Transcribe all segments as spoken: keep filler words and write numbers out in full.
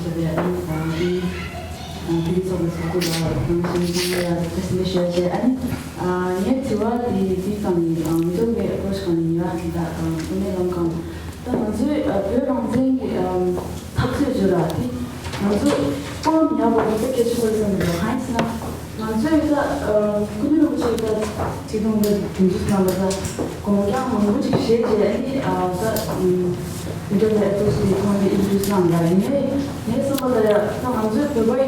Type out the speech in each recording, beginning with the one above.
ཞེས་པའི་ཨ་ནི་ཨ་ནི་ཨ་དེ་གི་ཚོགས་པའི་ཚོགས་གཙོ་ལ་གང་ཞིག་ཡང་ཡང་བཀྲ་ཤིས་བདེ་ལེགས་ཞུ་བ་བྱས། ཨ་ནི་ཨ་ངའི་དྲི་བ་དེ་དེ་ཙམ་ཡིན། ཨ་མི་འདུག་པའི་ཨེ་པོ་རོ་ཆི་གང་ཡིན་ཡ་ད་ཨ་དངོས་གནས་ལམ་གང་ད་ང་ཚོའི་ཨ་བོད་རང་བཙན་གྱི་ཨ་འཐབ་རྩོད་བརྗོད་ར་དེ་ང་ཚོ་སྤོབས་ཉག་པོ་རེད་པས་སྐད་ཆ་བཤད་བསམ་འདུག་གང་ཡིན་ཟེར་ན། ང་ཚོས་ད་སྐུ་ངོ་རིན་པོ་ཆེ་ད་ཁྲི་སྟོང་ད་དུས་འཛིན་གནང་བ་ད་དགོངས་འཆར་མང་པོ་ཅིག་བཞེས་རྗེས་ཨ་ནི་ད་མི་འདྲ་བའི་ཨེ་པོ་རོ་ཆི་དེ་ཁོང་གིས་ཨིན་ཊྲོ་ཌིའུ་སི་གནང་ཡ་ཡིན་ནའི་ངའི་བསམ་པ་ལ་ཡ་ད་ང་ཚོའི་བོད་པ་ཡི་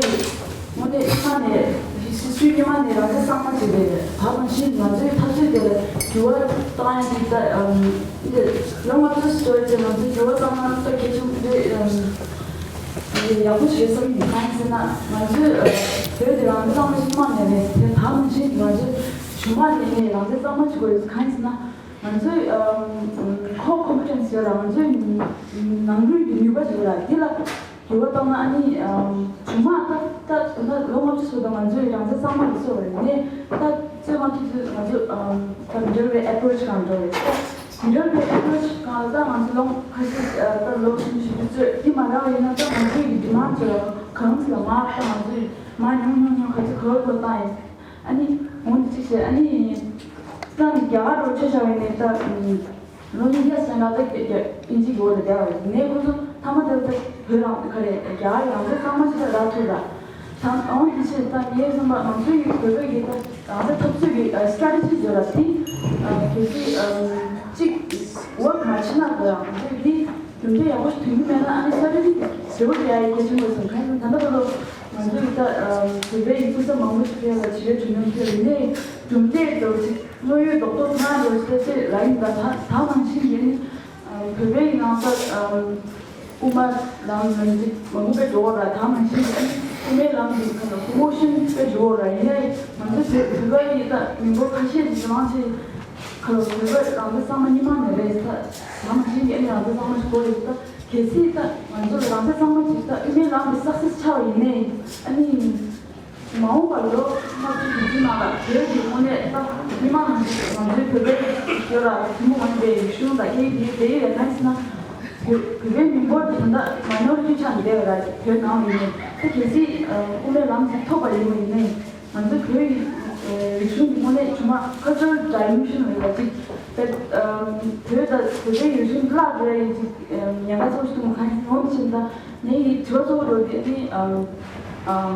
དངོས་གནས་སྔ་ནས་སྲིད་བྱུས་སྔ་མ་ནས་རང་བཙན་གཙང་མ་བྱས་པའི་ད་གང་ཞིག་ང་ཚོའི་འཐབ་རྩོད་དེ་ལ་འགྱུར་བ་བཏང་ཡ་ཅིག་ད་འདི་ལོ་ལྔ་བཅུ་ཙམ་འགྲོ་རྗེས་ང་ཚོའི་འགྱུར་བ་བཏང་ན་ད་གལ་ཆེན་པོ་རེད། ཡག་པོ་ཞིག་བསམ་གྱི་འདུག་གང་ཡིན་ཟེར་ན་ང་ཚོས་བོད་དེ་རང་གཙང་མ་ཞིག་མ་ནས་རེད་དེ་ད་ནང་བཞིན་ང་ཚོས་གཞུང་མ་ནས་ནས་རང་བཙན་གཙང་མ་བྱེད་དགོས་རེད། གང་ཡིན་ཟེར་ན་ང་ཚོའི་ཁོ་ཁོམ་པི་ཊེན་སི་ཡོད་ལ་ང་ཚོའི་ནང་ཁུལ་གྱི་ནུས་པ་ཞིག་ཡོད་ལ་དེ་ལ་འགྱུར་བ་བཏང་ན་ཨ་ནི་གཞུང་མ་ད་ད་ད་ལོ་ལྔ་བཅུ་ཚོ་ད་ང་ཚོའི་རང་བཙན་གཙང་མ་རེད་བཟོ་བ་རེད་ནས་ད་རྩོད་མ་ཐུབ་ཚོད་ང་ཚོ་ད་མི་འདྲ་བའི་ཨེ་པོ་རོ་ཆི་གང་འགྲོ་རེད། དེ་འདྲ་བའི་ཨེ་པོ་རོ་ཆི་གང་ལ་ད་ང་ཚོ་ལོ་ཁ་ཤས་ད་ལོ་གསུམ་བཞི་བཅུ་ཙམ་འདི་མ་རག་པ་ཡིན་ན་ད་ང་ཚོའི་གི་ཌི་མཱན་ཌི་ཚོ་ལ་གང་ཚོད་ལ་མ་ད་ང་ཚོའི་མ་ཉུང་ཉུང་ཉུང་ག་ཚོད་ག་བར་བཏང་ཡིན། ཨ་ནི་འོན་ཏེ་ཅི་བྱེད་ཨ་ནི་ད་རྒྱ་གར་རོ་ཆ་བཞག་པ་ཡིན་ནའི་ད་ལོ་ཉིས་བརྒྱ་ཟེར་ན་ད་རྒྱ་རྒྱ་ཨིན་ཇི་གི་འོག་ལ་བསྡད་པ་ཡིན་ནའི་ཁོ་ཚོ་ཐ་མ་དེ་ད་བོད་རང་ག་རེ་རྒྱ་གར་ཡང་སེ་གཙང་མ་ཞིག་ད་རག་ཐུབ་ལ། ད་འོན་ཏེ་ཅི་ད་ངའི་བསམ་པ་ང་ཚོའི་བོད་པའི་གི་ད་རང་བཙན་འཐབ་རྩོད་ཀྱི་སི་ཊ་རེ་ཊི་ཇི་ཟེར་བ་དེ་གལ་སྲིད་གཅིག་ཝརྐ་མ་བྱེད་ན་ད་ང་ཚོས་འདི་རྒྱུ་འབྲས་ཡག་པོ་ཞིག་ཐོན་གྱི་མེད་ན་ཨ་ནི་སི་ཊ་རེ་ཊི་ཟེར་བ་དེ་ཡ་ཡི་གལ་ཆེན་པོ་སོང་གང་ཡིན་ད་ལྟ་བར་དུ་ང་ཚོས་ད་བོད་པའི་ཡི་སྐུ་ཚབ་མང་པོ་ཞིག་ཕེབས་ལ་བྱེད་པའི་གྲོས་མོལ་ཕེབས་ཡིན་ནའི་རྒྱུ་འབྲས་འགྲོ་ཅིག་དངོས་ཡོད་རྡོག་རྡོག་ཐོན་འགྲོ་ཅིག་ད་ཅི་ལ་ཡིན་ད་ད་ད་ནང་བཞིན་ཡིན། བོད་པའི་ནང་ད་དབུ་མ་ལམ་ལ་ཅིག་མང་པོ་དཔེ་འགྲོ་བ་ར་ད་ནང་བཞིན་དབུ་མའི་ལམ་གྱི་ཁ་ལ་ཧུ་མོ་ཤིན་དཔེ་འགྲོ་བ་ར་ཡིན་ནའི་ང་ཚོ་བོད་བོད་པ་ཡི་ད་མི་འབོར་ཁ་ཤས་ཀྱི་རང་ཆེ་ཁ་ལ་བོད་པ་རང་ད་གཙང་མ་སྔོན་མ་ནས་རེད་ད་ད་ནང་བཞིན་གྱི་ཨ་ནི་རང་ད་གཙང་མ་ཞིག་དགོས་རེད་ད་གལ་སྲིད་ད་ང་ཚོ་རང་ད་གཙང་མ་ཅིག་ད་དབུ་མའི་ལམ་གྱི་སག་སེ་སི་ཆགས་པ་ཡིན་ནའི་ཨ་ནི། མ་འོངས་པར་ལོ་ལྔ་བཅུ་དུས་ཚོད་ནང་ལ་བོད་ཀྱི་དངོས་གནས་ད་མི་མང་ནང་ང་ཚོའི་བོད་པའི་ཡོད་ལ་ཐུན་མོང་མ་ཡིན་པའི་རིག་གཞུང་དང་སྐད་ཡིག་དེ་ཡིན་རེད་གང་ཟེར་ན། བོད་བོད་པའི་མི་འབོར་དེ་ད་ལྟ་མ་ནོ་རི་ཊི་ཆགས་ནས་བསྡད་ཡོད་ར་བོད་ནང་ལ་ཡིན་ནའི་ད་གལ་སྲིད་དབུ་མའི་ལམ་དེ་ཐོབ་པ་ཡིན་པ་ཡིན་ནའི་ང་ཚོའི་བོད་ཡིག་རིག་གཞུང་གི་དངོས་གནས་ཇུ་མ་ཁ་ཆོར་ཌའི་མེན་ཤན་རེད་ལ་ཅིག་ད་བོད་ད་བོད་པའི་རིག་གཞུང་བརླག་འགྲོ་ཡ་ཡིན་ཅིག་ཉེན་ཁ་ཚོར་ཞིག་འདུག་མ་གང་ཡིན་ངོམ་ཕྱིན་ད། ངའི་དྲི་བ་གཙོ་བོ་རོ་དེ་ནི་ཨམ་ཨམ་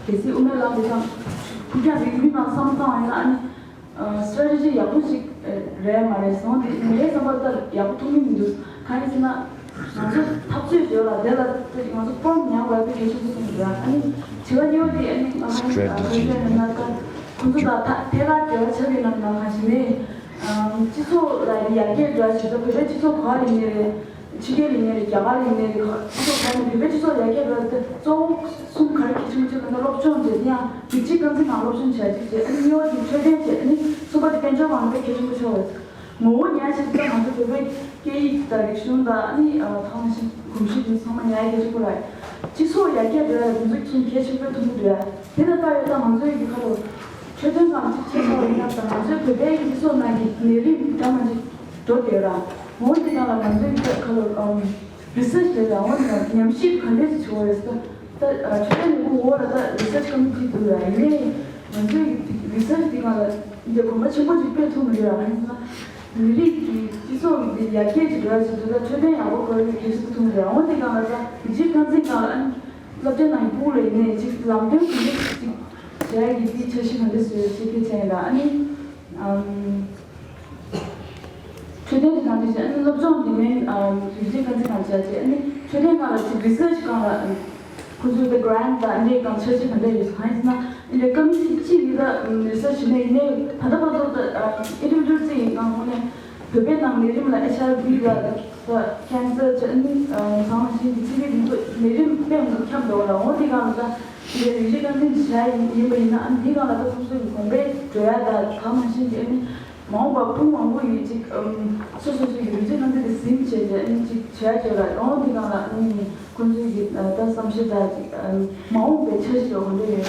གལ་སྲིད་དབུ་མའི་ལམ་དེ་དང་ཕུགས་རྒྱང་རིང་མོའི་ནང་བསམ་བློ་བཏང་བ་ཡིན་ན་ཨ་ནི་སི་ཊ་རེ་ཊི་ཇི་ཡག་པོ་ཞིག་རེད་མ་རེད་སོང་དེ་ངའི་བསམ་པར་ལྟར་ཡག་པོ་མཐོང་གི་མི་འདུག་གང་ཡིན་ཟེར་ན་ང་ཚོ་འཐབ་རྩོད་ཡོད་ལ་དེ་ལ་ང་ཚོ་སྤོབས་ཉག་པ་དེ་གལ་ཆེན་པོ་མཐོང་གི་འདུག་ཨ་ནི་དྲི་བ་གཉིས་པ་དེ་ཨ་ནི་ང་ཚོ་ཨ་ཁ་ཤས་ཡིན་ན་ད་ཁོང་ཚོ་དང་ཐད་ཀར་འབྲེལ་བ་ཆགས་ཡོད་ན་ན་གང་ཞིག་ནས་སྤྱི་ཚོགས་ལ་ཡར་རྒྱས་འགྲོ་བ་ཞིག་ད་བོད་པའི་སྤྱི་ཚོགས་ག་རེ་ཡིན་ནའི་རེད། ཕྱི་རྒྱལ་ལ་ཡིན་ནའི་རེད་རྒྱ་གར་ལ་ཡིན་ནའི་རེད་ཁ་སྤྱི་ཚོགས་གང་ནས་བོད་པའི་སྤྱི་ཚོགས་ཡར་རྒྱས་འགྲོ་བ་དེ་གཙོ་བོ་གསུམ་ག་རེ་གལ་ཆེན་པོ་ཆེ་ལབ་ན་སློབ་སྦྱོང་བྱས་ཏེ་ཡང་སྒྲིག་གཞི་རྐང་འཛིན་ནང་སློབ་སྦྱོང་བྱས་ཅིག་བྱས་ཨ་ནི་གཉིས་པ་དེ་འཕྲོད་བསྟེན་བྱས་ཨ་ནི་གསུམ་པ་དེ་དཔལ་འབྱོར་མང་པོའི་གལ་ཆེན་པོ་ཆེ་བ་རེད། ངོ་བོ་ཉག་ཅིག་ད་ང་ཚོ་བོད་པའི་སྐད་ཡིག་དང་རིག་གཞུང་དང་ཨ་ནི་ད་གང་ཞིག་གོམས་གཤིས་དེ་ཚང་མ་ཉག་གལ་ཆེན་པོ་རེད། སྤྱི་ཚོགས་ཡར་རྒྱས་འགྲོ་ཡ་དེ་ཚོ་གསུམ་གལ་ཆེན་པོའི་ཐོག་ནས་འགྲོ་ཡ་དེ་ལ་ལྟ་ཡོད་ད་ང་ཚོའི་གི་ཁ་ལོ་འཕྲོད་བསྟེན་སྒང་ཅིག་བྱས་ཚར་བ་ཡིན་ན་ད་ང་ཚོའི་བོད་པའི་སྤྱི་ཚོགས་ནང་གི་ནད་རིམས་འདྲ་མ་ཅིག་འགྲོ་བསྡད་ར། འོ་དེ་གང་ལ་ང་ཚོའི་ཁ་ལོ་ཨམ་རི་སར་ཆི་བྱས་ར་འོ་དེ་གང་ཉམས་ཞིབ་ག་འདྲས་ཅིག་བྱེད་དགོས་རེད་ཟེར་ད་ད་འཕྲོད་བསྟེན་ནད་འབུ་འོག་ལ་ད་རི་སར་ཆི་ཀོ་མི་ཊི་འདུག་ར་ཡིན་ནའི་ང་ཚོའི་རི་སར་ཆི་དེ་གང་ལ་འདི་གོམ་པ་ཆེན་པོ་ཅིག་སྤོས་ཐུབ་མི་འདུག་ར་གང་ཡིན་ཟེར་ན་མི་རིགས་ཀྱི་སྤྱི་ཚོགས་ཀྱི་འདི་ཡར་རྒྱས་ཅིག་འགྲོ་ཡ་ཅིག་འདུག་ད་འཕྲོད་བསྟེན་ཡག་པོ་དགོས་རེད་གལ་ཆེན་པོ་ཐུབ་མི་འདུག་ར་འོ་དེ་གང་ལ་ད་རི་སར་ཆི་རྐང་འཛིན་གང་ལ་ཨ་ནི། སློབ་གྲྭའི་ནང་གི་ཕྲུ་གུ་ལ་ཡིན་ནའི་ཅིག་ལམ་སྟོན་ག་འདྲ་ཅིག་བྱ་ཡ་གི་དེའི་འཆར་གཞི་ག་འདྲ་བཟོས་ཡོད་ཅེས་དེ་བྱས་ཡིན་ད་ཨ་ནི། ཨམ། འཕྲོད་བསྟེན་དེ་ནང་དུ་བྱས་ཨ་ནི་སློབ་སྦྱོང་དེ་མིན་ཨམ་རིག་གཞུང་རྐང་འཛིན་ནང་བྱས་ཅེས་ཨ་ནི་འཕྲོད་བསྟེན་སྒང་ལ་ཅིག་རི་སར་ཆི་སྒང་ལ་ཁོ་ཚོའི་དེ་གྷ་རན་ཊི་དང་འདྲའི་སྒང་འཆར་གཞི་ག་འདྲ་ཡོད་གང་ཡིན་ཟེར་ན་འདི་འདྲའི་ཀོ་མི་ཊི་གཅིག་གིས་ད་རི་སར་ཆི་བྱས་ནས་ཡིན་ནའི་ད་ལྟ་བར་དུ་ད་ཨིན་ཌི་ཝི་ཌུ་ཨལ་གཅིག་ཡིན་གང་དངོས་གནས། བོད་པའི་ནང་ནད་རིམས་ལ་ཨེཆ་ཨའི་ཝི་ལ་ད་ཁེན་སར་བྱས་ནི་ཚང་མ་བཞིན་གྱི་ཚིག་རིགས་འདི་ཚོ་ནད་རིམས་དཔེ་མང་པོ་ཁྱབ་འདུག་ལ་འོ་འདི་གང་ལ་ད་འདི་རིགས་རིགས་ཀ་འཛིན་བྱ་ཡིན་ཡིན་པ་ཡིན་ན་ཨ་འདི་གང་ལ་ད་སོ་སོའི་གོམས་པའི་འགྲོ་ཡ་ད་ཚང་མ་བཞིན་གྱི་ཨ་ནི་མ་འོངས་པ་ཕུང་མང་པོ་ཡོད་ཅིག་སོ་སོ་སོའི་གི་རིགས་རིགས་ཀ་འཛིན་དེ་ཟིན་བྱས་ཏེ་ཨ་ནི་ཅིག་བྱ་ཡ་བྱས་ལ་འོ་འདི་གང་ལ་ཨ་ནི་ཁོང་ཚོའི་གི་ད་བསམ་ཤེས་ད་ཅིག་མ་འོངས་པའི་འཆར་གཞི་འོ་འདི་ཡོད།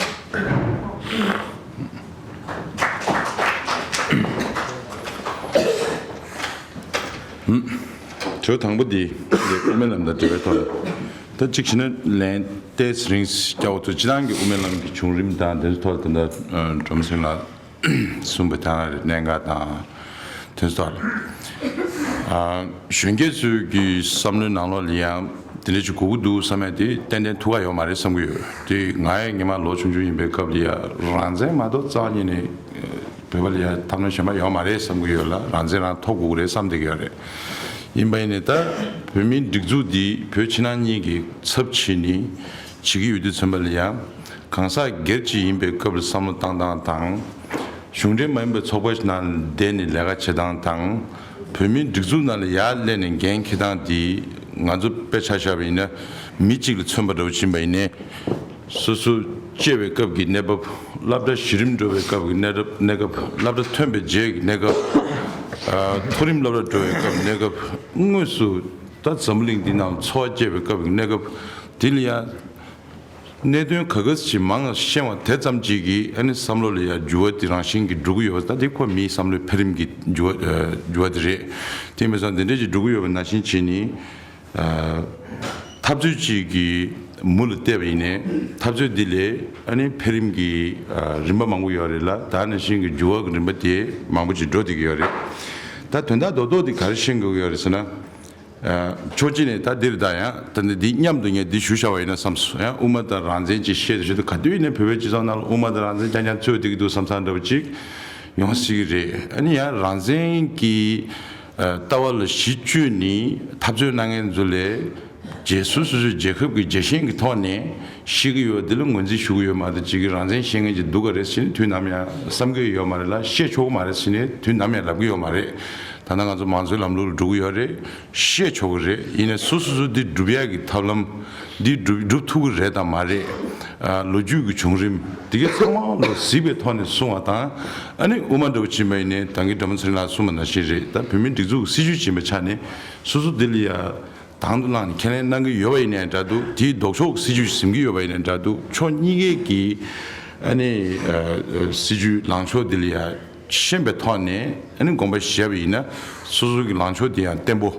དྲི་བ་དང་པོ་འདི་འདི་དབུ་མའི་ལམ་དང་འབྲེལ་བའི་ཐོག་ལ། ད་གཅིག་བྱས་ན་ལན་ཏོག་ཙམ་རིང་རྒྱག་འོ་ཚོ་སྤྱི་བཏང་གི་དབུ་མའི་ལམ་གྱི་བྱུང་རིམ་དང་དེ་ཚོ་ཐོག་ལ་ད་ལྟ་སྒྲོལ་མ་ཚེ་རིང་ལགས་གསུངས་པའི་ཐ་ན་རེ་གནད་འགག་དང་དེ་ཚོ་ཐོག་ལ་གཞོན་སྐྱེས་ཚོའི་གི་བསམ་བློའི་ནང་ལོགས་ལ་ཡང་དེ་འདྲ་ཅིག་དགོས་ཀྱི་འདུག་བསམ་ཡ་དེ་ཏན་ཏན་ཐུག་ག་ཡོད་མ་རེད་བསམ་གྱི་ཡོད། དེ་ང་ཡང་སྔོན་མ་ལོ་ཆུང་ཆུང་ཡིན་པའི་སྐབས་ལ་ཡང་རང་བཙན་མ་གཏོགས་རྩ་བ་ཉིད་ནས་བོད་པ་ལ་ཡང་ཐབས་ལམ་གཞན་པ་ཡོད་མ་རེད་བསམ་གྱི་ཡོད་ལ། རང་བཙན་རང་ཐོབ་དགོས་ཀྱི་རེད་བསམ་བསྡད་ཀྱི་ཡོད་རེད། ཡིན་པ་ཡིན་ནའི་ད་བོད་མིའི་སྒྲིག་འཛུགས་འདི་བོད་ཕྱི་ནང་གཉིས་ཀྱི་ཚབ་བྱས་ནས་བྱེད་ཀྱི་ཡོད་དུས་ཙམ་པ་ལ་ཡང་གང་ཟག་སྒེར་གཅིག་ཡིན་པའི་སྐབས་ལ་བསམ་བློ་བཏང་སྟངས་དང་། གཞུང་འབྲེལ་མ་ཡིན་པའི་ཚོགས་པ་ཞིག་ནང་བསྡད་ནས་ལས་ཀ་བྱེད་སྟངས་དང་། བོད་མིའི་སྒྲིག་འཛུགས་ནང་ལ་ཡར་སླེབས་ནས་འགན་འཁྱེར་སྟངས་འདི་ང་ཚོ་དཔེ་ཆ་བཞག་པ་ཡིན་ན་མི་གཅིག་ལ་མཚོན་པ་འདྲ་བོ་ཕྱིན་པ་ཡིན་ནའི། སོ་སོ་སྐྱེས་པའི་སྐབས་ཀྱི་གནས་བབ། སློབ་གྲྭ་གཞི་རིམ་འགྲོ་བའི་སྐབས་ཀྱི་གནས་སྐབས། གནས་སྐབས། སློབ་གྲྭ་ཐོན་པའི་རྗེས་ཀྱི་གནས་སྐབས། ཨ། མཐོ་རིམ་སློབ་གྲྭ་འགྲོ་བའི་སྐབས་གནས་སྐབས། དངོས་སུ་ད་འཛམ་བུ་གླིང་འདི་ནང་འཚོ་བ་སྐྱེལ་བའི་སྐབས་ཀྱི་གནས་སྐབས། དེ་ལ་ཡང་གནད་དོན་ག་ག་ཅིག་མང་ཤེས་པ་དེ་ཙམ་ཅིག་གིས་ཨ་ནི་བསམ་བློ་ལ་ཡང་འགྱུར་བ་དེ་རང་བཞིན་གྱིས་འགྲོ་གི་ཡོད་པ། ད་དེ་ཁོ་མིའི་བསམ་བློའི་འཕེལ་རིམ་གྱི་འགྱུར་བ། ཨ། འགྱུར་བ་དེ་རེད། དེ་མིན་ཙང་དེ་འདྲ་ཅིག་འགྲོ་གི་ཡོད་པ་ནང་བཞིན་བྱས་ནས། ཨ། འཐབ་རྩོད་ཅིག་གི་མུ་ལ་བལྟས་པ་ཡིན་ནའི་འཐབ་རྩོད་འདི་ལས་ཨ་ནི་འཕེལ་རིམ་གྱི། ཨ། རིམ་པ་མང་པོ་ཡོད་རེད་ལ། ད་ནང་བཞིན་གྱི་འགྱུར་བ་གི་རིམ་པ་དེ་མང་པོ་ཅིག་འགྲོ་བསྡད་ཀྱི་ཡོད་རེད། ད་དོན་དག་རྡོག་རྡོག་དེ་ག་རེ་ཤེས་དགོས་ཀྱི་ཡོད་རེད་ཟེར་ན། ཨ། ཕྱོགས་གཅིག་ནས་ད་འདིར་ད་ཡང་ད་ནི་འདི་མཉམ་དུ་ངས་འདི་ཞུ་བྱ་བ་ཡིན་ན་བསམས་སོང་། ཡང་དབུ་མ་དང་རང་བཙན་ཅིག་བཤད་དུ་བཤད་དུ་ག་དུས་ཡིན་ནའི་བོད་པའི་སྤྱི་ཚོགས་ནང་ལ་དབུ་མ་དང་རང་བཙན་རྐྱང་རྐྱང་རྩོད་བསྡད་ཀྱི་འདུག་བསམ་བསམ་འདྲ་བོ་ཅིག་ཡོང་སྲིད་ཀྱི་རེད། ཨ་ནི་ཡང་རང་བཙན་གྱི། ཨ། ལྟ་བ་ལ་གཞི་བཅོལ་ནས་འཐབ་རྩོད་གནང་མཁན་ཚོ་ལས་རྗེས་སུ་སོ་སོའི་རྒྱལ་ཁབ་ཀྱི་རྒྱལ་ཞེན་གྱི་ཐོག་ནས་བཤད་ཀྱི་ཡོད། འདི་ལ་ངོས་འཛིན་ཞུ་གི་ཡོད་མ་གཏོགས་ཅིག་གི་རང་བཙན་བཤད་མཁན་ཅིག་འདུག་ག་རེད་ཟེར་ནས་དུས་ནམ་ཡང་བསམ་གྱི་ཡོད་མ་རེད་ལ། བཤད་ཆོག་གི་མ་རེད་ཟེར་ནས་དུས་ནམ་ཡང་ལབ་ཀྱི་ཡོད་མ་རེད། ད་ལྟ་ང་ཚོ་མང་གཙོའི་ལམ་ལུགས་ལ་འགྲོ་གི་ཡོད་རེད། བཤད་ཆོག་གི་རེད། ཡིན་ནའི་སོ་སོ་སོ་འདི་སྒྲུབ་ཡག་གི་ཐབས་ལམ་འདི་སྒྲུབ་སྒྲུབ་ཐུབ་ཀྱི་རེད་དང་མ་རེད། ཨ། ལོ་རྒྱུས་ཀྱི་བྱུང་རིམ་འདི་གའི་ཚང་མ་ལ་གཟིགས་པའི་ཐོག་ནས་གསུང་བ་དང་། ཨ་ནི་དབུ་མ་འདྲ་བོ་ཕྱིན་པ་ཡིན་ནའི་ད་གིན་སྒྲོལ་མ་ཚེ་རིང་ལགས་གསུངས་པ་ནང་བཞིན་རེད། ད་བོད་མིའི་སྒྲིག་འཛུགས་སྲིད་བྱུས་ཕྱིན་པའི་ཆ་ནས་སོ་སོ་འདི་ལ་ཡ་དང་དུ་བླངས་ནས་ཁས་ལེན་གནང་གི་ཡོད་པ་ཡིན་ནའི་འདྲ་འདུག་དེའི་ལྡོག་ཕྱོགས་སྲིད་བྱུས་ཟིན་གྱི་ཡོད་པ་ཡིན་ནའི་འདྲ་འདུག་ཕྱོགས་གཉིས་ཀའི་གི་ཨ་ནི་ཨ་ཨ་སྲིད་བྱུས་ལངས་ཕྱོགས་འདི་ལ་ཡ་ཤེས་པའི་ཐོག་ནས་ཨ་ནི་དགོངས་པ་བཞེས་པ་ཡིན་ན་སོ་སོ་གི་ལངས་ཕྱོགས་དེ་ཡང་བརྟན་པོ།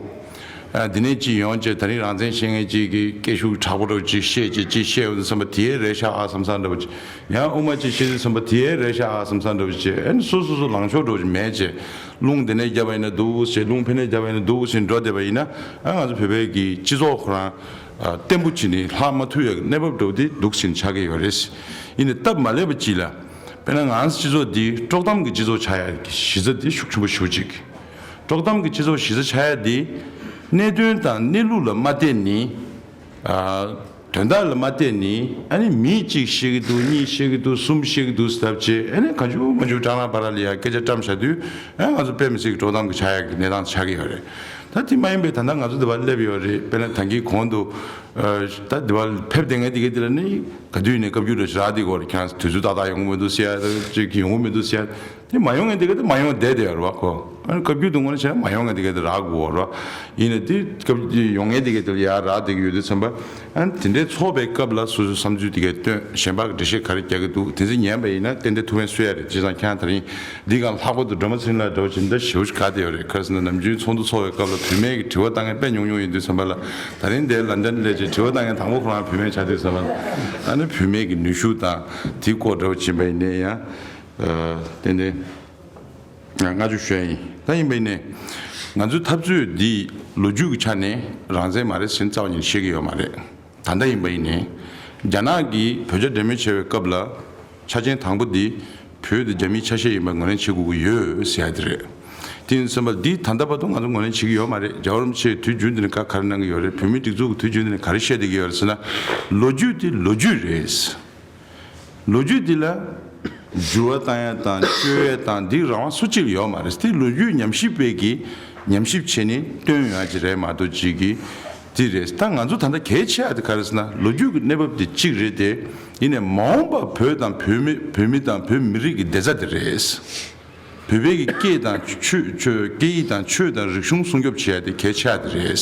ཨ། དེ་ནས་ཅིག་ཡོང་བྱས་ད་རིང་རང་བཙན་བཤད་མཁན་ཅིག་གིས་སྐད་ཤུགས་དྲག་པོ་འདྲ་བོ་ཅིག་བཤད་བྱས་ཅིག་བཤད་ཡོང་དུས་ཙམ་པ་དེའི་རེད་ཤག་ཨ་བསམ་བསམ་འདྲ་བོ་ཅིག་ཡང་དབུ་མ་ཅིག་བཤད་དུས་ཙམ་པ་དེའི་རེད་ཤག་ཨ་བསམ་བསམ་འདྲ་བོ་ཅིག་ཨ་ནི་སོ་སོ་སོ་ལངས་ཕྱོགས་འདྲ་བོ་ཅིག་མེད་བྱས། རླུང་དེ་ནས་བརྒྱབ་པ་ཡིན་ན་འདུག་ཟེར། རླུང་ཕ་ནས་བརྒྱབ་པ་ཡིན་ན་འདུག་ཟེར་འགྲོ་བསྡད་པ་ཡིན་ན། ཨ། ང་ཚོ་བོད་པའི་གི་སྤྱི་ཚོགས་ཁོ་རང་ཨ་བརྟན་པོ་བྱས་ནས་ལྷག་མ་ཐུབ་ཡག་གི་གནས་བབ་འདྲ་བོ་དེ་འདུག་ཟིན་ཆགས་ཀྱི་ཡོད་རེད། ཡིན་ནའི་སྟབས་མ་ལེགས་པ་ཅིག་ལ། དཔེར་ན་ང་ཚོ་སྤྱི་ཚོགས་འདི་དཀྲོག་གཏམ་གྱི་སྤྱི་ཚོགས་ཆགས་ཡག་གི་གཞི་རྩ་དེ་ཤུགས་ཆེན་པོ་ཞེ་པོ་ཅིག་དཀྲོག་གཏམ་གྱི་སྤྱི་ཚོགས་གཞི་རྩ་ཆགས་ཡག་དེ་གནད་དོན་དང་གནས་ལུགས་ལ་མ་བལྟས་ནས། ཨ། དོན་དག་ལ་མ་བལྟས་ནས་ཨ་ནི་མི་གཅིག་བཤད་ཀྱི་འདུག་གཉིས་བཤད་ཀྱི་འདུག་གསུམ་བཤད་ཀྱི་འདུག་ཟེར་བྱས། ཨ་ནི་གང་བྱུང་མང་བྱུང་སྐྲག་སྣང་བར་ལ་ཡ་སྐད་ཆ་བཀྲམ་བཞག་དུས། ཨ། ང་ཚོ་དཔེ་མི་སྲིད་ཀྱི་དཀྲོག་གཏམ་གྱི་ཆགས་ཡག་གི་གནས་སྟངས་ཆགས་ཀྱི་ཡོད་རེད། ད་དེ་མ་ཡིན་པའི་ད་ལྟ་ང་ཚོ་འདི་བར་སླེབས་ཡོད་རེད། དཔེར་ན་ད་གིན་གོང་དུ་ཨ་ད་འདི་བར་ཕེབས་བསྡད་མཁན་དེ་གའི་དེ་ལ་ནི་ག་དུས་ནས་བཀའ་བཀྱོན་རེ་རག་བསྡད་ཀྱི་ཡོད་རེད། ཁྱེད་རང་ཚོ་དུས་ཚོད་ཏག་ཏག་ཡོང་གི་མི་འདུག་ཟེར་ཡ། ཅིག་ཡོང་གི་མི་འདུག་ཟེར་ཡ། དེ་མ་ཡོང་མཁན་དེ་ག་དེ་མ་ཡོང་བསྡད་དེ་ཡོད་རེད་བ། ཁོ་ཨ་ནི་བཀའ་བཀྱོན་དུ་ངོ་ནས་བྱས་ན་མ་ཡོང་མཁན་དེ་ག་དེ་རག་དགོས་རེད་བ། ཡིན་ནའི་དེ་སྐབས་ཡོང་མཁན་དེ་ག་དེ་ལ་ཡར་རག་བསྡད་ཀྱི་ཡོད་དུས་ཙམ་པ། ཨ་ནི་དེ་འདྲའི་ཚོགས་པའི་སྐབས་ལ་སོ་སོའི་བསམ་ཚུལ་དེ་ག་བཏོན། གཞན་པ་གི་འགྲེལ་བཤད་ག་རེ་རྒྱག་གི་འདུག་དེ་ཚོ་ཉན་པ་ཡིན་ན་ཏན་ཏན་ཐུགས་ཕན་གསོས་ཡ་རེད། བྱས་ཙང་ཁྱེད་རང་དེ་རིང་འདི་གང་ལྷག་པར་དུ་སྒྲོལ་མ་ཚེ་རིང་ལགས་འདྲ་བོ་ཅིག་འདི་ཞེ་པོ་ཅིག་དགའ་བསྡད་ཡོད་རེད། ག་རེ་ཟེར་ན་ནམ་རྒྱུན་ཚོགས་འདུ་ཚོགས་པའི་སྐབས་ལ་བུད་མེད་ཀྱི་དྲི་བ་བཏང་མཁན་དཔེ་ཉུང་ཉུང་ཡིན་དུས་ཙམ་པ་ལ། ད་རིང་འདིར་ལན་ཌན་སླེབས་བྱས་དྲི་བ་བཏང་མཁན་དང་པོ་ཁོ་རང་བུད་མེད་ཆགས་དུས་ཙམ་པ་ལ། ཨ་ནི་བུད་མེད་ཀྱི་ནུས་ཤུགས་དང་དེའི་སྐོར་འདྲ་བོ་ཅིག་ཡིན་པ་ཡིན་ནའི་ཡང་། ཨ། ཏན་ཏན་བསྔགས་བརྗོད་ཞུ་ཡ་ཡིན། ད་ཡིན་པ་ཡིན་ནའི་ང་ཚོའི་འཐབ་རྩོད་འདི་ལོ་རྒྱུས་ཀྱི་ཆ་ནས་རང་བཙན་མ་རེད་ཟེར་ནས་རྩ་བ་ཉིད་ནས་བཤད་ཀྱི་ཡོད་མ་རེད། ད་ལྟ་ཡིན་པ་ཡིན་ནའི་རྒྱ་ནག་གིས་བོད་རྒྱ་འབྲེལ་མོལ་བྱས་པའི་སྐབས་ལ་ཆ་རྐྱེན་དང་པོ་འདི་བོད་དེ་རྒྱ་མིའི་ཆ་ཤས་ཡིན་པ་ངོས་ལེན་བྱེད་དགོས་ཀྱི་ཡོད་ཟེར་ཡ་དེ་རེད། དེ་ཡིན་ཙམ་པ་འདི་ད་ལྟ་བར་དུ་ང་ཚོ་ངོས་ལེན་བྱེད་ཀྱི་ཡོད་མ་རེད། རྒྱལ་བ་རིན་པོ་ཆེས་དུས་རྒྱུན་འདི་ནས་བཀའ་ག་རེ་གནང་གི་ཡོད་རེད། བོད་མིའི་སྒྲིག་འཛུགས་ཀྱིས་དུས་རྒྱུན་འདི་ནས་ག་རེ་བཤད་བསྡད་ཀྱི་ཡོད་རེད་ཟེར་ན། ལོ་རྒྱུས་དེ་ལོ་རྒྱུས་རེད། ལོ་རྒྱུས་འདི་ལ་འགྱུར་བ་བཏང་ཡ་དང་བཅོས་ཡ་དང་འདི་རང་དབང་སུ་གཅིག་ལ་ཡོད་མ་རེད། དེ་ལོ་རྒྱུས་ཉམས་ཞིབ་པས་ཀྱིས་ཉམས་ཞིབ་བྱས་ནས་བཏོན་ཡོང་ཡ་ཅིག་རེད་མ་གཏོགས་ཅིག་གིས་འདི་རེད། ད་ང་ཚོ་ད་ལྟ་གལ་ཆེ་བ་དེ་ག་རེ་ཟེར་ན་ལོ་རྒྱུས་ཀྱི་གནས་བབ་དེ་གཅིག་རེད་དེ། ཡིན་ནའི་མ་འོངས་པ་བོད་དང་བོད་མི་བོད་མི་དང་བོད་མི་རིགས་ཀྱི་བདེ་རྩ་དེ་རེད། བོད་པའི་གི་སྐད་དང་ཆོས་ཆོས་སྐད་ཡིག་དང་ཆོས་དང་རིག་གཞུང་སྲུང་སྐྱོབ་བྱེད་ཡ་དེ་གལ་ཆེ་བ་དེ་རེད།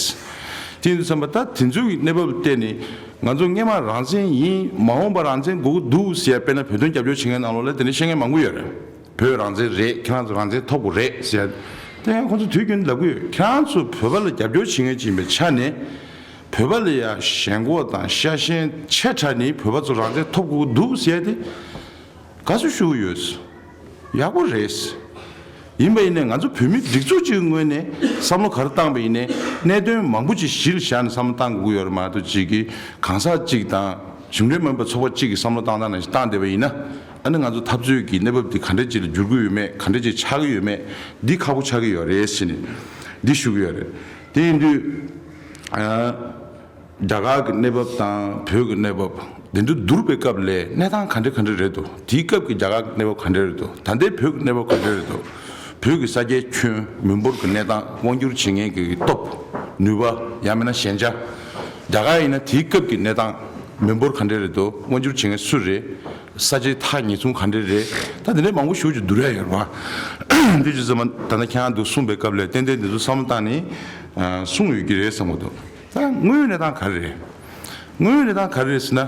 དེ་ཡིན་དུས་ཙམ་པ་ད་དེ་ཚོའི་གི་གནས་བབ་ལ་བལྟས་ནས་ང་ཚོ་སྔོན་མ་རང་བཙན་ཡིན། མ་འོངས་པ་རང་བཙན་དགོས་ཀྱི་འདུག་ཟེར་ཡ། དཔེར་ན་བོད་དོན་རྒྱབ་སྐྱོར་བྱེད་མཁན་ནང་ལོགས་ལ་དེ་འདྲ་བཤད་མཁན་མང་པོ་ཡོད་རེད། བོད་རང་བཙན་རེད། ཁྱེད་རང་ཚོ་རང་བཙན་ཐོབ་དགོས་རེད་ཟེར་ཡ། དེ་ཡང་ཁོང་ཚོ་དུས་རྒྱུན་ལབ་ཀྱི་ཡོད། ཁྱེད་རང་ཚོ་བོད་པ་ལ་རྒྱབ་སྐྱོར་བྱེད་མཁན་ཅིག་ཡིན་པའི་ཆ་ནས། བོད་པ་ལ་ཡ་ཞེན་ཁོག་དང་ཤ་ཞེན་ཆེ་དྲགས་ནས་བོད་པ་ཚོ་རང་བཙན་ཐོབ་དགོས་ཀྱི་འདུག་ཟེར་ཏེ་དགའ་བསུ་ཞུ་གི་ཡོད། ཡག་པོ་རེད། ཡིན་པ་ཡིན་ནའི་ང་ཚོ་བོད་མི་སྒྲིག་འཛུགས་ཅིག་གི་ངོས་ནས་བསམ་བློ་ག་རེ་བཏང་པ་ཡིན་ནའི་གནད་དོན་མང་པོ་ཅིག་གཞི་ལ་བཞག་ནས་བསམ་བློ་བཏང་དགོས་ཀྱི་ཡོད་རེད་མ་གཏོགས་ཅིག་གི་གང་ཟག་ཅིག་དང་གཞུང་འབྲེལ་མིན་པའི་ཚོགས་པ་གཅིག་གི་བསམ་བློ་བཏང་སྟངས་ནང་བཞིན་བཏང་བསྡད་པ་ཡིན་ན། ཨ་ནི་ང་ཚོ་འཐབ་རྩོད་ཀྱི་གནས་བབ་འདི་ག་འདྲ་ཅིག་ལ་འགྱུར་གྱི་ཡོད་མེད་ག་འདྲ་ཅིག་ཆགས་ཀྱི་ཡོད་མེད་འདི་ཁག་པོ་ཆགས་ཀྱི་ཡོད་རེད་ཟེར་ནས་འདི་ཞུ་གི་ཡོད་རེད། དེ་ཡིན་དུས་ཨ་རྒྱ་གར་གྱི་གནས་བབ་དང་བོད་ཀྱི་གནས་བབ་འདི་འདྲ་བསྡུར་བའི་སྐབས་ལ་གནས་སྟངས་ག་འདྲ་ག་འདྲ་རེད་འདུག་དེའི་སྐབས་ཀྱི་རྒྱ་གར་གྱི་གནས་བབ་ག་འདྲ་རེད་འདུག་ད་ལྟའི་བོད་ཀྱི་གནས་བབ་ག་འདྲ་རེད་འདུག་བོད་ཀྱི་ས་སྐྱའི་ཁྱོན་མི་འབོར་གྱི་གནས་སྟངས་དབང་སྒྱུར་བྱེད་མཁན་གྱི་སྟོབས་ནུས་པ་ཡང་མིན་ན་ཞན་ཆ། རྒྱ་གར་ཡིན་ན་དེའི་སྐབས་ཀྱི་གནས་སྟངས་མི་འབོར་ག་འདྲ་རེད་འདུག་དབང་སྒྱུར་བྱེད་མཁན་སུ་རེད། ས་ཆའི་ཐག་ཉེ་ཆུང་ག་འདྲ་རེད། ད་དེ་འདྲའི་མང་པོ་ཞེ་ཅིག་བསྡུར་ཡ་ཡོད་རེད་པ། འདི་ཅིག་ཙམ་ད་ལྟ་ཁྱེད་རང་འདུག་གསུངས་པའི་སྐབས་ལ་ཏན་ཏན་འདི་ཚོ་བསམ་བློ་བཏང་ནས་གསུངས་ཡོད་ཀྱི་རེད་བསམ་གྱི་འདུག་ད་དངོས་ཡོད་གནས་སྟངས་ག་རེ་རེད། དངོས་ཡོད་གནས་སྟངས་ག་རེ་རེད་ཟེར་ན།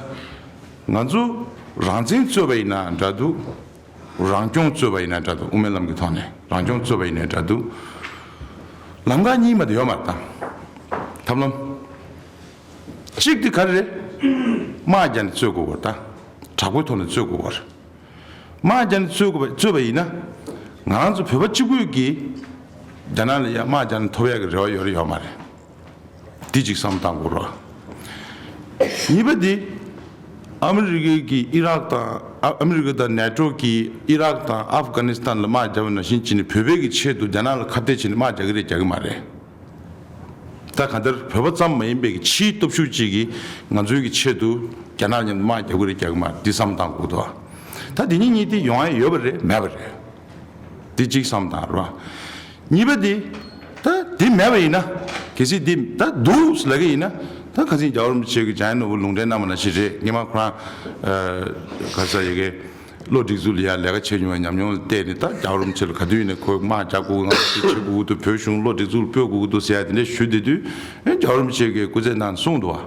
ང་ཚོ་རང་བཙན་རྩོད་པ་ཡིན་ན་འདྲ་འདུག་རང་སྐྱོང་རྩོད་པ་ཡིན་ན་འདྲ་འདུག་དབུ་མའི་ལམ་གྱི་ཐོག་ནས་རང་སྐྱོང་རྩོད་པ་ཡིན་ན་འདྲ་འདུག་ལམ་ཁ་གཉིས་མ་གཏོགས་ཡོད་མ་རེད་ད། ཐབས་ལམ་གཅིག་དེ་ག་རེ་རེད། དམག་རྒྱག་ནས་རྩོད་དགོས་པ་རེད་ད། དྲག་པོའི་ཐོག་ནས་རྩོད་དགོས་པ་རེད། དམག་རྒྱག་ནས་རྩོད་དགོས་པ་རྩོད་པ་ཡིན་ན། ང་རང་ཚོ་བོད་པ་གཅིག་པུས་ཀྱིས་རྒྱ་ནག་ལ་ཡ་དམག་རྒྱག་ནས་ཐོབ་ཡག་གི་རེ་བ་ཡོད་རེད་ཡོད་མ་རེད། འདི་གཅིག་བསམ་བཏང་དགོས་རེད། གཉིས་པ་འདི། ཨ་མི་རི་ཀའི་གིས་ཨི་རག་དང་ཨ་ཨ་མི་རི་ཀ་དང་ནེ་ཊོ་གིས་ཨི་རག་དང་ཨབ་གྷ་ནི་སི་ཐན་ལ་དམག་བརྒྱབ་པ་ནང་བཞིན་བྱས་ནས་བོད་པའི་གི་ཆེད་དུ་རྒྱ་ནག་ལ་ཁ་གཏད་བྱས་ནས་དམག་རྒྱག་གི་རེད་རྒྱག་གི་མ་རེད། ད་གང་ལྟར་བོད་པ་ཙམ་མ་ཡིན་པའི་གི་ཕྱིའི་སྟོབས་ཤུགས་གཅིག་གིས་ང་ཚོའི་གི་ཆེད་དུ་རྒྱ་ནག་མཉམ་དུ་དམག་རྒྱག་གི་རེད་རྒྱག་གི་མ་རེད་འདི་བསམ་བཏང་དགོས་འདུག་ད་འདི་གཉིས་གཉིས་དེ་ཡོང་ཡ་ཡོད་པ་རེད་མེད་པ་རེད། འདི་གཅིག་བསམ་བཏང་རོགས། གཉིས་པ་དེ། ད་དེ་མེད་པ་ཡིན་ན། གལ་སྲིད་དེ་ད་འདུག་ལབ་ཀྱི་ཡིན་ན། ད་ཁ་སང་རྒྱལ་བ་རིན་པོ་ཆེ་གི་འཇམ་དབྱངས་ནོར་བུ་ལུང་འདྲེན་གནང་བ་ནང་བཞིན་རེད་སྔོན་མ་ཁོ་རང་། ག་ས་ཡ་གི་བློ་སྒྲིག་འཛུགས་ལ་ཡ་ལས་ཀ་བྱེད་མྱོང་བའི་ཉམས་མྱོང་ལ་བལྟས་ནས་ད་རྒྱལ་བ་རིན་པོ་ཆེ་ལ་ག་དུས་ཡིན་ནའི་ཁོས་དམག་རྒྱག་དགོས་ང་ཚོ་དེ་བྱེད་དགོས་ཀྱི་འདུག་བོད་གཞུང་བློ་སྒྲིག་འཛུགས་ལ་སྤོས་དགོས་ཀྱི་འདུག་ཟེར་ཡ་དེ་འདྲ་ཞུ་བསྡད་དུས་ཨེ་རྒྱལ་བ་རིན་པོ་ཆེ་གིས་སྐུ་ཚེ་ནང་གསུངས་འདུག་བ།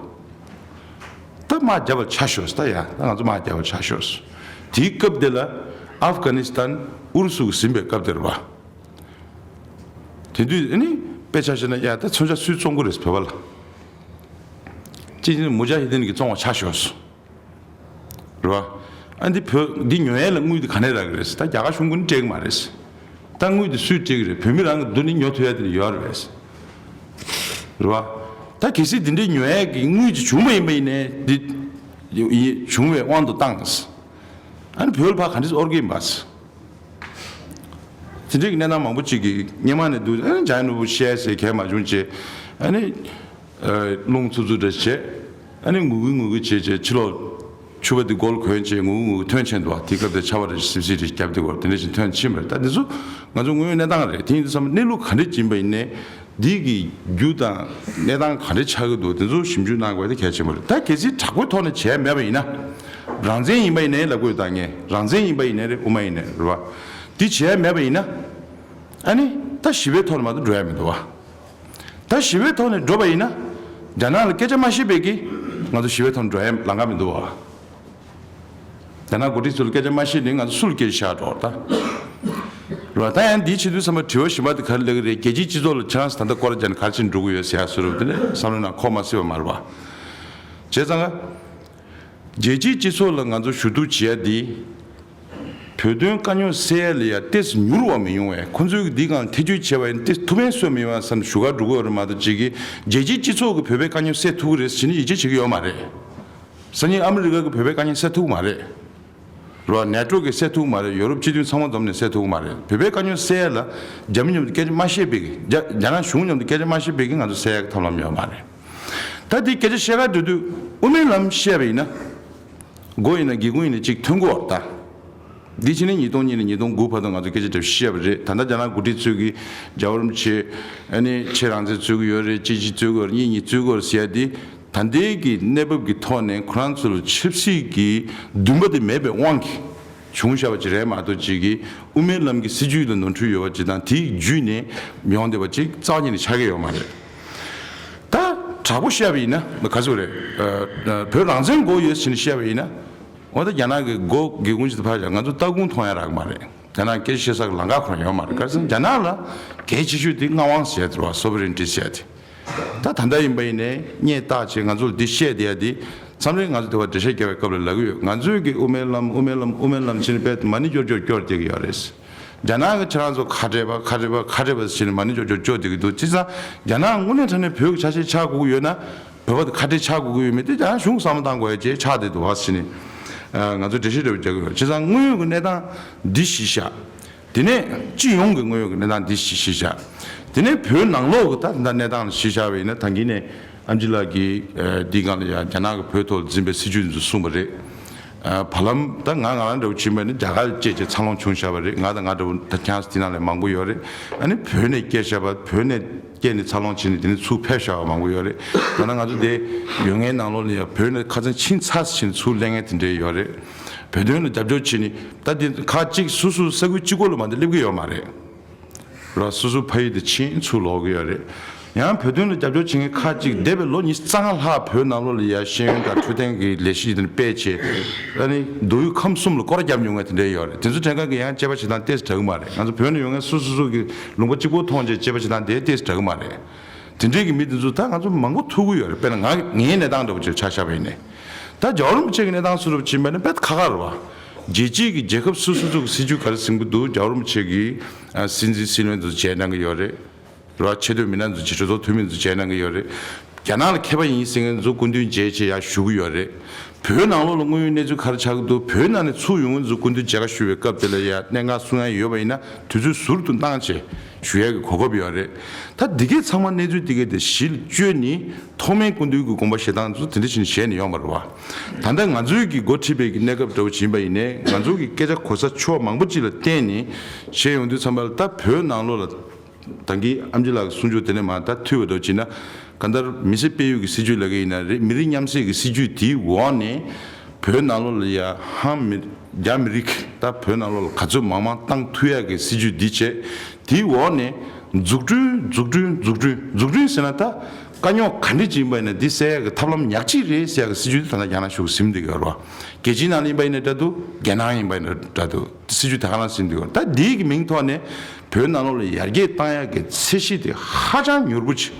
ད་དམག་རྒྱབ་པར་ཆ་ཤོག་ད་ཡ་ད་ང་ཚོ་དམག་རྒྱབ་པར་ཆ་ཤོག་དེའི་སྐབས་དེ་ལ་ཨབ་གྷ་ནི་སི་ཐན་ཨུ་རུ་སུ་གིས་ཟིན་པའི་སྐབས་དེ་རེད་བ། དེ་དུས་ཨ་ནི་དཔེ་ཆ་བཞག་ན་ཡ་ད་མཚོན་ཆ་སུས་བཙོང་གི་རེད་བོད་པ་ལ། ཅི་ནས་མུ་ཇ་ཧི་དིན་གྱིས་བཙོང་བ་ཆ་ཤོར་སོང་། རེད་བ། ཨ་འདི་བོད་འདི་ཉོ་ཡས་ལ་དངུལ་འདི་ག་ནས་རག་གི་རེད་ཟེར་ད་རྒྱ་གར་གཞུང་ཀུན་སྤྲད་གི་མ་རེད་ཟེར། ད་དངུལ་འདི་སུས་སྤྲད་གི་རེད་བོད་མི་རང་གི་འདུ་ནི་ཉོ་ཐུབ་ཡ་དེ་ནི་ཡོད་རེད་བས་ཟེར། རེད་བ། ད་གལ་སྲིད་འདི་འདྲའི་ཉོ་ཡས་ཀྱི་དངུལ་ཅིག་བྱུང་བ་ཡིན་པ་ཡིན་ནའི་འདི་ཡི་བྱུང་བའི་དབང་དུ་བཏང་ཟེར། ཨ་ནི་བོད་ལ་ཕར་ག་འདྲས་འོར་གི་ཡིན་པ་ཟེར། དེ་འདྲའི་གནས་སྟངས་མང་པོ་ཅིག་གིས་སྔོན་མ་ནས་འདུག་ཨ་ནི་འཇམ་དབྱངས་ནོར་བུ་བཤད་ཟེར་གལ་མ་བྱུང་བྱས། ཨ་ནི་རླུང་འཚུབ་འཚུབ་འདྲ་བྱས། ཨ་ནི་ངུ་གི་ངུ་གི་བྱས་བྱས་ཕྱི་ལོགས་ཕྱུ་པ་འདི་མགོ་ལ་གོན་བྱས་ངུ་གི་ངུ་གི་ཐོན་ཕྱིན་འདུག་དེའི་སྐབས་དེར་ཆར་པ་རེ་སིབ་སིབ་རེ་བརྒྱབ་འདུག་དེ་འདྲ་ཞིག་ཐོན་ཕྱིན་པ་རེད། ད་འདི་ཚོ་ང་ཚོ་དངོས་ཡོད་གནས་སྟངས་རེད། དེ་ཡིན་དུས་ཙམ་གནས་ལུགས་ག་འདྲ་ཡིན་པ་ཡིན་ནའི། འདི་གི་རྒྱུ་དང་གནས་སྟངས་ག་འདྲ་ཆགས་ཀྱི་འདུག་དེ་ཚོ་ཞིབ་འཇུག་གནང་དགོས་དེ་གལ་ཆེན་པོ་རེད། ད་གལ་སྲིད་དྲག་པོའི་ཐོག་ནས་བྱས་མེད་པ་ཡིན་ན། རང་བཙན་ཡིན་པ་ཡིན་ནའི་ལབ་དགོས་ད་ངས་རང་བཙན་ཡིན་པ་ཡིན་ནའི་རེད་དབུ་མ་ཡིན་ནའི་རེད་བ། འདི་བྱས་མེད་པ་ཡིན་ན། ཨ་ནི་ད་ཞི་བའི་ཐོག་ནས་མ་གཏོགས་འགྲོ་ཡ་མི་འདུག་བ། ད་ཞི་བའི་ཐོག་ནས་འགྲོ་བ་ཡིན་ན། རྒྱ་ནག་ལ་སྐད་ཆ་མ་བཤད་པའི་གི་ང་ཚོ་ཞི་བའི་ཐོག་ནས་འགྲོ་ཡ་ལམ་ཁ་མི་འདུག་བ། རྒྱ་ནག་འགོ་ཁྲིད་ཚོ་ལ་སྐད་ཆ་མ་བཤད་ནས་ང་ཚོ་སུ་ལ་སྐད་ཆ་བཤད་འགྲོ་ད། རེད་བ། ད་ཡང་འདིའི་ཆེད་དུ་བསམ་པ་དྲི་བ་གཞན་པ་དེ་ག་རེ་སླེབས་ཀྱི་རེད། རྒྱལ་སྤྱིའི་སྤྱི་ཚོགས་ལ་ཁྱེད་རང་ཚོ་ད་ལྟ་སྐོར་ར་རྒྱག་ནས་ག་རེ་བྱེད་འགྲོ་གི་ཡོད་ཟེར་ཡ་བཟོ་འདྲ་དེ་ནས་བསམ་བློའི་ནང་འཁོར་མ་སྲིད་པ་མ་རེད་བ། བྱས་ཙང་ཀ་རྒྱལ་སྤྱིའི་སྤྱི་ཚོགས་ལ་ང་ཚོ་ཞུ་གཏུག་བྱེད་ཡ་འདི། བོད་དོན་དཀའ་རྙོག་སེལ་ཡ་ལ་ཡ་ཏོག་ཙམ་མྱུར་བ་མི་ཡོང་བས་ཁོ་ཚོས་འདི་སྒང་ཐེ་བྱུས་བྱས་པ་ཡིན་ཏེ་ཐུགས་ཕན་གསོས་མི་ཡོང་བ་བསམ་ཞུ་ག་འགྲོ་གི་ཡོད་རེད་མ་གཏོགས་ཅིག་གིས་རྒྱལ་སྤྱིའི་སྤྱི་ཚོགས་ཀྱིས་བོད་པའི་དཀའ་རྙོག་སེལ་ཐུབ་ཀྱི་རེད་ཟེར་ནས་ཡིད་ཆེས་བྱེད་ཀྱི་ཡོད་མ་རེད། སང་ཉིན་ཨ་མི་རི་ཀ་གིས་བོད་པའི་དཀའ་རྙོག་སེལ་ཐུབ་ཀྱི་མ་རེད། རེད་བ། ནེ་ཊོ་གིས་སེལ་ཐུབ་ཀྱི་མ་རེད། ཡོ་རོབ་སྤྱི་མཐུན་ཚང་མ་འཛོམས་ནས་སེལ་ཐུབ་ཀྱི་མ་རེད། བོད་པའི་དཀའ་རྙོག་སེལ་ཡ་ལ་རྒྱ་མི་མཉམ་དུ་སྐད་ཆ་མ་བཤད་པའི་གི་རྒྱ་རྒྱ་ནག་གཞུང་མཉམ་དུ་སྐད་ཆ་མ་བཤད་པའི་གི་ང་ཚོ་སེལ་ཡ་གི་ཐབས་ལམ་ཡོད་མ་རེད། ད་འདི་སྐད་ཆ་བཤད་ག་འགྲོ་དུས་དབུ་མའི་ལམ་བཤད་པ་ཡིན་ན། མགོ་ཡིན་ན་སྒེའུ་ཁུང་ཡིན་ན་གཅིག་ཐོན་གོ་བར་ད། འདི་ཕྱི་ནས་ཉིས་སྟོང་གཉིས་ནས་ཉིས་སྟོང་དགུ་བར་དུ་ང་ཚོ་སྐད་ཆ་འདྲ་བཤད་པ་རེད། ད་ལྟ་རྒྱ་ནག་འགོ་ཁྲིད་ཚོས་ཀྱིས་རྒྱལ་བ་རིན་པོ་ཆེ་ཨ་ནི་ཆེས་རང་བཙན་རྩོད་ཀྱི་ཡོད་རེད། གཅིག་གཅིག་རྩོད་ཀྱི་ཡོད་རེད། གཉིས་གཉིས་རྩོད་ཀྱི་ཡོད་རེད་ཟེར་ཡ་འདི། ད་ལྟའི་གི་གནས་བབ་ཀྱི་ཐོག་ནས་ཁོ་རང་ཚོ་ལ་ཆབ་སྲིད་ཀྱི་འདུན་པ་དེ་མེད་པའི་དབང་གིས་བྱུང་བཞག་པ་ཅིག་རེད་མ་གཏོགས་ཅིག་གིས་དབུ་མའི་ལམ་གྱི་སྲིད་བྱུས་ལ་ནོར་འཁྲུལ་ཡོད་པ་ཅིག་དང་དེའི་བརྒྱུད་ནས་ཡོང་བསྡད་པ་ཅིག་རྩ་བ་ཉིད་ནས་ཆགས་ཀྱི་ཡོད་མ་རེད། ད་དྲག་པོ་བཤད་པ་ཡིན་ན་ག་ཚོད་རེད། བོད་རང་བཙན་དགོས་ཡོད་ཟེར་ནས་བཤད་པ་ཡིན་ན། འོ་ད་རྒྱ་ནག་གི་མགོ་སྒེའུ་ཁུང་ཞིག་ཏུ་ཕར་བཞག་ང་ཚོ་ལྟ་སྐུང་མཐོང་ཡ་རག་མ་རེད། རྒྱ་ནག་སྐད་ཆ་བཤད་ས་གི་ལམ་ཁ་ཁོ་རང་ཡོད་མ་རེད། ག་རེ་ཟེར་ན་རྒྱ་ནག་ལ་གལ་ཆེ་ཤོས་དེ་མངའ་དབང་ཟེར་ཡ་དེ་རེད་བ། སོ་བེ་རེན་ཊི་ཟེར་ཡ་དེ། ད་ད་ལྟ་ཡིན་པ་ཡིན་ནའི་སྙད་བཏགས་བྱས་ང་ཚོ་ལ་འདི་བཤད་བསྡད་ཡ་འདི་མཚམས་རེ་ང་ཚོ་དེ་བ་འགྲེལ་བཤད་རྒྱག་པའི་སྐབས་ལ་ལབ་ཀྱི་ཡོད། ང་ཚོས་ཀྱི་དབུ་མའི་ལམ་དབུ་མའི་ལམ་དབུ་མའི་ལམ་བྱས་ནས་དཔེ་མ་ཎི་སྐྱོར་སྐྱོར་སྐྱོར་བསྡད་ཀྱི་ཡོད་རེད། རྒྱ་ནག་གི་ཁྱེད་རང་ཚོ་ཁ་བྲལ་པ་ཁ་བྲལ་པ་ཁ་བྲལ་པ་ཟེར་ནས་མ་ཎི་ཅོ་ཅོ་ཅོ་བསྡད་ཀྱི་འདུག་བྱས་ཙང་རྒྱ་ནག་དངོས་གནས་དྲང་གནས་བོད་ཀྱི་ཆ་ཤས་ཆགས་དགོས་ཀྱི་ཡོད་ན་བོད་པ་དེ་ཁ་བྲལ་ཆགས་དགོས་ཀྱི་ཡོད་མེད་དེ་རྒྱ་ནག་གཞུང་བསམ་བློ་བཏང་དགོས་ཡ་ཅེས་ཆགས་བསྡད་འདུག་བ་ཟེར་ནས་ང་ཚོས་འགྲེལ་བཤད་འདྲ་པོ་རྒྱག་གི་ཡོད། བྱས་ཙང་དངོས་ཡོད་ཀྱི་གནས་སྟངས་འདི་གཞི་བཞག་དེ་ནས་སྤྱི་ཡོངས་ཀྱི་དངོས་ཡོད་ཀྱི་གནས་སྟངས་འདི་གཞི་བཞག་དེ་ནས་བོད་ནང་ལོགས་ཀྱི་ད་ད་གནས་སྟངས་ལ་གཞི་བཞག་པ་ཡིན་ན་ད་གིན་ནས། ཨམ་ཆི་ལགས་ཀྱིས་ཨ་འདི་སྒང་ལ་ཡང་རྒྱ་ནག་གི་བོད་ཐོག་ལ་འཛིན་པའི་སྲིད་བྱུས་འདི་ཚོ་གསུངས་པ་རེད། ཨ་བར་ལམ་ད་ང་ང་རང་འདྲ་བོ་ཕྱིན་པ་ནི་རྒྱ་གར་བཅས་ཀྱི་འཚར་ལོངས་བྱུང་བཞག་པ་རེད། ང་དང་ང་འདྲ་བོ་ད་ཁྱེད་རང་ཚོ་དེ་ནང་ལ་མང་པོ་ཡོད་རེད། ཨ་ནི་བོད་ནས་སྐྱེས་བཞག་པ་བོད་ནས་སྐྱེས་ནས་འཚར་ལོངས་བྱས་ནས་དེ་ནས་ཚུར་ཕེབས་བཞག་པ་མང་པོ་ཡོད་རེད། ད་ལྟ་ང་ཚོ་དེ་ཡོད་ངའི་ནང་ལོགས་ལ་ཡང་བོད་ནས་ཁ་སང་ཕྱིན་ཚར་ཕྱིན་ཚུར་སླེབས་མཁན་དེ་འདྲས་ཡོད་རེད། བོད་དོན་ལ་རྒྱབ་སྐྱོར་བྱས་ནས་ད་དེ་ཁག་གཅིག་སོ་སོ་ས་ཁུལ་གཅིག་པོ་ལ་མ་གཏོགས་སླེབས་ཀྱི་ཡོད་མ་རེད། ར་སོ་སོ་ཕ་ཡུལ་དུ་ཕྱིན་ཚུར་ལོག་གི་ཡོད་རེད། ཡང་བོད་དོན་ལ་རྒྱབ་སྐྱོར་བྱེད་མཁན་ཁག་ཅིག་འདས་པའི་ལོ་ཉི་ཤུ་རྩ་ལྔ་ལྷག་བོད་ནང་ལོགས་ལ་ཡ་ཤེས་ཡོན་དང་འཕྲོད་བསྟེན་གྱི་ལས་གཞི་དེ་སྤེལ་བྱས། ཨ་ནི་མདོ་དབུས་ཁམས་གསུམ་ལ་སྐོར་ར་བརྒྱབ་མྱོང་མཁན་དེ་འདྲ་ཡོད་རེད། དེ་ཚོ་དྲན་གང་གི་ཡང་དཔྱད་པ་བྱེད་སྟངས་ཏོག་ཙམ་འདྲ་གི་མ་རེད། ང་ཚོ་བོད་ནས་ཡོང་མཁན་སོ་སོ་སོ་གི་ལུང་པ་གཅིག་པོ་མཐོང་བྱས་དཔྱད་པ་བྱེད་སྟངས་དེ་ཏོག་ཙམ་འདྲ་གི་མ་རེད། དེ་འདྲའི་གི་མི་དེ་ཚོ་ད་ང་ཚོ་མང་པོ་ཐུག་གི་ཡོད་རེད། དཔེར་ན་ང་ངའི་གནས་སྟངས་འདྲ་པོ་ཅིག་ཆ་བཞག་པ་ཡིན་ནའི། ད་རྒྱལ་བ་རིན་པོ་ཆེ་གི་གནས་སྟངས་སུ་རུབ་ཕྱིན་པ་ནི་དཔེ་ཁག་ཁག་རེད་བ། རྒྱལ་སྤྱིའི་གི་རྒྱལ་ཁབ་སོ་སོ་ཚོ་གི་སྲིད་ཇུས་ག་རེ་ཟིན་གི་འདུག་རྒྱལ་བ་རིན་པོ་ཆེ་གི་ཨ་སྲིད་འཛིན་སྲིད་བློན་ཚོ་མཇལ་གནང་གི་ཡོད་རེད། རེད་བ། ཆེས་མཐོའི་མི་སྣ་ཚོ་གྲོས་ཚོགས་འཐུས་མི་ཚོ་མཇལ་གནང་གི་ཡོད་རེད། རྒྱ་ནག་ལ་མཁས་པ་ཡིན་ཟེར་མཁན་ཚོ་སྐུ་མདུན་མཇལ་བྱས་ཡར་བཞུགས་ཀྱི་ཡོད་རེད། བོད་ནང་ལོགས་ལ་དངོས་ཡོད་གནས་ཚུལ་ག་རེ་ཆགས་ཀྱི་འདུག་བོད་ནང་ནས་ཚུར་ཡོང་མཁན་ཚོ་སྐུ་མདུན་མཇལ་ཁ་ཞུ་བའི་སྐབས་དེ་ལ་ཡ་གནད་འགག་གསུང་ཡ་ཡོད་པ་ཡིན་ན་དུས་ཚོད་ཟུར་དུ་གནང་བྱས་ཞུ་ཡ་གི་གོ་སྐབས་ཡོད་རེད། ད་འདི་གས་ཚང་མ་གནས་ཚུལ་འདི་གས་དེ་གཞི་ལ་བཅོལ་ནས་ཐོག་མའི་སྐུ་མདུན་གྱི་དགོངས་པ་བཞེས་སྟངས་ཚོ་དེ་འདྲ་བྱས་ནས་བཞེས་ནས་ཡོང་བ་རེད་བ། ད་ལྟ་ང་ཚོའི་གི་འགོ་ཁྲིད་པའི་གི་གནས་སྐབས་འདྲ་བོ་ཡིན་པ་ཡིན་ནའི་ང་ཚོ་གི་སྐད་ཆ་གོ་ས་ཕྱོགས་མང་པོ་ཅིག་ལ་བརྟེན་ནས་བྱས་ཡོང་དུས་ཙམ་པ་ལ་ད་བོད་ནང་ལོགས་ལ། ད་གིན་ཨམ་ཆི་ལགས་ཀྱི་གསུང་ཆོས་དེ་ནས་མ་ད་ཐུས་པ་འདྲ་བྱས་ན་གང་ལྟར་མི་སེར་སྤེལ་ཡུལ་གྱི་སྲིད་ཇུས་ལབ་ཀྱི་ཡིན་ན་རེད། མི་རིགས་མཉམ་བསྲེས་ཀྱི་སྲིད་ཇུས་དེའི་འོག་ནས་བོད་ནང་ལོགས་ལ་ཡ་ཧང་མི་རྒྱ་མི་རིགས་ད་བོད་ནང་ལོགས་ལ་ག་ཚོད་མང་མང་བཏང་ཐུབ་ཡག་གི་སྲིད་ཇུས་འདི་བྱས། དེའི་འོག་ནས་འཛུགས་སྐྲུན་འཛུགས་སྐྲུན་འཛུགས་སྐྲུན་འཛུགས་སྐྲུན་ཟེར་ན་ད་དཀའ་རྙོག་ག་འདྲ་ཅིག་ཡིན་པ་ཡིན་ན་འདི་སེལ་ཡག་གི་ཐབས་ལམ་ཉག་གཅིག་རེད་ཟེར་ཡག་གི་སྲིད་ཇུས་དེ་ད་ལྟ་རྒྱ་ནག་གཞུང་གིས་ཟིན་བསྡད་ཀྱི་ཡོད་རེད་བ། རྒྱལ་སྤྱིའི་ནང་ལ་ཡིན་པ་ཡིན་ན་འདྲ་འདུག་རྒྱལ་ནང་ཡིན་པ་ཡིན་ན་འདྲ་འདུག་སྲིད་ཇུས་དེ་ག་རང་ཟིན་འདུག་ད་འདིའི་གི་མིང་ཐོག་ནས་བོད་ནང་ལོགས་ལ་ཡར་རྒྱས་བཏང་ཡག་གི་ཚད་གཞི་དེ་ཧ་ཅང་མྱུར་པོ་ཆེ།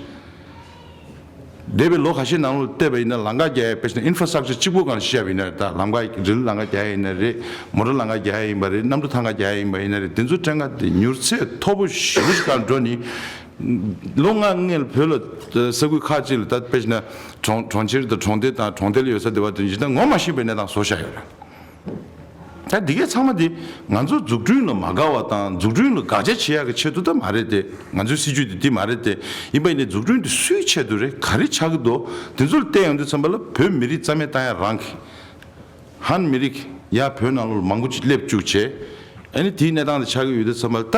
འདས་པའི་ལོ་ཁ་ཤས་ནང་ལོགས་བལྟས་པ་ཡིན་ན་ལམ་ཁ་རྒྱག་ཡག་དཔེ་བྱས་ན་ཨིན་ཕ་ར་སི་ཊག་ཅར་གཅིག་པོ་གང་བཤད་པ་ཡིན་ན་ད་ལམ་ཁ་རི་ལི་ལམ་ཁ་རྒྱག་ཡག་ཡིན་ན་རེད། མོ་ཊ་ལམ་ཁ་རྒྱག་ཡག་ཡིན་པ་རེད། གནམ་གྲུ་ཐང་ཁ་རྒྱག་ཡག་ཡིན་པ་ཡིན་ན་རེད། དེ་ཚོ་ཕྲན་ཁ་དེ་མྱུར་ཚད་མཐོ་པོ་ཞེ་པོ་ཞིག་གང་འགྲོ་ནི། ལོ་ལྔ་སྔོན་ལ་བོད་ལ་ས་ཁུལ་ཁག་ཅིག་ལ་ད་དཔེ་བྱས་ན་གྲོང་གྲོང་ཁྱེར་དང་གྲོང་སྡེ་དང་གྲོང་རྡལ་ཡོད་ས་དེ་བ་དེ་ཇི་ལྟར་ངོ་མ་ཤེས་པའི་གནས་སྟངས་བཟོ་བཞག་ཡོད་རེད། ད་འདི་གས་ཚང་མ་འདི་ང་ཚོ་འཛུགས་སྐྲུན་ལ་མ་དགའ་བ་དང་འཛུགས་སྐྲུན་ལ་དགག་བྱ་བྱེད་ཡག་གི་ཆེད་དུ་ད་མ་རེད་དེ། ང་ཚོའི་སྲིད་ཇུས་འདི་འདི་མ་རེད་དེ། ཡིན་པ་ཡིན་ནའི་འཛུགས་སྐྲུན་འདི་སུའི་ཆེད་དུ་རེད། ག་རེ་ཆགས་ཀྱི་འདུག་དེ་ཚོ་ལ་བལྟས་ཡོང་དུས་ཙམ་པ་ལ་བོད་མི་རིགས་རྩ་མེད་བཏང་ཡག་རང་གི་ཧན་མི་རིགས་ཡ་བོད་ནང་ལོགས་ལ་མང་པོ་ཅིག་སླེབས་བཅུག་བྱས། ཨ་ནི་དེའི་གནས་སྟངས་དེ་ཆགས་ཀྱི་ཡོད་དུས་ཙམ་པ་ལ་ད།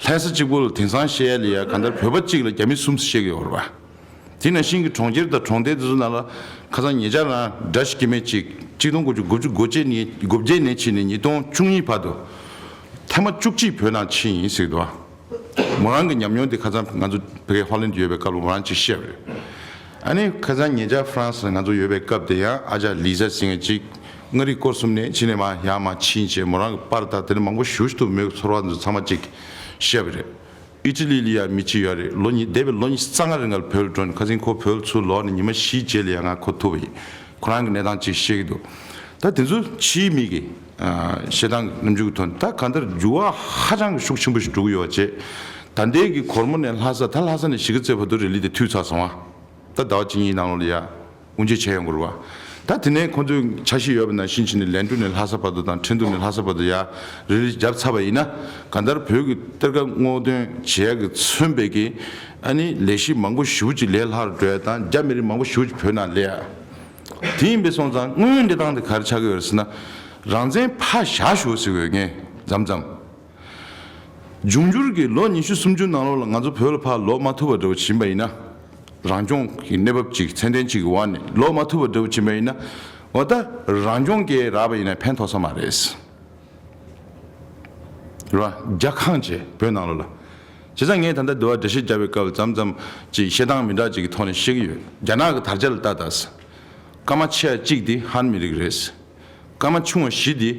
ལྷ་ས་གཅིག་པོ་ལ་དེང་སང་བཤད་ཡ་ལ་ཡ་གང་ལྟར་བོད་པ་གཅིག་ལ་རྒྱ་མི་གསུམ་བཤད་ཀྱི་ཡོད་རེད་བ། དེ་ནང་བཞིན་གྱི་གྲོང་ཁྱེར་དང་གྲོང་རྡལ་དེ་ཚོ་ནང་ལ་ཁ་སང་ཉེ་ཆར་རང་འདྲ་ཞིག་གི་མེད་ཅིག་གཅིག་སྟོང་དགུ་བརྒྱ་དགུ་བཅུ་གོ་གཅིག་ནས་གོ་བརྒྱད་ནས་ཕྱིན་ནས་ཉིས་སྟོང་བཅུ་གཉིས་བར་དུ་ཐེངས་མ་བཅུ་གཅིག་བོད་ནང་ཕྱིན་ཡིན་ཟེར་གྱི་འདུག་བ། མོ་རང་གི་ཉམས་མྱོང་དེ་ཁ་སང་ང་ཚོ་བོད་སྐད་ཧོ་ལན་དུ་ཡོད་པའི་སྐབས་ལ་མོ་རང་ཅིག་བཤད་པ་རེད། ཨ་ནི་ཁ་སང་ཉེ་ཆར་ཧྥ་རན་སི་ང་ཚོ་ཡོད་པའི་སྐབས་དེ་ཡང་ཨ་ཅག་ལི་ཟ་ཟེར་མཁན་ཅིག་མངའ་རིས་སྐོར་གསུམ་ནས་ཕྱིན་ནས་མར་ཡར་མར་ཕྱིན་བྱས་མོ་རང་གི་པར་དང་དེ་ནས་མང་པོ་ཞེ་པོ་ཞིག་འདུག་མོའི་ཚོར་བ་ཚོ་ཚང་མ་ཅིག་བཤད་པ་རེད། ཨི་ཊ་ལི་ལ་ཡང་མི་གཅིག་ཡོད་རེད། ལོ་ཉི་འདས་པའི་ལོ་ཉི་ཤུ་རྩ་ལྔ་རིང་ལ་བོད་ལ་འགྲོ་ནས་ཁ་སང་ཁོ་བོད་ལ་ཚུར་ལོག་ནས་ཉི་མ་བཞིའི་རྗེས་ལ་ཡང་ང་ཁོ་ཐུག་པ་ཡིན། ཁོ་རང་གི་གནས་སྟངས་ཅིག་བཤད་ཀྱི་འདུག་ད་དེ་ཚོ་ཕྱིའི་མི་གི་ཨ་བཤད་སྟངས་རྣམ་འགྱུར་གྱི་ཐོག་ནས་ད་གང་ལྟར་འགྱུར་བ་ཧ་ཅང་གི་ཤུགས་ཆེན་པོ་ཞིག་འགྲོ་གི་ཡོད་པ་བྱས། ད་ལྟའི་གི་གོར་མོ་ནས་ལྷ་ས་ད་ལྷ་ས་ནས་གཞིས་ཀ་རྩེ་བར་དུ་རི་ལི་དེ་མཐུད་ཚར་སོང་ཨ། ད་ཟླ་བ་གཅིག་གཉིས་ནང་ལོགས་ལ་ཡ། དབུ་འབྱེད་བྱས་ཡོང་དགོས་རེད་བ། ད་དེ་ནས་ཁོང་ཚོས་འཆར་གཞི་ཡོད་པ་ནང་བཞིན་བྱས་ནས་ལན་གྲུ་ནས་ལྷ་ས་བར་དུ་དང་ཁྲིན་ཏུ་ནས་ལྷ་ས་བར་དུ་ཡ་རི་ལི་བརྒྱབ་ཚར་བ་ཡིན་ན་གང་ལྟར་བོད་ཀྱི་གཏེར་ཁ་སྔོག་འདོན་བྱེད་ཡག་གི་མཚོན་པའི་གི་ཨ་ནི་ལས་གཞི་མང་པོ་ཞེ་པོ་ཅིག་ལས་སླ་རུ་འགྲོ་ཡ་དང་རྒྱ་མི་རིགས་མང་པོ་ཞེ་པོ་ཅིག་བོད་ནང་སླེབས་ཡ། དེ་ཡིན་པས་སོང་ཙང་དངོས་ཡོད་འབྲེལ་སྟངས་དེ་ག་རེ་ཆགས་ཀྱི་ཡོད་རེད་ཟེར་ན། རང་བཙན་ཕར་བཞག་ཞོག་ཟེར་དགོས་ངས་མཚམས་མཚམས། འབྱུང་འགྱུར་གྱི་ལོ་ཉི་ཤུ་སུམ་ཅུ་ནང་ལོགས་ལ་ང་ཚོ་བོད་ལ་ཕར་ལོག་མ་ཐུབ་པ་འདྲ་བོ་ཕྱིན་པ་ཡིན་ན། རང་སྐྱོང་གི་གནས་བབ་ཅིག་ཚད་ལྡན་ཅིག་གི་འོག་ནས་ལོག་མ་ཐུབ་པ་འདྲ་བོ་ཕྱིན་པ་ཡིན་ན། འོ་ད་རང་སྐྱོང་གི་རག་པ་ཡིན་ན་ཕན་ཐོགས་ས་མ་རེད། རེད་བ། རྒྱ་ཁེངས་བྱས་བོད་ནང་ལོགས་ལ། བྱས་ཙང་ངས་ད་ལྟ་འདི་བ་འགྲེལ་བཤད་བརྒྱབ་པའི་སྐབས་མཚམས་མཚམས་ཅིག་བཤད་སྟངས་མི་འདྲ་ཅིག་གི་ཐོག་ནས་བཤད་ཀྱི་ཡོད། རྒྱ་ནག་གི་དར་ཆ་ལ་ལྟ་ད། སྐར་མ་ཆེ་བ་གཅིག་དེ་ཧན་མི་རིགས་རེད། སྐར་མ་ཆུང་བ་བཞི་དེ་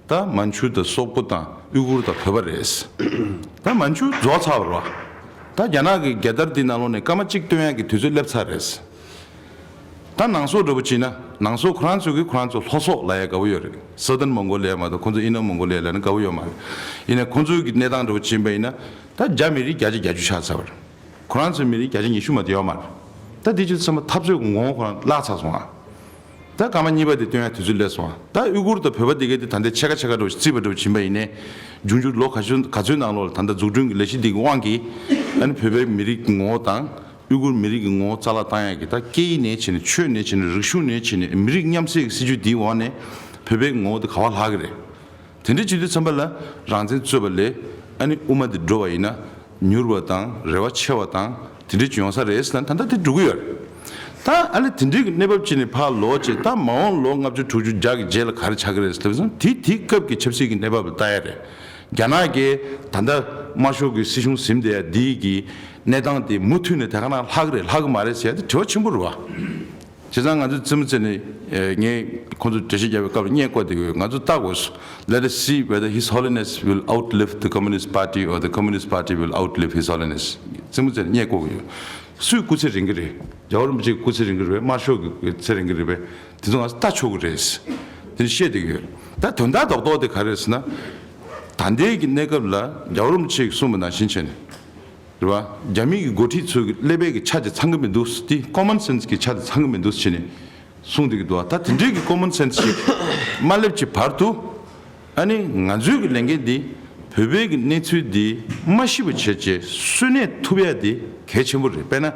ད་མན་ཇུ་དང་སོག་པོ་དང་ཨུ་གུར་དང་བོད་པ་རེད། ད་མན་ཇུ་རྫོགས་ཚར་བ་རེད་ ད་རྒྱ་ནག་གི་རྒྱལ་དར་འདི་ནང་ལོགས་ནས་སྐར་མ་གཅིག་སྟོན་ཡག་གི་དུས་ཚོད་སླེབས་ཚར་རེད། ད་ནང་སོག་འདྲ་པོ་བྱས་ན་ནང་སོག་ཁོ་རང་ཚོ་གིས་ཁོ་རང་ཚོ་ལྷོ་སོག་ལབ་ཡ་དགའ་པོ་ཡོད་རེད། Southern Mongolia མ་གཏོགས་ཁོ་ཚོ་Inner Mongolia ལབ་ན་དགའ་པོ་ཡོད་མ་རེད། ཡིན་ནའི་ཁོ་ཚོའི་གི་གནས་སྟངས་འདྲ་པོ་བྱས་པ་ཡིན་ན་ད་རྒྱ་མི་རིགས་བརྒྱ་ཆ་བརྒྱད་ཅུ་ཆགས་ཚར་བ་རེད། ཁོ་རང་ཚོའི་མི་རིགས་བརྒྱ་ཆ་ཉི་ཤུ་མ་གཏོགས་ཡོད་མ་རེད། ད་འདི་ཆ་ཚང་མ་འཐབ་རྩོད་ཀྱི་ངོ་བོ་ཁོ་རང་བརླག་ཚར་སོང་ཨ། ད་སྐར་མ་གཉིས་པ་དེ་སྟོན་ཡ་དུས་ཚོད་སླེབས་སོང་ཨ། ད་ཨུ་གུར་དང་བོད་པ་དེ་གའི་དེ་ད་ལྟའི་ཕྱེད་ཀ་ཕྱེད་ཀ་འདྲ་པོ་ཞིག་བརྩིས་པ་འདྲ་པོ་བྱིན་པ་ཡིན་ནའི། འབྱུང་འགྱུར་ལོ་ག་ཚོད་ག་ཚོད་ནང་ལོགས་ལ་ད་ལྟ་འཛུགས་སྐྲུན་གྱི་ལས་གཞི་འདི་གི་དབང་གིས་ཨ་ནི་བོད་པའི་མི་རིགས་ཀྱི་ངོ་བོ་དང་། ཨུ་གུར་མི་རིགས་ཀྱི་ངོ་བོ་རྩ་བརླག་བཏང་ཡག་གི་ད་སྐད་ཡིག་ནས་བྱས་ནས་ཆོས་ནས་བྱས་ནས་རིག་གཞུང་ནས་བྱས་ནས་མི་རིགས་མཉམ་བསྲེས་ཀྱི་སྲིད་ཇུས་འདིའི་འོག་ནས་བོད་པའི་ངོ་བོ་དེ་ག་པར་ལྷག་གི་རེད། དེ་འདྲ་བྱེད་དུས་ཙམ་པ་ལ་རང་བཙན་རྩོད་པ་ལས་ཨ་ནི་དབུ་མ་དེ་འགྲོ་བ་ཡིན་ན་མྱུར་བ་དང་རེ་བ་ཆེ་བ་དང་དེ་འདྲ་ཅིག་ཡོང་ས་རེད་ཟེར་ན་ད་ལྟ་དེ་འགྲོ་གི་ཡོད་རེད། ད་ཨ་ནི་དེ་འདྲའི་གི་གནས་བབ་ཅིག་ནས་ཕར་ལོག་བྱས་ད་མ་འོངས་ལོ་ལྔ་བཅུ་དྲུག་ཅུ་བརྒྱ་གི་རྗེས་ལ་ག་རེ་ཆགས་ཀྱི་རེད་ཟེར་ན་དེ་དེའི་སྐབས་ཀྱི་ཆབ་སྲིད་ཀྱི་གནས་བབ་ལ་ལྟ་ཡ་རེད། རྒྱ་ནག་གིས་ད་ལྟ་དམར་ཤོག་གི་སྲིད་གཞུང་ཟིན་བསྡད་ཡ་འདི་གི་གནས་སྟངས་དེ་མུ་མཐུད་ནས་དེ་ག་ནང་ལྷག་གི་རེད་ལྷག་གི་མ་རེད་ཟེར་ཡ་དེ་དྲི་བ་ཆེན་པོ་རེད་བ། བྱས་ཙང་ང་ཚོས་རྩེད་མོ་རྩེ་ནས་ངས་ཁོང་ཚོ་འགྲེལ་བཤད་རྒྱབ་པའི་སྐབས་ལ་བརྙན་བཀོད་བསྡད་ཀྱི་ཡོད། ང་ཚོ་ལྟ་དགོས་སོ། Let us see whether His Holiness will outlive the Communist Party or the Communist Party will outlive His Holiness. རྩེད་མོ་རྩེ་ནས་བརྙན་བཀོད་ཀྱི་ཡོད། སུའི་སྐུ་ཚེ་རིང་གི་རེད། རྒྱལ་བ་རིན་པོ་ཆེའི་སྐུ་ཚེ་རིང་གི་རེད། དམར་ཤོག་གི་ཚེ་རིང་གི་རེད་པས། དེ་ཚོ་ང་ཚོ་ལྟ་ཆོག་གི་རེད། དེ་ནི་བཤད་བསྡད་ཀྱི་ཡོད། ད་དོན་དག་རྡོག་རྡོག་དེ་ག་རེ་རེད་ཟེར་ན། ད་ལྟའི་གི་གནས་སྐབས་ལ་རྒྱལ་བ་རིན་པོ་ཆེས་གསུངས་པ་ནང་བཞིན་བྱས་ནས། རེད་བ། རྒྱ་མི་གི་འགོ་ཁྲིད་ཚོའི་གི་ཀླད་པའི་གི་ཆ་དེ་ཚང་གི་མི་འདུག་དེ་common sense གི་ཆ་དེ་ཚང་གི་མི་འདུག་བྱས་ནས་གསུངས་བསྡད་ཀྱི་འདུག་ད་དེ་འདྲའི་གི་common sense ཞིག་མ་སླེབས་ཀྱི་བར་དུ། ཨ་ནི་ང་ཚོའི་གི་ལས་འགན་འདི་བོད་པའི་གི་གནས་ཚུལ་འདི་མ་ཤི་བ་བྱས་བྱས་གསོན་གནས་ཐུབ་ཡ་འདི་གལ་ཆེན་པོ་རེད། དཔེར་ན་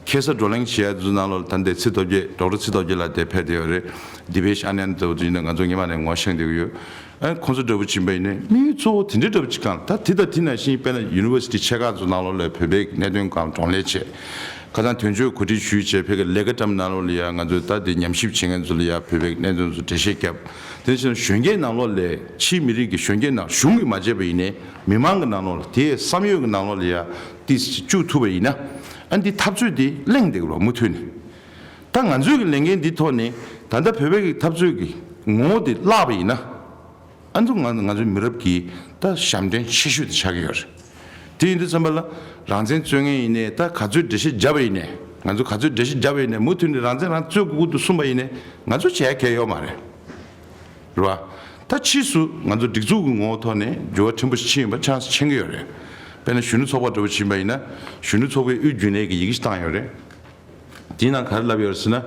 ཁ་སང་བགྲོ་གླེང་བྱེད་ཡ་ཚོའི་ནང་ལོགས་ལ་ད་ལྟའི་ཚེ་རྡོ་རྗེ་ཌོག་ཊར་ཚེ་རྡོ་རྗེ་ལགས་དེ་ཕེབས་བསྡད་ཡོད་རེད། Dipesh Anand དེ་ཚོ་ཡིན་ན་ང་ཚོ་སྔོན་མ་ནས་ངོ་ཤེས་བསྡད་ཀྱི་ཡོད། ཨ་ཁོང་ཚོ་འདྲ་པོ་ཕྱིན་པ་ཡིན་ནའི་དམིགས་ཡུལ་གཙོ་བོ་དེ་འདྲའི་འདྲ་པོ་ཅིག་གང་ལ་ད་དེ་དང་དེ་ནང་བཞིན་དཔེར་ན་ཡུ་ནི་ཝར་སི་ཊི་ཆེ་ཁག་ཚོ་ནང་ལོགས་ལ་བོད་པའི་གནད་དོན་སྒང་གདོང་ལེན་བྱས། ཁ་སང་དོན་གཅོད་གོ་སྒྲིག་ཞུས་བྱས་ཕ་གིའི་ལེ་ཀ་ཊམ་ནང་ལོགས་ལ་ཡ་ང་ཚོས་ད་དེ་ཉམས་ཞིབ་བྱེད་མཁན་ཚོ་ལ་ཡ་བོད་པའི་གནད་དོན་ཚོ་འགྲེལ་བཤད་བརྒྱབ། དེ་བཞིན་གཞོན་སྐྱེས་ནང་ལོགས་ལ་ཕྱིའི་མི་རིགས་ཀྱི་གཞོན་སྐྱེས་ནང་གཞུང་གིས་མ་བྱས་པ་ཡིན་ནའི་མི་མང་གི་ནང་ལོགས་ལ་དེའི་བསམ་ཡོད་ཀྱི་ནང་ལོགས་ལ་ཡ་ཏིས་བཅུག་ཐུབ་པ་ཡིན་ན། ཨ་འདི་འཐབ་རྩོད་འདི་གླེང་བསྡད་ཀྱི་རོགས་མུ་མཐུད་ནས། ད་ང་ཚོའི་གི་ལས་འགན་འདི་ཐོག་ནས་ད་ལྟ་བོད་པའི་གི་འཐབ་རྩོད་ཀྱི་ངོ་བོ་འདི་བརླག་པ་ཡིན་ན། ཨ་ཚོ་ང་ང་ཚོའི་མི་རབས་ཀྱི་ད་ཞབས་འདྲེན་ཆེ་ཤོས་དེ་ཆགས་ཀྱི་ཡོད་རེད། དེ་ཡིན་དུས་ཙམ་པ་ལ་རང་བཙན་རྩོད་མཁན་ཡིན་ནའི་ད་ག་ཚོད་འགྲེལ་བཤད་བརྒྱབ་པ་ཡིན་ནའི་ང་ཚོ་ག་ཚོད་འགྲེལ་བཤད་བརྒྱབ་པ་ཡིན་ནའི་མུ་མཐུད་ནས་རང་བཙན་རང་རྩོད་དགོས་ཀྱི་འདུག་གསུངས་པ་ཡིན་ནའི་ང་ཚོ་བྱེད་ཡ་གལ་ཡོད་མ་རེད། རེད་བ། ད་ཕྱིས་སུ་ང་ཚོ་སྒྲིག་འཛུགས་ཀྱི་ངོ་བོ་ཐོག་ནས་འགྱུར་བ་ཕྲན་བུ་ཞིག་ཕྱིན་ཡོད་པ་ཆགས་ཕྱིན་གྱི་ཡོད་རེད། དཔེར་ན་གཞོན་ནུ་ཚོགས་པ་འདྲ་བོ་ཕྱིན་པ་ཡིན་ན་གཞོན་ནུ་ཚོགས་པའི་དབུས་རྒྱུན་ལས་ཀྱི་ཡི་གེ་ཞིག་བཏང་ཡོད་རེད། དེའི་ནང་ག་རེ་ལབ་ཡོད་རེད་ཟེར་ན།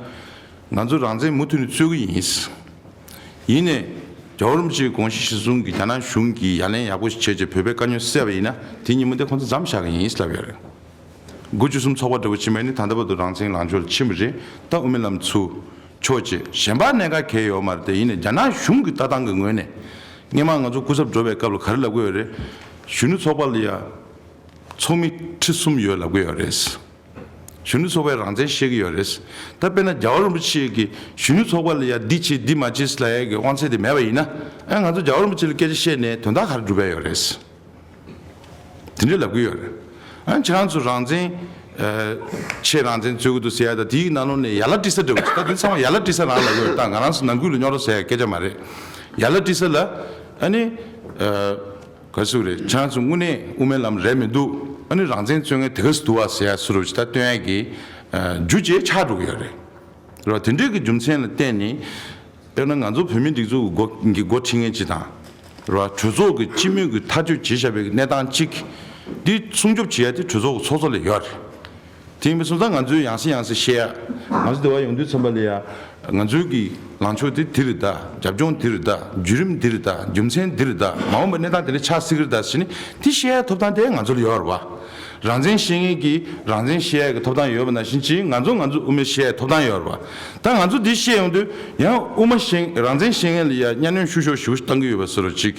ང་ཚོ་རང་བཙན་མུ་མཐུད་ནས་རྩོད་ཀྱི་ཡིན། ཡིན་ནའི། རྒྱལ་བ་རིན་པོ་ཆེའི་དགོངས་གཞི་གཞིར་བཟུང་གིས་རྒྱ་ནག་གཞུང་གིས་ཡ་ལན་ཡག་པོ་ཞིག་བྱས་རྗེས་བོད་པའི་དཀའ་རྙོག་སེལ་བ་ཡིན་ན་དེ་ཉིན་མོ་དེ་ཁོང་ཚོ་མཚམས་བཞག་གི་ཡིན་ལབ་ཡོད་རེད། དགུ་བཅུ་གསུམ་ཚོགས་པ་འདྲ་བོ་ཕྱིན་པ་ནི་ད་ལྟ་བར་དུ་རང་བཙན་ལངས་ཕྱོགས་ལ་ཕྱིན་པ་རེད། ད་དབུ་མའི་ལམ་ཚུར་ཕྱོགས་བྱས་གཞན་པ་གནད་འགག་གལ་ཡོད་མ་རེད་དེ་ཡིན་ནའི་རྒྱ་ནག་གཞུང་གི་ལྟ་སྟངས་ཀྱི་ངོས་ནས་སྔོན་མ་ང་ཚོ་སྐུ་ཚབ་འགྲོ་བའི་སྐབས་ལ་ག་རེ་ལབ་ཀྱི་ཡོད་རེད། གཞོན་ནུ་ཚོགས་པ་ལ་ཡ་ཚོགས་མི་ཁྲི་གསུམ་ཡོད་ལབ་ཀྱི་ཡོད་རེད། གཞོན་ནུ་ཚོགས་པས་རང་བཙན་བཤད་ཀྱི་ཡོད་རེད། ད་དཔེར་ན་རྒྱལ་བ་རིན་པོ་ཆེ་གིས་གཞོན་ནུ་ཚོགས་པ་ལ་ཡ་འདི་བྱེད་འདི་མ་བྱེད་ལབ་ཡ་གི་དབང་ཚད་དེ་མེད་པ་ཡིན་ན། ཨ་ང་ཚོ་རྒྱལ་བ་རིན་པོ་ཆེ་ལ་སྐད་ཆ་བཤད་ནས་དོན་དག་ག་རེ་སྒྲུབ་ཡ་ཡོད་རེད། དེ་འདྲས་ལབ་ཀྱི་ཡོད་རེད། ཨ་ཁྱེད་རང་ཚོ་རང་བཙན། ཨ་ཆེས་རང་བཙན་རྩོད་ཀྱི་འདུག་ཟེར་ཡ་ད་དེའི་ནང་ལོགས་ནས་ཡ་ལ་ཏི་ས་འདྲ་བོ་ད་དེ་ཚང་མ་ཡ་ལ་ཏི་ས་རང་ལབ་ཀྱི་ཡོད་རེད། ད་ང་རང་ཚོ་ནང་ཁུལ་ལ་རྙོག་དྲ་ཟེར་ཡ་སྐད་ཆ་མ་རེད། ཡ་ལ་ཏི་ས་ལ་ཨ་ནི། ཨ། ག་ཟེར་རེད། ཁྱེད་རང་ཚོ་དངོས་གནས་དབུ་མའི་ལམ་རེད་མི་འདུག་ཨ་ནི་རང་བཙན་རྩོད་མཁན་དེ་ག་ཚོད་འདུག་བ་ཟེར་ཡ་སུ་རུ་ཅིག་ད་སྟོན་ཡ་གི་རྒྱུ་ཅིག་ཆགས་འགྲོ་གི་ཡོད་རེད། རེད་བ། དེ་འདྲའི་གི་རྒྱུ་མཚན་ལ་བརྟེན་ནས་དཔེར་ན་ང་ཚོ་བོད་མིའི་སྒྲིག་འཛུགས་ཀྱི་འགོ་གི་འགོ་ཁྲིད་མཁན་ཅིག་དང་། རེད་བ། གྲོས་ཚོགས་ཀྱི་སྤྱི་མོས་ཀྱི་ཐག་གཅོད་བྱེད་བཞག་པའི་གནས་སྟངས་གཅིག་འདི་སྲུང་སྐྱོབ་བྱེད་ཡ་དེ་གྲོས་ཚོགས་ཀྱི་ཚོགས་གཙོ་ལ་ཡོད་རེད། དེ་ཡིན་པ་སོང་ཙང་ང་ཚོས་ཡང་སེ་ཡང་སེ་བཤད་ཡ། ང་ཚོ་འདི་བ་ཡོང་དུས་ཙམ་པ་ལ་ཡ། ང་ཚོའི་གི་ལངས་ཕྱོགས་དེ་འདི་རེད་ད། རྒྱབ་ལྗོངས་འདི་རེད་ད། བརྒྱུད་རིམ་འདི་རེད་ད། རྒྱུ་མཚན་འདི་རེད་ད། མ་འོངས་པའི་གནས་སྟངས་དེ་འདྲ་ཆགས་སྲིད་ཀྱི་རེད་ད་ཟེར་ནས་དེ་བཤད་ཡ་ཐོབ་ཐང་དེ་ང་ཚོ་ལ་ཡོད་རེད་བ། རང་བཙན་བཤད་མཁན་གྱིས་རང་བཙན་བཤད་ཡ་གི་ཐོབ་ཐང་ཡོད་པ་ནང་བཞིན་གྱིས་ང་ཚོ་ང་ཚོ་དབུ་མའི་བཤད་ཡ་ཐོབ་ཐང་ཡོད་རེད་བ། ད་ང་ཚོ་འདི་བཤད་ཡོང་དུས་ཡང་དབུ་མ་བཤད་རང་བཙན་བཤད་མཁན་ལ་ཡ་གཉའ་གནོན་ཤུགས་ཤོག་ཞེ་པོ་ཞིག་བཏང་གི་ཡོད་པ་བཟོ་འདྲ་ཅིག་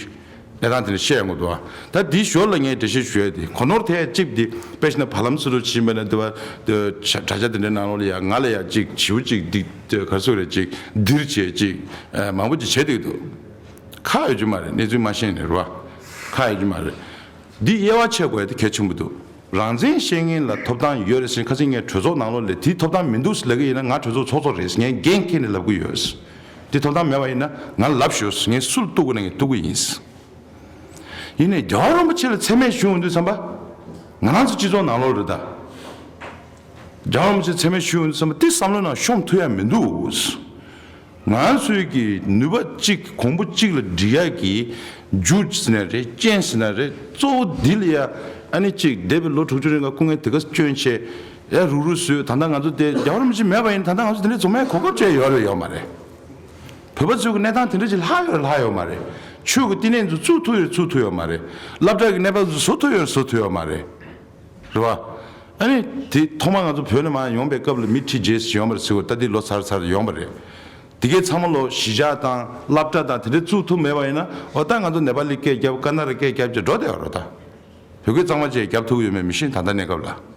གནས་སྟངས་དེ་འདྲ་བཤད་ཡོང་གི་འདུག་ཨ། ད་འདིའི་ཞོར་ལ་ངས་འགྲེལ་བཤད་ཞུ་ཡ་དེ་གོ་ནོར་ཐེབས་ཡ་གཅིག་དེ་དཔེ་བཞག་ན་བར་ལམ་སུ་རུ་ཕྱིན་པ་ན་དེ་བ་དེ་དྲ་རྒྱ་དེ་འདྲའི་ནང་ལོགས་ལ་ཡ་ང་ལ་ཡ་གཅིག་བྱིའུ་གཅིག་འདི་དེ་ག་རེ་ཟེར་རེད་གཅིག་འདིར་བྱས་གཅིག་མང་པོ་ཅིག་བྱས་བསྡད་འདུག་ཁག་ཡོད་རྒྱུ་མ་རེད། གནས་ཚུལ་མ་ཤེས་ནས་རེད་བ། ཁག་ཡོད་རྒྱུ་མ་རེད། འདི་དབྱེ་བ་ཕྱེ་དགོས་ཡ་དེ་གལ་ཆེན་པོ་འདུག་རང་བཙན་བཤད་མཁན་ལ་ཐོབ་ཐང་ཡོད་རེད་ཟེར་ཁ་སང་ངས་གྲོས་ཚོགས་ནང་ལོགས་ལ་དེའི་ཐོབ་ཐང་མི་འདུག་ཟེར་ལབ་ཀྱི་ཡིན་ན་ང་གྲོས་ཚོགས་ཚོགས་གཙོ་རེད། ངས་འགན་འཁྱེར་ནས་ལབ་ཀྱི་ཡོད། དེ་ཐོབ་ཐང་མེད་པ་ཡིན་ན་ང་ལབ་ཤོག་ངས་སུ་ལ་གཏུག་དགོས་ན་ངས་གཏུག་གི་ཡིན། ཡིན་ནའི་རྒྱལ་བ་རིན་པོ་ཆེ་ལ་མཚན་སྨད་ཞུ་འོང་དུས་ཙམ་པ། ང་རང་ཚོ་སྤྱི་ཚོགས་ནང་ལོགས་རེད་ད། རྒྱལ་བ་རིན་པོ་ཆེ་མཚན་སྨད་ཞུ་ཡོང་དུས་ཙམ་པ་དེ་བསམ་བློའི་ནང་ཤོང་ཐུབ་ཡ་མི་འདུག། ང་ཚོའི་གི་ནུས་པ་གཅིག་གོང་བུ་གཅིག་ལ་སྒྲིལ་ཡ་གི་རྒྱུ་ཟེར་ན་རེད། རྐྱེན་ཟེར་ན་རེད། གཙོ་བོ་འདི་ལ་ཡ་ཨ་ནི་གཅིག་འདས་པའི་ལོ་དྲུག་ཅུ་རིང་ལ་སྐུ་ངལ་དེ་ག་བསྐྱོན་བྱས་ཡ་རུག་རུག་བཟོས། ད་ལྟ་ང་ཚོ་དེ་རྒྱལ་བ་རིན་པོ་ཆེ་མེད་པ་ཡིན་ན་ད་ལྟ་ང་ཚོ་དེ་འདྲའི་ཚོང་མའི་གོ་སྐབས་བཅས་ཡོད་རེད་ཡོད་མ་རེད། བོད་པ་ཚོའི་གི་གནས་སྟངས་དེ་འདྲ་ཅིག་ལྷག་ཡོད་རེད་ལྷག་ཡོད་མ་རེད། ཆོས་ཀྱི་བསྟི་གནས་ཚོ་བཙུགས་ཐུབ་ཡོད་བཙུགས་ཐུབ་ཡོད་མ་རེད། སློབ་གྲྭ་གི་གནས་བབ་ཚོ་བཟོ་ཐུབ་ཡོད་བཟོ་ཐུབ་ཡོད་མ་རེད། རེད་བ། ཨ་ནི་དེ་ཐོག་མ་ང་ཚོ་བོད་ནས་མར་ཡོང་པའི་སྐབས་ལ་མི་ཁྲི་བརྒྱད་ཙམ་ཡོང་བ་རེད་ཟེར་བ། ད་ལྟའི་ལོ་ཚར་ཚར་ཡོང་བ་རེད། དེ་གའི་ཚང་མ་ལོ་གཞིས་ཆགས་དང་སློབ་གྲྭ་དང་དེ་འདྲ་བཙུགས་ཐུབ་མེད་པ་ཡིན་ན་འོ་ད་ང་ཚོ་ནེ་པ་ལི་སྐད་རྒྱབ་ཀ་ན་ར་སྐད་རྒྱབ་ཅིག་འགྲོ་བསྡད་ཡོད་རེད་ད། བོད་སྐད་གཙང་མ་ཅིག་རྒྱབ་ཐུབ་ཡོད་མེད་མི་ཤེས། ད་ལྟ་གནས་སྐབས་ལ།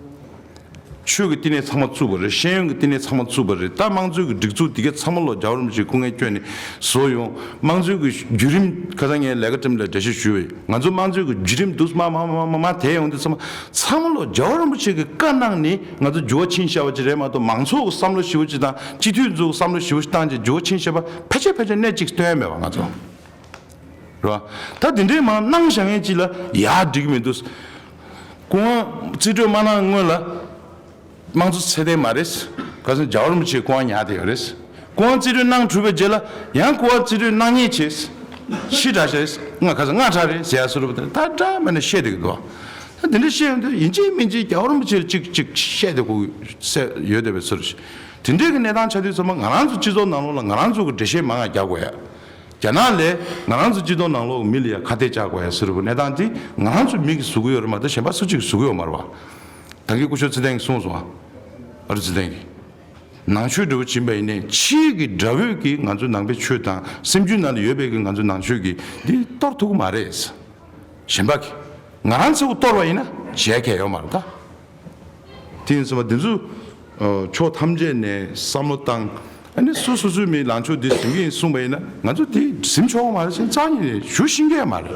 ཆོས་ཀྱི་བསྟི་གནས་ཚང་མ་བཙུགས་པ་རེད། ཤེས་ཡོན་གྱི་བསྟི་གནས་ཚང་མ་བཙུགས་པ་རེད། ད་དམངས་གཙོའི་གི་སྒྲིག་འཛུགས་འདི་གའི་ཚང་མ་ལོ་རྒྱལ་བ་རིན་པོ་ཆེའི་སྐུ་ངལ་བསྐྱོན་ནས་བཟོ་ཡོང་། དམངས་གཙོའི་གི་བརྒྱུད་རིམ་ཁ་སང་ངས་ལས་ཀ་ཁྲིམས་ལ་འགྲེལ་བཤད་ཞུས་པ་ཡིན། ང་ཚོ་དམངས་གཙོའི་གི་བརྒྱུད་རིམ་འདུག་མ་མ་མ་མ་མ་དེ་ཡོང་དུས་ཚང་མ་ཚང་མ་ལོ་རྒྱལ་བ་རིན་པོ་ཆེ་གི་བཀའ་གནང་ནས་ང་ཚོ་འགྱུར་བ་ཕྱིན་བཞག་པ་ཅིག་རེད་མ་གཏོགས་མང་ཚོགས་ཀྱི་བསམ་བློ་ཞེ་པོ་ཅིག་དང་སྤྱི་འཐུས་ཚོའི་བསམ་བློ་ཞེ་པོ་ཅིག་བཏང་བྱས་འགྱུར་བ་ཕྱིན་བཞག་པ་ཕལ་ཆེར་ཕལ་ཆེར་གནད་གཅིག་སྟོན་ཡ་མེད་པ་ང་ཚོ། རེད་བ། ད་དེ་འདྲའི་མང་གནང་བཞག་མཁན་ཅིག་ལ་ཡ་འགྲིག་གི་མི་འདུག། སྐུ་ངོ་རྩིས་སྤྲོད་མ་གནང་སྔོན་ལ་དམངས་གཙོ་ཚད་ལྡན་མ་རེད། ཁ་སང་རྒྱལ་བ་རིན་པོ་ཆེའི་སྐུ་དབང་ཉར་བསྡད་ཡོད་རེད། སྐུ་དབང་རྩིས་སྤྲོད་གནང་གྲུབ་པའི་རྗེས་ལ་ཡང་སྐུ་དབང་རྩིས་སྤྲོད་གནང་མཁན་བྱས། ཕྱི་དྲག་ཤག་རེད། ང་ཁ་སང་ང་དྲག་རེད་ཟེར་ཡ་སུ་རུ་པ་དེ་ད་འདྲ་མེད་ན་བཤད་བསྡད་ཀྱི་འདུག། ད་དེ་འདྲ་བཤད་ཡོང་དུས་ཡིན་གཅིག་མིན་གཅིག་རྒྱལ་བ་རིན་པོ་ཆེ་ལ་གཅིག་གཅིག་བཤད་བསྡད་དགོས་ཡོད་བསྡད་པའི་ཚུལ་རེད། དེ་འདྲའི་གི་གནས་སྟངས་ཆགས་དུས་ཚང་མ་ང་རང་ཚོ་སྤྱི་ཚོགས་ནང་ལོགས་ལ་ང་རང་ཚོ་གི་འགྲེལ་བཤད་མང་ང་རྒྱག་དགོས་ཡ། རྒྱ་ནག་ལས་ང་རང་ཚོ་སྤྱི་ཚོགས་ནང་ལོགས་མི་ལ་ཡ་ཁ་གཏད་བཅག་དགོས་ཡ་ཟེར་བའི་གནས་སྟངས་དེ་ང་རང་ཚོ་མི་གིས་བཟོ་གི་ཡོད་རེད་མ་གཏོགས་གཞན་པ་སུ་གཅིག་གིས་བཟོ་གི་ཡོད་མ་རེད་བ། ད་གིན་སྐུ་ཞབས་ཚེ་བརྟན་གྱིས་གསུངས་སོང་ཨ། ཨ་རུ་ཚེ་བརྟན་གྱིས། ནང་ཆོས་འདྲ་བོ་ཕྱིན་པ་ཡིན་ནའི་ཕྱིའི་གི་དགྲ་བོས་ཀྱིས་ང་ཚོའི་ནང་པའི་ཆོས་དང་སེམས་རྒྱུད་ནང་ལ་ཡོད་པའི་གི་ང་ཚོའི་ནང་ཆོས་ཀྱི་འདི་གཏོར་ཐུབ་ཀྱི་མ་རེད། གཞན་པ་གིས། ང་རང་ཚོས་གཏོར་བ་ཡིན་ན་བྱས་མཁན་ཡོད་མ་རེད་ད། དེ་ཡིན་ཙང་འདི་ཚོ་ཕྱོགས་ཐམས་ཅད་ནས་བསམ་བློ་བཏང་། ཨ་ནི་སོ་སོ་སོའི་མི་ལངས་ཕྱོགས་འདི་ཟིན་གྱི་ཡིན་གསུངས་པ་ཡིན་ན་ང་ཚོ་དེ་ཟིན་ཆོག་གི་མ་རེད་ཟེར་རྩ་ཉིད་ནས་ཞུ་ཤེས་ཀྱི་མ་རེད།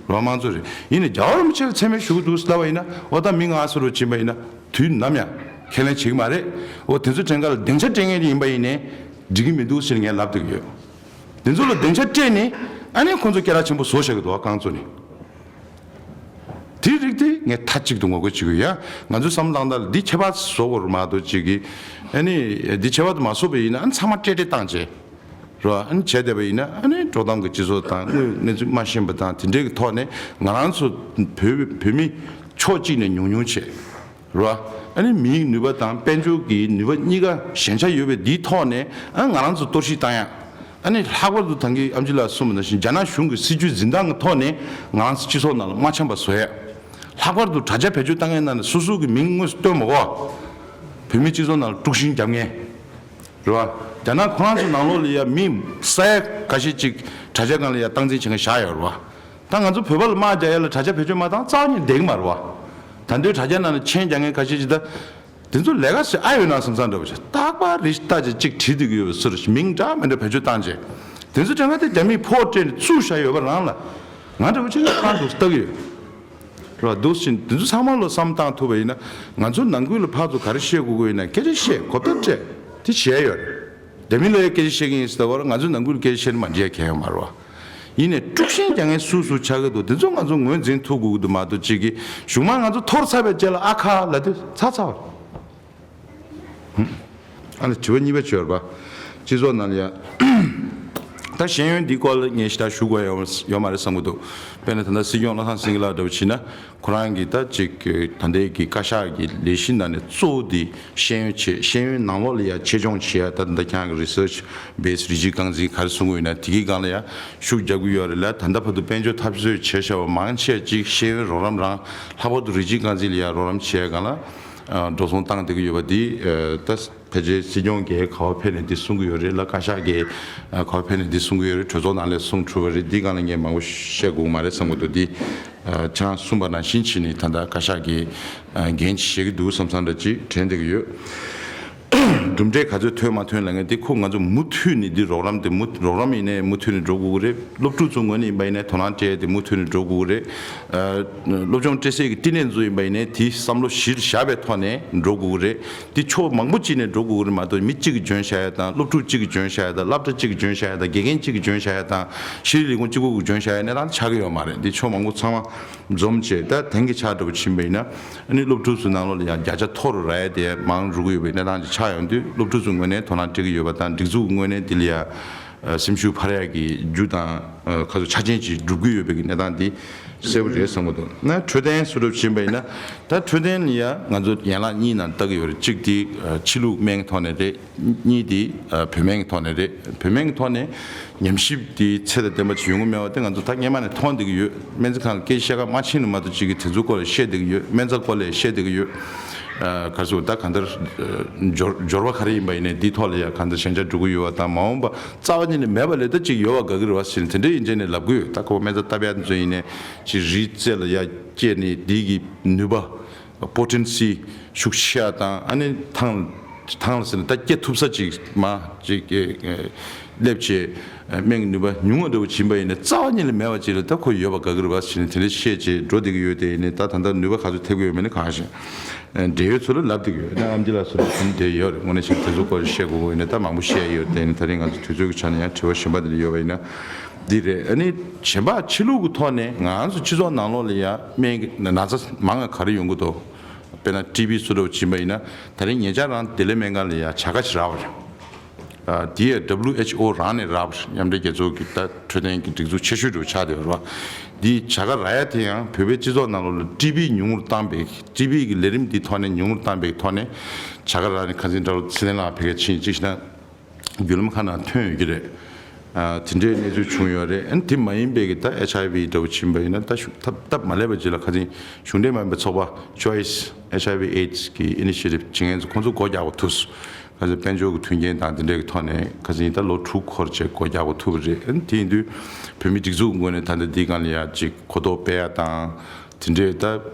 རོ་མང་ཚོ་རེད། ཡིན་ནའི་རྒྱལ་བ་རིན་པོ་ཆེ་ལ་མཚན་སྨད་ཞུ་གི་འདུག་ཟེར་ལབ་པ་ཡིན་ན་འོ་ད་མི་ང་སུ་རུ་ཕྱིན་པ་ཡིན་ན་དུས་ནམ་ཡང་ཁས་ལེན་བྱེད་ཀྱི་མ་རེད། འོ་དེ་ཚོ་དྲན་ག་ལ་སྡིངས་ཆ་སྤྲད་མཁན་ཡིན་པ་ཡིན་ནའི་འགྲིག་གི་མི་འདུག་ཟེར་ངས་ལབ་བསྡད་ཀྱི་ཡོད། དེ་ཚོ་ལ་སྡིངས་ཆ་སྤྲད་ནས་ཨ་ནི་ཁོང་ཚོ་སྐད་གྲགས་ཆེན་པོ་བཟོ་བཞག་གི་འདུག་བ་རྐང་བཙུགས་ནས། དེའི་རིགས་དེ་ངས་མཐའ་གཅིག་ཏུ་ངོ་རྒོལ་བྱེད་ཀྱི་ཡོད། ང་ཚོའི་བསམ་བློ་བཏང་སྟངས་ལ་འདི་ཁྱད་པར་བཟོ་དགོས་རེད་མ་གཏོགས་ཅིག་གིས་ཨ་ནི་འདི་ཁྱད་པར་དུ་མ་བཟོ་བ་ཡིན་ན་ཨ་ནི་ཚང་མ་སྤྲད་སྤྲད་བཏང་བྱས་རེད་བ། ཨ་ནི་བྱས་བསྡད་པ་ཡིན་ན་ཨ་ནི་དཀྲོག་གཏམ་གྱི་སྤྱི་ཚོགས་དང་དངོས་གནས་ཚུལ་མ་ཤེས་པ་དང་དེ་འདྲའི་གི་ཐོག་ནས་ང་རང་ཚོ་བོད་བོད་མི་ཕྱོགས་གཅིག་ནས་ཉུང་ཉུང་བྱས། རེད་བ། ཨ་ནི་མིའི་ནུས་པ་དང་དཔལ་འབྱོར་གྱི་ནུས་པ་གཉིས་ཀ་ཞན་ཆ་ཡོད་པའི་འདིའི་ཐོག་ནས་ཨ་ང་རང་ཚོ་གཏོར་བཤིག་བཏང་ཡ། ཨ་ནི་ལྷག་པར་དུ་ད་གིན་ཨམ་ཆི་ལགས་གསུངས་པ་ནང་བཞིན་རྒྱ་ནག་གཞུང་གི་སྲིད་བྱུས་འཛིན་སྟངས་ཀྱི་ཐོག་ནས་ང་རང་ཚོ་སྤྱི་ཚོགས་ནང་ལ་མ་འཆམ་པ་བཟོ་ཡ། ལྷག་པར་དུ་དྲ་རྒྱ་བེད་སྤྱོད་བཏང་མཁན་ནང་ནས་སོ་སོ་གི་མིང་དངོས་སུ་བཏོན་མ་དགོས། བོད་མི་སྤྱི་ཚོགས་ནང་ལ་དཀྲུག་ཤིང་རྒྱབ་མཁན། རེད་བ། རྒྱ་ནག་ཁོ་རང་ཚོ་ནང་ལོགས་ལ་ཡ་མི་ས་ཡ་ཁ་ཤས་ཅིག་དྲ་རྒྱ་སྒང་ལ་ཡ་སྟངས་འཛིན་བྱེད་མཁན་བཞག་ཡོད་རེད་བ། ད་ང་ཚོ་བོད་པ་ལ་དམག་རྒྱག་ཡ་ལ་དྲ་རྒྱ་བེད་སྤྱོད་མ་བཏང་རྩ་བ་ཉིད་ནས་བསྡད་ཀྱི་མ་རེད་བ། ད་འདོད་དྲ་རྒྱ་ནང་ནས་མཆན་རྒྱག་མཁན་ཁ་ཤས་ཅིག་ད། དེ་ཚོ་ལས་ཀ་ཟེར་ཨ་ཡོད་ན་བསམ་བསམ་འདྲ་བོ་ཞིག་རྟག་པར་རེ་ཞིག་ལྟ་ཅིག་ཅིག་བྲིས་བསྡད་ཀྱི་ཡོད་པའི་ཚུལ་ཞིག་མིང་འདྲ་མི་འདྲ་བེད་སྤྱོད་བཏང་རྗེས། དེ་ཚོ་དྲན་ཁ་དེ་རྒྱ་མིས་ཕོགས་སྤྲད་ནས་བཙུགས་བཞག་ཡོད་པ་རང་ལ། ང་འདྲ་བོ་ཅིག་ཁ་འདུག་ལྟ་གི་ཡོད། རེད་བ། འདུག་ཕྱིན་དེ་ཚོ་ཚང་མ་ལོ་བསམ་བཏང་ཐུབ་པ་ཡིན་ན་ང་ཚོ་ནང་ཁུལ་ལ་ཕར་ཚུར་ག་རེ་བཤད་དགོས་དགོས་ཡིན་ན་སྐད་ཆ་བཤད་གོ་བརྡ་སྤྲད་དེ་བྱས་ཡོད་རེད། རྒྱ་མི་ལ་ཡང་སྐད་ཆ་བཤད་ཀྱི་ཡིན་ཟེར་བ་ང་ཚོ་ནང་ཁུལ་ལ་སྐད་ཆ་བཤད་ན་མ་འགྲིག་ཡ་གང་ཡང་མ་རེད་བ། ཡིན་ནའི་དཀྲུག་ཤིང་རྒྱག་མཁན་སུ་སུ་ཆགས་ཀྱི་འདུག་དེ་ཚོ་ང་ཚོ་ངོས་འཛིན་ཐུབ་དགོས་ཀྱི་འདུག་མ་གཏོགས་གཅིག་གིས་གཞུག་མ་ང་ཚོ་འཐོར་ཚར་བའི་རྗེས་ལ་ཨ་ཁ་ལབ་དུས་ཚར་ཚར་བ་རེད། ཨ་ནི་དྲི་བ་གཉིས་པ་བྱས་པ། སྤྱི་ཚོགས་ནང་ལ་ཡ། ད་ཤེས་ཡོན་འདིའི་སྐོར་ལ་ངས་ཞེ་དྲག་ཞུ་དགོས་ཡ་ཡོད་མ་རེད་བསམ་གྱི་འདུག་དཔེར་ན་ད་ལྟ་སྲིད་སྐྱོང་བློ་བཟང་སེང་གེ་ལགས་འདྲ་བོ་བྱས་ན་ཁོ་རང་གིས་ད་ཅིག་ད་ལྟའི་གི་བཀའ་ཤག་གི་ལས་གཞི་ནང་ནས་གཙོ་བོ་འདི་ཤེས་ཡོན་ཆེད་ཤེས་ཡོན་ནང་ལོགས་ལ་ཡ་ཆེད་སྦྱོང་བྱེད་ཡ། ད་ད་ལྟ་ཁྱེད་རང་གི་research base རིགས་གཅིག་རྐང་འཛིན་ག་རེ་གསུང་གི་ཡོད་ན་དེ་གི་སྒང་ལ་ཡ་ཤུགས་རྒྱག་གི་ཡོད་རེད་ལ། ད་ལྟ་བར་དུ་དཔལ་འབྱོར་འཐབ་རྩོད་བྱས་བཞག་པ་མང་ཆེ་ཅིག་ཤེས་ཡོན་རོགས་རམ་རང་ལྷག་པར་དུ་རིགས་གཅིག་རྐང་འཛིན་ལ་ཡ་རོགས་རམ་བྱེད་ཡ་སྒང་ལ་འགྲོ་སོང་བཏང་བསྡད་ཀྱི་ཡོད་པ་འདི་ད། ཕལ་ཆེར་སྲིད་སྐྱོང་གིས་ག་པར་ཕེབས་ནས་འདི་གསུང་གི་ཡོད་རེད་ལ། བཀའ་ཤག་གིས་ག་པར་ཕེབས་ནས་འདི་གསུང་གི་ཡོད་རེད། གྲོས་ཚོགས་ནང་ལ་གསུང་གྲུབ་པ་རེད། འདི་སྒང་ལ་ངས་མང་པོ་བཤད་དགོས་མ་རེད་བསམ་གྱི་འདུག་འདི་ཁྱེད་རང་གསུངས་པ་ནང་བཞིན་བྱས་ནས་ད་ལྟ་བཀའ་ཤག་གིས་འགན་ཅིག་བཞེས་ཀྱི་འདུག་བསམ་བསམ་འདྲ་ཅིག་དྲན་བསྡད་ཀྱི་ཡོད། གྲུབ་འབྲས་ག་ཚོད་ཐོན་མ་ཐོན་ལབ་མཁན་དེ་ཁོ་ང་ཚོ་མུ་མཐུད་ནས་འདི་རོགས་རམ་དེ་མུ་རོགས་རམ་ཡིན་ནའི་མུ་མཐུད་ནས་འགྲོ་དགོས་ཀྱི་རེད། སློབ་ཕྲུག་ཚོ་ངོས་ནས་ཡིན་པ་ཡིན་ནའི་དོ་སྣང་སྤྲད་དེ་མུ་མཐུད་ནས་འགྲོ་དགོས་ཀྱི་རེད། ཨ། སློབ་སྦྱོང་སྤྲད་སའི་གི་བསྟི་གནས་ཚོ་ཡིན་པ་ཡིན་ནའི་དེ་བསམ་བློ་གཞིར་བཞག་པའི་ཐོག་ནས་འགྲོ་དགོས་ཀྱི་རེད། འདི་ཕྱོགས་མང་པོ་གཅིག་ནས་འགྲོ་དགོས་ཀྱི་རེད་མ་གཏོགས། མི་གཅིག་གིས་འཇོན་བཞག་ཡ་དང་། སློབ་གྲྭ་གཅིག་གིས་འཇོན་བཞག་ཡ་དང་། སློབ་གྲྭ་གཅིག་གིས་འཇོན་བཞག་ཡ་དང་། ཤེས་རིག་ལས་ཁུངས་གཅིག་པོ་གིས་འཇོན་བཞག་ཡ་གནས་སྟངས་ཆགས་ཀྱི་ཡོད་མ་རེད། འདི་ཕྱོགས་མང་པོ་ཚང་མ་འཛོམས་བྱས། ད་དེང་གི་ཆ་འདྲ་པོ་ཕྱིན་པ་ཡིན་ན། ཨ་ནི་སློབ་ཕྲུག་ཚོའི་ནང་ལོགས་ལ་ཡང་བརྒྱ་ཆ་མཐོ་རུ་རག་ཡ་དེ་མང་འགྲོ་གི་ཡོད་པའི་གནས་སྟངས་ཅིག་ཆགས་ཡོང་དུས། སློབ་ཕྲུག་ཚོའི་ངོས་ནས་དོ་སྣང་སྤྲད་ཀྱི་ཡོད་པ་དང་། སྒྲིག་འཛུགས་ཀྱི་ངོས་ནས་འདི་ལ་ཡ། ཨ། སེམས་ཤུགས་འཕར་ཡག་གི་རྒྱུ་དང་། ཨ། ཁ་ཚུར་ཆ་རྐྱེན་ཅིག་སྒྲུབ་ཀྱི་ཡོད་པའི་གི་གནས་སྟངས་འདི་གསལ་པོ་རེད་བསམ་གྱི་འདུག། ན་འཕྲོད་བསྟེན་སུ་འགྲོ་ཕྱིན་པ་ཡིན་ན། ད་འཕྲོད་བསྟེན་ལ་ཡ་ང་ཚོ་ཡན་ལག་གཉིས་ནང་བལྟ་གི་ཡོད་རེད། གཅིག་དེ་ཨ་ཕྱི་ལུགས་སྨན་གྱི་ཐོག་ནས་རེད། གཉིས་དེ་ཨ་བོད་སྨན་གྱི་ཐོག་ནས་རེད། བོད་སྨན་གྱི་ཐོག་ནས་ཉམས་ཞིབ་དེ་ཚད་དང་ལྡན་པ་ཅིག་ཡོང་གི་མེད་པ་དེ་ང་ཚོ་ད་སྔོན་མ་ནས་མཐོང་བསྡད་ཀྱི་ཡོད། སྨན་རྩིས་ཁང་ལ་སྐད་ཆ་བཤད་ག་མ་ཕྱིན་ན་མ་གཏོགས་གཅིག་གིས་དེ་ཚོའི་སྐོར་ལ་བཤད་བསྡད་ཀྱི་ཡོད། སྨན་རྩྭ་སྐོར་ལ་བཤད་བསྡད་ཀྱི་ཡོད། ཨ། ག་རེ་ཟེར། ད་གང་ལྟར་ཨ་འབྱོར་འབྱོར་བ་ག་རེ་ཡིན་པ་ཡིན་ནའི་འདིའི་ཐོག་ལ་ཡ་གང་ལྟར་ཞན་ཆ་འགྲོ་གི་ཡོད་པ་དང་། མ་འོངས་པ་རྩ་བ་ཉིད་ནས་མེད་པ་ལས་ད་ཅིག་ཡོད་པ་དགའ་གི་རེད་བ་ཟེར་ནས་དེ་འདྲའི་ཡིན་ཚད་ནས་ལབ་ཀྱི་ཡོད། ད་ཁོ་སྨན་རྩྭ་བཏབ་ཡ་ཚོ་ཡིན་ནའི་ཅིག་རིའི་རྩེ་ལ་ཡ་སྐྱེས་ནས་འདི་གི་ནུས་པ། པོ་ཊེན་སི་ཤུགས་ཆེ་ཡ་དང་། ཨ་ནི་ཐང་ཐང་ལ་ཟེར་ན་ད་སྐྱེ་ཐུབ་ས་ཅིག་མ་ཅིག་ཨེ་ཨེ་སླེབས་བྱས། ཨེ་སྨན་གྱི་ནུས་པ་ཉུང་བ་འདྲ་བོ་ཕྱིན་པ་ཡིན་ན། རྩ་བ་ཉིད་ལ་མེད་པ་ཅིག་ལ་ད་ཁོ་ཡོད་པ་དགའ་གི་རེད་བ་ཟེར་ནས་དེ་འདྲ་བཤད་བྱས་འགྲོ་བསྡད་ཀྱི་ཡོད། དེ་ཡིན་ནའི་ད་ད་ལྟ་ནུས་པ་ག་ཚོད་ཐེབས་ཀྱི་ཡོད་མེད་ནི་གང་ཤེས། ཨེ་འབྲེལ་ཡོད་ཚོ་ལ་ལབ་བསྡད་ཀྱི་ཡོད། ཨ་ནི་ཨེམ་ཆི་ལགས་ཚོ་ལ་དེ་འདྲ་ཡོད་རེད། དངོས་གནས་བྱས་ན་དེ་ཚོ་སྐོར་ལ་བཤད་དགོས་ཀྱི་ཡོད་ནའི་ད་མང་པོ་བཤད་ཡོད། དེ་ནི་ད་རིང་ང་ཚོ་དུས་ཚོད་ཀྱི་ཆ་ནས་ཡང་དྲི་བ་གཞན་པ་དེ་འདྲ་ཡོད་པ་ཡིན་ན། འདི་རེད། ཨ་ནི་གཞན་པ་ཕྱི་ལུགས་ཀྱི་ཐོག་ནས་ང་ཚོ་སྤྱི་ཚོགས་ནང་ལོགས་ལ་ཡ་སྨན་གྱི་ན་ཚ་མང་ང་ག་རེ་ཡོང་གི་འདུག། དཔེར་ན་ཊི་བི་སུ་འདྲ་བོ་ཕྱིན་པ་ཡིན་ན། ད་རིང་ཉེ་ཆར་རང་བདེ་ལེགས་སྨན་ཁང་ལ་ཡ་བྱ་དགའ་ཞིག་རག་པ་རེད། ཨ། དེ་ཡ་ཌབ་ལིའུ་ཨེཆ་ཨོ་རང་ནས་རག་པ་རེད། མཉམ་འབྲེལ་རྒྱལ་ཚོགས་ཀྱི་ད་འཕྲོད་བསྟེན་གྱི་སྒྲིག་འཛུགས་ཆེ་ཤོས་འདྲ་བོ་ཆགས་བསྡད་ཡོད་རེད་བ། འདི་བྱ་དགའ་རག་ཡ་དེ་ཡང་བོད་པའི་སྤྱི་ཚོགས་ནང་ལོགས་ལ་ཊི་བི་ཉུང་རུ་བཏང་བའི། ཊི་བི་གི་ལས་རིམ་འདི་ཐོག་ནས་ཉུང་རུ་བཏང་བའི་ཐོག་ནས་བྱ་དགའ་རག་ནས་ཁ་སང་ད་ལོ་ཚེ་བརྟན་ལགས་ཕ་གིར་ཕྱིན་ཅིག་ན། བརྒྱུད་ལམ་ཁག་ནང་ཐོན་ཡོད་ཀྱི་རེད། ཨ། དེ་འདྲའི་གནས་ཚུལ་བྱུང་ཡོད་རེད། ཨ་ནི་དེ་མ་ཡིན་པའི་གི་ད་ཨེཆ་ཨའི་ཝི་འདྲ་བོ་ཕྱིན་པ་ཡིན་ན། ད་ཤུགས་ཐབས་ཐབས་མ་ལེགས་པ་ཅིག་ལ་ཁ་སང་གཞུང་འབྲེལ་མ་ཡིན་པའི་ཚོགས་པ་ཅོའི་སི་ཨེཆ་ཨའི་ཝི་ཨེ་ཌི་སི་གི་ཨི་ནི་ཤི་ཡེ་ཊིབ་བྱེད་མཁན་ཚོ་ཁོང་ཚོ་སྒོ་རྒྱག་པ་ཐུབ་སོང་། ཁ་སང་དཔལ་འབྱོར་གྱི་མཐུན་རྐྱེན་དང་དེ་འདྲའི་གི་ཐོག་ནས་ཁ་སང་ད་ལོ་དྲུག་འཁོར་བྱས་སྒོ་རྒྱག་པ་ཐུབ་པ་རེད། ཨ་ནི་དེ་ཡིན་དུས་བོད་མིའི་སྒྲིག་འཛུགས་ངོས་ནས་ད་ལྟ་འདིའི་སྒང་ལ་ཡ་ཅིག་གོ་རྟོགས་སྤེལ་ཡ་དང་། དེ་འདྲའི་ད་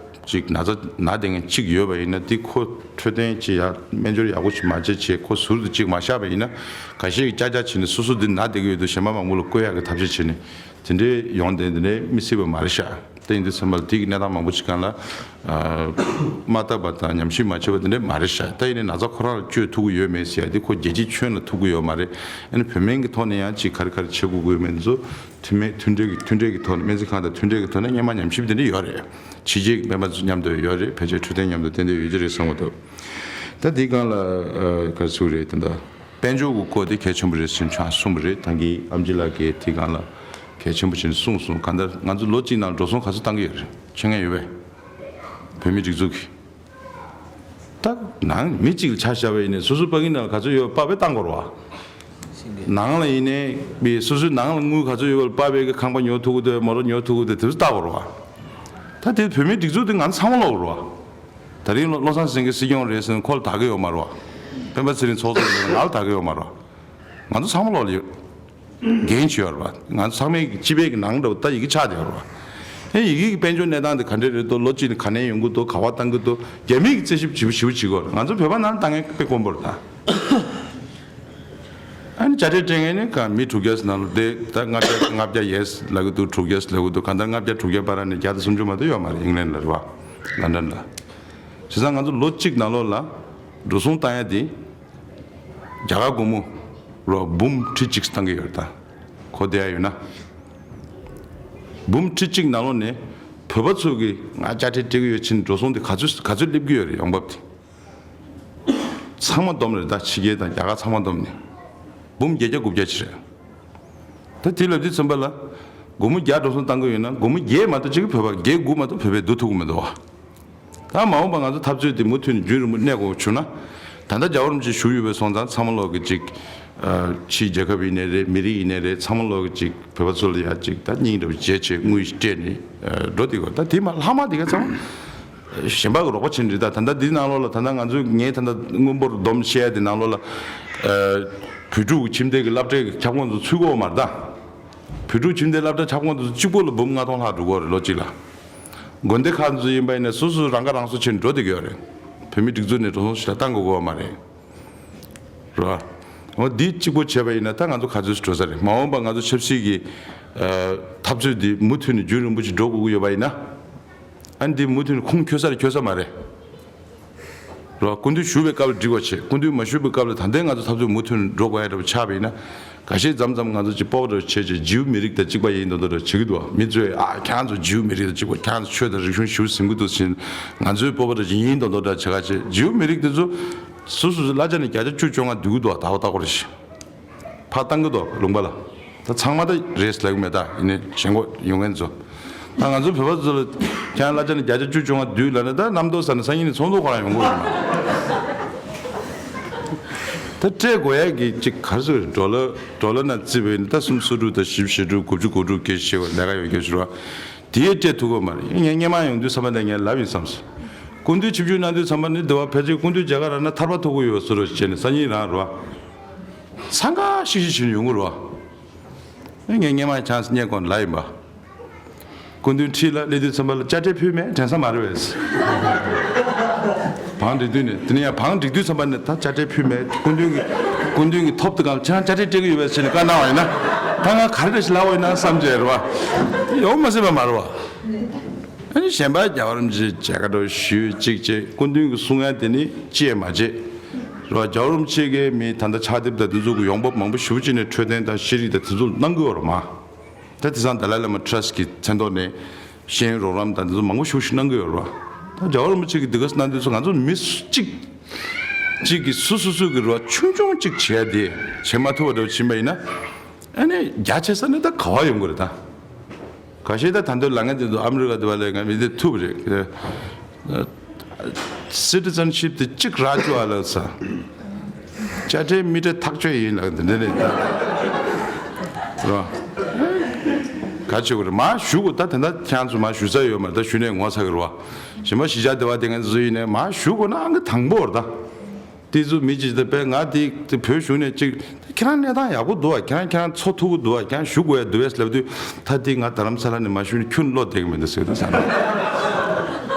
ཅིག་ན་ཚ་ན་བསྡད་མཁན་གཅིག་ཡོད་པ་ཡིན་ན། དེ་ཁོ་འཕྲོད་བསྟེན་ཅིག་ཡ་སྨན་སྦྱོར་ཡག་པོ་ཅིག་མ་བྱས་བྱས། ཁོ་ཟུར་དུ་ཅིག་མ་བཞག་པ་ཡིན་ན། འགའ་ཤས་ཀྱིས་ཀྱག་ཀྱག་བྱས་ནས་སོ་སོ་འདི་ན་བསྡད་ཀྱི་ཡོད་དུས་གཞན་པ་མང་པོ་ལ་བཀོད་ཡག་གི་ཐབས་ཤེས་བྱས་ནས་དེ་འདྲའི་ཡོང་བསྡད། འདི་འདྲའི་མི་སྲིད་པ་མ་རེད་ཤག། དེ་ཡིན་དུས་ཙམ་པ་ལ་དེ་གི་གནས་སྟངས་མང་པོ་ཅིག་སྒང་ལ། ཨ། མ་བརྟག་པ་དང་ཉམས་ཞིབ་མ་བྱས་པ་དེ་འདྲ་མ་རེད་ཤག། ད་ཡིན་ནའི་ན་ཚ་ཁོ་རང་ལ་བཅོས་ཐུབ་ཀྱི་ཡོད་མེད་ཟེར་ཡ་དེ་ཁོ་རྒྱལ་སྤྱིའི་ཁྱོན་ལ་ཐུག་གི་ཡོད་མ་རེད། ཨ་ནི་བོད་སྨན་གྱི་ཐོག་ནས་ཡང་ཅིག་ག་རེ་ག་རེ་བྱེད་དགོས་ཀྱི་ཡོད་མེད་ཚོ། མཐུན་མེད་མཐུན་འབྲེལ་གྱི་མཐུན་འབྲེལ་གྱི་ཐོག་ནས། སྨན་རྩིས་ཁང་དང་མཐུན་འབྲེལ་གྱི་ཐོག་ནས་སྔོན་མ་ཉམས་ཞིབ་དེ་འདྲ་ཡོད་རེད། ཕྱི་རྒྱལ་གྱི་སྨན་པ་ཚོ་མཉམ་དུ་ཡོད་རེད། ཕལ་ཆེར་འཕྲོད་བསྟེན་མཉམ་དུ་ཏན་ཏན་ཡོད་ཀྱི་རེད་བསམ་གྱི་འདུག། ད་འདིའི་སྒང་ལ་ཨ་ག་རེ་ཟེར་དགོས་རེད། ད་ལྟ་དཔལ་འབྱོར་གྱི་སྐོར་དེ་གལ་ཆེན་པོ་རེད་ཟེར་ནས་ཆང་གསུངས་པ་རེད། ད་གིན་ཨེམ་ཆི་ལགས་ཀྱིས་དེའི་སྒང་ལ་གལ་ཆེན་པོ་བྱས་ནས་གསུངས་སོང་། གང་ལྟར་ང་ཚོ་ལོ་གཅིག་ནང་འགྲོ་སོང་ག་ཚོད་བཏང་གི་ཡོད་རེད། མཁྱེན་མཁན་ཡོད་པས། བོད་མིའི་སྒྲིག་འཛུགས་ཀྱིས། ད་ནང་མི་གཅིག་ལ་ཆ་བཞག་པ་ཡིན་ནའི་སོ་སོའི་པ་ཀི་ནང་ལ་ག་ཚོད་ཡོད་པ་དཔག་པའི་བཏང་དགོས་རེད་བ། ནང་ལ་ཡིན་ནའི་མི་སོ་སོའི་ནང་ལ་དངུལ་ག་ཚོད་ཡོད་པ་དཔག་པའི་གི་ཁང་པ་ཉོ་ཐུབ་ཀྱི་འདུག། མོ་ཊ་ཉོ་ཐུབ་ཀྱི་འདུག། དེ་ཚོ་བལྟ་དགོས་རེད་བ། ད་དེ་བོད་མིའི་སྒྲིག་འཛུགས་དེ་ང་ཚོ་ཚང་མ་ལོག་རེད་བ། ད་རིང་བློ་བློ་བཟང་སེང་གེ་སྲིད་སྐྱོང་རེད་ཟེར་ནས་ཁོ་ལ་དག་གི་ཡོད་མ་རེད་བ། སྤེན་པ་ཚེ་རིང་ཚོགས་གཙོ་རེད་ཟེར་ནས་ང་ལ་དག་གི་ཡོད་མ་རེད་བ། ང་ཚོ་ཚང་མ་ལོག་ལ་ཡོད། འགན་ཅིག་ཡོད་རེད་བ། ང་ཚོ་ཚང་མའི་སྤྱི་པའི་གི་ནང་འདྲ་བོ་ད་ཡི་གེ་ཆགས་བསྡད་ཡོད་རེད་བ། ཨེ་ཡི་གེ་གི་དཔལ་འབྱོར་གནས་སྟངས་དེ་ག་འདྲས་རེད་འདུག། ལོ་གཅིག་ནས་ག་ནས་ཡོང་གི་འདུག། ག་པར་བཏང་གི་འདུག། རྒྱ་མིས་གི་རྩད་ཞིབ་ཞིབ་ཞིབ་བྱེད་དགོས་རེད། ང་ཚོ་བོད་པ་ནང་ལ་བཏང་མཁན་དཔེ་དཀོན་པོ་རེད་ད། ཨ་ནི་དཔྱ་ཁྲལ་སྤྲད་མཁན་ནི་ག་མི་དྲུག་བརྒྱ་ནང་ལོགས་དེ་ད་ལྔ་བརྒྱ་ལྔ་བརྒྱ་ཡས་ལབ་གི་འདུག། དྲུག་བརྒྱ་ལབ་གི་འདུག། གང་ལྟར་ལྔ་བརྒྱ་དྲུག་བརྒྱ་བར་ནས་བརྒྱ་དང་སུམ་ཅུ་མ་གཏོགས་ཡོད་མ་རེད། ཨིང་ལན་ལ་རེད་བ། ལན་ཌན་ལ། བྱས་ཙང་ང་ཚོ་ལོ་གཅིག་ནང་ལོགས་ལ་འགྲོ་སོང་བཏང་ཡ་དེ་རྒྱ་གར་སྒོར་མོ་རོ་འབུམ་ཁྲི་གཅིག་བཏང་གི་ཡོད་རེད་ད། གོ་བདེ་ཡ་ཡོད་ན། འབུམ་ཁྲི་གཅིག་ནང་ལོགས་ནས་བོད་པ་ཚོ་གིས་ང་དཔྱ་ཁྲལ་སྤྲད་ཀྱི་ཡོད་ཕྱིན་འགྲོ་སོང་དེ་ག་ཚོད་ག་ཚོད་སླེབས་ཀྱི་ཡོད་རེད། ཡོང་འབབ་དེ་ཚང་མ་བསྡོམས་རེད་ད། ཕྱི་རྒྱལ་དང་རྒྱ་གར་ཚང་མ་བསྡོམས་ནས་འབུམ་བརྒྱད་བརྒྱ་དགུ་བརྒྱ་ཅིག་རེད། ད་དེ་ལབ་དུས་ཙམ་པ་ལ་སྒོར་མོ་བརྒྱ་འགྲོ་སོང་བཏང་གི་ཡོད་ན། སྒོར་མོ་བརྒྱད་མ་གཏོགས་གཅིག་གི་བོད་པ་བརྒྱད་དགུ་མ་གཏོགས་བོད་པས་བསྡུ་ཐུབ་ཀྱི་མི་འདུག་བ། ད་མ་འོངས་པ་ང་ཚོ་འཐབ་རྩོད་དེ་མུ་མཐུད་ནས་རྒྱུན་རིང་པོ་གནས་དགོས་བྱུང་ན། ད་ལྟ་རྒྱལ་བ་རིན་པོ་ཆེ་བཞུགས་ཡོད་པའི་སོང་ཙང་ཚང་མ་ལོག་གི་ཅིག། ཨ། ཕྱིའི་རྒྱལ་ཁབ་ཡིན་ནའི་རེད། མི་རིགས་ཡིན་ནའི་རེད། ཚང་མ་ལོག་གི་ཅིག་བོད་པ་ཚོ་ལ་ཡ་ཅིག་ད་སྙིང་རེ་བྱས་བྱས་དངུལ་ཞིག་སྤྲད་ནས། ཨ། འགྲོ་དེ་གོ། ད་དེ་མ་ལྷག་མ་དེ་ག་ཚང་མ་གཞན་པ་གི་རོགས་པ་བྱེད་ནི་རེད་ད། ད་ལྟ་འདི་ནང་ལོགས་ལ་ད་ལྟ་ང་ཚོས་ངས་ད་ལྟ་དངུལ་འབོར་བསྡོམས་བཤད་ཡ་དེ་ནང་ལོགས་ལ། ཨ། བོད་ཕྲུག་ཁྱིམ་སྡེ་གི་སློབ་གྲྭའི་ཁྱབ་ཁོངས་ཚོ་ཚུད་ཀྱི་ཡོད་མ་རེད་ད། བོད་ཕྲུག་ཁྱིམ་སྡེ་སློབ་གྲྭ་ཁྱབ་ཁོངས་དེ་ཚོ་གཅིག་པོ་ལ་འབུམ་ལྔ་སྟོང་ལྷག་འགྲོ་གི་ཡོད་རེད་ལོ་གཅིག་ལ། དགོན་སྡེ་ཁག་ཚོ་ཡིན་པ་ཡིན་ན་སོ་སོ་རང་ཁ་རང་གསོ་བྱས་ནས་འགྲོ་བསྡད་ཀྱི་ཡོད་རེད། བོད་མིའི་སྒྲིག་འཛུགས་ནས་འགྲོ་སོང་ཞིག་ལ་བཏང་དགོས་ཀྱི་ཡོད་མ་རེད། རེད་བ། འོ་འདི་གཅིག་པོ་བྱས་པ་ཡིན་ན་ད་ང་ཚོ་ག་ཚོད་འགྲོ་ས་རེད། མ་འོངས་པ་ང་ཚོ་ཆབ་སྲིད་ཀྱི་ཨ་འཐབ་རྩོད་འདི་མུ་མཐུད་ནས་རྒྱུན་རིང་པོ་ཞིག་འགྲོ་དགོས་ཀྱི་ཡོད་པ་ཡིན་ན། ཨ་ནི་འདི་མུ་མཐུད་ནས་ཁུངས་འཁྱོལ་ས་རེད་འཁྱོལ་ས་མ་རེད། རེད་བ། སྐུ་མདུན་བཞུགས་པའི་སྐབས་ལ་འགྲིག་པ་བྱེད། སྐུ་མདུན་མ་བཞུགས་པའི་སྐབས་ལ་ད་ལྟའི་ང་ཚོ་འཐབ་རྩོད་མུ་མཐུད་ནས་འགྲོ་དགོས་ཡ་འདྲ་པོ་ཆགས་པ་ཡིན་ན། ཁ་ཤས་མཚམས་མཚམས་ང་ཚོ་ཅིག་སྤོབས་པ་འདྲ་བྱས་བྱས་ཇིའུ་མི་རིགས་དང་གཅིག་པ་ཡིན་མདོག་མདོག་འདྲ་བྱེད་ཀྱི་འདུག་མི་ཚོས་ཨ་ཁྱེད་རང་ཚོ་ཇིའུ་མི་རིགས་དང་གཅིག་པ། ཁྱེད་རང་ཚོ་ཆོས་དང་རིག་གཞུང་ཞེ་པོ་ཟིན་གྱི་འདུག་ཟེར་ང་ཚོའི་སྤོབས་པ་འདྲ་ཅིག་ཡིན་མདོག་མདོག་འདྲ་བྱེད་ཁ་བྱེད། ཇིའུ་མི་རིགས་དེ་ཚོ་སོ་སོ་སོ་གླ་ཆ་ནས་བརྒྱ་ཆ་བཅུ་བཅོ་ལྔ་བསྡུ་གི་འདུག་ད་བ་ལྟ་སྐོར་ཞིག་ཕར་བཏང་གི་འདུག་ལུང་པ་ལ། ད་ཚང་མ་ད་རེད་ལབ་གི་མེད། ད་ཡིན་ནའི་ཞེན་ཁོག་ཡོང་མཁན་ཚོ། ད་ང་ཚོ་བོད་པ་ཚོ་ལ་ཁྱེད་རང་གླ་ཆ་ནས་བརྒྱ་ཆ་བཅུ་བཅོ་ལྔ་བསྡུས་ལབ་ན་ད་རྣམ་རྟོག་ཟ་ནས་སང་ཉིན་ནས་ཚོགས་འདུ་ཁོ་རང་ཡོང་གི་ཡོད་མ་རེད། ད་སྤྲད་དགོས་ཡ་གི་ཅིག་ག་རེ་ཟེར་དགོས་རེད། ཌོ་ལར་ཌོ་ལར་ནང་བརྩིས་པ་ཡིན་ན་ད་སུམ་སོ་དྲུག་དང་བཞི་བཅུ་ཞེ་དྲུག་དགུ་བཅུ་གོ་དྲུག་སྐད་ཆ་བཤད་པ་ལས་ཀ་ཡོད་སྐད་ཆ་རེད་བ། དེ་ཡས་སྤྲད་ཐུབ་ཀྱི་མ་རེད། ངས་སྔོན་མ་ཡོང་དུས་ཚང་མ་ལ་ངས་ལབ་ཡིན་བསམ་སོང་། སྐུ་མདུན་ཆིབས་བསྒྱུར་གནང་དུས་ཚང་མ་ནི་འདི་བ་ཕལ་ཆེར་སྐུ་མདུན་མཇལ་ཁ་རག་ན་ཐར་པ་ཐོབ་ཀྱི་ཡོད་བཟོ་འདྲ་བྱས་ནས་སང་ཉིན་རང་རེད་བ། འཚང་ཁ་ཤིག་ཤིག་བྱས་ནས་ཡོང་གི་རེད་བ། ངས་སྔོན་མ་ཆང་སྙད་ཁོང་ལ་ཡིན་པ། སྐུ་མདུན་ཁྲི་ལ་སླེབས་དུས་ཚང་མ་ལ་དཔྱ་ཁྲལ་ཕུལ་མེད་དྲན་ས་མ་རེད་པས། བང་སྒྲིག་དུས་ནས་དེ་ནས་ཡང་བང་སྒྲིག་དུས་ཚང་མ་ནས་ད་དཔྱ་ཁྲལ་ཕུལ་མེད། སྐུ་མདུན་གྱི་སྐུ་མདུན་གྱི་ཐོབ་ཏུ་གང་ཁྱེད་རང་དཔྱ་ཁྲལ་སྤྲད་ཀྱི་ཡོད་པས་ཟེར་ནས་བཀའ་གནང་བ་ཡིན་ན། ད་ང་ག་རེ་རེ་ཞིག་ལབ་པ་ཡིན་ན་བསམ་བྱས་རེད་བ། ཡོང་མ་སྲིད་པ་མ་རེད་བ། ཨ་ནི་གཞན་པ་རྒྱལ་བ་རིན་པོ་ཆེ་མཇལ་ཁ་འདྲ་ཞུས་གཅིག་བྱས། སྐུ་མདུན་གྱི་གསུང་ཡ་དེ་ནི་ཅི་ཡང་མ་བྱས། རེད་བ། རྒྱལ་བ་རིན་པོ་ཆེ་གིས་མི་ད་ལྟ་ཕྱག་དེབ་དང་དེ་ཚོ་གི་ཡོང་འབབ་མང་པོ་ཞེ་པོ་ཅིག་ནས་འཕྲོད་བསྟེན་དང་ཤེས་རིག་དང་དེ་ཚོ་གནང་གི་ཡོད་རེད་མ། ད་དེང་སང་ཏཱ་ལའི་བླ་མ་ཊྲསྚ་གི་མཚན་ཐོག་ནས་ཤེས་ཡོན་རོགས་རམ་དང་དེ་ཚོ་མང་པོ་ཞེ་པོ་ཞིག་གནང་གི་ཡོད་རེད་བ། ད་རྒྱལ་བ་རིན་པོ་ཆེ་གིས་འདི་ག་གནང་དུས་ཚོ་ང་ཚོ་མི་སུ་གཅིག་གཅིག་གིས་སུ་སུ་སུ་གིས་རེད་བ། ཆུང་ཆུང་གཅིག་བྱས་ཏེ་བྱེད་མ་ཐུབ་པ་འདྲ་བོ་ཕྱིན་པ་ཡིན་ན། ཨ་ནི་རྒྱ་ཆེ་ས་ནས་ད་ག་བ་ཡོང་གི་རེད་ད། ཁ་ཤས་ད་ད་འདོད་ལ་ངན་དེ་ཚོ་ཨ་མི་རི་ཀ་དེ་བ་ལས་ང་མི་དེ་ཐུབ་རེད། སི་ཊི་ཛེན་ཤིབ་དེ་གཅིག་རག་བཅུག་ཨ་ལ་ས། དཔྱ་ཁྲལ་མི་སྤྲད་ཐག་ཆོད་ཡིན་ལ་འདི་འདྲ་རེད་ད། རོ། ག་ཆེ་གོ་རེད་མ་ཞུ་གོ་ད་དེ་འདྲ་ཁྱང་ཚོ་མ་ཞུ་ས་ཡོད་མ་རེད། ད་ཞུ་ནས་ངོ་ཚ་གི་རོ། ཞིམ་པ་ཞི་བྱ་དེ་བ་དེ་ངན་བཟོ་ཡིན་ནས་མ་ཞུ་གོ་ན་ཨང་གི་དང་པོ་རེད་ད། དེ་ཚོ་མི་གཅིག་དེ་པས་ང་དེ་དེ་བོད་གཞུང་ནས་གཅིག་ཁྱེད་རང་གནས་སྟངས་ཡག་པོ་འདུག་བ། ཁྱེད་རང་ཁྱེད་རང་འཚོ་ཐུབ་ཀྱི་འདུག་བ། ཁྱེད་རང་བཞུགས་དགོས་ཡ་འདུག་བས་ལབ་དུས་ད་དེ་ང་རྡ་རམ་ས་ལ་ནས་མ་བཞུགས་ན་ཁྱོན་བློ་བདེ་གི་མི་འདུག་ཟེར་འདུག་ཟེར་ན།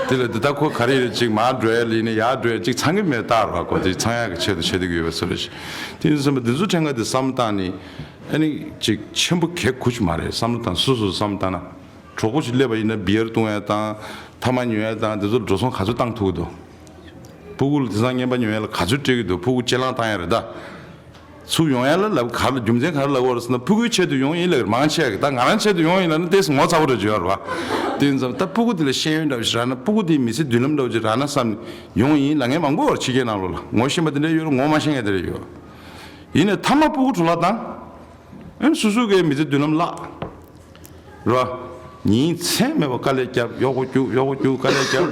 དེ་ལ་འདི་ད་ཁོ་ག་རེ་ཡོད་ཅིག་མར་འགྲོ་ཡ་ལ་ཡིན་ན་ཡར་འགྲོ་ཡ་ཅིག་ཚང་གི་མེད་ལྟར་བ་ཁོ་དེ་ཚང་ཡ་གི་ཆེད་དུ་བྱེད་དུ་ཡོད་པ་ཚོ་རེད། དེ་ཡིན་ཙང་འདི་ཚོ་ཕྲན་ཁ་དེ་བསམ་བློ་བཏང་ནས་ཨ་ནི་ཅིག་ཆེན་པོ་གེ་ཁུ་ཅིག་མ་རེད། བསམ་བློ་བཏང་སོ་སོ་བསམ་བློ་བཏང་ན། གྲོགས་པོ་ཞིག་སླེབས་པ་ཡིན་ན་བི་ཡར་བཏུང་ཡ་དང་ཐ་མག་ཉོ་ཡ་དང་དེ་ཚོར་འགྲོ་སོང་ག་ཚོད་བཏང་ཐུབ་ཀྱི་འདུག་ཕྲུ་གུ་ལ་དེང་སང་རྔན་པ་ཉོ་ཡ་ལ་ག་ཚོད་སྤྲད་ཀྱི་འདུག་ཕྲུ་གུ་ཅ་ལག་བཏང་ཡ་རེད་ད། ཚུར་ཡོང་ཡ་ལ་ལབ་ག་ལ་རྒྱུ་མཚན་ག་རེ་ལབ་དགོས་རེད་ཟེར་ན་ཕྲུ་གུའི་ཆེད་དུ་ཡོང་ཡིན་ལབ་ཀྱི་རེད། མང་ཆེ་བ་གི་ད་ང་རང་ཆེད་དུ་ཡོང་ཡིན་ལབ་ན་ཏོག་ཙམ་ངོ་ཚ་པོ་འདྲ་བྱེད་ཡོད་རེད་བ། དེ་ཡིན་ཙང་ད་ཕྲུ་གུ་དེ་ལ་ཤེས་ཡོན་འདྲ་བོ་ཞིག་རག་ན་ཕྲུ་གུ་དེའི་མི་ཚེ་མདུན་ལམ་འདྲ་བོ་ཅིག་རག་ན་བསམ་ནས་ཡོང་ཡིན་ལབ་མཁན་མང་པོ་ཡོད་རེད། ཕྱི་རྒྱལ་ནང་ལོགས་ལ་ངོ་ཤེས་པ་དེ་འདྲ་ཡོད་རེད། ངོ་མ་ཤེས་མཁན་དེ་འདྲ་ཡོད། ཡིན་ནའི་མཐའ་མ་ཕྲུ་གུ་འཕྲོ་བརླག་བཏང་། ཨན་སོ་སོ་གའི་མི་ཚེ་མདུན་ལམ་བརླག་ར། ཉིན་མཚན་མེད་པར་དཀའ་ལས་བརྒྱབ། གཡོག་པོ་རྒྱུག་གཡོག་པོ་རྒྱུག་དཀའ་ལས་བརྒྱབ།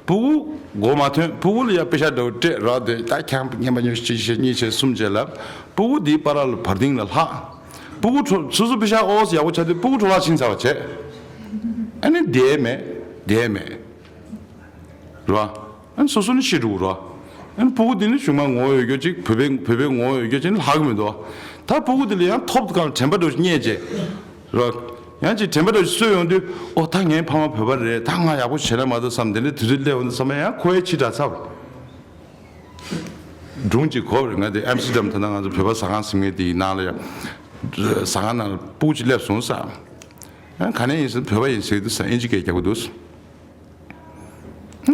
ཕྲུ་གུ་མགོ་མ་ཐོན། ཕྲུ་གུ་ལ་ཡ་པེ་ཤ་འདྲ་བོ་སྤྲད་ར། དེ་ད་ཁྱང་ངན་པ་ཉོ་གཅིག་བྱས་གཉིས་བྱས་གསུམ་བྱས་ལབ། ཕྲུ་གུ་དེའི་པ་ར་ལ་བར་སྡིངས་ལ་ལྷག་ཕྲུ་གུ་འཕྲོ་སོ་སོ་པེ་ཤ་ཨོ་སི་ཡག་པོ་ཆགས་དུས་ཕྲུ་གུ་འཕྲོ་བརླག་ཕྱིན་ཚར་བ་བྱས། ཨ་ནི་བསྡད་མེད་བསྡད་མེད། རེད་བ། ཨ་ནི་སོ་སོ་ནི་ཤི་འགྲོ་གི་རེད་བ། ཨ་ནི་ཕྲུ་གུ་དེ་ནི་གཞུག་མ་ངོ་ཡོད་རྒྱུ་ཅིག་བོད་པའི་བོད་པའི་ངོ་ཡོད་རྒྱུ་ཅིག་ནི་ལྷག་གི་མི་འདུག་ད་ཕྲུ་གུ་དེ་ལ་ཡང་ཐོབ་གང་དྲན་པ་འདྲ་བོ་ཞིག་རྙེད་རྗེས། རེད་བ། ཡང་ཅིག་དྲན་པ་འདྲ་བོ་ཞིག་གསོས་ཡོང་དུས་ཨོ་ད་ངའི་ཕ་མ་བོད་པ་རེད། ད་ང་ཡག་པོ་བྱས་ན་མ་གཏོགས་བསམ་དེ་ནི་དེ་དུས་སླེབས་ཡོང་དུས་ཚང་མ་ཡང་ཁོ་ཡའི་ཕྱི་དྲགས་ཚར་བ། སྒྲུང་ཅིག་གོ་བ་རེད། ང་དེ་ཨེམ་སི་ཊར་ཌམ་ད་ལྟ་ང་ཚོ་བོད་པ་ཟ་ཁང་ཟིན་མཁན་དེའི་ནང་ལ་ཡང་ཟ་ཁང་ནང་ལ་ཕྲུ་གུ་ཅིག་སླེབས་སོང་ས། ཡང་ག་ནས་ཡིན་ཟེར་བོད་པ་ཡིན་ཟེར་གི་འདུག་ས། ཨིན་ཇི་སྐད་རྒྱག་གི་འདུག་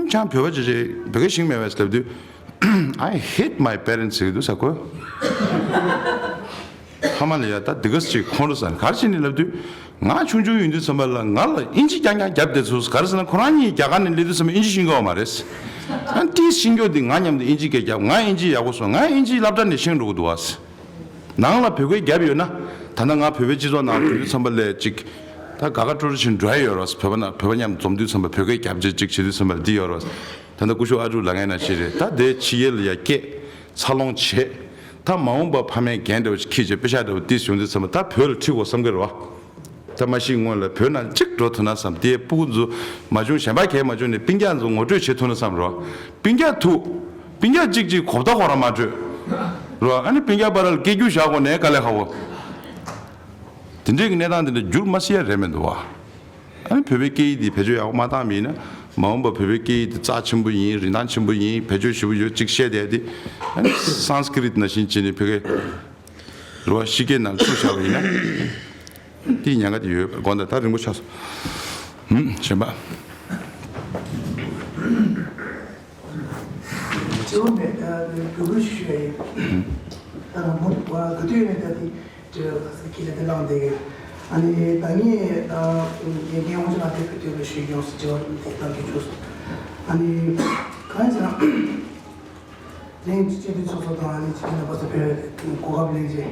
ཁྱང་བོད་པ་ཅི་ཅི་བོད་སྐད་ཤེས་མེད་པས་ལབ་དུས། I hate my parents ཟེར་གི་འདུག་ས་ཁོ། ཕ་མ་ལ་ཡ་ད་འདི་ག་ཅིག་ཁོང་རུ་ས་གར་ཕྱིན་ནས་ལབ་དུས། ང་ཆུང་ཆུང་ཡིན་དུས་ཙམ་པ་ལ་ང་ལ་ཨིན་ཇི་རྐྱང་རྐྱང་རྒྱབ་བསྡད་ཚུལ་ག་རེ་ཟེར་ན་ཁོ་རང་གཉིས་རྒྱ་གར་ནས་སླེབས་དུས་ཙམ་པ་ཨིན་ཇི་ཤེས་ཀྱི་ཡོད་མ་རེད། ཨ་ཏིས་ཤེས་ཀྱི་ཡོད་དེ་ང་མཉམ་དུ་ཨིན་ཇི་སྐད་རྒྱབ། ང་ཨིན་ཇི་ཡག་པོ་སོང་། ང་ཨིན་ཇི་སློབ་གྲྭ་ནས་ཤེས་འགྲོ་གི་འདུག་བ། ནང་ལ་བོད་སྐད་རྒྱབ་ཡོད་ན། ད་ལྟ་ང་བོད་པའི་སྤྱི་ཚོགས་ནང་དུས་ཚོད་ཙམ་པ་ལས་ཅིག་ད་དགའ་དགའ་སྤྲོ་སྤྲོ་ཕྱིན་འགྲོ་ཡ་ཡོད་རེད། བོད་པ་ན་བོད་པ་མཉམ་འཛོམས་དུས་ཙམ་པ་བོད་སྐད་རྒྱབ་བྱེད་ཅིག་བྱེད་དུས་ཙམ་པ་འདི་ཡོད་རེད། ད་ལྟ་སྐུ་ཞབས་ཨ་ཀྲུག་ལབ་མཁན་ནང་བཞིན་རེད། ད་དེ་ཕྱི་རྒྱལ་ལ་ཡ་སྐད་འཚར་ལོངས་བྱེད། ད་མ་འོངས་པ་ཕ་མའི་འགན་འདྲ་བོ་ཞིག་འཁྱེར་བྱས་པེ་ཤག་འདྲ་བོ་ཏིས་བྱུང་དུས་ཙམ་པ་ད་བོད་ལ་ཁྲིད་དགོས་བསམ་གི་རེད་བ། ད་མ་གཞི་སྔོན་ལ་བོད་ནང་གཅིག་འགྲོ་ཐུབ་ན་བསམ། དེ་ཕྲུ་གུ་ཚོ་མ་བྱུང་གཞན་པ་གས་མ་བྱུང་ནས་སྤུན་ཀྱག་ཚོ་ངོ་སྤྲོད་བྱེད་ཐུབ་ན་བསམ་རོ། སྤུན་ཀྱག་ཐུག་སྤུན་ཀྱག་གཅིག་གཅིག་གོ་བརྡ་ཁོ་རང་མ་སྤྲོད། རོ། ཨ་ནི་སྤུན་ཀྱག་བར་ལ་སྐད་སྒྱུར་བཞག་དགོས་ནས་དཀའ་ལས་ཁག་པོ། དེ་འདྲའི་གི་གནས་སྟངས་དེ་འདྲ་འགྱུར་མ་སྲིད་ཡ་རེད་མི་འདུག་བ། ཨ་ནི་བོད་པའི་སྐད་ཡིག་འདི་བེད་སྤྱོད་ཡག་པོ་མ་བཏང་མིན་ན། མ་འོངས་པ་བོད་པའི་སྐད་ཡིག་དེ་རྩ་ཆེན་པོ་ཡིན། རིན་ཐང་ཆེན་པོ་ཡིན། བེད་སྤྱོད་ཞེ་པོ་ཡོད་ཅིག་བཤད་བསྡད་དེ། ཨ་ནི་སཾ་སྐྲྀཏ་ནང་བཞིན་བྱས་ནས་བོད་སྐད་རེད་བ། ཕྱི་སྐད་ནང་བཙུགས་བཞག་པ་ཡིན་ན། དེའི་ཉེན་ཁ་དེ་ཡོད་པ་དགོངས་དག་ད་རིང་པོ་ཆགས་སོང་། ཧུམ། གཞན་པ། གཅིག་པོ་མེད། ཨ་ནི་གུས་པ་ཞུ་ཡ་ཡིན། ད་ང་མོ་ག་དུས་ནས་ད་དེ་དྲི་བ་ཁ་སང་ཁྱེད་ལ་དེ་བླངས་བསྡད་ཡོད། ཨ་ནི་ད་ངས་ད་རྒན་རྒན་དབང་ཕྱུག་ལགས་དེ་བོད་དོན་ལ་ཞུས་ཡོང་སྲིད་ཅེས་པ་དེ་གཏང་རྒྱུ་བྱུང་སོང་། ཨ་ནི་གང་ཡིན་ཟེར་ན། ལན་སྤྱི་འཐུས་ཚོགས་གཙོ་དང་ཨ་ནི་སྤྱི་འཐུས་རྣམ་པ་ཚོ་ཕེབས་གོ་སྐབས་ལེན་རྗེས་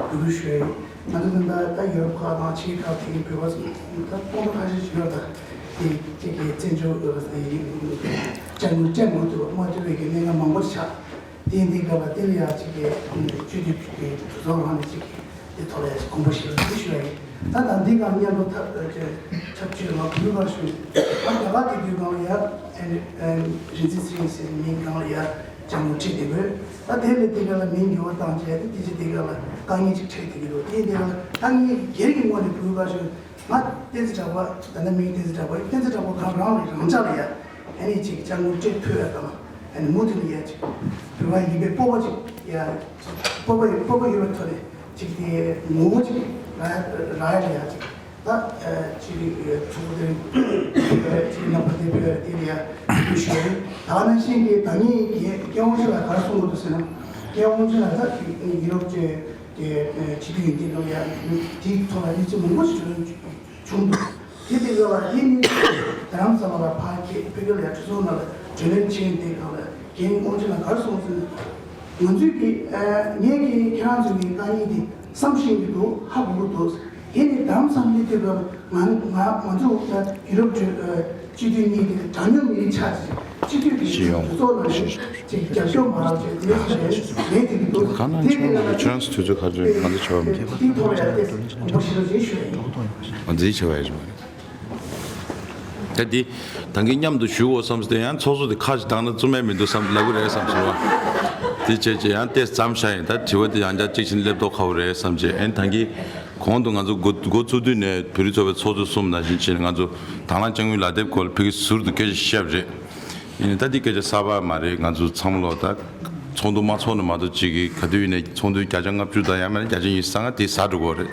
འབུལ་སྐུལ་ཞུ་ཡ་ཡིན། ང་ཚོ་ད་ལྟ་ད་ཡོ་རོབ་ཁག་དང་ཕྱིའི་ཁག་དེ་གའི་བོད་པ་ཚོ་ད་སྟོང་ཕྲག་ཁ་ཤས་ཤིག་ཡོད། ད་དེ་དེ་གའི་བཙན་བྱོལ་བོད་པ་ཚོ་ཡིན་ཅང་མ་ཅང་མ་ཐུབ་པ་མ་ཐུབ་པའི་གི་གནད་འགག་མང་པོ་ཆགས། དེ་འདི་ག་ལ་དེ་ལ་ཡ་གཅིག་གི་སྤྱི་འཐུས་ཀྱི་གྲོས་ཚོགས་ནང་ནས་གཅིག་གི་དེ་ཐོག་ལ་ཡ་གཅིག་དགོངས་པ་བཞེས་རོགས་ཞུ་ཡ་ཡིན། ད་ད་འདི་ག་མཉམ་དུ་ཐབས་ཐབས་ཇུས་ལ་བུད་པར་ཞུ། ད་རྒྱ་གར་དེ་དུས་སྒང་ལ་ཡ་ཨེ་ཨེ་རིག་འཛིན་ཚེ་རིང་ཟེར་མིང་སྒང་ལ་ཡ་ཅང་མ་ཁྲིད་དེ་དགོས། ད་དེ་ལས་དེ་ག་ལ་མིང་འགྱུར་བ་བཏང་བྱས་ཏེ་དེ་ཅི་དེ་ག་ལ་དཀའ་ངལ་ཅིག་འཕྲད་དེ་གི་འདུག་དེ་དེ་ག་ལ་ད་ངས་སྒེར་གྱི་ངོས་ནས་བུད་པར་ཞུ། ང་བསྟན་འཛིན་གྲགས་པ། ད་ལྟ་མིང་བསྟན་འཛིན་གྲགས་པ་ཡིན། བསྟན་འཛིན་གྲགས་པ་གང་རང་ལ་རང་ཅག་ལ་ཡ་ཨ་ནི་ཅིག་ཅང་ངོ་སྤྲོད་ཐུབ་ཡ་དང་ཨ་ནི་མུ་མཐུད་ནས་ཡ་ཅིག་བོད་པ་ཡིན་པའི་སྤོབས་པ་ཅིག་ཡ་སྤོབས་པ་ཡོད་སྤོབས་པ་ཡོད་པའི་ཐོག་ནས་ཅིག་དེ་ངོ་བོ་ཅིག་རག་ཡ་རག་ཡ་ལ་ཡ་ཅིག་ད་ཅིག་ཚོགས་འདུ་ཅིག་རྣམ་པ་དེ་བོད་དེ་ལ་ཡ་འབུལ་ཞུ་ཡ་ཡིན། ད་ནང་བཞིན་གྱི་ད་ངས་རྒན་རྒན་དབང་ཕྱུག་ལ་ག་རེ་གསུང་གི་འདུག་ཟེར་ན། རྒན་དབང་ཕྱུག་ལ་ད་ཡུ་རོབ་ཅིག་དེ་སྤྱི་འཐུས་ཡིན་དེ་ལོ་ཡ་དེའི་ཐོག་ལ་གནས་ཚུལ་མང་པོ་ཞིག་བྱུང་འདུག་དེ་དེ་ལ་དེ་ནི་རྡ་རམ་ས་ལ་ལ་ཕར་ཁྱེད་བོད་སྐད་ལ་ཡ་གྲོས་ཚོགས་ནང་ལ་གྲོས་གླེང་བྱས་དེ་གང་ལ་རྒན་དབང་ཕྱུག་ལ་ག་རེ་གསུངས་ཟེར་ན། ང་ཚོས་ཀྱི་ངས་ཀྱི་ཁྱེད་རང་ཚོ་གི་དཀའ་ངལ་དེ་བསམ་ཤེས་ཀྱི་འདུག་ཧ་གོ་གི་འདུག་དེ་ནི་རྡ་རམ་ས་ལ་སླེབས་དུས་སྐབས་ང་ང་ང་ཚོ་ད་ཡུ་རོབ་གྲོས་སྤྱི་འཐུས་གཉིས་དེ་གྲངས་ཉུང་མི་རིགས་ཆགས་ཀྱི་སྤྱི་འཐུས་ཀྱི་སྤྱི་ཡོངས་གྲོས་ཚོགས་ནང་བཞིན་ཅིག་རྒྱབ་སྐྱོར་མ་རག་ཅེས་དེ་ཞེས་ལན་དེ་གི་འདུག་ག་ནང་དེ་ཆོག་གི་ཁྱོད་རང་ཚོ་དུས་ཚོད་ག་ཚོད་ང་ཚོ་ཆོག་མི་འདུག་དེའི་ཐོག་ལ་ཡང་དེ་དགོངས་པ་བཞེས་རོགས་ཞེས་ཞུ་ཡ་ཡིན། ང་ཚོའི་ཆེ་བ་ཡིན། ད་འདི་ད་གིན་མཉམ་དུ་ཞུ་འོ་བསམ་སྟེ་ཡང་ཚོགས་གཙོ་དེ་ཁ་ཞིག་བཏང་ན་བཙུན་མའི་མི་འདུག་བསམ་ལབ་གི་རེད་བསམ་སོང་བ། དེ་བྱས་བྱས་ཡང་ཏེས་ཙམ་ཤ་ཡིན། ད་དྲི་བ་དེ་ཡང་བསྐྱར་གཅིག་ཕྱིན་སླེབས་མདོག་ཁ་བོ་རེད་བསམ་བྱས། ཨེན་ད་གིན་གོང་དུ་ང་ཚོ་འགོ་འགོ་བཙུགས་དུས་ནས་བོད་རིགས་ཚོགས་པའི་ཚོགས་གཙོ་གསུམ་ནང་བཞིན་བྱས་ནས་ང་ཚོ་དང་བླངས་དཔྱ་དངུལ་ལག་དེབ་སྐོར་ལ་ཕ་གི་ཟུར་དུ་སྐད་ཆ་བཤད་པ་རེད། ཡིན་ནའི་ད་འདི་སྐད་ཆ་གསར་པ་མ་རེད། ང་ཚོ་ཚང་མ་ལོ་ད་ཚོགས་འདུ་མ་ཚོགས་ནས་མ་གཏོགས་གཅིག་གིས་ག་དུས་ཡིན་ནའི་ཚོགས་འདུའི་བརྒྱ་ཆ་ལྔ་བཅུ་དང་ཡང་མིན་ན་བརྒྱ་ཆ་ཉི་ཤུ་རྩ་ལྔ་དེ་ཟ་འགྲོ་གི་རེད།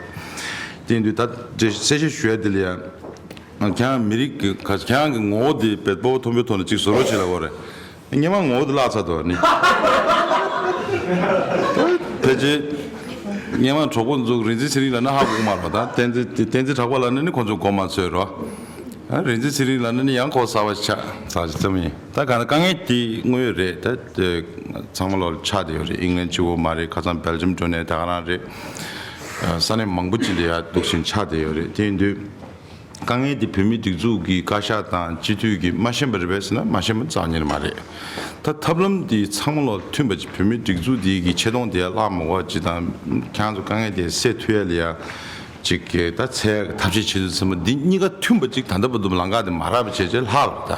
དེ་ཡིན་དུས་ད་གསལ་བཤད་ཞུ་ཡ་དེ་ལ་ཡ། ཁྱེད་རང་མི་རིགས་ཀྱི་ཁ་ཁྱེད་རང་གི་ངོ་བོ་དེ་བེད་སྤོབས་མཐོན་པོའི་ཐོག་ནས་གཅིག་བཟོ་རོགས་བྱེད་ལབ་དགོས་རེད། སྔོན་མ་ངོ་བོ་དེ་བརླག་ཚར་འདུག་ནི། ཕལ་ཆེར་སྔོན་མ་གྲོགས་པོ་ཚོ་རིག་འཛིན་ཚེ་རིང་ལབ་ན་ཧ་གོ་གི་མ་རེད་པ། ད་བསྟན་འཛིན་བསྟན་འཛིན་གྲགས་པ་ལབ་ན་ནི་ཁོ་ཚོ་གོ་མ་ཚོད་རོ། ཨ་རིག་འཛིན་ཚེ་རིང་ལབ་ན་ནི་ཡང་གོ་གསར་པ་ཞིག་ཆགས་ཚར་ཞིག་ཙམ་ཡིན། ད་གང་དཀའ་ངལ་དེ་དངོས་ཡོད་རེད། ད་ཚང་མ་ལོ་ཆགས་བསྡད་ཡོད་རེད། ཨིང་ལན་གཅིག་པོ་མ་རེད། ཁ་སང་སྦེལ་ཇམ་འགྲོ་ནས་ད་ག་རང་རེད། ས་གནས་མང་པོ་ཅིག་ལ་ཡ་འདུག་བཞིན་ཆགས་བསྡད་ཡོད་རེད། དེ་ཡིན་དུས། དཀའ་ངལ་འདི་བོད་མིའི་སྒྲིག་འཛུགས་ཀྱི་བཀའ་ཤག་དང་སྤྱི་འཐུས་ཀྱིས་མ་ཤེས་པ་རེད་པས་ཟེར་ན་མ་ཤེས་པ་རྩ་བ་ཉིད་ནས་མ་རེད། ད་ཐབས་ལམ་འདི་ཚང་མ་ལ་མཐུན་པ་ཅིག་བོད་མིའི་སྒྲིག་འཛུགས་འདི་གི་ཆེ་མཐོང་འདི་ཡ་བརླག་མ་དགོས་པ་ཅིག་དང་ཁྱེད་རང་ཚོ་དཀའ་ངལ་དེ་སེལ་ཐུབ་ཡ་ལ་ཡ་ཅིག་གི་ད་འཚོལ་ཐབས་ཤེས་བྱེད་དུས་ཚང་མ་འདི་གཉིས་ཀ་མཐུན་པ་ཅིག་ད་ལྟ་བར་དུ་ལམ་ཁ་དེ་མ་རག་པ་བྱས་བྱས་ལྷག་ལ་ད།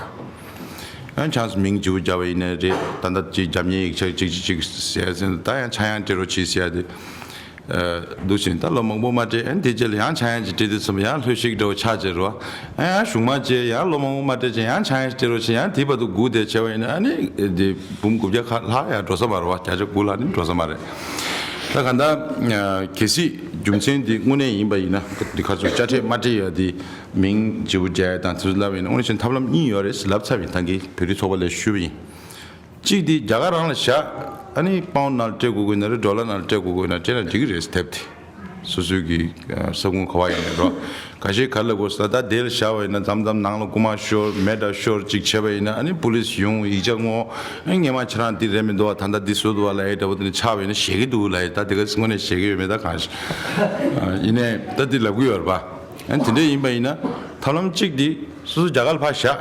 ཡང་ཁྱེད་རང་ཚོ་མིང་བརྗེ་པོ་བརྒྱབ་པ་ཡིན་ནའི་རེད། ད་ལྟ་ཅིག་རྒྱབ་གཉེར་ཡིག་ཆ་ཅིག་ཅིག་ཅིག་ཟེར་ཟིན་ད་ཡང་ཆག་ཡང་སྤྲད་རོགས་བྱེད་ཟེར་ཡ་དེ། འདུག་ཕྱིན་ད་ལོ་མང་པོ་མ་སྤྲད། ཨ་ནི་དེ་རྗེས་ལ་ཡང་ཆག་ཡང་ཅིག་སྤྲད་དུས་ཙམ་ཡང་ལྷོད་ཤིག་འདྲ་བོ་ཆགས་བྱས་རོ། ཨ་ཡང་གཞུང་མང་བྱས་ཡང་ལོ་མང་པོ་མ་སྤྲད་ཅིག་ཡང་ཆག་ཡང་ཅིག་སྤྲད་རོགས་བྱེད། ཡང་དེ་བར་དུ་སྒུག་བསྡད་བྱས་པ་ཡིན་ན་ཨ་ནི་དེ་འབུམ་དགུ་བརྒྱ་ཁ་ལྷག་ཡང་འགྲོ་ས་མ་རེད་བ། བརྒྱ་ཆ་དགུ་ལྷག་ནི་འགྲོ་ས་མ་རེད། ད་ག་ད་གལ་སྲིད་རྒྱུ་མཚན་འདི་དངོས་གནས་ཡིན་པ་ཡིན་ན་འདི་ག་ཚོད་དཔྱ་ཁྲལ་མ་སྤྲད་ཡ་དེ་མིང་བརྗེ་པོ་རྒྱག་ཡ་དང་དེ་ཚོ་ལབ་ཡིན་ན་དངོས་གནས་བྱས་ན་ཐབས་ལམ་གཉིས་ཡོད་རེད་ཟེར་ལབ་ཚར་བ་ཡིན། ད་གིན་བོད་རིགས་ཚོགས་པ་ལ་ཞུས་པ་ཡིན། གཅིག་དེ་རྒྱ་གར་རང་ལ་བཞག་ཨ་ནི་པའུན་ནང་ལ་སྤྲད་དགོས་དགོས་ན་རེད། ཌོ་ལར་ནང་ལ་སྤྲད་དགོས་དགོས་ན་སྤྲད་ན་འགྲིག་གི་རེད། དེབ་དེ་སོ་སོའི་གི་ས་ཁོངས་ག་བ་ཡིན་ནའི་རོ། ཁ་ཤས་ག་ལ་དགོས་ཟེར་ད་དེ་ལ་བཞག་པ་ཡིན་ན་མཚམས་མཚམས་ནང་ལ་རྐུ་མ་ཤོར་མེ་འདྲ་ཤོར་ཅིག་བྱས་པ་ཡིན་ན་ཨ་ནི་པུ་ལིས་ཡོང་ཡིག་ཆ་སྔོག་ཨ་ནི་སྔོན་མ་ཁྱེད་རང་འདི་རེད་མི་འདུག་བ། ད་ལྟ་འདི་བཟོས་འདུག་བ་ལབ་ཡ་འདྲ་བོ་དེ་ནི་ཆགས་པ་ཡིན་ན་ཞེད་ཀྱི་འདུག་ལབ་ཡ། ད་དེ་ག་སྔོན་ནས་ཞེད་ཀྱི་ཡོད་མེད་ད་གང་ཤེས། ཡིན་ནའི་ད་འདི་ལབ་གི་ཡོད་རེད་པ། ཨ་ནི་དེ་འདྲ་ཡིན་པ་ཡིན་ན་ཐབས་ལམ་གཅིག་འདི་སོ་སོ་རྒྱ་གར་ལ་ཕར་བཞག་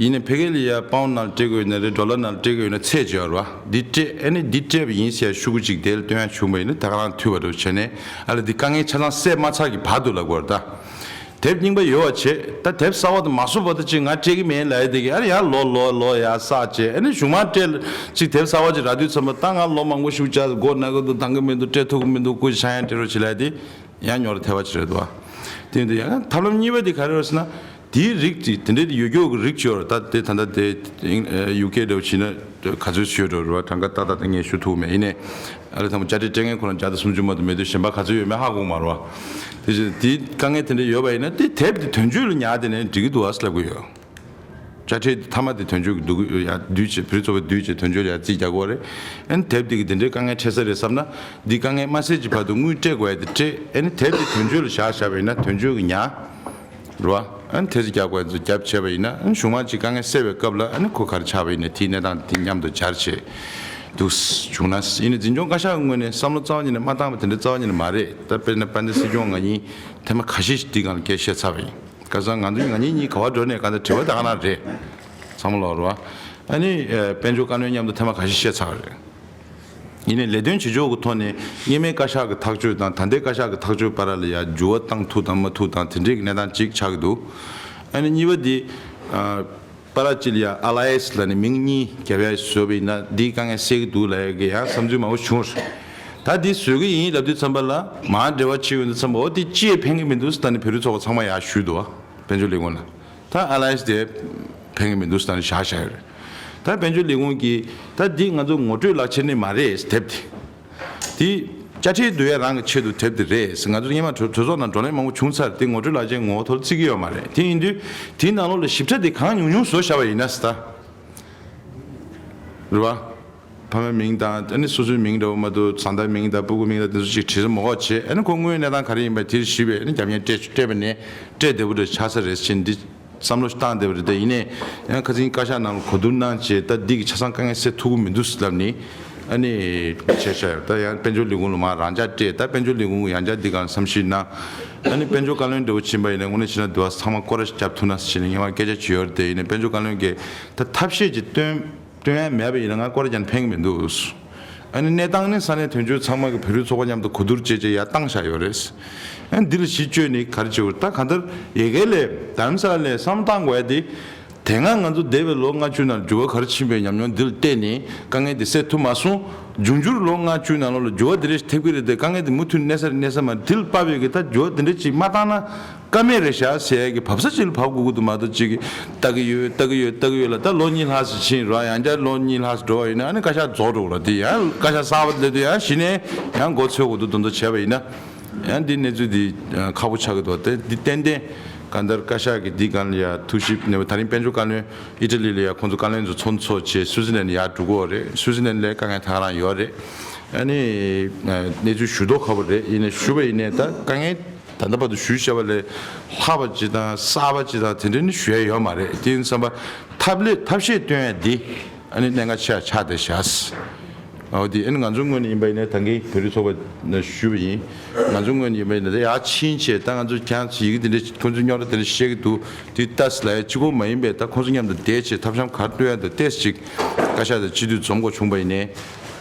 ཡིན་ནའི་ཕ་གི་ལ་ཡ་པའུན་ནང་ལ་སྤྲད་དགོས་ཡོད་ན་རེད། ཌོ་ལར་ནང་ལ་སྤྲད་དགོས་ཡོད་ན་ཚད་ཅིག་ཡོད་རེད་བ། འདི་སྤྲད་ཨ་ནི་འདི་སྤྲད་པ་ཡིན་ཟེར་ཡ་ཤོག་གུ་ཅིག་དེ་ལ་སྟོན་ཡ་བྱུང་བ་ཡིན་ན་ད་ག་རང་འཐུས་པ་འདྲ་བྱས་ནས་ཨ་ལ་འདི་དཀའ་ངལ་ཆ་ཚང་སེལ་མ་ཚར་གི་བར་དུ་ལབ་དགོས་རེད་ད། དེབ་རྙིང་པ་ཡོད་པ་བྱེད། ད་དེབ་གསར་པ་དེ་མ་བཟོ་བར་དུ་ཅིག་ང་སྤྲད་གི་མེད་ལབ་ཡ་དེ་གི་ཨ་ནི་ཡར་ལོག་ལོག་ལོག་ཡར་བསགས་བྱས་ཨ་ནི་གཞུག་མ་སྤྲད་ཅིག་དེབ་གསར་པ་ཅིག་རག་དུས་ཙམ་པ་ད་ང་ལོ་མང་པོ་ཞིག་བཅར་མགོ་ན་གི་འདུག་འདང་གི་མི་འདུག་སྤྲད་ཐུབ་གི་མི་འདུག་སྐུ་མཁྱེན་ཡང་སྤྲད་རོགས་བྱེད་ལབ་ཡ་དེ་ཡང་ཉོ་ར་ཐལ་བ་ཅིག་རེད་འདུག་བ། དེ་ཡིན་དུས་ཡང་ཐབས་ལམ་གཉིས་པ་དེ་ག་རེ་རེད་ཟེར་ན། དེའི་རིགས་དེ་དེ་འདྲའི་ཡོད་རྒྱུ་གི་རིགས་ཅིག་ཡོད་རེད། ད་དེ་ད་ལྟ་དེ་ཨིན་ཨ་ཡུ་ཀེ་འདྲ་བོ་བྱས་ན་ག་ཚོད་ཅིག་ཡོད་འགྲོ་རེད་བ། གྲངས་ཀ་ཏག་ཏག་དེ་ངས་ཞུ་ཐུབ་མེད། ཡིན་ནའི་ཨ་ལས་ཚང་མ་དཔྱ་ཁྲལ་སྤྲད་མཁན་ཁོ་རང་བརྒྱ་དང་སུམ་ཅུ་མ་གཏོགས་མེད་དུས་གཞན་པ་ག་ཚོད་ཡོད་མེད་ཧ་གོ་གི་མ་རེད་བ། དེ་བཞིན་དེའི་དཀའ་ངལ་དེ་འདྲ་ཡོད་པ་ཡིན་ན་དེ་དེབ་དེ་དོན་གཅོད་ལ་ཉར་བསྡད་ན་འགྲིག་གི་འདུག་ཨ་ཟེར་ལབ་གི་ཡོད། དཔྱ་ཁྲལ་དེ་མཐའ་མ་དེ་དོན་གཅོད་ཀྱི་བསྡུ་གི་ཡ་བསྡུས་བྱས། བོད་རིགས་ཚོགས་པས་བསྡུས་བྱས་དོན་གཅོད་ལ་ཡ་རྩིས་རྒྱག་དགོས་རེད། ཨ་ནི་དེབ་དེ་གི་དེ་འདྲའི་དཀའ་ངལ་འཕྲད་ས་རེད་བསམ་ན། འདི་དཀའ་ངལ་མ་སེལ་གྱི་བར་དུ་དངུལ་སྤྲད་དགོས་ཡ་དེ་སྤྲད། ཨ་ནི་དེབ་དེ་དོན་གཅོད་ལ་བཞག་བཞག་པ་ཡིན་ན་དོན་གཅོད་ཀྱིས་ཉར། རེད་བ། ཨ་ནི་ཐེལ་ཙེ་རྒྱག་དགོས་ཚོ་རྒྱབ་བྱས་པ་ཡིན་ན། ཨ་ནི་གཞུག་མ་ཅིག་དཀའ་ངལ་སེལ་བའི་སྐབས་ལ་ཨ་ནི་ཁོ་ག་རེ་ཆགས་པ་ཡིན་ན་དེའི་གནས་སྟངས་དེ་མཉམ་དུ་སྦྱར་བྱས་འདུག་བྱུང་ན། ཡིན་ནའི་འཛིན་སྐྱོང་བཀའ་ཤག་གི་ངོས་ནས་བསམ་བློ་རྩ་བ་ཉིད་ནས་མ་བཏང་བ་དེ་འདྲ་རྩ་བ་ཉིད་ནས་མ་རེད། ད་དཔེར་ན་དཔལ་ལྡན་སྲིད་སྐྱོང་ང་གཉིས་ཐེངས་མ་ཁ་ཤས་ཤིག་འདི་སྒང་ལ་སྐད་བཤད་ཚར་བ་ཡིན། ཁ་སང་ང་ཚོ་ང་གཉིས་གཉིས་ག་པར་འགྲོ་ནས་གང་ལྟར་དྲི་བ་ད་ག་རང་རེད། ཚང་མ་ལོག་རེད་བ། ཨ་ནི་ཨ་དཔལ་འབྱོར་བཀའ་བློན་མཉམ་དུ་ཐེངས་མ་ཁ་ཤས་བཤད་ཚར་བ་རེད། ཡིན་ནའི་ལས་དོན་བྱེད་ཕྱོགས་ཀྱི་ཐོག་ནས་སྔོན་མའི་བཀའ་ཤག་གི་ཐག་གཅོད་དང་ད་ལྟའི་བཀའ་ཤག་གི་ཐག་གཅོད་བར་ལ་ཡ་འགྱུར་བ་བཏང་ཐུབ་དང་མ་ཐུབ་དང་དེ་འདྲའི་གནས་སྟངས་ཅིག་ཆགས་ཀྱི་འདུག། ཨ་ནི་གཉིས་པ་འདི། ཨ། པ་ར་ཅིལ་ཡ་ཨ་ལ་ཡེ་སི་ལ་ནི་མིང་གཉིས་རྒྱབ་ཡ་བཟོས་པ་ཡིན་ན་འདིའི་དཀའ་ངལ་སེལ་གྱི་འདུག་ལབ་ཡ་གི་ཡང་བསམ་ཚུལ་མང་པོ་བྱུང་རེད། ད་འདི་བཟོ་གི་ཡིན་ལབ་དུས་ཙམ་པ་ལ་མར་འབྲེལ་བ་བྱེད་ཡོང་དུས་ཙམ་པ་འོ་དེ་ཅི་ཡང་ཕན་གྱི་མི་འདུག་ཟེར་ད་ནི་བོད་རིགས་ཚོགས་པ་ཚང་མ་ཡར་ཞུས་འདུག་བ། དཔལ་འབྱོར་ལས་ཁུངས་ལ། ད་ཨ་ལ་ཡེ་སི་དེ་ཕན་གྱི་མི་འདུག་ཟེར་ད་ནི་བཞག་བཞག་ཡོད་རེད། ད་དཔལ་འབྱོར་ལས་ཁུངས་ཀྱིས་ད་འདི་ང་ཚོ་ངོ་སྤྲོད་ལག་ཁྱེར་ནི་མ་རེད་དེབ་དེ། དེ་དཔྱ་ཁྲལ་བསྡུ་ཡ་རང་གི་ཆེད་དུ་དེབ་དེ་རེད་ཟེར། ང་ཚོ་སྔོན་མ་གྲོས་གྲོས་ཚོགས་ནང་བགྲོ་གླེང་མང་པོ་བྱུང་ཚར། དེ་ངོ་སྤྲོད་ལག་ཁྱེར་ངོ་བོ་ཐོག་བརྩི་གི་ཡོད་མ་རེད། དེ་ཡིན་དུས་དེའི་ནང་ལོགས་ལ་ཞིབ་ཕྲ་དེ་གང་ཉུང་ཉུང་བཟོ་བཞག་པ་ཡིན་ན་ཟེར་ད། རེད་བ། ཕ་མའི་མིང་དང་ཨ་ནི་སོ་སོའི་མིང་འདྲ་བོ་མ་གཏོགས་བཟའ་ཟླའི་མིང་དང་སྤུ་གུ་མིང་དང་དེ་ཚོ་ཅིག་བྲིས་ས་མ་དགོས་བྱས། ཨ་ནི་ཁོ་དངོས་ཡོད་གནས་སྟངས་ག་རེ་ཡིན་པ་དེར་གཞིགས་པའི་ཨ་ནི་རྒྱབ་གཉེར་སྤྲད་སྤྲད་པ་ནས་སྤྲད་བདེ་པོ་འདྲ་ཆགས་ས་རེད་ཟེར་འདི་བསམ་བློ་བཏང་བསྡད་པ་རེད། དེ་ཡིན་ནའི་ཡང་ཁ་སང་བཀའ་ཤག་ནང་ལ་གོ་བསྡུར་གནང་བྱས་ད་འདི་གི་ཆ་ཚང་དཀའ་ངལ་སེལ་ཐུབ་ཀྱི་མི་འདུག་ཟེར་ལབ་ནི། ཨ་ནི་བྱས་བཞག་ཡོད། ད་ཡང་དཔལ་འབྱོར་ལས་ཁུངས་ལ་མར་རང་འཇགས་སྤྲད། ད་དཔལ་འབྱོར་ལས་ཁུངས་ཀྱི་ཡང་བསྐྱར་འདི་སྒང་བསམ་གཞིག་གནང་། ཨ་ནི་དཔལ་འབྱོར་བཀའ་བློན་འདྲ་བོ་ཕྱིན་པ་ཡིན་ན་དངོས་གནས་བྱས་ན་འདི་བ་ཚང་མ་སྐོར་ར་ཞིག་བརྒྱབ་ཐུབ་ན་ཟེར་ནས་སྔོན་མ་སྐད་ཆ་བྱས་ཡོད་རེད། དེ་ཡིན་ནའི་དཔལ་འབྱོར་བཀའ་བློན་གྱིས་ད་ཐབས་ཤེས་ཅིག་བཏོན། སྟོན་ཡ་མེད་པ་ཡིན་ན་ང་སྐོར་ར་རྒྱག་ནས་ཕན་གྱི་མི་འདུག། ཨ་ནི་གནས་སྟངས་ནི་ས་གནས་དོན་གཅོད་ཚང་མ་གི་བོད་རིགས་ཚོགས་པ་མཉམ་དུ་གོ་བསྡུར་བྱས་བྱས་ཡར་བཏང་བཞག་ཡོད་རེད། ཨ་ནི་འདི་ལ་གཞི་བཅོལ་ནས་ག་རེ་བྱེད་དགོས་རེད། ད་གང་ལྟར་ཡ་གི་ལས་རྡ་རམ་ས་ལ་ལས་བསམ་བློ་བཏང་དགོས་ཡ་དེ། དེ་སྔ་ང་ཚོ་འདས་པའི་ལོ་ལྔ་བཅུ་ནང་འགྱུར་བ་ག་རེ་ཕྱིན་པའི་ཉམས་མྱོང་འདི་ལ་བལྟས་ནས་དཀའ་ངལ་འདི་སེལ་ཐུབ་མ་སོང་། འབྱུང་འགྱུར་ལོ་ལྔ་བཅུ་ནང་ལོགས་ལ་འགྱུར་བ་འདི་རེ་ཞིག་ཐེབས་ཀྱི་རེད་དེ། དཀའ་ངལ་འདི་མུ་མཐུད་གནས་ས་རེད། གནས་ས་མ་རེད། འདི་ལ་དཔག་པའི་གི་ད་འགྱུར་བ་འདི་འདྲ་ཅིག་མ་བཏང་ན། ཀ་མེད་རེད་ཤག་ཟེར་ཡ་གི་བབས་ས་ཅིག་ལ་བབས་དགོས་ཀྱི་འདུག་མ་གཏོགས་ཅིག་ལྟ་གི་ཡོད་ལྟ་གི་ཡོད་ལྟ་གི་ཡོད་ལ་ད་ལོ་གཉིས་ལྷག་ཙམ་ཕྱིན་རོགས། ཡང་བསྐྱར་ལོ་གཉིས་ལྷག་ཙམ་འགྲོ་བ་ཡིན་ན་ཨ་ནི་བཀའ་ཤག་རྫོགས་འགྲོ་གི་རེད། དེ་ཡང་བཀའ་ཤག་གསར་པ་སླེབས་དུས་ཡང་གཞི་ནས་ཡང་འགོ་ཚུགས་དགོས་འདུག། དོན་དུ་བྱས་པ་ཡིན་ན་ཡང་འདི་གནས་ཚུལ་འདི་ཁག་པོ་ཆགས་ཀྱི་འདུག། དེ་འདི་ཏན་ཏན་གང་ལྟར་བཀའ་ཤག་གི་འདི་སྒང་ལ་ཡ་ཐུགས་ཞིབ་གནང་བ། ད་རིང་དཔལ་འབྱོར་བཀའ་བློན་ཨི་ཊ་ལི་ལ་ཡ་ཁོང་ཚོ་བཀའ་བློན་ཚོ་ཚོགས་འདུ་ཚོགས་བྱས་སུའི་ཙི་ལན་ལ་ཡར་འགྲོ་གི་ཡོད་རེད། སུའི་ཙི་ལན་ལ་ཡ་དཀའ་ངལ་ད་ག་རང་ཡོད་རེད། ཨ་ནི་གནས་ཚུལ་ཞུ་མདོག་ཁ་པོ་རེད། ཡིན་ནའི་ཞུ་བ་ཡིན་ནའི་ད་དཀའ་ངལ། ད་ལྟ་བར་དུ་ཞུས་བཞག་པ་ལས་ལྷག་པ་ཅིག་དང་གསར་པ་ཅིག་དང་དེ་འདྲ་ནི་ཞུ་ཡ་ཡོད་མ་རེད། དེ་ཡིན་ཙམ་པ་ཐབས་ལས་ཐབས་ཤེས་སྟོན་ཡ་འདི་ཨ་ནི་གནད་འགག་ཆེ་བ་ཆགས་བསྡད་བཞག། འོ་དེ་ཨ་ནི་ང་ཚོའི་ངོས་ནས་ཡིན་པ་ཡིན་ན་ད་གིན་བོད་རིགས་ཚོགས་པ་ནས་ཞུས་པ་ཡིན། ང་ཚོའི་ངོས་ནས་ཡིན་པ་ཡིན་ན་ད་ཡར་ཕྱིན་བྱས་ད་ང་ཚོ་ཁྱེད་རང་ཚོ་ཡི་གེ་དེ་འདྲ་ཁོང་ཚོའི་རྙོག་དྲ་དེ་འདྲ་བཤད་ཀྱི་འདུག། དེ་ལྟ་ཟེར་ལབ་ཡ་གཅིག་པོ་མ་ཡིན་པའི་ད་ཁོང་ཚོ་མཉམ་དུ་བསྡད་བྱས་ཐབས་ཤམ་ག་རེ་སྤྲོད་ཡ་འདུག་ཏོག་ཙམ་ཅིག་བཀའ་ཤག་དང་སྤྱི་འཐུས་འཛོམས་དགོས་བྱུང་པ་ཡིན་ནའི།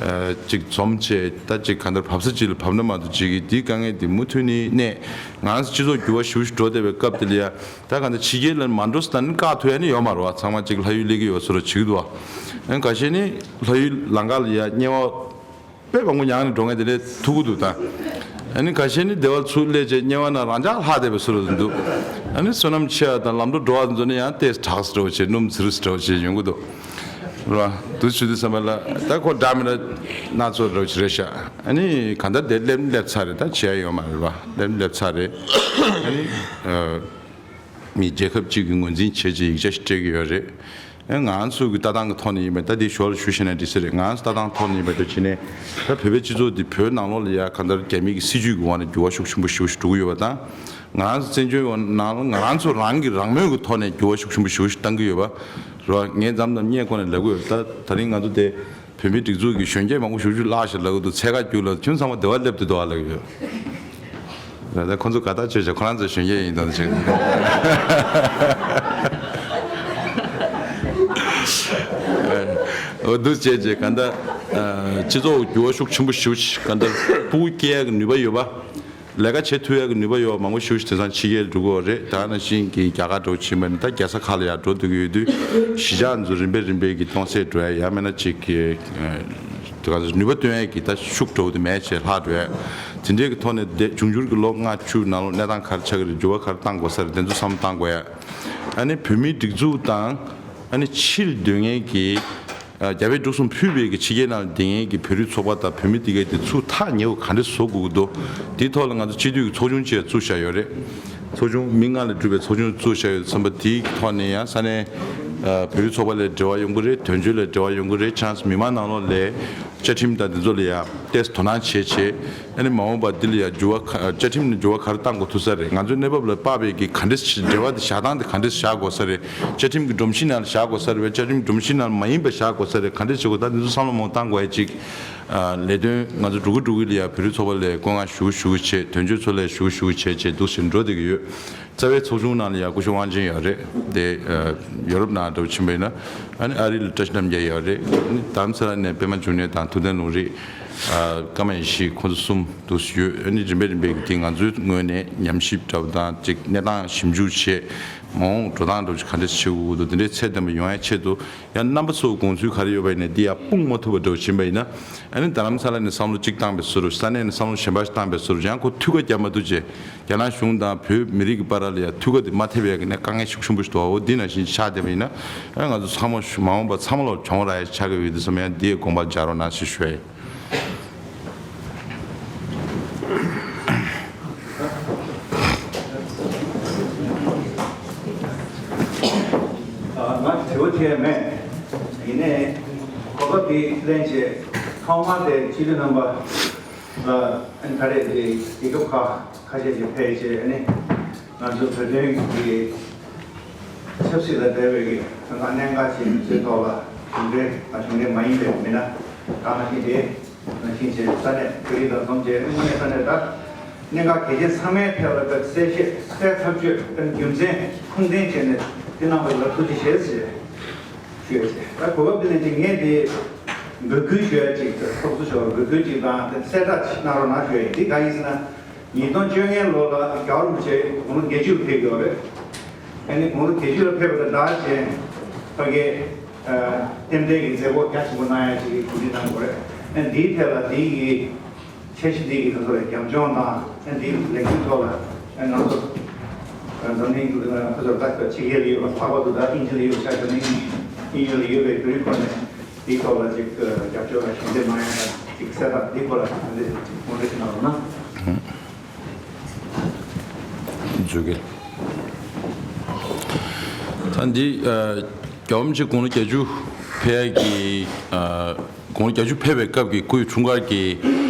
ཨ་ཅིག་འཛོམས་བྱས་ད་ཅིག་གང་ལྟར་བབས་ས་ཅིག་ལ་བབས་ན་མ་གཏོགས་ཅིག་གིས་འདིའི་དཀའ་ངལ་འདི་མུ་མཐུད་ནས་གནས། ང་རང་ཚོ་སྤྱི་ཚོགས་འགྱུར་བ་ཞེ་པོ་ཞིག་འགྲོ་བསྡད་པའི་སྐབས་དེ་ལ་ཡ་ད་གང་ལྟར་ཕྱི་རྒྱལ་ལ་མ་འགྲོ་ཟེར་ད་ནི་བཀག་ཐུབ་ཡ་ནི་ཡོད་མ་རེད་བ། ཚང་མ་ཅིག་ལྷ་ཡུལ་སླེབས་ཀྱི་ཡོད་བཟོ་འདྲ་བྱེད་ཀྱི་འདུག་བ། ཨ་ཁ་ཤས་ནི་ལྷ་ཡུལ་ལམ་ཁ་ལ་ཡ་དམྱལ་བ་དཔེ་མང་པོ་མྱངས་ནས་འགྲོ་མཁན་དེ་འདྲ་ཐུག་གི་འདུག་ད། ཨ་ནི་ཁ་ཤས་ནི་སྡེ་བ་ཚུར་སླེབས་བྱས་དམྱལ་བ་ནང་རང་འཇགས་ལྷག་བསྡད་པའི་བཟོ་འདྲ་འདུག། ཨ་ནི་བསོད་ནམས་ཆེ་བ་དང་ལམ་འགྲོ་འགྲོ་བ་ཚོ་ནི་ཡང་ཏོག་ཙམ་དྲག་ཙམ་འདྲ་བོ་བྱས་སྣུམ་ཚིལ་ཙམ་འདྲ་བོ་བྱས་ཡོང་གི་འདུག་ར། འདུག་བྱེད་དུས་ཙམ་པ་ལ་ད་ཁོ་འདྲ་མི་འདྲ་སྣ་ཚོགས་འདྲ་བོ་ཅིག་རེད་ཤག། ཨ་ནི་གང་ལྟར་དེ་སླེབས་སླེབས་ཚར་རེད། ད་བྱེད་ཡ་ཡོད་མ་རེད་པ། སླེབས་སླེབས་ཚར་རེད། ཨ་ནི་ཨ་མི་རྒྱལ་ཁབ་ཅིག་གི་ངོས་འཛིན་བྱས་ཅིག་ཡིག་ཆ་ཞིག་སྤྲད་ཀྱི་ཡོད་རེད། ཨ་ང་ཚོ་གི་ལྟ་སྟངས་ཀྱི་ཐོག་ནས་ཡིན་པ་ད་འདི་ཞོར་ལ་ཞུ་ཤེས་ན་འགྲིག་ས་རེད། ང་ཚོ་ལྟ་སྟངས་ཐོག་ནས་ཡིན་པ་ད་བྱས་ནས་ད་བོད་པའི་སྤྱི་ཚོགས་འདི་བོད་ནང་ལོགས་ལ་ཡ་གང་ལྟར་རྒྱ་མི་གི་སྲིད་བྱུས་ཀྱི་འོག་ནས་འགྱུར་བ་ཤུགས་ཆེན་པོ་ཞེ་པོ་ཞིག་འགྲོ་གི་ཡོད་པ་དང་། ང་རང་ཚོ་བཙན་བྱོལ་བ་ནང་ལ་ང་རང་ཚོ་རང་གི་རང་མོས་ཀྱི་ཐོག་ནས་འགྱུར་བ་ཤུགས་ཆེན་པོ་ཞེ་པོ་ཞིག་བཏང་གི་ཡོད་པ་རེད་བ། ངས་མཚམས་མཚམས་སྔོན་ཁོ་ནས་ལབ་གི་ཡོད། ད་ད་རིང་ང་ཚོ་དེ་བོད་མིའི་སྒྲིག་འཛུགས་ཀྱི་གཞོན་སྐྱེས་མང་པོ་ཞེ་པོ་ཅིག་བརླགས་ཤག་ལབ་གི་འདུག། ཚད་བཀག་བརྒྱུད་ལ་ཁྱོད་ཚང་མ་སྡེ་བ་སླེབས་དུས་སྡེ་བ་ལབ་གི་ཡོད། ད་ལྟ་ཁོ་ཚོ་དགའ་ཐག་ཆོད་ཤག། ཁོ་རང་ཚོ་གཞོན་སྐྱེས་ཡིན་དང་ཆོད། འོ་འདུག་བྱས་བྱས་གང་ལྟར་སྤྱི་ཚོགས་འགྱུར་བ་ཤུགས་ཆེན་པོ་ཞེ་པོ་ཞིག་གང་ལྟར་ཕྲུ་གུ་སྐྱེ་ཡག་གི་ནུས་པ་ཡོད་པ། ལས་ཀ་བྱེད་ཐུབ་ཡག་གི་ནུས་པ་ཡོད་པ་མང་པོ་ཞེ་པོ་ཞིག་དེང་སང་ཕྱི་རྒྱལ་འགྲོ་གི་ཡོད་རེད། ད་ནང་བཞིན་གྱི་རྒྱ་གར་འགྲོ་ཕྱིན་པ་ནི་ད་རྒྱལ་ས་ཁག་ལ་ཡར་འགྲོ་སྡོད་ཀྱི་ཡོད་དུས་གཞིས་ཆགས་ཚོ་རིམ་པས་རིམ་པས་ཀྱི་སྟོང་ཟད་འགྲོ་ཡ་ཡང་མིན་ན་ཅིག་གི་ དེ་ག་ནུས་པ་བཏོན་ཡས་ཀྱི་ད་ཤུགས་འགྲོ་དེ་མེད་བྱས་ལྷག་འགྲོ་ཡས། དེ་འདྲའི་གི་ཐོག་ནས་དེ་འབྱུང་འགྱུར་གྱི་ལོ་ལྔ་བཅུ་ནང་ལོགས་གནས་སྟངས་ག་རེ་ཆགས་ཀྱི་རེད། འགྱུར་བ་ག་རེ་གཏང་དགོས་ས་རེད། དེ་ཚོ་བསམ་བློ་གཏང་དགོས་ཡ། ཨ་ནི་བོད་མིའི་སྒྲིག་འཛུགས་དང་ཨ་ནི་ཕྱིར་སྡོད་མཁན་གྱི་ཨ་རྒྱ་བལ་འབྲུག་གསུམ་ཕུད་པའི་གི་ཕྱི་རྒྱལ་ནང་ལ་བསྡད་མཁན་གྱི་བོད་རིགས་ཚོགས་པ་དང་བོད་མི་དེ་གའི་དེ་ཚུར་ཐག་ཉེ་བོ་ག་འདྲས་བཟོ་དགོས་ཀྱི་འདུག་དེའི་ཐོག་ལ་ང་ཚོ་སྤྱི་འཐུས་ཀྱི་ཚོགས་ཆུང་ཅིག་བཙུགས་བཞག་ཡོད་རེད། ཚོགས་ཆུང་མི་ལྔ་ལས་གྲུབ་པའི་ཚོགས་ཆུང་བཙུགས་བཞག་ཡོད་ཙམ་པ་དེའི་ཐོག་ནས་ཡང་ས་གནས་ཨ་བོད་རིགས་ཚོགས་པ་ལ་འབྲེལ་བ་ཡོང་གི་རེད། དོན་གཅོད་ལ་འབྲེལ་བ་ཡོང་གི་རེད། ཆང་ས་མི་མང་ནང་ལོགས་ལ་བཅའ་ཁྲིམས་དང་དེ་ཚོ་ལ་ཡང་ཏོག་ཙམ་དོ་སྣང་བྱེད་བྱེད། ཨ་ནི་མ་འོངས་པ་འདི་ལ་ཡང་འགྱུར་བ་ག་བཅའ་ཁྲིམས་ནས་འགྱུར་བ་ག་རེ་གཏང་དགོས་ཐུག་ས་རེད། ང་ཚོའི་གནས་བབ་ལ་དཔག་པའི་གི་ག་འདྲས་ཤིག་འབྲེལ་བ་དེ་བཞག་སྟངས་དེ་ག་འདྲས་བཞག་དགོས་ས་རེད། བཅའ་ཁྲིམས་ཀྱི་སྒྲོམ་གཞི་ནང་ལ་བཞག་དགོས་ས་རེད་བས། བཅའ་ཁྲིམས་སྒྲོམ་གཞི་ནང་ལ་མ་ཡིན་པ་བཞག་དགོས་ས་རེད། ག་འདྲས་བྱེད་དགོས། ད་འདི་ཚོ་བསམ་བློ་མང་བཏང་དགོས་ཡ་ཅིག་ཨ་ལས་དོན་ང་ཚོ་འགྲོ་གི་འགྲོ་གི་ལ་ཡ་བོད་རིགས་ཚོགས་པ་ལ་བཀོད་མངགས་ཞུ་གི་ཞུ་གི་བྱེད། དོན་གཅོད་ཚོ་ལ་ཡ་ཞུ་གི་ཞུ་གི་བྱེད་བྱེད་འདུག་ཞེས་འགྲོ་བསྡད་ཀྱི་ཡོད། རྩ་བའི་ཚོགས་ཆུང་ནང་ལ་ཡ་སྐུ་ཞབས་དབང་ཆེན་ཡོད་རེད་དེ། ཨ་ཡོ་རོབ་ནང་འགྲོ་ཕྱིན་པ་ཡིན་ན་ཨ་ནི་ཨ་རི་ལ་བཀྲ་ཤིས་རྣམ་རྒྱལ་ཡོད་རེད། ཨ་ནི་རྡ་རམ་ས་ལ་ནས་པད་མ་འབྱུང་གནས་དང་ཐུབ་བསྟན་ལུང་རིགས། ཨ་ཀརྨ་ཡེ་ཤེས། ཁོང་ཚོ་གསུམ་འདུག་ཡོད། ཨ་ནི་རིམ་པས་རིམ་པས་ཀྱི་དེ་ང་ཚོའི་ངོས་ནས་ཉམས་ཞིབ་འདྲ་པོ་དང་ཅིག་གནས་སྟངས་ཞིབ་འཇུག་བྱེད། མ་འོངས་འགྲོ་སྟངས་འདྲ་པོ་ཅིག་ག་འདྲས་བྱེད་དགོས་འདུག་དེ་འདྲའི་ཚད་ལྡན་པ་ཡོང་ཡ་ཆེད་དུ། ཡང་རྣམ་པ་ཚོའི་དགོངས་ཚུལ་ག་རེ་ཡོད་པ་ཡིན་ན་འདི་ཡང་སྤུངས་མ་ཐུབ་པ་འདྲ་བོ་ཕྱིན་པ་ཡིན་ན། ཨ་ནི་རྡ་རམ་ས་ལ་ནས་བསམ་བློ་གཅིག་བཏང་པའི་བཟོ་འདྲ། ས་གནས་ནས་བསམ་བློ་གཞན་པ་ཞིག་བཏང་པའི་བཟོ་འདྲ། ཡང་ཁོ་ཐུགས་ཁ་རྒྱབ་མ་ཐུབ་བྱས། རྒྱ་ནག་གཞུང་དང་བོད་མི་རིགས་ཀྱི་བར་ལ་ཡང་ཐུགས་ཁ་དེ་མ་ཐེབས་ཡ་གི་ནས་དཀའ་ངལ་ཤུགས་ཆེན་པོ་ཞིག་འདུག་འོ་འདི་ནང་བཞིན་ཆགས་བསྡད་པ་ཡིན་ན། ཨ་ང་ཚོ་ཚང་མ་མ་འོངས་པ་ཚང་མ་ལ་གྱོང་རག་ཡ་ཆགས་ཀྱི་ཡོད་དུས་ཙམ་ཡང་འདི་ཡི་དགོངས་པ་འཇགས་རོགས་གནང་ཞེས་ཞུ་ཡ་ཡིན། ང་དྲི་བ་དྲིས་མེད། ཡིན་ནའི་གོ་སྐབས་འདི་ལེན་བྱས་ཐོག་མར་དེ་སྤྱི་འཐུས་རྣམ་པ་ལ་ཨ་ནི་ད་རེས་དེ་རྒྱལ་ཁབ་ཁག་ཁ་ཤས་ཀྱིས་ཕེབས་བྱས་ཨ་ནི་ང་ཚོ་བོད་དོན་གྱི་ཆབ་སྲིད་ལ་འབྲེལ་བའི་གི་དོན་དག་གནད་འགག་ཅིག་མི་ཚོའི་ཐོག་ལ་གཞུང་འབྲེལ་དང་གཞུང་འབྲེལ་མ་ཡིན་པའི་མི་སྣ་དང་ནང་བཞིན་དེ། ནང་བཞིན་བྱས་ས་གནས་བོད་རིགས་དང་འཛོམས་བྱས་དངོས་གནས་ས་གནས་ད་གནད་འགག་གལ་ཆེན་ཚང་མའི་ཐད་ལ་ད་གསལ་བཤད་གསལ་ཐག་ཆོད་རྒྱུ་མཚན་ཁུངས་ལྡན་བྱས་ནས་འདི་གནང་བ་ལ་ཐུགས་རྗེ་ཆེ་ཞེས་ཞུ་ཡ་བྱས། ད་གོ་སྐབས་འདི་ལེན་ཅིག་ངས་འདི་འབོད་སྐུལ་ཞུ་ཡ་ཅིག་ཚོགས་གཙོ་མཆོག་ལ་འབོད་སྐུལ་ཅིག་དང་གསལ་བསྒྲགས་ཅིག་གནང་རོགས་གནང་ཞུ་ཡ་ཡིན། འདི་གང་ཡིན་ཟེར་ན། ཉིས་སྟོང་བཅོ་ལྔའི་ལོ་ལ་རྒྱལ་བ་རིན་པོ་ཆེ་དགུང་ལོ་བརྒྱད་ཅུ་ལ་ཕེབས་ཡོད་རེད། ཨ་ནི་དགུང་ལོ་བརྒྱད་ཅུ་ལ་ཕེབས་པ་དང་སྦྲགས་བྱས་ཕ་གིའི་རྟེན་འབྲེལ་གྱི་མཛད་སྒོ་རྒྱ་ཆེན་པོ་གནང་ཡ་ཅིག་གི་གོ་སྒྲིག་གནང་དགོས་རེད། ཨ་ནི་འདིའི་ཐད་ལ་འདི་གི་འཆར་གཞི་འདི་གི་ཁ་ཐོག་ལ་རྒྱབ་ལྗོངས་དང་ཨ་ནི་འདི་ལེགས་གྲུབ་ཐོག་ལ་ཨ་ནི་ང་ཚོ་འཛམ་གླིང་ཁ་ཐོག་ལ་ད་ཕྱི་རྒྱལ་ལ་ཡོད་པ་ལྷག་པར་དུ་ད་དབྱིན་ཇི་ལ་ཡོད་ཤག་འཛམ་གླིང་དབྱིན་ཡུལ་ལ་ཡོད་པའི་བོད་རིགས་ཁོ་ནས་འདིའི་ཐོག་ལ་ཅིག་རྒྱབ་སྐྱོར་དང་ཞབས་འདེགས་གནང་ཡ་དང་ཅིག་གསལ་བསྒྲགས་འདིའི་སྐོར་ལ་ག་འདྲ་ཅིག་ངོ་སྤྲོད་ཅིག་གནང་རོགས་གནང་། མཛོད་དགེ། ད་འདི་ཨ་རྒྱལ་བ་རིན་པོ་ཆེ་དགུང་ལོ་བརྒྱད་ཅུ་ཕེབས་ཡ་གི་ཨ་དགུང་ལོ་བརྒྱད་ཅུ་ཕེབས་པའི་སྐབས་ཀྱི་སྐུའི་འཁྲུངས་སྐར་གྱི་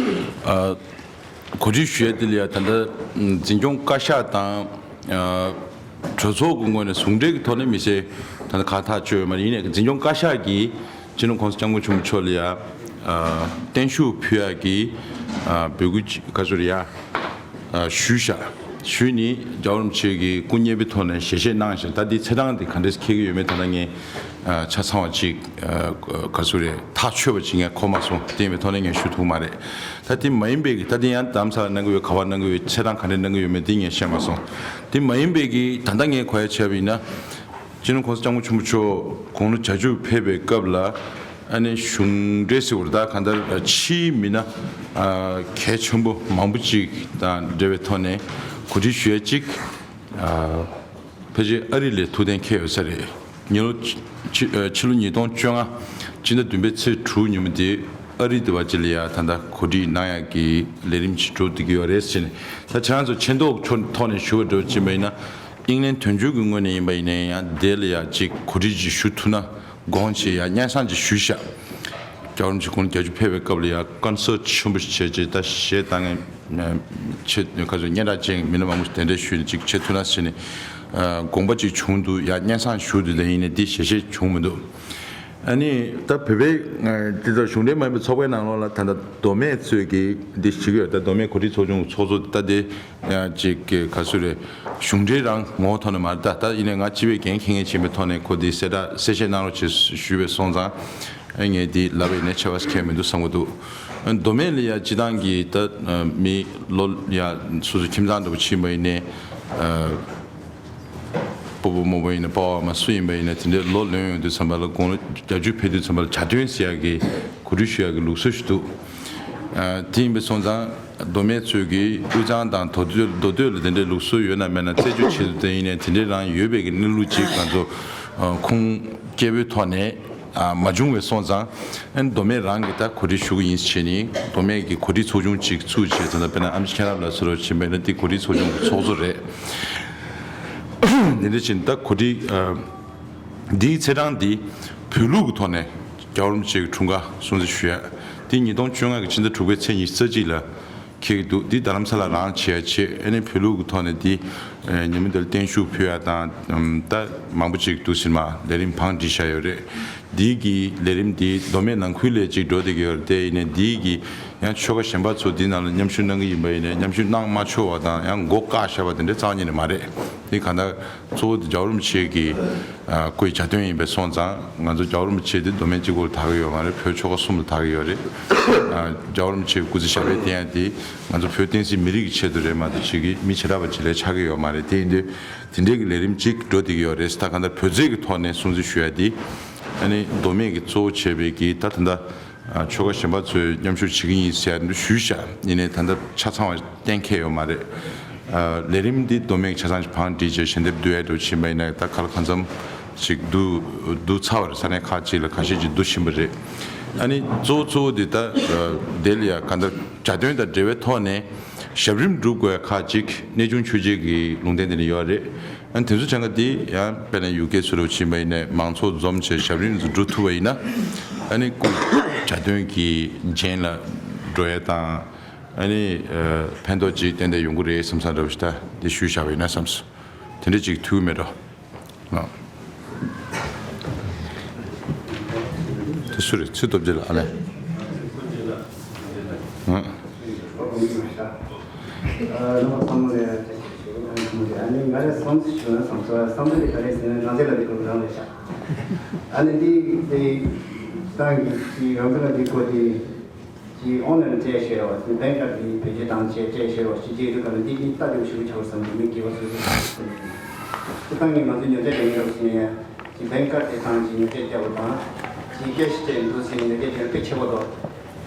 ཨ་གོ་སྒྲིག་ཞུ་ཡ་དེ་ལ་ཡ་ད་ལྟ་འཛིན་སྐྱོང་བཀའ་ཤག་དང་ཨ་གྲོས་ཚོགས་ཀྱི་ངོས་ནས་ཟུང་འབྲེལ་གྱི་ཐོག་ནས་མི་སེར་ད་ལྟ་ཁ་ཐག་ཆོད་ཡོད་མ་རེད། ཡིན་ནའི་འཛིན་སྐྱོང་བཀའ་ཤག་གིས་སྤྱི་ནོར་༸གོང་ས་༸སྐྱབས་མགོན་ཆེན་པོ་མཆོག་ལ་ཡ་ཨ་བརྟན་བཞུགས་ཕུལ་ཡ་གི་ཨ་འབོད་སྐུལ་ཅིག་ག་ཚོད་རེད་ཡ། ཨ་ཞུས་བཞག་ཞུས་ནས་རྒྱལ་བ་རིན་པོ་ཆེ་གི་སྐུ་བརྙན་པའི་ཐོག་ནས་ཞལ་བཞེས་གནང་ཞིང་། ད་འདི་ཚེས་གྲངས་འདི་ག་འདྲས་འཁེལ་གྱི་ཡོད་མེད་ད་ལྟ་ངས་ཨ་ཆ་ཚང་བ་ཅིག་ཨ་ག་ཚོད་རེད་ཐག་ཆོད་པ་ཅིག་ངས་གོ་མ་སོང་། དེ་ཡིན་པའི་ཐོག་ནས་ངས་ཞུ་ཐུབ་མ་རེད། ད་དེ་མ་ཡིན་པའི་གི་ད་དེ་ཡང་རྡ་རམ་ས་ལ་གནང་གི་ཡོད། ག་པར་གནང་གི་ཡོད། ཚེས་གྲངས་ག་འདྲས་གནང་གི་ཡོད་མེད་འདི་ངས་ཤེས་མ་སོང་། དེ་མ་ཡིན་པའི་གི་ད་ལྟ་ངས་གོ་ཡ་བྱས་པ་ཡིན་ན། སྤྱི་ནོར་༸གོང་ས་༸སྐྱབས་མགོན་ཆེན་པོ་མཆོག་དགུང་ལོ་བརྒྱད་ཅུ་ཕེབས་པའི་སྐབས་ལ་ཨ་ནི་གཞུང་འབྲེལ་ཟེར་བ་རེད། ད་གང་ལྟར་ཕྱིའི་མི་སྣ་ཨ་གལ་ཆེན་པོ་མང་པོ་ཅིག་དང་འབྲེལ་བའི་ཐོག་ནས་གོ་སྒྲིག་ཞུ་ཡ་ཅིག་ཨ་ཕལ་ཆེར་ཨ་རི་ལ་ཐུགས་གཏན་འཁེལ་ཡོད་ས་རེད། ཉིས་ལོ་ཕྱི་ཕྱི་ཕྱི་ལོ་ཉིས་སྟོང་བཅོ་ལྔ་སྤྱི་ཟླ་བདུན་པའི་ཚེས་དྲུག་ཉིན་མོ་དེ་ཨ་རི་དེ་བ་ཅིག་ལ་ཡ་ད་ལྟ་གོ་སྒྲིག་གནང་ཡ་གི་ལས་རིམ་ཞིག་འགྲོ་བསྡད་ཀྱི་ཡོད་རེད་ཟེར་ནས། ད་ཁྱེད་རང་ཚོ་མཆན་ཐོག་ཐོག་ནས་ཞུ་བ་འགྲོ་ཕྱིན་པ་ཡིན་ན། ཨིང་ལན་དོན་གཅོད་ཀྱི་ངོས་ནས་ཡིན་པ་ཡིན་ན་ཡང་དེ་ལ་ཡང་ཅིག་གོ་སྒྲིག་ཅིག་ཞུ་ཐུབ་ན་དགོངས་བྱས་ཡང་སྙན་སེང་ཅིག་ཞུས་ཤག་རྒྱལ་བ་རིན་པོ་ཆེ་དགུང་ལོ་བརྒྱད་ཅུ་ཕེབས་པའི་སྐབས་ལ་ཡང་ཀོན་སར་ཆེན་པོ་ཞིག་བྱས་རྗེས་ད་གཞས་བཏང་མཁན་ཆེད་ཁ་ཚོད་སྙན་གྲགས་ཅན་མི་སྣ་མང་པོ་ཞིག་གདན་འདྲེན་ཞུས་ནས་ཅིག་བྱེད་ཐུབ་ན་ཟེར་ནས་དགོངས་པ་ཅིག་བྱུང་འདུག་ཡང་སྙན་སེང་ཞུ་འདུག་དེ་ཡིན་ནའི་འདི་ཞལ་བཞེས་བྱུང་མི་འདུག་ཨ་ནི་ད་བོད་པའི་དེ་ཚོ་གཞུང་འབྲེལ་མ་ཡིན་པའི་ཚོགས་པའི་ནང་ལོགས་ལ་ད་ལྟ་མདོ་སྨད་ཚོས་ཀྱིས་འདི་ཞུ་གི་ཡོད། ད་མདོ་སྨད་གོ་སྒྲིག་ཚོགས་ཆུང་གི་ཚོགས་གཙོ་ད་དེ། ཡང་ཅིག་གི་ག་ཚོད་རེད། གཞུང་འབྲེལ་རང་ངོ་བོ་ཐོག་ནས་མ་རེད། ད་ད་ཡིན་ནའི་ང་སྤྱི་པའི་འགན་འཁྱེར་མཁན་ཆེན་པོའི་ཐོག་ནས་ཁོ་འདི་གསལ་བསྒྲགས་གསལ་བཤད་གནང་རོགས་བྱེད་ཞུས་པས་སོང་ཙང་། ཨ་ངས་འདི་ལབ་པ་ཡིན་ནའི་ཆེ་བ་ཁྱད་མི་འདུག་བསམ་གྱི་འདུག་མདོ་སྨད་ལ་ཡ་སྤྱི་བཏང་གི་ད་མི་ལོ་ཡ་སོ་སོ་ཁྱིམ་ཚང་འདྲ་པོ་ཕྱིན་པ་ཡིན་ནའི། སྤོ་བོ་རྨོ་བོ་ཡིན་ན་སྤོ་བོ་ཨ་མ་སུ་ཡིན་པ་ཡིན་ན་དེ་འདྲའི་ལོ་ལོན་ཡོང་དུས་ཙམ་པ་ལ་དགུང་ལོ་བརྒྱད་ཅུ་ཕེབས་དུས་ཙམ་པ་ལ་གྱ་སྟོན་ཟེར་ཡག་གི་ གོ་སྒྲིག་ཞུ་ཡག་གི་ལུགས་སྲོལ་ཞིག་འདུག་ཨ། དེ་ཡིན་པ་སོང་ཙང་མདོ་སྨད་ཚོས་ཀྱི་དབུས་གཙང་དང་མདོ་སྟོད་མདོ་སྟོད་ལ་དེ་འདྲའི་ལུགས་སྲོལ་ཡོད་ན་མེད་ན་རྩད་གཅོད་བྱེད་དུ་དེ་ཡིན་ནའི་དེ་འདྲའི་རང་ཡོད་པའི་གི་གནས་ལུགས་ཅིག་ང་ཚོ་ཨ། ཁུངས་སྐྱེལ་བོའི་ཐོག་ནས་ཨ། མ་བྱུང་བས་སོང་ཙང་ཨ་ནི་མདོ་སྨད་རང་གི་ད་གོ་སྒྲིག་ཞུ་གི་ཡིན་ཟེར་བྱས་ནས་མདོ་སྨད་ཀྱི་གོ་སྒྲིག་ཚོགས་ཆུང་ཅིག་བཙུགས་བྱས། ད་ལྟ་དཔེར་ན་ཨེམ་ཆི་མཁྱེན་རབ་ལགས་ཟེར་བ་ཅིག་ཡིན་པ་ཡིན་ན་དེ་གོ་སྒྲིག་ཚོགས་ཆུང་གི་ཚོགས་གཙོ་རེད། དེ་འདྲ་བྱས་ནས་ད་གོ་སྒྲིག་ཨ། འདིའི་ཚེས་གྲངས་འདི་བོད་ལུགས་ཀྱི་ཐོག་ནས་རྒྱལ་བ་རིན་པོ་ཆེ་གི་འཁྲུངས་སྐར་སྲུང་བརྩི་ཞུ་ཡ། འདི་ཉིས་སྟོང་བཅོ་ལྔ་གི་ཕྱི་ཟླ་དྲུག་པའི་ཚེས་ཉི་ཤུ་རྩ་གཅིག་ལ་འཁེལ་གྱི་འདུག་འདི་རྡ་རམ་ས་ལ་རང་བྱེད་ཡ་བྱེད། ཨ་ནི་བོད་ལུགས་ཀྱི་ཐོག་ནས་འདི་ཨེ། ཉིན་མོ་འདིར་བརྟན་བཞུགས་ཕུལ་ཡ་དང་ཨམ། ད་མང་པོ་ཅིག་འདུག་ཟེར་མ་ལས་རིམ་བང་བསྒྲིགས་བཞག་ཡོད་རེད། འདི་གི་ལས་རིམ་འདི་མདོ་སྨད་ནང་ཁུལ་ལ་ཅིག་འགྲོ་བསྡད་ཀྱི་ཡོད་རེད། དེ་ཡིན་ནའི་འདི་གི་ཡང་ཆོལ་ཁ་གཞན་པ་ཚོ་འདི་ནང་ལ་མཉམ་ཞུགས་གནང་གི་ཡིན་པ་ཡིན་ནའི་མཉམ་ཞུགས་གནང་མ་ཆོག་པ་དང་ཡང་མགོ་བཀག་བཞག་པ་དེ་འདྲ་རྩ་བ་ཉིད་ནས་མ་རེད། འདི་གང་ལྟར་གཙོ་བོ་དེ་རྒྱལ་བ་རིན་པོ་ཆེ་གི་ཨ། སྐུའི་གྱ་སྟོན་ཡིན་པས་སོང་ཙང་ང་ཚོ་རྒྱལ་བ་རིན་པོ་ཆེ་དེ་མདོ་སྨད་གཅིག་པོ་ལ་དར་གི་ཡོད་མ་རེད། བོད་ཆོལ་ཁ་གསུམ་ལ་དར་གི་ཡོད་རེད། ཨ། རྒྱལ་བ་རིན་པོ་ཆེ་སྐུ་ཚེ་ཞབས་པད་བརྟན་ཡ་དེ་ང་ཚོ་བོད་བསྟན་སྲིད་མི་རིགས་ཀྱི་ཆེད་དུ་རེད་མ་གཏོགས་ཕྱི་གི་མི་བྱེ་བྲག་པ་ཅིག་ལ་ཆགས་ཀྱི་ཡོད་མ་རེད། དེ་ཡིན་དུས་དེ་འདྲའི་གི་ལས་རིམ་ཅིག་འགྲོ་བསྡད་ཀྱི་ཡོད་རེད། ད་གང་ལྟར་བོད་ཚེས་ཀྱི་ཐོག་ནས་སྲུང་བརྩི་ཞུ་ཡ་དེ་ཨ་ནི་མདོ་སྨད་ཀྱི་གཙོ་བོ་བྱས་པའི་གི་ད་ད་ལྟ་ཨ། ཆོལ་ཁ་གཞན་པ་ཚོས་མཉམ་ཞུགས་བྱེད་ཀྱི་ཡིན་ཟེར་ཡ་འདི་ཞུས་ཤག་ཡིན་ནའི་ད་ལྟ་ཆ་ཚང་བ་གཏན་འཁེལ་ཡོད་མ་རེད། ཨ། ལས་རིམ་འདི་མདོ་སྨད་ཀྱི་ཆ་ཚང་ཞིག་བང་བསྒྲིགས་བྱས་ཞལ་འདེབས་བསྡུ་ཡ་འགྲོ་ཕྱིན་པ་ཡིན་ན་ད་ག་ལ་གང་འཚམ་ཞིག་བསྡུ་བསྡུ་ཚར་བ་རེད། ས་གནས་ཁག་ཅིག་ལ་ཁ་ཤས་ཅིག་བསྡུ་ཕྱིན་པ་རེད། ཨ་ནི་གཙོ་བོ་གཙོ་བོ་འདི་ད་ཨ། དེ་ལ་ཡ་གང་ལྟར་གྱ་སྟོན་དང་འབྲེལ་བའི་ཐོག་ནས་ཞབས་རིམ་སྒྲུབ་དགོས་ཡ་ཁག་ཅིག་གནས་ཆུང་ཆོས་རྗེ་གི་ལུང་བསྟན་དེ་ནས་ཡོད་རེད། ཨ་ནི་དེ་ཚོ་གྲངས་ཀ་འདི་ཡང་དཔེར་ན་ཡུལ་སྐད་ཚུར་ཕྱིན་པ་ཡིན་ནའི་མང་ཚོགས་འཛོམས་བྱས་ཞབས་རིམ་ཚོ་སྒྲུབ་ཐུབ་པ་ཡིན་ན་ཨ་ནི་སྐུ་གྱ་སྟོན་གྱི་རྗེས་ལ་འགྲོ་ཡ་དང་ཨ་ནི་ཕན་ཐོགས་ཅིག་ཏན་ཏན་ཡོང་གི་རེད་བསམ་བསམ་འདྲ་བོ་ཞིག་ད་འདི་ཞུས་བཞག་པ་ཡིན་ན་བསམས། དེ་འདྲ་ཅིག་ཐུག་མེད་འགྲོ། ཨ། དེ་སུ་རེད། ཚུལ་སྟོབས་རྒྱལ་ལགས་ཨ་ལས། ཨ། རྣམ་པ་ཚང་མ་ལ་བཀྲ་ཤིས་བདེ་ལེགས། ཨ་ནི་ང་རང་བསམ་ཚུལ་ཞུ་ན་བསམ་ཚུལ་བསམ་ཚུལ་དེ་ག་རེ་ཟེར་ན་རང་བཙན་ལ་དེ་ཁོ་རང་རེད་ཤག་ཨ་ནི་དེ་དེ་ཏང་གི་དེ་རང་བཙན་ལ་དེ་ཁོ་དེ་དེ་ཨོན་ལན་སྤྲད་ཤེས་རོགས། དེ་བེང་ཀར་དེ་བེད་སྤྱོད་བཏང་བྱས་སྤྲད་ཤེས་རོགས་ཞེས་བྱས་དུས་ག་ལ་འདི་གཉིས་ལྟ་དེ་ཞུ་བྱ་བར་བསམ་གི་མི་དགེ་བ་སོ་སོ་དེ་ཏང་གི་ང་ཚོ་ཉོ་ཚད་ལེན་རོགས་ཟེར་ཡ། ཅིག་བེང་ཀར་དེ་དང་ཅིག་ཉོ་ཚད་རྒྱག་པ་དང་། ཅིག་ཀེ་ཤི་སྤྲད་འདུག་ཟེར་ཉོ་ཚད་རྒྱག་དཔེ་ཆེ་བོ་འདུག་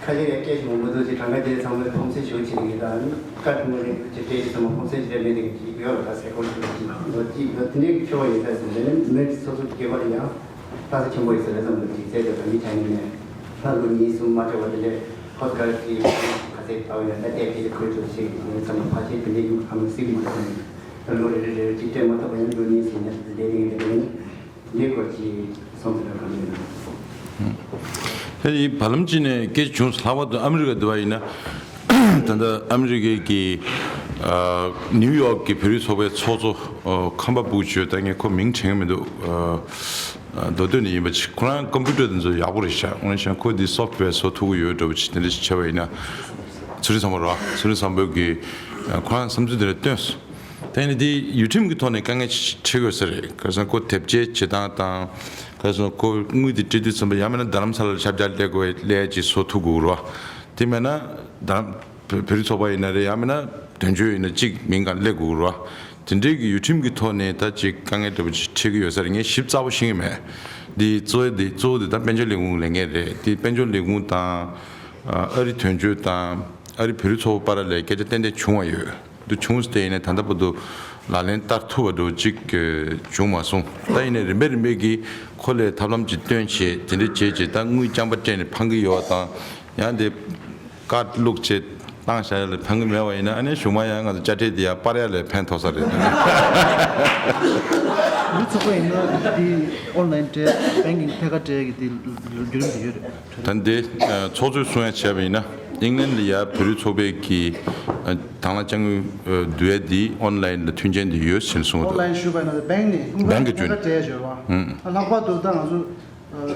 ཁ་ཤས་ཀྱང་ཀེ་ཤི་མང་པོ་འདུག་ཅིག་གྲངས་ཀ་དེ་ཚང་མས་ཕོམ་སེལ་ཞུ་བྱེད་ཀྱི་དང་། ཀར་དེ་མོ་རེ་ཅིག་སྤྲད་ཅིག་ཚང་མ་ཕོམ་སེལ་ཅིག་རེ་མེད་དེ་ཅིག་ཡོད་ལ་ད་སེ་ཀོར་ཅིག་ཅིག་འདུག་ཅིག་འདུག་དེ་འདྲའི་ཆེ་བ་ཡིན་ད་ཟེར་ནས་མི་སོ་སོ་སྐྱེ་བ་ལ་ཡང་ལྟ་ས་ཆེན་པོ་ཡིན་ཟེར་བས་ཙམ་དུ་ཅིག་ཚད་དེ་དང་མི་ཆ་ཡིན་ནས་ད་ལོ་གཉིས་གསུམ་མ་སྤྲད་པ་དེ་འདྲའི་ཧོད་གར་ཅིག་ཁ་ཚད་ལྟ་བ་ཡིན་ན་ད་ལྟའི་དེ་ཁོའི་ཚོ་ཞིག་ཡིན་ཙམ་ལ་ཕལ་ཆེར་དེ་འདྲའི་ཡུག་ཧ་མ་སྲིད་མ་ཐུབ་ནས། ལོ་རེ་རེ་རེ་རེ་གཅིག་སྤྲད་མ་ཐུབ་པ་ཡང་འགྲོ་ནི་ཟིན་ན་དེ་འདྲའི་རིང་དེ་རིང་འདི་སྐོར་གྱི་སོང་ཚུལ་ལ་གང་ཡོད་ན། དེ་ཡི་བར་ལམ་གཅིག་ནས་སྐད་ཆ་བྱུང་སོང་། ལྷག་པར་དུ་ཨ་མི་རི་ཀ་འདི་བ་ཡིན་ན་ད་ལྟ་ཨ་མི་རི་ཀའི་གི་ཨ་ནིའུ་ཡོག་གི་བོད་རིགས་ཚོགས་པའི་ཚོགས་གཙོ་ཨ་ཁམས་པ་སྦུག་ཅིག་ཡོད། ད་ངས་ཁོ་མིང་དྲན་གྱི་མི་འདུག་ཨ་ཨ་མདོ་སྟོད་ནས་ཡིན་པ་ཅིག་ཁོ་རང་ཀམ་པུ་ཊར་དེ་ཚོ་ཡག་པོ་རེད་ཤག་དངོས་གནས་བྱས་ན་ཁོ་འདི་སོཕ་ཊི་ཝེར་བཟོ་ཐུབ་ཀྱི་ཡོད་འདྲ་བོ་ཅིག་དེ་འདྲ་ཞིག་བྱས་པ་ཡིན་ན། ཚེ་རིང་བཟང་པོ་རེད་བ། ཚེ་རིང་བཟང་པོ་གིས་ཨ་ཁོ་རང་བསམ་ཚུལ་དེ་འདྲ་བཏོན་སོང་། དེ་ནི་དེ་ཡུལ་ཁྲིམས་ཀྱི་ཐོག་ནས་དཀའ་ངལ་འཕྲད་དགོས་ས་རེད། ག་རེ་ཟེར་ན་ཁོ་དེབ་སྐྱེལ་བྱེད་སྟངས་དང་། ག་རེ་ཟེར་ན་ཁོ་དངུལ་དེ་སྤྲད་དུས་ཙམ་པ་ཡང་མིན་ན་རྡ་རམ་ས་ལ་ལ་ཞབས་བཅར་སླེབས་དགོས་སླེབས་ཡ་ཅིག་བཟོ་ཐུབ་དགོས་རེད་བ། དེ་མིན་ན་རྡ་རམ་བོད་རིགས་ཚོགས་པ་ཡིན་ན་རེད། ཡང་མིན་ན་དོན་གཅོད་ཡིན་ན་གཅིག་མིང་གང་སླེབས་དགོས་རེད་བ། དེ་འདྲའི་གི་ཡུལ་ཁྲིམས་ཀྱི་ཐོག་ནས་ད་ཅིག་དཀའ་ངལ་འདྲ་པོ་ཅིག་འཕྲད་ཀྱི་ཡོད་ས་རེད། ངས་ཞིབ་ཚགས་པོ་ཤེས་ཀྱི་མེད། འདི་གཙོ་བོ་འདི་གཙོ་བོ་འདི་ད་དཔལ་འབྱོར་ལས་ཁུངས་ལས་འགན་རེད། དེ་དཔལ་འབྱོར་ལས་ཁུངས་དང་ཨ་རི་དོན་གཅོད་དང་ཨ་རི་བོད་རིགས་ཚོགས་པ་བར་ལ་སྐད་ཆ་ཏན་ཏན་བྱུང་བ་ཡོད། འདི་བྱུང་སྟེ་ཡིན་ནའི་ད་ལྟ་བར་དུ་ལག་ལེན་བསྟར་ཐུབ་པ་འདྲ་པོ་ཅིག་བྱུང་མ་སོང་། ད་ཡིན་ནའི་རིམ་པས་རིམ་པས་ཀྱིས་ཁོ་ལ་ཐབས་ལམ་ཅིག་སྟོན་བྱས་དེ་འདྲ་བྱས་བྱས་ད་དངུལ་རྐྱང་པ་སྤྲད་ནས་ཕང་གི་ཡོད་པ་དང་། ཡང་དེ་ཀར་བླུགས་བྱས་བཏང་བཞག་ཡ་ལ་ཕན་གི་མེད་པ་ཡིན་ན། ཨ་ནི་གཞུག་མ་ཡང་ང་ཚོ་དཔྱ་ཁྲལ་དེ་ཡང་སྤར་ཡ་ལ་ཕན་ཐོགས་ས་རེད། མི་ཚོགས་པ་ཡིན་ན་འདི་ཨོན་ལན་སྤྲད་བེང་ཀིང་ཐད་ཀར་སྤྲད་ཀྱི་འདི་བརྒྱུད་རིམ་དེ་ཡོད་རེད། ད་འདི་ཚོགས་གཙོས་གསུང་ཡ་བྱས་པ་ཡིན་ན་ཨིང་ལན་ལ་ཡ་བོད་རིགས་ཚོགས་པའི་གི་དང་བླངས་དཔྱ་དངུལ་བསྡུ་ཡ་འདི་ཨོན་ལན་ལ་མཐུན་རྐྱེན་འདི་ཡོད་ཟེར་གསུངས་འདུག་ཨོན་ལན་ཞུས་པ་ཡིན་ན་བེང་ནས་དངུལ་ཁང་ཐད་ཀར་སྤྲད་ཡ་ཡོད་རེད་བ། ལྷག་པར་དུ་ད་ང་ཚོ་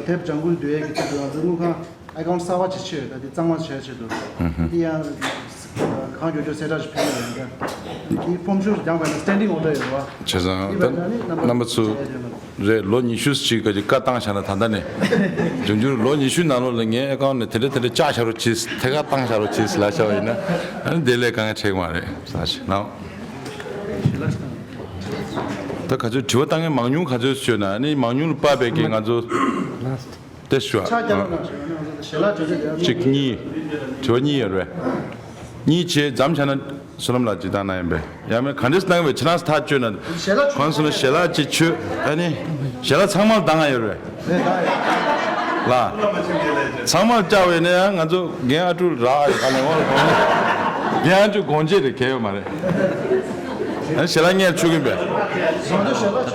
དེབ་ལྗང་ཁུ་བསྡུ་ཡས་ཀྱི་ཆེད་དུ་ང་ཚོའི་དངུལ་ཁང་ཨེ་ཀའུན་ཊི་གསར་པ་ཅིག་ཕྱེ་ཡོད། ད་དེ་གཙང་མ་བྱས་ཆེད་དུ་འདི་ཡང་གང་མགྱོགས་མགྱོགས་གསལ་བསྒྲགས་ཤིག་ཕུལ་གྱི་ཡོད། འདི་ཕོམ་ཤུ་རྒྱག་པ་ཡིན་ན་སི་ཊེན་ཌིང་ཨོར་ཌར་ཡོད་རེད་བ། བྱས་ཙང་ད་རྣམ་པ་ཚོ་རེད། ལོ་ཉི་ཤུ་ཅིག་ག་ཅིག་བཀའ་བཏང་བཞག་ན་ད་ལྟ་ནས་འབྱུང་འགྱུར་ལོ་ཉི་ཤུ་ནང་ལོགས་ལ་ངའི་ཨེ་ཀའུན་ཊི་ནས་དེ་འདྲ་དེ་འདྲ་བཅག་བཞག་རོགས་གྱིས། ཐད་ཀར་བཏང་བཞག་རོགས་གྱིས་ལབ་བཞག་པ་ཡིན་ན་ཨ་ནི་དེ་ལས་དཀའ་ངལ་འཕྲད་ཀྱི་མ་རེད། ཟེར་ཞིག་ལབ། ད་ག་ཚོད་དྲི་བ་བཏང་མཁན་མང་ཉུང་ག་ཚོད་ཡོད་ན་ཨ་ནི་མང་ཉུང་ལ་དཔག་པའི་གི་ང་ཚོ་ལ་སི་ཊི་དེ་ཞུ་བ། ཕྱག་རྒྱ་ལོ་ནང་ཞུ་བ་ནང་ གཅིག་གཉིས། དྲི་བ་གཉིས་ཡོད་རེད། གཉིས་བྱས་མཚམས་བཞག་ན། བསོད་ནམས་ལགས་ཅིག་བཏང་ན་ཡིན་པས། ཡང་མིན་ག་འདྲས་གནང་བའི་ཕྱི་ནང་ཐག་གཅོད་ན། ཁོང་སོང་ན་ཞལ་ལག་ཅིག་མཆོད་ཨ་ནི། ཞལ་ལག་ཚང་མར་བཏང་ཡ་ཡོད་རེད། ལ། ཚང་མར་བཅར་བས་ནས་ཡང་ང་ཚོ་རྒན་ཨ་ཀྲུག་རག་ཡོད་ག་ནས་འོང་ལ་གོང་ནས། རྒན་ཨ་ཀྲུག་དགོངས་བཞེས་རེད་གལ་ཡོད་མ་རེད། ཨ་ཞལ་ལག་སྔས་མཆོད་ཀྱིན་པས།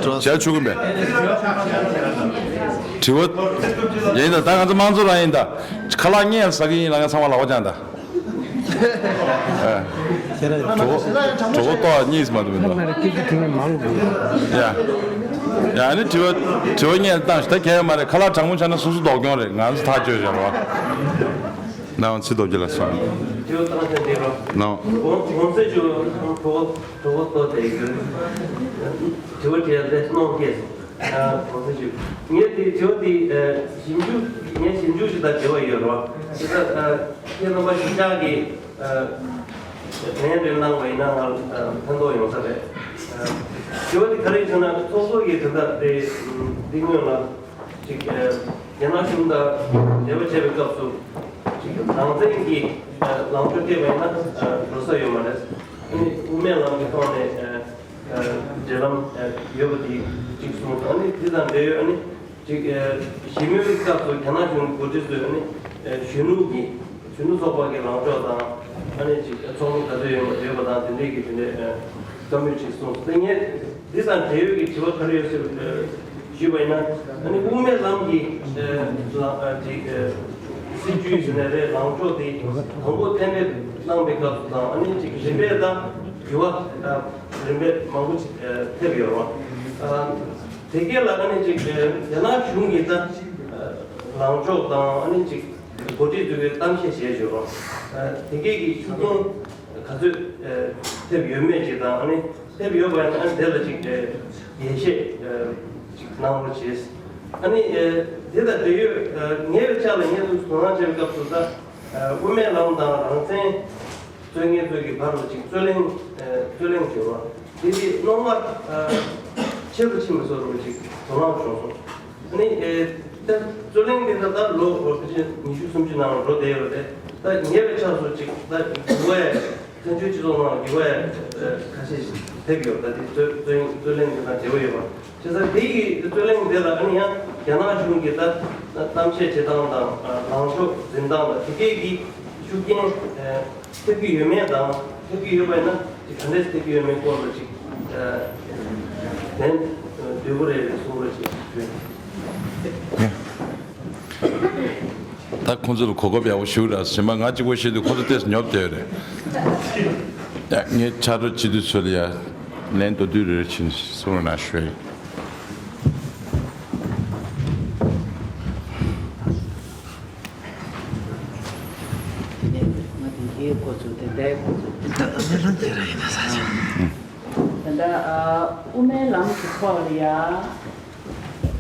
ཞལ་མཆོད་ཀྱིན་པས། དྲི་བ། ཡིན་ད་ད་ང་ཚོ་དམངས་གཙོ་རང་ཡིན་ད། ཁ་ལག་སྔས་ཟ་གི་ཡིན་ལ་ང་ཚང་མ་ལག་པ་བརྐྱངས་ད། ཁྱེད་རང་གྲོད་ཁོག་གྲོད་ཁོག་ལྟོགས་གཉིས་མ་གཏོགས་མི་འདུག་ཁ་ལག་རེ་སྐད་ཆ་དྲི་བ་མང་དགོས། ཡ། ཡ་ཨ་ནི་དྲི་བ་དྲི་བ་སྔས་བཏང་ཞིག་ད་གལ་ཡོད་མ་རེད། ཁ་ལག་གྲང་མོ་ཆགས་ན་སོ་སོ་ལྡོག་སྐྱོན་རེད། ང་ཚོ་ཐག་གཅོད་བྱ་རོགས། ནའོ་ཚེ་རྡོ་རྗེ་ལགས་སོང་། དྲི་བ་བཏང་ས་འདི་རོ། ནའོ། གོང་གོང་ཚད་ཅུ་གྲོད་ཁོག་གྲོད་ཁོག་ལྟོགས་དེ་ཡོད། དྲི་བ་དྲི་ཡ་དེ་སྣང་སྐྱེས་སོང་། ཨ་གོང་ཚད་ཅུ། ངས་དེ་དྲི་བ་དེ་ཨ་ཞིབ་འཇུག་ངས་ཞིབ་འཇུག་ཞིག་དང་འབྲེལ་བ་ཡོད་རོ། དེ་ལྟར་ཨ་ཁྱེད་རྣམ་པ་གཞིས་ཆགས་ཀྱི་ཨ་ལན་རེ་གནང་བ་ཡིན་ན་ང་ཨ་ཕན་ཐོགས་ཡོང་ས་རེད། ཨ་དྲི་བ་དེ་ག་རེ་ཡིན་ཟེར་ན་ཚོགས་གཙོ་གིས་དེ་ལྟར་དེ་འདི་སྔོན་ལ་ཅིག་ཨ་རྒྱ་ནག་གཞུང་དང་འབྲེལ་བ་བྱེད་པའི་སྐབས་སུ་ཅིག་རང་བཙན་གྱི་ཨ་ལངས་ཕྱོགས་སྤྲད་པ་ཡིན་ན་ཨ་འགྲོ་ས་ཡོད་མ་རེད། ཨ་ནི་དབུ་མའི་ལམ་གྱི་ཐོག་ནས་ཨ་འབྲེལ་ལམ་ཡོད་པ་དེ་གཅིག་གསུངས་སོང་། ཨ་ནི་དེ་དང་འབྲེལ་ཡོད་ཨ་ནི་གཅིག་ཞི་མོལ་གྱི་སྐབས་སུ་རྒྱ་ནག་གཞུང་གི་འགོ་ཁྲིད་ཚོས་ཨ་ནི་གཞོན་ནུ་གི་གཞོན་ནུ་ཚོགས་པ་གི་ལངས་ཕྱོགས་དང་ཨ་ནི་གཅིག་ཚོགས་མི་ག་ཚོད་ཡོད་ཡོད་པ་དང་དེ་འདྲས་ཀྱི་དེ་འདྲས་བཀའ་མོལ་གཅིག་གསུངས་སོང་། དེ་ངས་འདི་དང་འབྲེལ་ཡོད་ཀྱི་དྲི་བ་ག་རེ་ཡོད་ཟེར་ཞུས་པ་ཡིན་ན་ཨ་ནི་དབུ་མའི་ལམ་གྱི་ལངས་ཅིག་སྲིད་ཇུས་ཟེར་ནའི་རེད། ལངས་ཕྱོགས་དེ་དང་པོ་གཏན་འབེབས་གནང་པའི་སྐབས་སུ་དང་ཨ་ནི་ཅིག་རིམ་པས་ད་འགྱུར་བ་རིམ་པས་མང་པོ་ཅིག་ཐེབས་ཡོད་རེད། དེ་གས་ལ་ཨ་ནི་ཅིག་རྒྱ་ནག་གཞུང་གིས་ད་ལངས་ཕྱོགས་དང་ཨ་ནི་ཅིག་འགོ་ཁྲིད་ཚོས་གཏམ་བཤད་བྱས་ཡོད་རེད། དེ་གས་ཀྱི་ཤུགས་རྐྱེན་ག་ཚོད་ཐེབས་ཡོད་མེད་ཅིག་དང་ཨ་ནི་ཐེབས་ཡོད་པ་ཡིན་ན་དེ་ལ་ཅིག་ཨ་རྒྱས་བཤད་ཨ་ཅིག་གནང་རོགས་བྱས། ཨ་ནི་ཨ་དེ་དང་འབྲེལ་ཡོད་ཨ་ངའི་ཆ་ལ་ངས་དུ་དོ་སྣང་བྱས་པའི་སྐབས་སུ་ད་ཨ་དབུ་མའི་ལམ་དང་རང་བཙན་རྩོད་མཁན་ཚོའི་གི་བར་ལ་ཅིག་རྩོད་གླེང་ཨ་རྩོད་གླེང་བྱུང་བ་དེ་དེ་རྣོ་ངར་ཨ་ཆེ་རུ་ཕྱིན་པ་བཟོ་འདྲ་ཅིག་དོ་སྣང་བྱུང་སོང་། ཨ་ནི་ཨེ་ད་རྩོད་གླེང་འདི་ད་ལྟ་ལོ་ཕལ་ཆེར་ཉི་ཤུ་སུམ་ཅུ་ནང་འགྲོ་བསྡད་ཡོད་རེད། ད་ཉེ་བའི་ཆར་སོ་ཅིག་ད་འགྱུར་བ་ཡ་བཙན་བྱོལ་སྤྱི་ཚོགས་ནང་འགྱུར་བ་ཡ་ཁ་ཤས་ཤིག་ཐེབས་ཡོད། ད་དེ་རྩོད་རྩོད་རྩོད་གླེང་འདི་དང་འབྲེལ་བ་ཡོད་པ་བྱས་ཙང་དེ་ཡི་རྩོད་གླེང་འདི་ལ་ཨ་ནི་ཡང་རྒྱ་ནག་གཞུང་གི་ད་གཏམ་བཤད་བྱེད་སྟངས་དང་ལངས་ཕྱོགས་འཛིན་སྟངས་དང་དེ་གས་ཀྱི་ཤུགས་རྐྱེན་ཐེབས་ཀྱི་ཡོད་མེད་དང་ཐེབས་ཀྱི་ཡོད་པ་ཡིན་ན་ཅིག་ག་འདྲས་ཐེབས་ཀྱི་ཡོད་མེད་སྐོར་ལ་ཅིག་ལན་འདོད་པོ་རེད་གསུང་རོགས་ཅིག་ཞུ། ད་ཁོང་ཚོ་ལ་གོ་སྐབས་ཡག་པོ་ཞིག་རག་སོང་། གཞན་པ་ང་གཅིག་པོ་བཤད་དུས་ཁོ་ཚོ་ཏོག་ཙམ་ཉོབ་བསྡད་ཡོད་རེད། ཡ་ངས་ཕྱག་རོགས་བྱེད་དུས་ཚོད་ལ་ཡ་ལན་མདོར་བསྡུས་རེ་རེ་བྱིན་གསུང་རོགས་གནང་ཞུ་ཡ་ཡིན། དེ་ནས་ང་དེ་འདིའི་སྐོར་ཚོ་དེ་འདྲའི་སྐོར་ཚོ་དེ་ད་ལྟ་སྨོན་ལམ་དེ་རང་ཡིན་ན་ས་ཆ། ད་ལྟ་ཨ་དབུ་མའི་ལམ་གྱི་ཐོག་ལ་ཡ།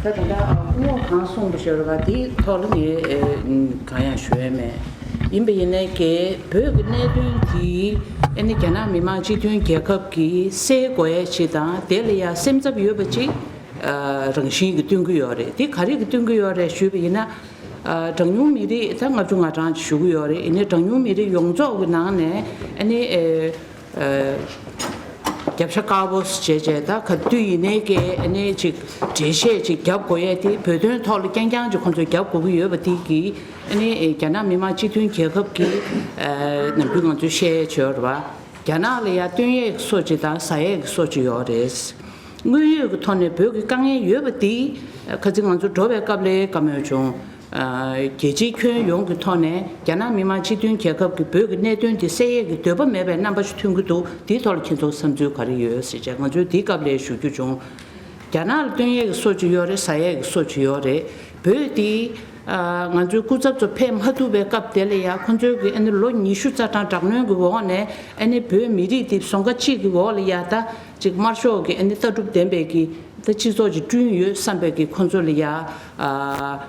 ད་ད་ལྟ་ཨ་སྐུ་ངོ་གང་གསུངས་པ་ཞོར་བ་དེའི་ཐོག་ལ་ངས་ཨེ་གང་ཡང་ཞུ་ཡ་མེད། ཡིན་པ་ཡིན་ནའི་ཀྱེ་བོད་ཀྱི་གནད་དོན་དེ་ཨ་ནི་རྒྱ་ནག་མི་དམངས་སྤྱི་མཐུན་རྒྱལ་ཁབ་ཀྱིས་སེལ་དགོས་ཡ་ཅིག་དང་དེ་ལ་ཡ་སེམས་འཚབ་ཡོད་པ་ཅིག་ཨ་རང་བཞིན་གྱིས་སྟོན་གྱི་ཡོད་རེད། དེ་ག་རེ་གིས་སྟོན་གྱི་ཡོད་རེད་ཞུས་པ་ཡིན་ན། ཨ་གྲངས་ཉུང་མི་རིགས་ད་ལྔ་བཅུ་ང་གྲངས་ཅིག་བཞུགས་ཀྱི་ཡོད་རེད། ཡིན་ནའི་གྲངས་ཉུང་མི་རིགས་ཡོངས་རྫོགས་ཀྱི་ནང་ནས་ཨ་ནི་ཨེ། ཨ་རྒྱབ་ཤ་དཀར་པོ་བྱས་བྱས་ད་ག་དུས་ཡིན་ནའི་ཀྱེ་ཨ་ནི་ཅིག་འགྲེལ་བཤད་ཅིག་རྒྱབ་དགོས་ཡས་དེ་བོད་དོན་ཐོག་ལ་རྐྱང་རྐྱང་ཅིག་ཁོང་ཚོས་རྒྱབ་དགོས་ཀྱི་ཡོད་པ་དེ་གིས་ཨ་ནི་རྒྱ་ནག་མི་དམངས་སྤྱི་མཐུན་རྒྱལ་ཁབ་ཀྱིས་ཨ་ནམ་རྒྱུན་ང་ཚོས་བཤད་ཡས་ཡོད་རེད་བ། རྒྱ་ནག་ལ་ཡ་སྟོན་ཡས་ཀྱི་སྲོལ་ཅིག་དང་ཟ་ཡས་ཀྱི་སྲོལ་ཅིག་ཡོད་རེད། དངོས་ཡོད་ཀྱི་ཐོག་ནས་བོད་ཀྱི་དཀའ་ངལ་ཡོད་པ་དེ་ཁ་ཚིག་ང་ཚོ་འགྲོ་བའི་སྐབས་ལ་བཀའ་མོལ་བྱུང་། ཨ་རྒྱལ་སྤྱིའི་ཁྱོན་ཡོངས་ཀྱི་ཐོག་ནས་རྒྱ་ནག་མི་དམངས་སྤྱི་མཐུན་རྒྱལ་ཁབ་ཀྱིས་བོད་ཀྱི་གནད་དོན་དེ་སེལ་ཡས་ཀྱི་འདོད་པ་མེད་པའི་རྣམ་པ་ཞིག་ཐོན་གྱི་འདུག་དེའི་ཐོག་ལ་ཁྱེད་ཚོ་བསམ་ཚུལ་ག་རེ་ཡོད་ཟེར་བྱས་ང་ཚོས་དེའི་སྐབས་ལ་ཞུ་རྒྱུ་བྱུང་། རྒྱ་ནག་ལ་སྟོན་ཡས་ཀྱི་སྲོལ་ཅིག་ཡོད་རེད། ཟ་ཡས་ཀྱི་སྲོལ་ཅིག་ཡོད་རེད། བོད་དེ་ཨ་ང་ཚོའི་སྐུ་ཚབ་ཚོ་ཕེབས་མ་ཐུབ་པའི་སྐབས་དེ་ལ་ཡ་ཁོང་ཚོའི་གི་ཨ་ནི་ལོ་ཉི་ཤུ་རྩ་གྲངས་དྲག་གནོན་གྱི་འོག་ནས་ཨ་ནི་བོད་མི་རིགས་དེ་ཟོང་ཁ་གཅིག་གི་འོག་ལ་ཡ་ད་ཅིག་དམར་ཤོག་གི་ཨ་ནི་ལྟ་གྲུབ་ལྡན་པའི་གི་ད་སྤྱི་ཚོགས་ཅིག་བསྐྲུན་ཡོད་བསམ་པའི་གི་ཁོང་ཚོ་ལ་ཡ་ཨ།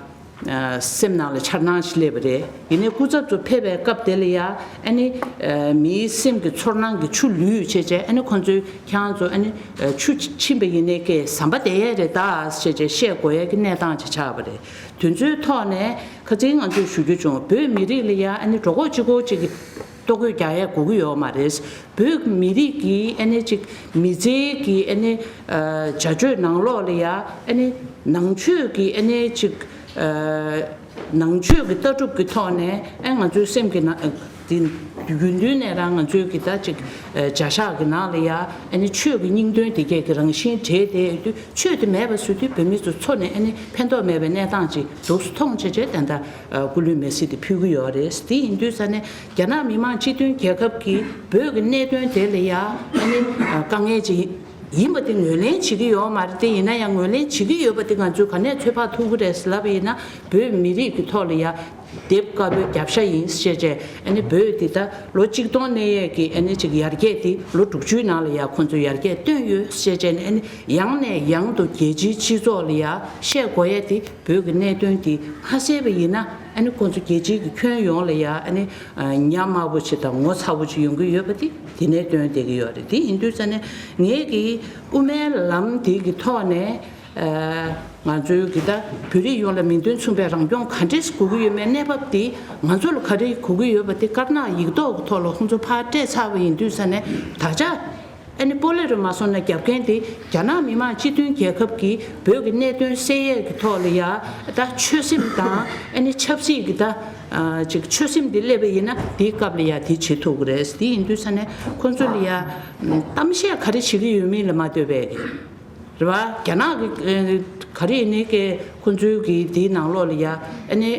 སེམས་ནང་ལ་འཆར་སྣང་ཞིག་སླེབས་པ་རེད། ཡིན་ནའི་སྐུ་ཚབ་ཚོ་ཕེབས་པའི་སྐབས་དེ་ལ་ཡ་ཨ་ནི་མིའི་སེམས་ཀྱི་ཚོར་སྣང་གི་ཆུ་ལུད་བྱས་བྱས། ཨ་ནི་ཁོང་ཚོས་ཁྱེད་རང་ཚོ་ཨ་ནི་ཆུ་ཕྱིན་པ་ཡིན་ནའི་ཀྱི་ཟམ་པ་བསྡད་ཡས་རེད་ད་ཟེར་བྱས་བཤད་དགོས་ཡས་ཀྱི་གནས་སྟངས་ཅིག་ཆགས་པ་རེད། དེ་ཚོའི་ཐོག་ནས་ཁ་སང་ང་ཚོས་ཞུ་རྒྱུ་བྱུང་། བོད་མི་རིགས་ལ་ཡ་ཨ་ནི་གྲོད་ཁོག་གཅིག་པོ་གཅིག་གི་ལྟོ་གོས་རྒྱག་ཡས་དགོས་ཀྱི་ཡོད་མ་རེད། བོད་མི་རིགས་ཀྱི་ཨ་ནི་ཅིག་མི་ཚེ་གི་ཨ་ནི་བྱ་སྤྱོད་ནང་ལོགས་ལ་ཡ་ཨ་ནི་ནང་ཆོས་ཀྱི་ཨ་ནི་ཅིག་ནང་ཆོས་ཀྱི་ལྟ་གྲུབ་ཀྱི་ཐོག་ནས་ཨ་ང་ཚོའི་སེམས་ཀྱི་ནང་དེ་རྒྱུན་དུ་ནས་རང་ང་ཚོའི་གི་ད་ཅིག་བྱ་གཞག་གི་ནང་ལ་ཡ་ཨ་ནི་ཆོས་ཀྱི་སྙིང་དོན་དེ་གས་ཀྱི་རང་བཞིན་འདྲེས་བསྡད་ཡོད་དུས། ཆོས་དེ་མེད་པ་བཟོ་དུས་བོད་མི་ཚོ་འཚོ་ནས་ཨ་ནི་ཕན་ཐོགས་མེད་པའི་གནས་སྟངས་ཅིག་འདུག་སེ་མཐོང་བྱས་བྱས་ད་ལྟ་སྐུ་ལུས་མེ་སྲེག་དེ་ཕུལ་གྱི་ཡོད་རེད། དེ་ཡིན་དུས་ས་ནས་རྒྱ་ནག་མི་དམངས་སྤྱི་མཐུན་རྒྱལ་ཁབ་ཀྱི་བོད་ཀྱི་གནད་དོན་དེ་ལ་ཡ་ཨ་ནི་དཀའ་ངལ་ཅིག་ཡིན་པ་དེ་ངོས་ལེན་བྱེད་ཀྱི་ཡོད་མ་རེད་དེ། ཡིན་ན་ཡང་ངོས་ལེན་བྱེད་ཀྱི་ཡོད་པ་དེ་ང་ཚོས་ག་ནས་ཚོད་དཔག་ཐུབ་ཀྱི་རེད་ཟེར་ལབ་པ་ཡིན་ན། བོད་མི་རིགས་ཀྱི་ཐོག་ལ་ཡ་དེབ་དཀར་པོའི་རྒྱབ་ཤ་ཡིན་ཞེས་བྱས། ཨ་ནི་བོད་འདི་ད་ལོ་གཅིག་སྟོང་གནས་ཡས་ཀྱི་ཨ་ནི་ཅིག་ཡར་རྒྱས་དེ་ལོ་དྲུག་ཅུའི་ནང་ལ་ཡ་ཁོང་ཚོས་ཡར་རྒྱས་བཏོན་ཡོད་ཞེས་བྱས་ནས། ཨ་ནི་ཡང་ནས་ཡང་དུ་རྒྱལ་སྤྱིའི་སྤྱི་ཚོགས་ལ་ཡ་བཤད་དགོས་ཡས་དེ། བོད་ཀྱི་གནད་དོན་དེ་མ་སེལ་བ་ཡིན་ན། ཨ་ནི་ཁོང་ཚོ་རྒྱལ་སྤྱིའི་གི་ཁྱོན་ཡོངས་ལ་ཡ་ཨ་ནི་ཉམས་དམའ་པོ་ཅིག་དང་ངོ་ཚ་པོ་ཅིག་ཡོང་གི་ཡོད་པ་དེ་དེ་ནས་སྟོན་བསྡད་ཀྱི་ཡོད་རེད། དེ་ཡིན་དུས་ཙ་ནས་ངས་ཀྱི་དབུ་མའི་ལམ་དེ་གི་ཐོག་ནས་ང་ཚོའི་གི་ད་བོད་རིགས་ཡོངས་ལ་མིང་དོན་མཚུངས་པའི་རང་སྐྱོང་ག་འདྲས་དགོས་ཀྱི་ཡོད་མེད། གནས་བབ་དེ་ང་ཚོ་ལ་ག་རེ་དགོས་ཀྱི་ཡོད་པ་དེ་དཀར་ནག་ཡིག་ཐོག་གི་ཐོག་ལ་ཁོང་ཚོ་ཕར་སྤྲད་ཚར་བ་ཡིན་དུས་ཙ་ནས། ད་ཆ་ཨ་ནི་སྤོ་ལོ་རུ་མ་སོང་ན་རྒྱབ་མཁན་དེ་རྒྱ་ནག་མི་དམངས་སྤྱི་མཐུན་རྒྱལ་ཁབ་ཀྱི་བོད་ཀྱི་གནད་དོན་སེལ་ཡས་ཀྱི་ཐོག་ལ་ཡ་ད་ཆོད་སེམས་དང་ཨ་ནི་ཆབ་སྲིད་ཀྱི་ད་ཅིག་ཆོད་སེམས་དེ་སླེབས་པ་ཡིན་ན། དེའི་སྐབས་ལ་ཡ་དེ་བྱེད་ཐུབ་ཀྱི་རེད། དེ་ཡིན་དུས་ཙ་ནས་ཁོང་ཚོ་ལ་ཡ་གཏམ་བཤད་ག་རེ་བྱེད་ཀྱི་ཡོད་མིན་ལ་མ་ལྟོས་པའི་རེད་བ། རྒྱ་ནག་གི་ག་རེ་ཡིན་ནའི་ཀྱི་ཁོང་ཚོའི་གི་དེའི་ནང་ལོགས་ལ་ཡ་ཨ་ནི།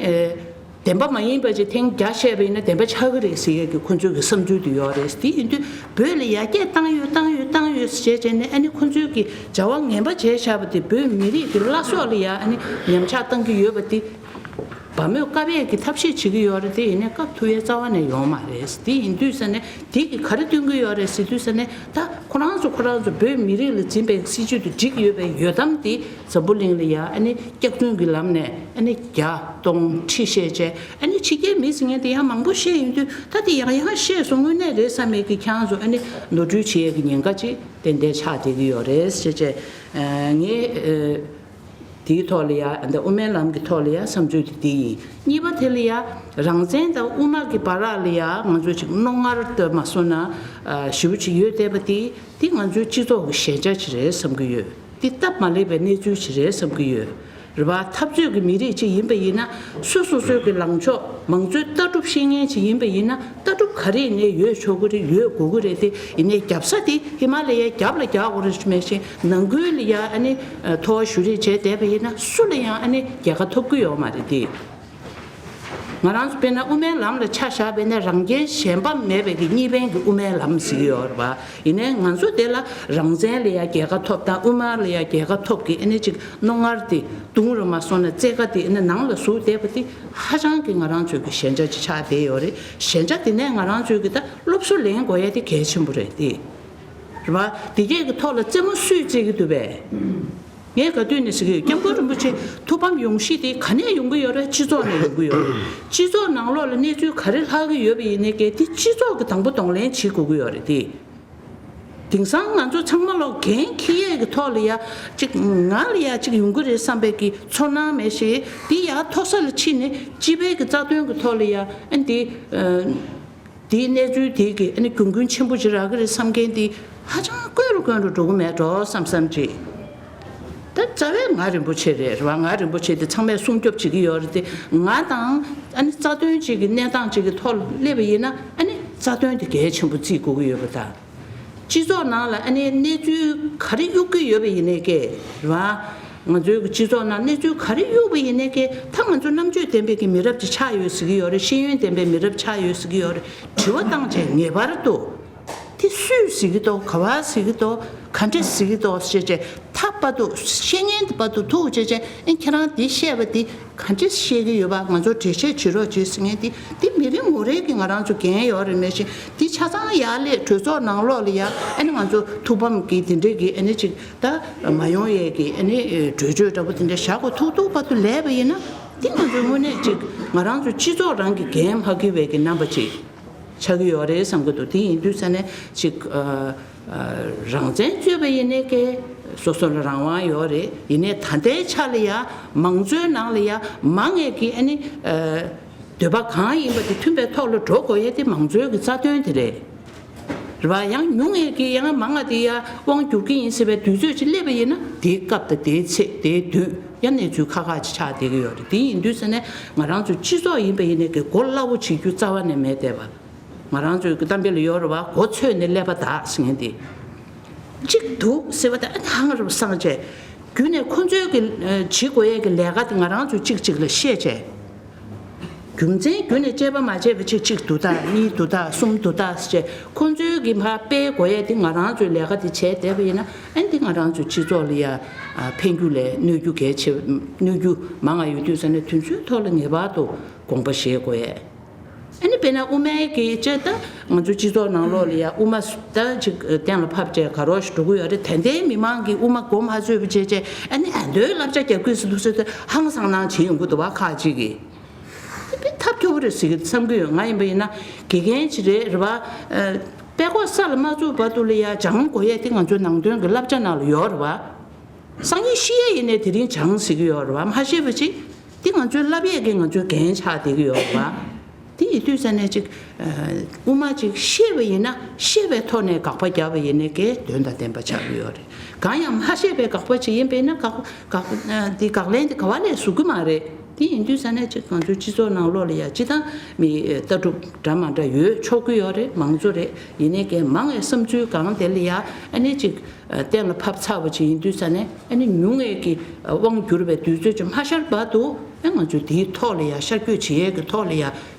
བདེན་པ་མ་ཡིན་པ་ཅིག་ཐེངས་བརྒྱ་བཤད་པ་ཡིན་ན་བདེན་པ་ཆགས་ཀྱི་རེད་ཟེར་ཡས་ཀྱི་ཁོང་ཚོའི་གི་བསམ་ཚུལ་དེ་ཡོད་རེད། དེ་ཡིན་དུས་བོད་ལ་ཡར་རྒྱས་བཏང་ཡོད་བཏང་ཡོད་བཏང་ཡོད་ཟེར་བྱས་ནས། ཨ་ནི་ཁོང་ཚོའི་གི་བྱ་བ་ངན་པ་བྱས་བཞག་པ་དེ་བོད་མི་རིགས་ཀྱི་བླ་སྲོག་ལ་ཡ་ཨ་ནི་ཉམས་ཆག་བཏང་གི་ཡོད་པ་དེ་བ་མོས་བཀབ་ཡས་ཀྱི་ཐབས་ཤེས་བྱེད་ཀྱི་ཡོད་རེད་དེ། ཡིན་ནའི་བཀབ་ཐུབ་ཡས་རྩ་བ་ནས་ཡོང་མ་རེད། དེ་ཡིན་དུས་ཙ་ནས་དེ་གི་ག་རེ་སྟོན་གྱི་ཡོད་རེད་ཟེར་དུས་ཙ་ནས། ད་ཁོ་རང་ཚོ་ཁོ་རང་ཚོ་བོད་མི་རིགས་ལ་འཛིན་པའི་སྲིད་བྱུས་དེ་འགྲིག་ཡོད་པའི་ཡོད་དམ་དེ། འཛམ་བུ་གླིང་ལ་ཡ་ཨ་ནི་སྐྱག་རྫུན་གྱི་ལམ་ནས་ཨ་ནི་བརྒྱ་སྟོང་ཁྲི་བཤད་བྱས། ཨ་ནི་ཕྱི་རྒྱལ་མི་ཟེར་མཁན་དེ་ཡང་མང་པོ་བཤད་ཡོང་དུས། ད་དེ་ཡང་ཡང་བཤད་སོང་། དངོས་གནས་རེད་བསམ་མེད་ཀྱི་ཁྱེད་རང་ཚོ་ཨ་ནི་ནོར་འཁྲུལ་བྱེད་ཡས་ཀྱི་ཉེན་ཁ་ཅིག་ཏན་ཏན་ཆགས་བསྡད་ཀྱི་ཡོད་རེད་ཟེར་བྱས། ངས་དེའི་ཐོག་ལ་ཡ་འདི་དབུ་མའི་ལམ་གྱི་ཐོག་ལ་ཡ་བསམ་ཚུལ་དེ་དེ་ཡིན། གཉིས་པ་དེ་ལ་ཡ་རང་བཙན་དང་དབུ་མ་གི་བར་ལ་ཡ་ང་ཚོས་ཅིག་རྣོ་ངར་དུ་མ་སོང་ན་ཞེ་པོ་ཅིག་ཡོད་བསྡད་པ་དེ། དེ་ང་ཚོའི་སྤྱི་ཚོགས་ཀྱི་ཞན་ཆ་ཅིག་རེད་བསམ་གྱི་ཡོད། དེ་སྟབས་མ་ལེགས་པའི་གནས་ཚུལ་ཅིག་རེད་བསམ་གྱི་ཡོད། རེད་བ། འཐབ་རྩོད་ཀྱི་མི་རིགས་ཅིག་ཡིན་པ་ཡིན་ན། སོ་སོ་སོའི་གི་ལངས་ཕྱོགས་མང་གཙོའི་ལྟ་གྲུབ་ཤེས་མཁན་ཅིག་ཡིན་པ་ཡིན་ན། ལྟ་གྲུབ་ག་རེ་ནས་ཡོད་ཆོག་གི་རེད། ཡོད་དགོས་ཀྱི་རེད་དེ། ཡིན་ནའི་རྒྱབ་ས་དེ་ཧི་མ་ལ་ཡའི་རྒྱབ་ལ་རྒྱག་དགོས་རེད་མེད་བཞིན། ནང་ཁུལ་ལ་ཡ་ཨ་ནི་ཐོ་བ་ཞུ་རེས་བྱས་བསྡད་པ་ཡིན་ན་སུ་ལ་ཡང་ཨ་ནི་རྒྱལ་ཁ་ཐོབ་ཀྱི་ཡོད་མ་རེད་དེ། ང་རང་ཚོ་དཔེར་ན་དབུ་མའི་ལམ་ལ་ཆ་བཞག་པ་ཡིན་ན། རང་རྒྱལ་གཞན་ཕམ་མེད་པའི་གི་གཉིས་ཕན་གྱི་དབུ་མའི་ལམ་ཟེར་གྱི་ཡོད་རེད་བ། ཡིན་ནའི་ང་ཚོ་དེ་ལ་རང་བཙན་ལ་ཡ་རྒྱལ་ཁ་ཐོབ་དང་། དབུ་མ་ལ་ཡ་རྒྱལ་ཁ་ཐོབ་ཀྱི་ཨ་ནི་ཅིག་རྣོ་ངར་དེ་གདོང་རུ་མ་སོང་ན་རྩེ་ཁ་དེ་ཨ་ནི་ནང་ལ་ཟུག་བསྡད་པ་དེ་ཧ་ཅང་གི་ང་རང་ཚོའི་གི་ཞན་ཆ་ཅིག་ཆགས་བསྡད་ཡོད་རེད། ཞན་ཆ་དེ་ནས་ང་རང་ཚོའི་གི་ད་སློབ་གསོ་ལེན་དགོས་ཡ་དེ་གལ་ཆེན་པོ་རེད་དེ། རེད་བ། དེ་གས་ཀྱི་ཐོག་ལ་རྩེད་མོ་སུས་རྩེ་གི་འདུག་པས། ངས་ག་དུས་ནས་ཟེར་གི་ཡོད། སྐྱབས་མགོན་རིན་པོ་ཆེ་ཐུགས་ཕམ་ཡོང་གཞི་དེ་ག་ནས་ཡོང་གི་ཡོད་རེད། སྤྱི་ཚོགས་ནས་ཡོང་གི་ཡོད་རེད། སྤྱི་ཚོགས་ནང་ལོགས་ལ་གནས་ཚུལ་ག་རེ་ལྷག་གི་ཡོད་པ་ཡིན་ནའི་ཀྱི་དེ་སྤྱི་ཚོགས་ཀྱི་དང་པོ་གདོང་ལེན་བྱེད་དགོས་ཀྱི་ཡོད་རེད་དེ། དེང་སང་ང་ཚོ་ཚང་མ་ལོག་འགན་འཁྱེར་ཡས་ཀྱི་ཐོག་ལ་ཡ་ཅིག་ང་ལ་ཡ་ཅིག་ཡོང་གི་རེད་བསམ་པའི་གི་ཚོར་སྣང་མེད་ཞེ། དེ་ཡ་མཐོ་ས་ལ་ཕྱིན་ནས་སྤྱི་པའི་གི་རྩ་དོན་གྱི་ཐོག་ལ་ཡ་ཨ་ནི་དེ། དེའི་གནས་ཚུལ་དེ་གི་ཨ་ནི་གྱོང་གུན་ཆེན་པོ་ཅིག་རག་གི་རེད་བསམ་མཁན་དེ་ཧ་ཅང་དཀོན་རུ་དཀོན་རུ་འགྲོ་གི་མེད་འགྲོ་བསམ་བསམ་ཅིག་ད་རྩ་བའི་ང་རིན་པོ་ཆེ་རེད། རེད་བ། ང་རིན་པོ་ཆེ་དེ་ཚང་མས་སྲུང་སྐྱོབ་བྱེད་ཀྱི་ཡོད་རེད་དེ། ང་དང་ཨ་ནི་རྩ་དོན་ཅིག་གི་གནས་སྟངས་ཅིག་གི་ཐོག་ལ་སླེབས་པ་ཡིན་ན། ཨ་ནི་རྩ་དོན་དེ་གལ་ཆེན་པོ་བརྩི་དགོས་ཀྱི་ཡོད་པ་དང་། སྤྱི་ཚོགས་ནང་ལ་ཨ་ནི་གནས་ཚུལ་ག་རེ་གཡུག་གི་ཡོད་པ་ཡིན་ནའི་ཀྱེ། རེད་བ། ང་ཚོའི་གི་སྤྱི་ཚོགས་ནང་གནས་ཚུལ་ག་རེ་གཡུག་པ་ཡིན་ནའི་ཀྱེ། ད་ང་ཚོ་རྣམ་དཔྱོད་ལྡན་པའི་གི་མི་རབས་ཅིག་ཆགས་ཡོད་ཟེར་གི་ཡོད་རེད། ཤེས་ཡོན་ལྡན་པའི་མི་རབས་ཆགས་ཡོད་ཟེར་གི་ཡོད་རེད། དྲི་བ་བཏང་བྱས་ངེས་པར་དུ། དེ་སུས་ཟེར་གི་འདུག་ག་བ་ཟེར་གི་འདུག་ག་འདྲས་ཟེར་གི་འདུག་ཟེར་བྱས། ད་བར་དུ་བཤད་མཁན་དེ་བར་དུ་ཐུག་བྱས་བྱས། ཨེ་ཁྱེད་རང་དེ་བཤད་པ་དེ་ག་འདྲས་བཤད་གི་ཡོད་པ། ང་ཚོར་འགྲེལ་བཤད་བྱེད་རོགས་བྱེད་ཟེར་མཁན་དེ། དེ་མི་རེ་ངོ་རེ་གི་ང་རང་ཚོ་འགན་ཡོད་རེད། མེད་ཤེས་དེ་ཆ་ཚང་ཡར་ལས་གྲོས་ཚོགས་ནང་ལོགས་ལ་ཡ་ཨ་ནི་ང་ཚོ་ཐུགས་ཕམ་གི་དེ་འདྲས་གི་ཨ་ནི་ཅིག་ད་མ་ཡོང་ཡས་ཀྱི་ཨ་ནི་གྲོས་ཆོད་འདྲ་པོ་དེ་འདྲ་བཞག་དགོས་ཐུག་ཐུག་བར་དུ་ལས་པ་ཡིན་ན། འདི་ང་ཚོའི་དངོས་གནས་ཅིག་ང་རང་ཚོའི་སྤྱི་ཚོགས་རང་གི་འགན་མ་འཁྱེར་བའི་གི་རྣམ་པ་ཅིག་ཆགས་ཀྱི་ཡོད་རེད་བསམ་གྱི་འདུག་དེ་ཡིན་དུས་ཙ་ནས་ཅིག་ཨ་ཨ་རང་བཙན་རྩོད་པ་ཡིན་ནའི་ཀྱེ་སོ་སོ་ལ་རང་དབང་ཡོད་རེད། ཡིན་ནའི་ད་ལྟའི་ཆ་ལ་ཡ་མང་གཙོའི་ནང་ལ་ཡ་མང་ངེས་ཀྱི་ཨ་ནི་ཨ་འདོད་པ་གང་ཡིན་པ་དེ་མཐུན་པའི་ཐོག་ལ་འགྲོ་དགོས་ཡས་དེ་མང་གཙོའི་གི་རྩ་དོན་དེ་རེད། རེད་བ། ཡང་ཉུང་ངེས་ཀྱི་ཡང་མང་ང་དེ་ཡ་དབང་བསྒྱུར་གྱི་ཡིན་ཟེར་བའི་དུས་ཚོད་ཅིག་སླེབས་པ་ཡིན་ན་དེའི་སྐབས་དང་དེའི་ཚེ་དེའི་དུས་ཡང་གནས་ཚུལ་ཁག་ཁག་ཅིག་ཆགས་བསྡད་ཀྱི་ཡོད་རེད། དེ་ཡིན་དུས་ཙ་ནས་ང་རང་ཚོའི་སྤྱི་ཚོགས་ཡིན་པ་ཡིན་ནའི་གི་མགོ་སླ་བོ་བྱེད་རྒྱུ་རྩ་བ་ནས་མེད་བསྡད་པ། ང་རང་ཚོའི་གི་གཏམ་དཔེ་ལ་ཡོད་རེད་བ། མགོ་ཚོས་ནས་ཀླད་པ་འདག་ཟེར་མཁན་དེ། གཅིག་འདུག་ཟེར་བ་དེ་ཨ་ནི་ཧང་རུ་སངས་བྱས། རྒྱུ་ནས་ཁོ་ཚོའི་གི་ཨ་བྱེད་དགོས་ཡས་ཀྱི་ལས་ཀ་དེ་ང་རང་ཚོས་གཅིག་གཅིག་ལ་བཤད་བྱས། རྒྱུ་མཚན་རྒྱུ་ནས་དཔྱད་པ་མ་བྱས་པ་ཅིག་གཅིག་འདུག་ད་གཉིས་འདུག་ད་གསུམ་འདུག་ད་ཟེར་བྱས་ཁོ་ཚོའི་གི་ཕར་སྤེལ་དགོས་ཡས་དེ་ང་རང་ཚོའི་ལས་ཀ་དེ་བྱས་བསྡད་པ་ཡིན་ན་ཨ་ནི་དེ་ང་རང་ཚོའི་སྤྱི་ཚོགས་ལ་ཡ་ཨ་ཕན་རྒྱུ་ལས་གནོད་རྒྱུ་གལ་ཆེ་གནོད་རྒྱུ་མང་ང་ཡོད་དུས་ཙ་ནས་དེ་ཚོའི་ཐོག་ལ་ངེས་པར་དུ་དགོངས་པ་བཞེས་དགོས་ཡས། ཨ་ནི་དཔེར་ན་དབུ་མའི་གི་ཅེས་ད་ང་ཚོ་སྤྱི་ཚོགས་ནང་ལོགས་ལ་ཡ་དབུ་མ་ད་ཅིག་གཏན་ལ་ཕབ་བྱས་ག་རོ་ཞིག་འགྲོ་གི་ཡོད་རེད། ད་ལྟའི་མི་མང་གིས་དབུ་མ་གོ་མ་ཆོད་པ་བྱས་བྱས་ཨ་ནི་ཨ་མདོའི་བསླབ་བྱ་རྒྱག་གི་ཟེར་འདུག་ཟེར་ཏེ་ཧང་སང་ནང་བྱེད་ཡོང་གི་འདུག་བ། ཁག་ཅིག་གིས་དེ་དཔེ་ཐབས་སྐྱོ་པོ་རེད་ཟེར་གི་བསམ་གི་ཡོད། ང་ཡིན་པ་ཡིན་ན་དགེ་རྒན་ཅིག་རེད་རེད་བ། ཨ་དཔེ་ཁོག་ས་ལ་མ་བཙུགས་བར་དུ་ལ་ཡ་སྦྱང་དགོས་ཡས་དེ་ང་ཚོའི་ནང་དོན་གི་བསླབ་བྱ་ནང་ལ་ཡོད་རེད་བ། སང་ཉིན་ཤི་ཡས་ཡིན་ནའི་དེ་རིང་སྦྱང་ཟེར་གི་ཡོད་རེད་བ། མ་ཤེས་པ་ཅིག་དེ་ང་ཚོའི་བསླབ་ཡས་ཀྱི་ང་ཚོའི་འགན་ཆགས་བསྡད་ཀྱི་ཡོད་རེད་བ། དེ་ཡིན་དུས་ཙ་ནས་ཅིག་ཨ་དབུ་མ་ཅིག་ཤེས་པ་ཡིན་ན་ཤེས་པའི་ཐོག་ནས་དགག་པ་བརྒྱབ་པ་ཡིན་ནའི་ཀྱེ་དོན་དང་ལྡན་པ་ཆགས་ཀྱི་ཡོད་རེད། གང་ཡང་མ་ཤེས་པའི་དགག་པ་ཅིག་ཡིན་པས་ན་དགག་དགག་ཨ་དེ་དགག་ལན་དེ་ག་བ་ནས་བཟོ་གི་མ་རེད། དེ་ཡིན་དུས་ཙ་ནས་ཅིག་ང་ཚོའི་སྤྱི་ཚོགས་ནང་ལོགས་ལ་ཡ་སྤྱི་བཏང་མི་ལྟ་གྲུབ་འདྲ་མ་འདྲ་ཡོད་ཆོག་གི་ཡོད་རེད། མང་གཙོ་རེད། ཡིན་ནའི་ཀྱེ་མང་བའི་བསམ་ཚུལ་གང་དེ་ལ་ཡ་ཨ་ནི་ཅིག་གཏན་ལ་ཕབ་ཚར་བ་ཅིག་ཡིན་དུས་ཙ་ནས་ཨ་ནི་ཉུང་ངེས་ཀྱི་དབང་བསྒྱུར་བའི་དུས་ཚོད་ཅིག་མ་ཤར་བར་དུ་ཨ་ང་ཚོས་དེའི་ཐོག་ལ་ཡ་ཤར་བསྐྱོད་བྱེད་ཡས་ཀྱི་ཐོག་ལ་ཡ་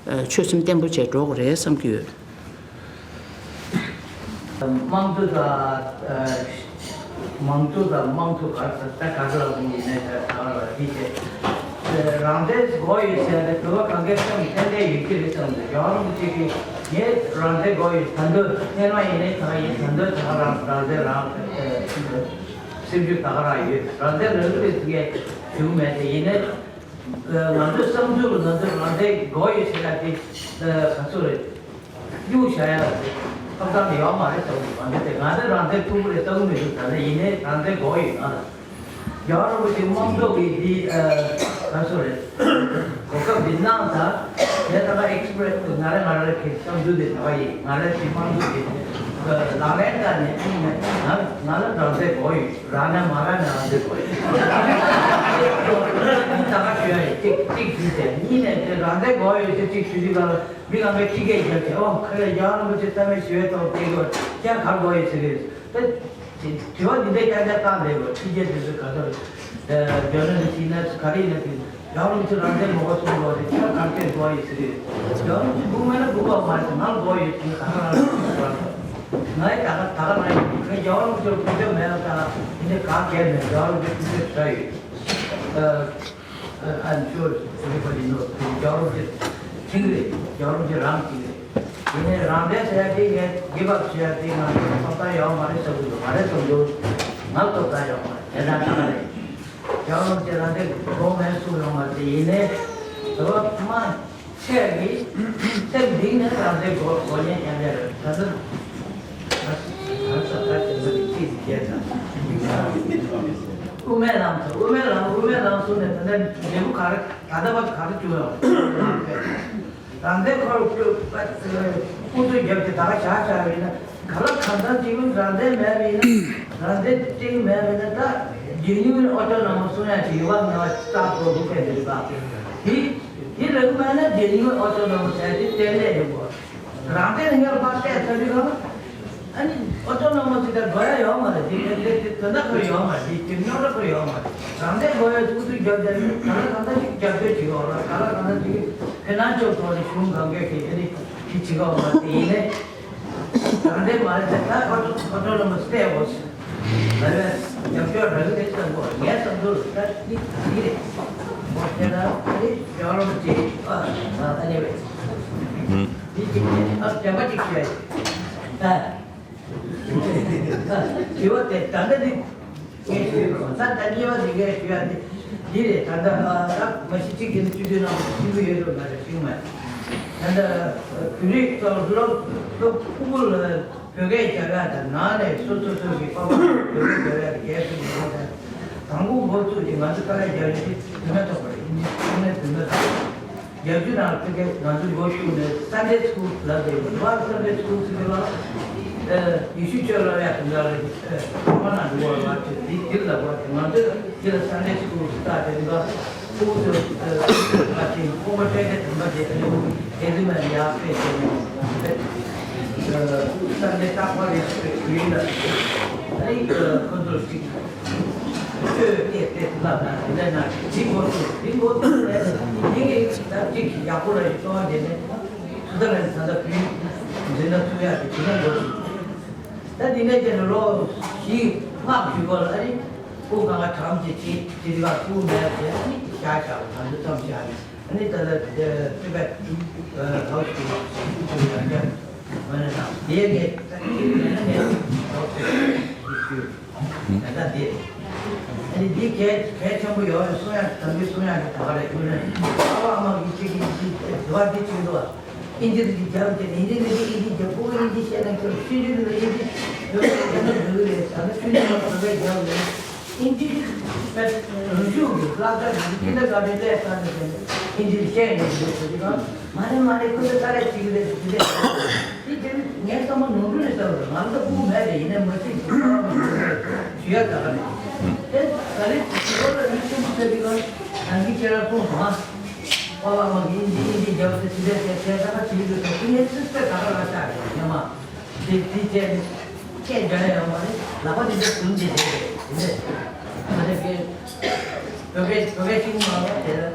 ཆོད་སེམས་བརྟན་པོ་བྱས་འགྲོ་དགོས་རེད་བསམ་གྱི་ཡོད། དམངས་གཙོ་དང་མང་གཙོ་དང་དམངས་གཙོ་ག་ད་ག་ཚོད་ལ་ཡིན་ནའི་ད་ད་ལ་འདི་བྱས། རང་བཙན་དགོས་ཡོད་ཟེར་ཏེ་བོད་པ་གང་གའི་སེམས་ཏན་ཏན་ཡོད་ཀྱི་རེད་བསམ་འདུག་ཡང་རུང་གཅིག་གིས་ངས་རང་བཙན་དགོས་ཡོད་ད་འདོད་སྔོན་མ་ཡིན་ནའི་ད་ཡིན་ད་འདོད་ད་རང་རང་བཙན་རང་སེམས་ཤུགས་ད་ག་རང་ཡོད། རང་བཙན་རག་གི་རེད་ཟེར་གྱི་ཞུ་གི་མེད་དེ་ཡིན་ནའི་ང་ཚོའི་བསམ་ཚུལ་ལ་ང་ཚོས་རང་བཙན་དགོས་ཡོད་ཟེར་ཡ་དེ་ག་ཚོད་རེད། གཡུག་བཞག་ཡ་ལ་ཐབས་ལམ་ཡོད་མ་རེད་བསམ་གྱི་མ་འདུག་དེ་ང་ཚོ་རང་བཙན་ཐུབ་ཀྱི་རེད་བསམ་གྱི་མི་འདུག་ད་ལྟ་ཡིན་ནའི་རང་བཙན་དགོས་ཡོད་ང་ལ། རྒྱལ་བ་རིན་པོ་ཆེ་དམངས་གཙོ་གི་འདི་ཨ་ག་ཚོད་རེད། གོ་སྐབས་འདི་གནང་ད། དེ་ད་ག་ཨེག་སི་པི་རེ་སི་ང་རེ་ང་རེ་གི་བསམ་ཚུལ་འདི་ད་ག་ཡིན་ང་རེ་གི་དམངས་གཙོ་གི་ལག་ལེན་བསྟར་ནས་ང་ང་ལ་རང་བཙན་དགོས་ཡོད་རག་ན་མ་རག་ན་རང་བཙན་དགོས་ཡོད། འདི་ད་ག་ཞུ་ཡ་ཡིན་གཅིག་གཅིག་འདི་བྱས་གཉིས་ནས་དེ་རང་བཙན་དགོས་ཡོད་ཟེར་གཅིག་ཞུ་དུས་ག་ལ། མི་གང་གས་ཁྲི་སྐད་བརྒྱབ་བྱས་ཨོ་ཁ་ལས་རྒྱལ་བ་རིན་པོ་ཆེ་བསམ་ཡས་ཞུ་བའི་ཐོག་བལྟས་དགོས་ཀྱང་གར་དགོས་ཡོད་ཟེར་གི་ད་དྲི་བ་འདི་འདྲའི་རྐྱང་རྐྱང་བཏང་བསྡད་དགོས་ཁྲི་སྐད་དེ་ཚོ་ག་ཚོད་རེད། རྒྱ་ནག་ནས་ཕྱིན་ན་ག་རེ་ཡིན་ན་དེ་རྒྱལ་བ་རིན་པོ་ཆེ་རང་བཙན་མ་དགོས་གསུང་དགོས་རེད་ཁྱོད་གར་སྐད་དགོས་ཡོད་ཟེར་གི་རེད། རྒྱལ་བ་རིན་པོ་ཆེ་སྒུག་མེད་ན་སྒུག་པ་མ་རེད་ང་དགོས་ཡོད་དེ་ག་རང་རང་དགོས་རེད། ང་ཡི་ད་ག་ད་ག་རང་ཡིན་ཁ་རྒྱལ་བ་རིན་པོ་ཆེར་སྐུ་ཚེ་མེད་ལ་ད་དེ་འདྲའི་ག་གལ་མེད་རྒྱལ་བ་རིན་པོ་ཆེ་སྐུ་ཚེ་བྲལ་ཡོད། I'm sure everybody knows རྒྱལ་བ་རིན་པོ་ཆེ་ཁྲིམས་རེད། རྒྱལ་བ་རིན་པོ་ཆེ་རང་ཁྲིམས་རེད། དེ་ནས་རང་བཙན་ཟེར་ཡ་དེ་ངས་give up བྱེད་ཡ་དེ་ང་ཚོ་ཐོབ་ཐང་ཡོད་མ་རེད་ཟེར་གི་འདུག་མ་རེད་བསམ་འདུག་ང་ཐོབ་ཐང་ཡོད་མ་རེད་དེ་འདྲ་ད་ག་རེད། རྒྱལ་བ་རིན་པོ་ཆེ་རང་བཙན་དགོས་མེད་གསུངས་ཡོད་མ་རེད་དེ་ཡིན་ནའི་བོད་པ་མང་ཆེ་གིས་སེམས་གཏིང་ནས་རང་བཙན་དགོས་དགོས་ཉེན་རྐྱང་རྐྱང་རེད་ད་ཚོད། དབུ་མའི་ལམ་དང་དབུ་མའི་ལམ་དབུ་མའི་ལམ་གསུངས་ནས་ད་ལྟ་འབྲས་བུ་ག་རེ་ད་ལྟ་བར་ག་རེ་བྱུང་ཡོད། རང་བཙན་ཁོ་རང་ཁུར་པ་ཁུར་ཚོས་རྒྱབ་ཀྱི་ད་ག་བཞག་བཞག་ཡིན་ན་ག་ལ་གང་ལྟར་གཅིག་རང་བཙན་མེད་པ་ཡིན་ན་རང་བཙན་གཅིག་མེད་པ་ཡིན་ན་ད་རྒྱལ་ཡོངས་ཨོ་ཊོ་ནོ་མ་སི་གསུང་ཡ་ཅིག་ཡོད་པ་ངེས་པ་རྩ་བོ་དགོས་ཀྱི་རེད་པ། དེ་དེ་རིགས་མེད་ན་རྒྱལ་ཡོངས་ཨོ་ཊོ་ནོ་མ་སི་ཟེར་དེ་གཏན་ནས་ཡོད་དགོས། རང་བཙན་སྔོན་མ་བལྟས་ཚར་དུས་གང་ཨ་ནི་ཨོ་ཊོ་ནོ་མ་སི་དེ་དགོས་ཡ་ཡོད་མ་རེད། དེ་དེ་དེ་དོན་དག་ཁོ་ཡོད་མ་རེད། དེ་རྙོག་དྲ་ཁོ་ཡོད་མ་རེད། རང་བཙན་དགོས་ཡ་ཐུག་ཐུག་རྒྱབ་རྒྱབ་གང་ལ་གང་འདྲ་ཞིག་རྒྱབ་སྐྱོར་བྱེད་དགོས་རེད། གང་ལ་གང་འདྲ་ཞིག་ཕི་ནན་ཤལ་ཐོག་ནས་གཞུང་གང་གས་ཀྱིས་ཨ་ནི་དེ་བྱེད་དགོས་མ་རེད། དེ་ཡིན་ནའི་རང་བཙན་མ་རེད་ཟེར་ད་ཨོ་ཊོ་ཨོ་ཊོ་ནོ་མ་སི་སྟེ་འོ་ལ་བས་རྒྱབ་སྐྱོར་རག་གི་རེད་བསམ་གོ་ངའི་བསམ་ཚུལ་ད་འདི་འདི་རེད། འོ་དེ་ལ་ཨ་ནི་ཡོ་རོབ་ཀྱི་ཨ་ཨ་ནི་རེད། འདི་གཅིག་རེད། ཨ་བདེན་པ་གཅིག་ཞུ་ཡ་ཡིན། ཨ་དྲི་བ་དེ་ད་ལྟ་འདི་ངས་ཞུས་རོགས་ད་ལྟ་གཉིས་པ་འདི་ངས་ཞུ་ཡ་འདི་ འདི་རེད། ད་ལྟ་ཨ་ད་མ་གཞི་གཅིག་གི་ནི་བཅུ་བདུན་ནང་ཤིང་བུ་ཡོད་རུང་མ་རེད། ཤིང་མ་ད་ལྟ་བོད་རིགས་ཚོ་སློབ་སློབ་ཕྲུ་གུ་ལ་བོད་སྐད་རྒྱག་ཡ་དང་ནང་ནས་སོ་སོ་སོ་གི་ཕ་མ་བོད་སྐད་རྒྱག་ཡ་དེ་གལ་ཆེན་པོ་རེད། དང་པོ་འགོ་བཙུགས་ཀྱི་ང་ཚོ་ཏཱ་ལའི་རྒྱ་རིགས་དེ་བུད་མེད་ཚོགས་པ་རེད། ཡིན་ནའི་བུད་མེད་ཚོགས་པ་རྒྱ་ཆུ་ནང་ལ་ཕ་གིར་ང་ཚོ་འགོ་བཙུགས་ནས་Sunday School་ལབ་དེ་ཡོད། Sunday School་ཟེར་གི་ལ་ཡེ་ཤུ་ཆོས་ལབ་ཡ་དེ་འདྲ་ལ་ཨ་མ་ན་འགྲོ་བ་ལ་ཅིག་དེ་དེ་ལབ་པ་དེ་ང་ཚོས་དེ་ལ་Sunday School་ཟེར་ད་དེ་འདྲ་ཕྲུ་གུ་ཚོ་ཨ་ཅིག་ཁོ་པ་སྤྲད་དེ་དེ་འདྲ་དེ་ཨ་ནི་དེ་ཚོ་ན་ཡ་སྤྲད་དེ་ནས་Sunday་རྟག་པར་རེ་ཞིག་རེ་ཞིག་ཡིན་ལ་ཨ་ནི་ཁོ་ཚོར་ཅིག་ཆོས་དེ་དེ་ལབ་ན་དེ་འདྲ་ན་དེ་འགོ་ཚུགས་དེ་འགོ་ཚུགས་ནས་དེ་ངས་ད་ཅིག་ཡག་པོ་རེ་ཞིག་གཏོང་བྱས་ནས་ཚུར་ད་ལན་ད་ལྟ་བུའི་འཛིན་གྲྭ་ཚུགས་ཡག་དེ་དེ་འདྲ་འགོ་ཚུགས། ད་དེ་ནས་ཀྱི་ལོ་བཞི་ལྔ་བཞུགས་པ་ལ་ཨ་ནི་སྐུ་གང་ག་གྲངས་ཀྱི་ཅིག་དེ་དེ་ག་སྐུ་མེད་བྱས་ཨ་ནི་བཞག་བཞག་ང་ཚོ་ཙམ་བཞག་ནས། ཨ་ནི་ད་ལྟ་དེ་སྤྲུལ་པ་ཨ་ཧའུ་སི་ཀྲུའུ་ཡང་བསྐྱར་མ་ནས་དང་དེ་ངས་ད་ཅིག་ལས་ན་ངས་ཧའུ་སི་ཀྲུའུ་ཞུས། ད་ལྟ་འདི་ཨ་ནི་འདི་གལ་གལ་ཆེན་པོ་ཡོད་རེད། གསུང་ཡག་དམ་པའི་གསུང་ཡག་གི་ད་ག་རེ་ཡོད་རེད། ཨ་ཕ་ཨ་མ་གི་ཅིག་གི་ཅིག་དུ་བ་འདི་ཅིག་འདུག་བ། ཨིན་ཇི་གི་རྒྱབ་དེ་ཨིན་ཇི་ནི་ཨིན་ཇི་རྒྱབ་ཁོ་ཨིན་ཇི་བཤད་ན་ཁྱོད་ཤེས་རྒྱུ་འདུག་ཨིན་ཇི་བོད་པའི་རྒྱབ་ན་འགྲིག་གི་རེད། ད་ནི་ཆུ་ནི་མ་བོད་པའི་རྒྱབ་རེད། ཨིན་ཇི་རང་ཤུགས་ཀྱིས་ལྷག་དཀར་གྱི་ཀི་འདར་ག་ཌན་སླེབས་ཚར་ནས་ཨིན་ཇི་བཤད་ཡོང་གི་འདུག་ཟེར་གྱི་གང་མ་རེད་མ་རེད། ཁོ་ཚོ་ད་རེས་བྱེད་ཀྱི་རེད་ཟེར་གྱི་རེད། དེ་དེ་ངའི་བསམ་པ་ནོར་འཁྲུལ་རེད་བསམ་རེད། ང་ཚོ་ཕྲུ་གུ་མེད་རེད། ཡིན་ནའི་མ་ཤེས་ཀྱི་ཁོ་རང་མ་ཤེས་ཞུ་ཡ་ད་ག་རེད། དེ་ད་རེས་ཁོ་ལ་ཡིད་ཆེས་མི་བྱེད་ཀྱི་གང་ནང་གི་ཁྱེད་རང་གསུངས་སོང་ཨ། ཨ་ཕ་ཨ་མ་གིས་ཨིན་ཇི་ཨིན་ཇི་རྒྱབ་ཟེར་དེ་འདྲ་བྱས་བྱས་ད་ག་བྱེད་ཀྱི་འདུག་ད་དེ་ངའི་སེམས་པས་ད་ག་ལ་ཆགས་རེད་ཉི་མ། དེ་དེ་བྱས་སྐད་རྒྱག་ཡ་ཡོད་མ་རེད། ལག་པ་དེ་འདྲ་བཟུང་བྱས་བྱས་རེད་དེ་འདྲ། ད་དེ་སྐད་བོད་སྐད་བོད་སྐད་ཤེས་ཀྱི་མ་རེད་དེ་ལ་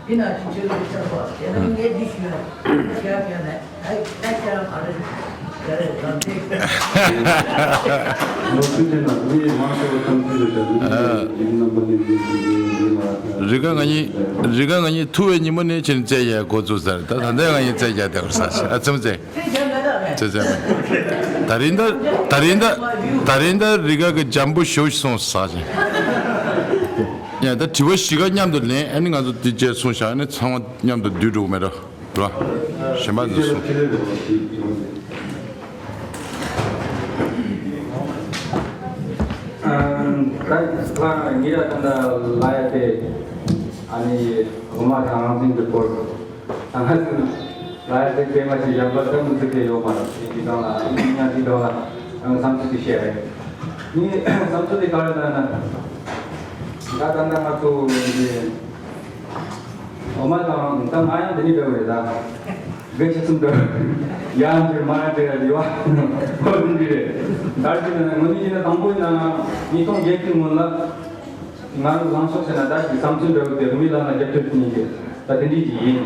དེ་ན་ཅིག་ཆོས་ལུགས་ཀྱི་ཆགས་པ་དེ་ལ་ངས་འདི་ཞུས་ན་ཤེས་ཡ་ཤེས་ཡ་མེད། ཨ་ཡི་ད་ཁྱེད་རང་ག་རེ་རེད་ག་རེ་རང་དེ། ལོ་ཚོད་དེ་ན་མི་མང་ཆེ་བ་ཐམས་ཅད་ལ་ཡིན་རྣམ་པ་ནི་འདི་འདི་འདི་ལ། རི་ག་ང་གཉིས་རི་ག་ང་གཉིས་ཐུག་པའི་ཉིན་མོ་ནས་ཕྱིན་རྩེད་རྒྱག་འགོ་བཙུགས་ཚར། ད་ད་ལྟ་ང་གཉིས་རྩེད་རྒྱག་བསྡད་པ་ས་ཆེ་ཨ་ཙམ་རྩེད་རྩེད་རྩེད། ད་རིང་ད་ད་རིང་ད་ད་རིང་ད་རི་ག་གི་འཇམ་པོ་ཞོ་ཞིག་སོང་ས་ཆེ། ཡ་ད་དྲི་བ་བཞི་ཀ་མཉམ་དུ་ལེན། ཨ་ནི་ང་ཚོ་འདི་རྗེས་སོང་བཞག་ཨ་ནི་ཚང་མ་མཉམ་དུ་བསྡུས་འགྲོ་གི་མེད་ར། ར། གཞན་པ་འདི་སོང་། ད་ལྷ་ཉེ་ར་ད་ལྟ་ལ་ཡ་དེ་ཨ་ནི་འོ་མ་དང་རང་བཙན་གྱི་སྐོར་ད་ང་ཚོ་ལ་ཡ་དེ་དེ་མ་ཞིག་ཡག་པ་ད་མི་ཚོ་དེ་ཡོད་མ་རེད། དེ་གི་སྒང་ལ་ཨ་ནི་ཉ་དེ་སྒང་ལ་ང་བསམ་ཚུལ་དེ་བཤད་རེད། ངའི་བསམ་ཚུལ་དེ་ག་རེ་ལབ་ན་ད་ད་ལྟ་ང་ཚོ་འདི། འོ་མ་དང་ད་ང་ཡང་འདི་ནས་འདྲ་བོ་རེད་ད། དགེ་ཆེ་གསུམ་འདྲ། ཡང་འདིར་མ་ཡང་འདིར་ཡོད་ཨ། ཁོ་འདི་འདི་རེད། ད་ཅི་ན་ངོ་ནི་ཅི་ན་དང་པོ་ཡིན་ན་ཉིས་སྟོང་བརྒྱད་ཀྱི་སྔོན་ལ་ང་རང་ལངས་ཕྱོགས་ཟེར་ན་ད་ཅི་བསམ་ཚུལ་འདྲ་བོ་དེ་རུ་མི་ལ་ན་རྒྱབ་སྐྱོར་གྱི་ཡིན་གི་ད་དེ་འདྲའི་ཅིག་ཡིན།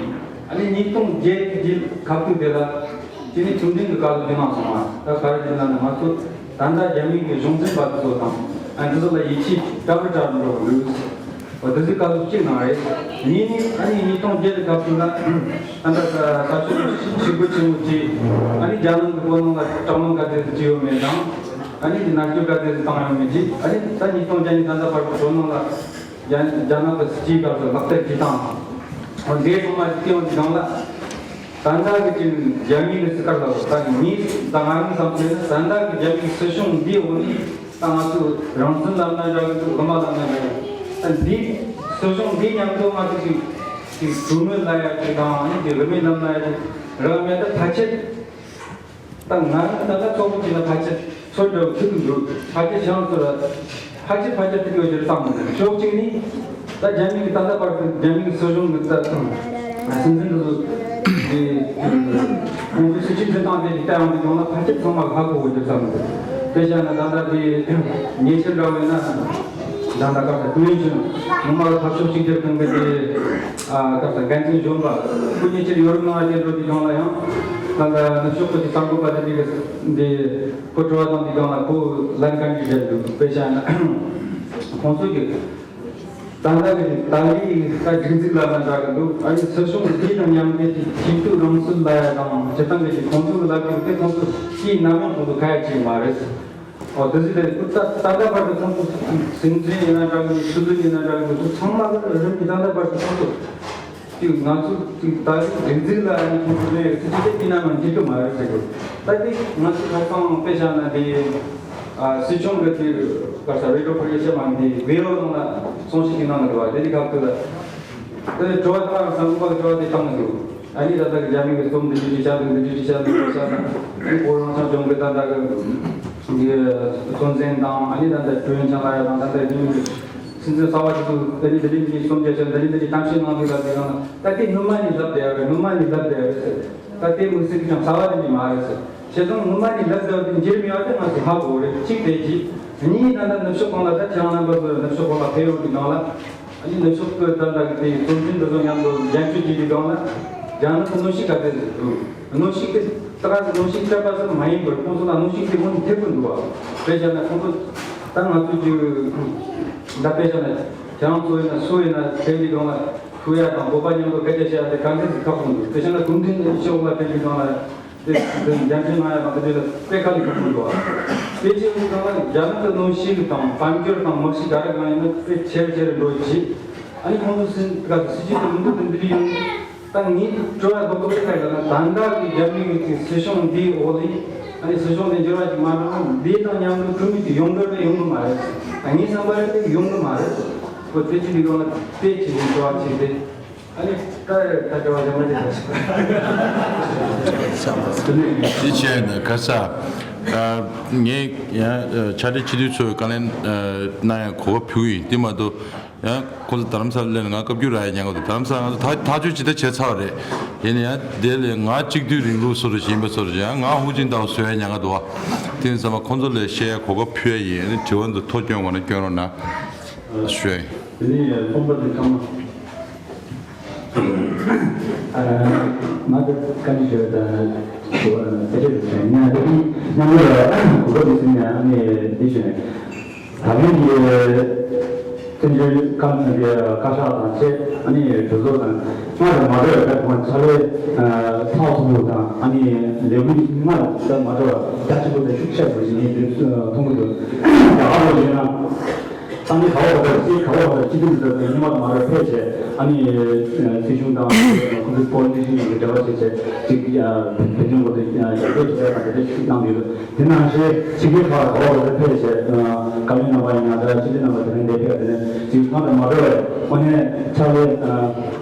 ཨ་ནི་ཉིས་སྟོང་བརྒྱད་ཀྱི་ཁ་ཐུག་དེ་ལ་ཅི་ནི་ཁྲིམས་འཛིན་གྱི་བཀའ་སློབ་དེ་གནང་སོང་ང་ད་ག་རེ་ཅི་ན་ང་ཚོ་ད་ལྟ་རྒྱ་མི་གི་གཞུང་འཛིན་པ་དེ་ཚོ་དང་ཨ་འདི་ཚོ་ལ་ཡིད་ཆེས་དྲག་པོ་དྲག་འགྲོ་འདུག་འོ་དེ་ཚོའི་སྐབས་སུ་གཅིག་གནང་རེད། གཉིས་ནི་ཨ་ནི་ཉིས་སྟོང་བརྒྱད་ཀྱི་སྐབས་སུ་ལ་ཨ་ད་ས་ས་ཆུ་ཞིག་པོ་ཆེན་མོ་གཅིག་ཨ་ནི་རྒྱ་ནང་གི་བོད་ནང་ལ་དྲག་གནོན་ག་ཚོད་ཅི་ཡོད་མེད་དང་ཨ་ནི་དེ་མནར་གཅོད་ག་ཚོད་བཏང་ཡོད་མེད་ཅིག་ཨ་ནི་ད་ཉིས་སྟོང་བརྒྱད་ནས་ད་ལྟ་བར་དུ་བོད་ནང་ལ་རྒྱ་རྒྱ་ནག་གི་སྲིད་ཇུས་སྐབས་སུ་ལག་བསྟར་བྱེད་སྟངས་འོ་འདིའི་ཐོག་མ་ཅིག་སྟེང་འོང་གི་སྒང་ལ། ད་ལྟ་གི་ཅིག་རྒྱ་མི་གི་སྲིད་ཁར་ལ་ད་ངས་ད་ང་རང་བསམ་ཚུལ་ནི་ད་ལྟ་གི་རྒྱ་མི་གི་སྲིད་གཞུང་འདིའི་འོག་ནས་ད་ང་ཚོ་རང་བཙན་ལབ་ན་འདྲ་གི་འདུག་དགོན་པ་ལབ་ན་འདྲ་གི་ད་འདི་སྲིད་གཞུང་འདི་མཉམ་དུ་ང་ཚོ་ཅིག་ཅིག་གྲོས་མོལ་ལ་ཡ་ཅིག་དང་ཨ་ནི་ཅིག་རེ་མོས་ལབ་ན་ཡ་ཅིག་རེ་བ་མེད་ད་ཕལ་ཆེར། ད་ང་རང་ད་ལྟ་ཚོགས་པ་ཅིག་ལ་ཕལ་ཆེར་ཚོགས་འདུ་ཐུག་གི་འདུག་ཕལ་ཆེར་ཤང་ཚོ་ལ་ཕལ་ཆེར་ཕལ་ཆེར་ཐུག་ཡོད་ཅེས་བསམ་མི་འདུག་ཕྱོགས་གཅིག་ནས་ད་རྒྱ་མི་གི་ད་ལྟ་བར་དུ་རྒྱ་མི་གི་སྲིད་གཞུང་གི་ད་སྲིད་འཛིན་དེ་ཚོ་དེ་ཁོང་ཚོའི་སྲིད་ཇུས་འཛིན་སྟངས་དེ་ཞིག་ལྟ་ཡོང་དུས་ཡོང་ན་ཕལ་ཆེར་ཚང་མ་ཧ་གོ་གི་འདུག་བསམ་མི་འདུག་དཔེ་བཞག་ན་ད་ལྟ་དེ་ཉེ་ཆར་འདྲ་བོ་ཡིན་ན་ད་ལྟ་སྐབས་སུ་ཀུན་གླེང་ཆེན་མི་མང་ལ་ཐབས་ཤོར་གཅིག་གྱུར་གཏོང་གི་དེ་སྐབས་སུ་འགན་འཛིན་གཞོན་པ་སྐུ་ཉེ་ཆར་ཡོ་རོབ་ནང་ལ་བསྐྱལ་འགྲོ་དུས་ཡོང་ལ་ཡང་ད་ལྟ་ནུབ་ཕྱོགས་ཁུལ་གྱི་གསར་འགོད་པ་དེ་འདྲ་གི་འདི། ཁོ་དྲི་བ་དང་འདི་སྒང་ལ་ཁོ་ལན་གང་གི་བཞག་འདུག་དཔེ་བཞག་ན་ཁོང་ཚོ་གི་ད་ལྟ་གི་ཏཱ་ལའི་ད་སྒྲིག་འཛུགས་ལ་ན་འདྲ་གི་འདུག་ཨ་ནི་སྲིད་གཞུང་འདི་དང་མཉམ་འབྲེལ་གྱི་ཆིག་སྒྲིལ་རང་སྲིད་ལ་ཡ་དང་སྤྱིར་བཏང་གི་ཁོང་ཚོ་གི་ལབ་རྒྱུ་དེ་ཁོང་ཚོ་ཅིས་ནམ་ཡང་ཁོང་ཚོ་ཁ་ཡ་བྱེད་མ་རེད། ཨོ་དེ་ཟིག་རེད། ད་ད་ལྟ་བར་དུ་ཁོང་ཚོ་སྲིད་འཛིན་ཡིན་ན་འདྲ་གི། སྲིད་འཛིན་ཡིན་ན་འདྲ་གི། ཚང་མ་གི་རིམ་གྱིས་ད་ལྟ་བར་དུ་ཁོང་ཚོ་ཅིག་ང་ཚོ་ཅིག་ད་རིག་རིག་འཛིན་ལ་ཨ་ནི་ཁོང་ཚོ་ལས་སྲིད་ཇུས་དེ་ཡིན་ན་མ་འགྲིག་གི་མ་རེད་ཟེར་གི། ད་དེ་ང་ཚོ་ཁ་སང་དཔེ་བཞག་ན་དེ་ཨ་སྲིད་སྐྱོང་གི་དེ་ག་ས་རེ་ཌི་ཡོ་ཕོ་ལི་ཤ་མ་འདི་བི་ཨོ་ནང་ལ་གསུང་བཤད་ཀྱི་ནང་ལ་འདུག་བ། དེ་དེ་ཁ་ཐུག་ལ་དེ་དྲི་བ་དེ་ལ་སང་གོ་པ་གི་དྲི་བ་དེ་བཏང་གི་འདུག་ཨ་ནི་ད་ལྟ་གི་རྒྱ་མི་གི་རྩོམ་འདི་འདྲ་ཅིག་བཤད་འདུག་འདི་འདྲ་ཅིག་བཤད་འདུག་བཤད་ན། ཨ་ནི་ཁོ་རང་ཚོ་སྦྱོང་གི་ད་ལྟ་གི་འདི་གཙོ་འཛིན་དང་། ཨ་ནི་ད་ལྟ་ཀྲུའུ་ཡོན་ཆང་ལ་ཡ་དང་། ད་ལྟ་འདི་མི་སྲིད་འཛིན་གསར་བ་ཞིག་འདུག་འདི་འདྲ་འདི་འདྲ་གི་རྩོམ་རྒྱག་བྱས། འདི་འདྲ་འདི་འདྲ་གཏམ་བཤད་གནང་འདུག་ལབ་དེ་གང་ན། ད་དེ་སྔོན་མ་ནས་ལབ་བསྡད་ཡོད་རེད། སྔོན་མ་ནས་ལབ་བསྡད་ཡོད་རེད་ཟེར། ད་དེ་དམིགས་བསལ་གྱི་ཀྱང་གསར་བ་དེ་འདྲ་མ་རེད་ཟེར། བྱས་ཙང་སྔོན་མ་ནས་ལབ་བསྡད་པ་དེ་འགྱུར་མེད་པ་དེ་ང་ཚོས་ཧ་གོ་གི་རེད། གཅིག་དེ་གཅིག་གཉིས། ད་ལྟ་ནུབ་ཕྱོགས་གང་ལ། ད་ཁྱེད་རང་རྣམ་པ་ཚོ་ནུབ་ཕྱོགས་གང་ལ་ཕེབས་ཡོང་དུས་སྒང་ལ། ཨ་ནི་ནུབ་ཕྱོགས་ཀྱི་ད་ལྟ་གི་དེ་རྩོམ་བྲིས་འདི་ཚོ་མཉམ་དུ་རྒྱན་སྤྱོད་བྱེད་དུས་སྒང་ལ། རྒྱ་ནག་གི་གནོན་ཤུགས་ག་ཚད་ཅིག་འདུག་གནོན་ཤུགས་དེ་ད་ག་ཚོད་གནོན་ཤུགས་སྤྲད་པ་ཙམ་མ་ཡིན་པར་ཁོང་ཚོ་ལ་གནོན་ཤུགས་དེ་སྔོན་ནས་ཐེབས་ཀྱི་འདུག་བ། དཔེ་བཞག་ན་ཁོང་ཚོ་ད་ང་ཚོ་ཅིག་ད་དཔེ་བཞག་ན་ཁྱེད་རང་ཚོ་ཡིན་ན་སུ་ཡིན་ན་ཕེབས་དུས་སྒང་ལ་ཐུག་ཡ་དང་བོད་པ་མཉམ་དུ་སྐད་ཆ་བཤད་ཡ་དེ་ག་འདྲ་ཞིག་ཁག་པོ་འདུག་དེ་བྱས་ན་གུང་ཁྲན་ཏང་ཕྱོགས་ལ་ཕེབས་དུས་སྒང་ལ། དེ་དེ་རྒྱ་འཛིན་ང་ཡང་དེ་ལ་དཔེ་ཁ་ལ་ཁ་ཐུག་འགྲོ་བ། དེ་ཅི་ཡིན་ཙང་ལ་རྒྱ་ནག་གི་གནོན་ཤུགས་དང་དཔལ་འབྱོར་དང་དམག་ཤུགས་ག་རེ་གང་ཡིན་ན་དཔེ་ཆེར་ཆེར་འགྲོ་གི། ཨ་ནི་ཁོང་ཚོ་སྲིད་ག་སྲིད་ཇུས་དེ་མི་འདུག་དེ་འདི་ཡིན། ད་ངས་དྲི་བ་རྡོག་རྡོག་ཁ་ལ་ན། ད་ལྟ་གི་རྒྱ་མི་གི་སྲིད་གཞུང་འདིའི་འོག་ལ་ཨ་ནི་སྲིད་གཞུང་དེ་འགྱུར་བ་ཞིག་མ་འགྲོ་ན། འདི་དང་མཉམ་དུ་འཁྲུག་མི་དེ་ཡོང་གི་རེད་ཡོང་གི་མ་རེད། ད་ངའི་བསམ་པ་རེད་དེ་ཡོང་གི་མ་རེད། ཁོ་དེ་ཅི་ནས་ཡོང་ན་དཔེ་ཅི་ནས་འགྲོ་བ་བྱས་ཏེ། ཨ་ནི་ད་ད་དྲི་བ་ཡང་མ་དྲིས་ད། དེ་བྱས་ན་ཁ་ས། ཨ། ངས་ཡང་ཕྱག་སྦྲེལ་སྤྱི་འཐུས་ཚོས་བཀའ་ལན་ཨ་གནང་ཡང་གོ་སྐབས་ཕུལ་ཡིན། དེ་མ་གཏོགས་ཡང་ཁོ་ཚོ་རྡ་རམ་ས་ལ་སླེབས་ནས་ང་བཀའ་བཀྱོན་རག་ཡ་ཉན་ག་འདུག་རྡ་རམ་ས་ལ་ང་ཚོ་ཐག་ཐག་གཅོད་ཇི་ལྟར་བྱས་ཚར་བ་རེད། ཡིན་ན་ཡང་དེ་ལས་ང་གཅིག་སྡུད་རིང་ལུགས་བཟོ་འདྲ་ཞིག་ཡིན་པ་བཟོ་འདྲ་ཞིག་ཡང་ང་ཧུའུ་ཅིན་ཏའོ་བཟོ་ཡ་ཉན་ག་འདུག་བ། དེ་ཡིན་ཙང་མ་ཁོ་ཚོ་ལ་བཤད་ཡ་གོ་སྐབས་ཕུལ་ཡ་ཡིན། ཨ་ནི་དྲི་བ་འདི་ཐོ་སྐྱོན་དགོས་ན་སྐྱོན་རོགས་གནང་ཞུ་ཡ་ཡིན། དེ་ནས་རྩོམ་པ་འདི་ཚང་མ། ང་ཚོ་བཀའ་འདྲི་ཞུ་བའི་དང་ཞུ་བ་དང་ཚེ་ཆེ་རུ་ཞུ་ཡ་ཡིན། ང་ཚོ་མཉམ་དུ་གོ་སྐབས་འདི་ཟིན་ནས་ཨ་ནི་འདི་ཞུ་ནས། ད་ལན་གྱི་བཙན་བྱོལ་བཀའ་བཀའ་ཤག་དང་བཅས་ཨ་ནི་གྲོས་ཚོགས་དང་སྔར་དང་མ་འདྲ་བའི་ད་གོང་ཚ་བའི་ཚགས་ཚུད་པོ་དང་ཨ་ནི་ལས་འགུལ་སྔར་དང་མ་འདྲ་བ་རྒྱ་ཆེན་པོ་དང་ཤུགས་ཆེ་བ་ཞིག་ངས་འདིར་མཐོང་གི་འདུག་རྒྱ་གར་ལ་ཡིན་ན། ས་གནས་ག་བ་ག་བ་སྲིད་ག་བ་ག་བ་སྤྱི་འཐུས་འདི་ཚོ་ཉི་མ་དང་མ་འདྲ་ཕེབས་བྱས། ཨ་ནི་སྲིད་གཞུང་དང་ཁོང་ཚོའི་པོ་ལི་ཊི་ཤན་ནང་གི་འབྲེལ་བ་བྱས་བྱས་ཅིག་བོད་དོན་སྐོར་དུ་རྒྱབ་སྐྱོར་བྱས་པ་དང་དེ་འདྲ་ཞིག་གནང་གི་ཡོད། དེ་ནང་བཞིན་ཕྱི་རྒྱལ་ཁག་ག་བ་ག་བ་ཕེབས་བྱས་བཀའ་བློན་རྣམ་པ་ཡིན་ན་འདྲ། སྤྱི་འཐུས་རྣམ་པ་དེ་རིང་འདིར་ཕེབས་དེ་ནས་ཅིག་སྔར་དང་མ་འདྲ་བའི་དངོས་གནས་ཕྱག་ལས་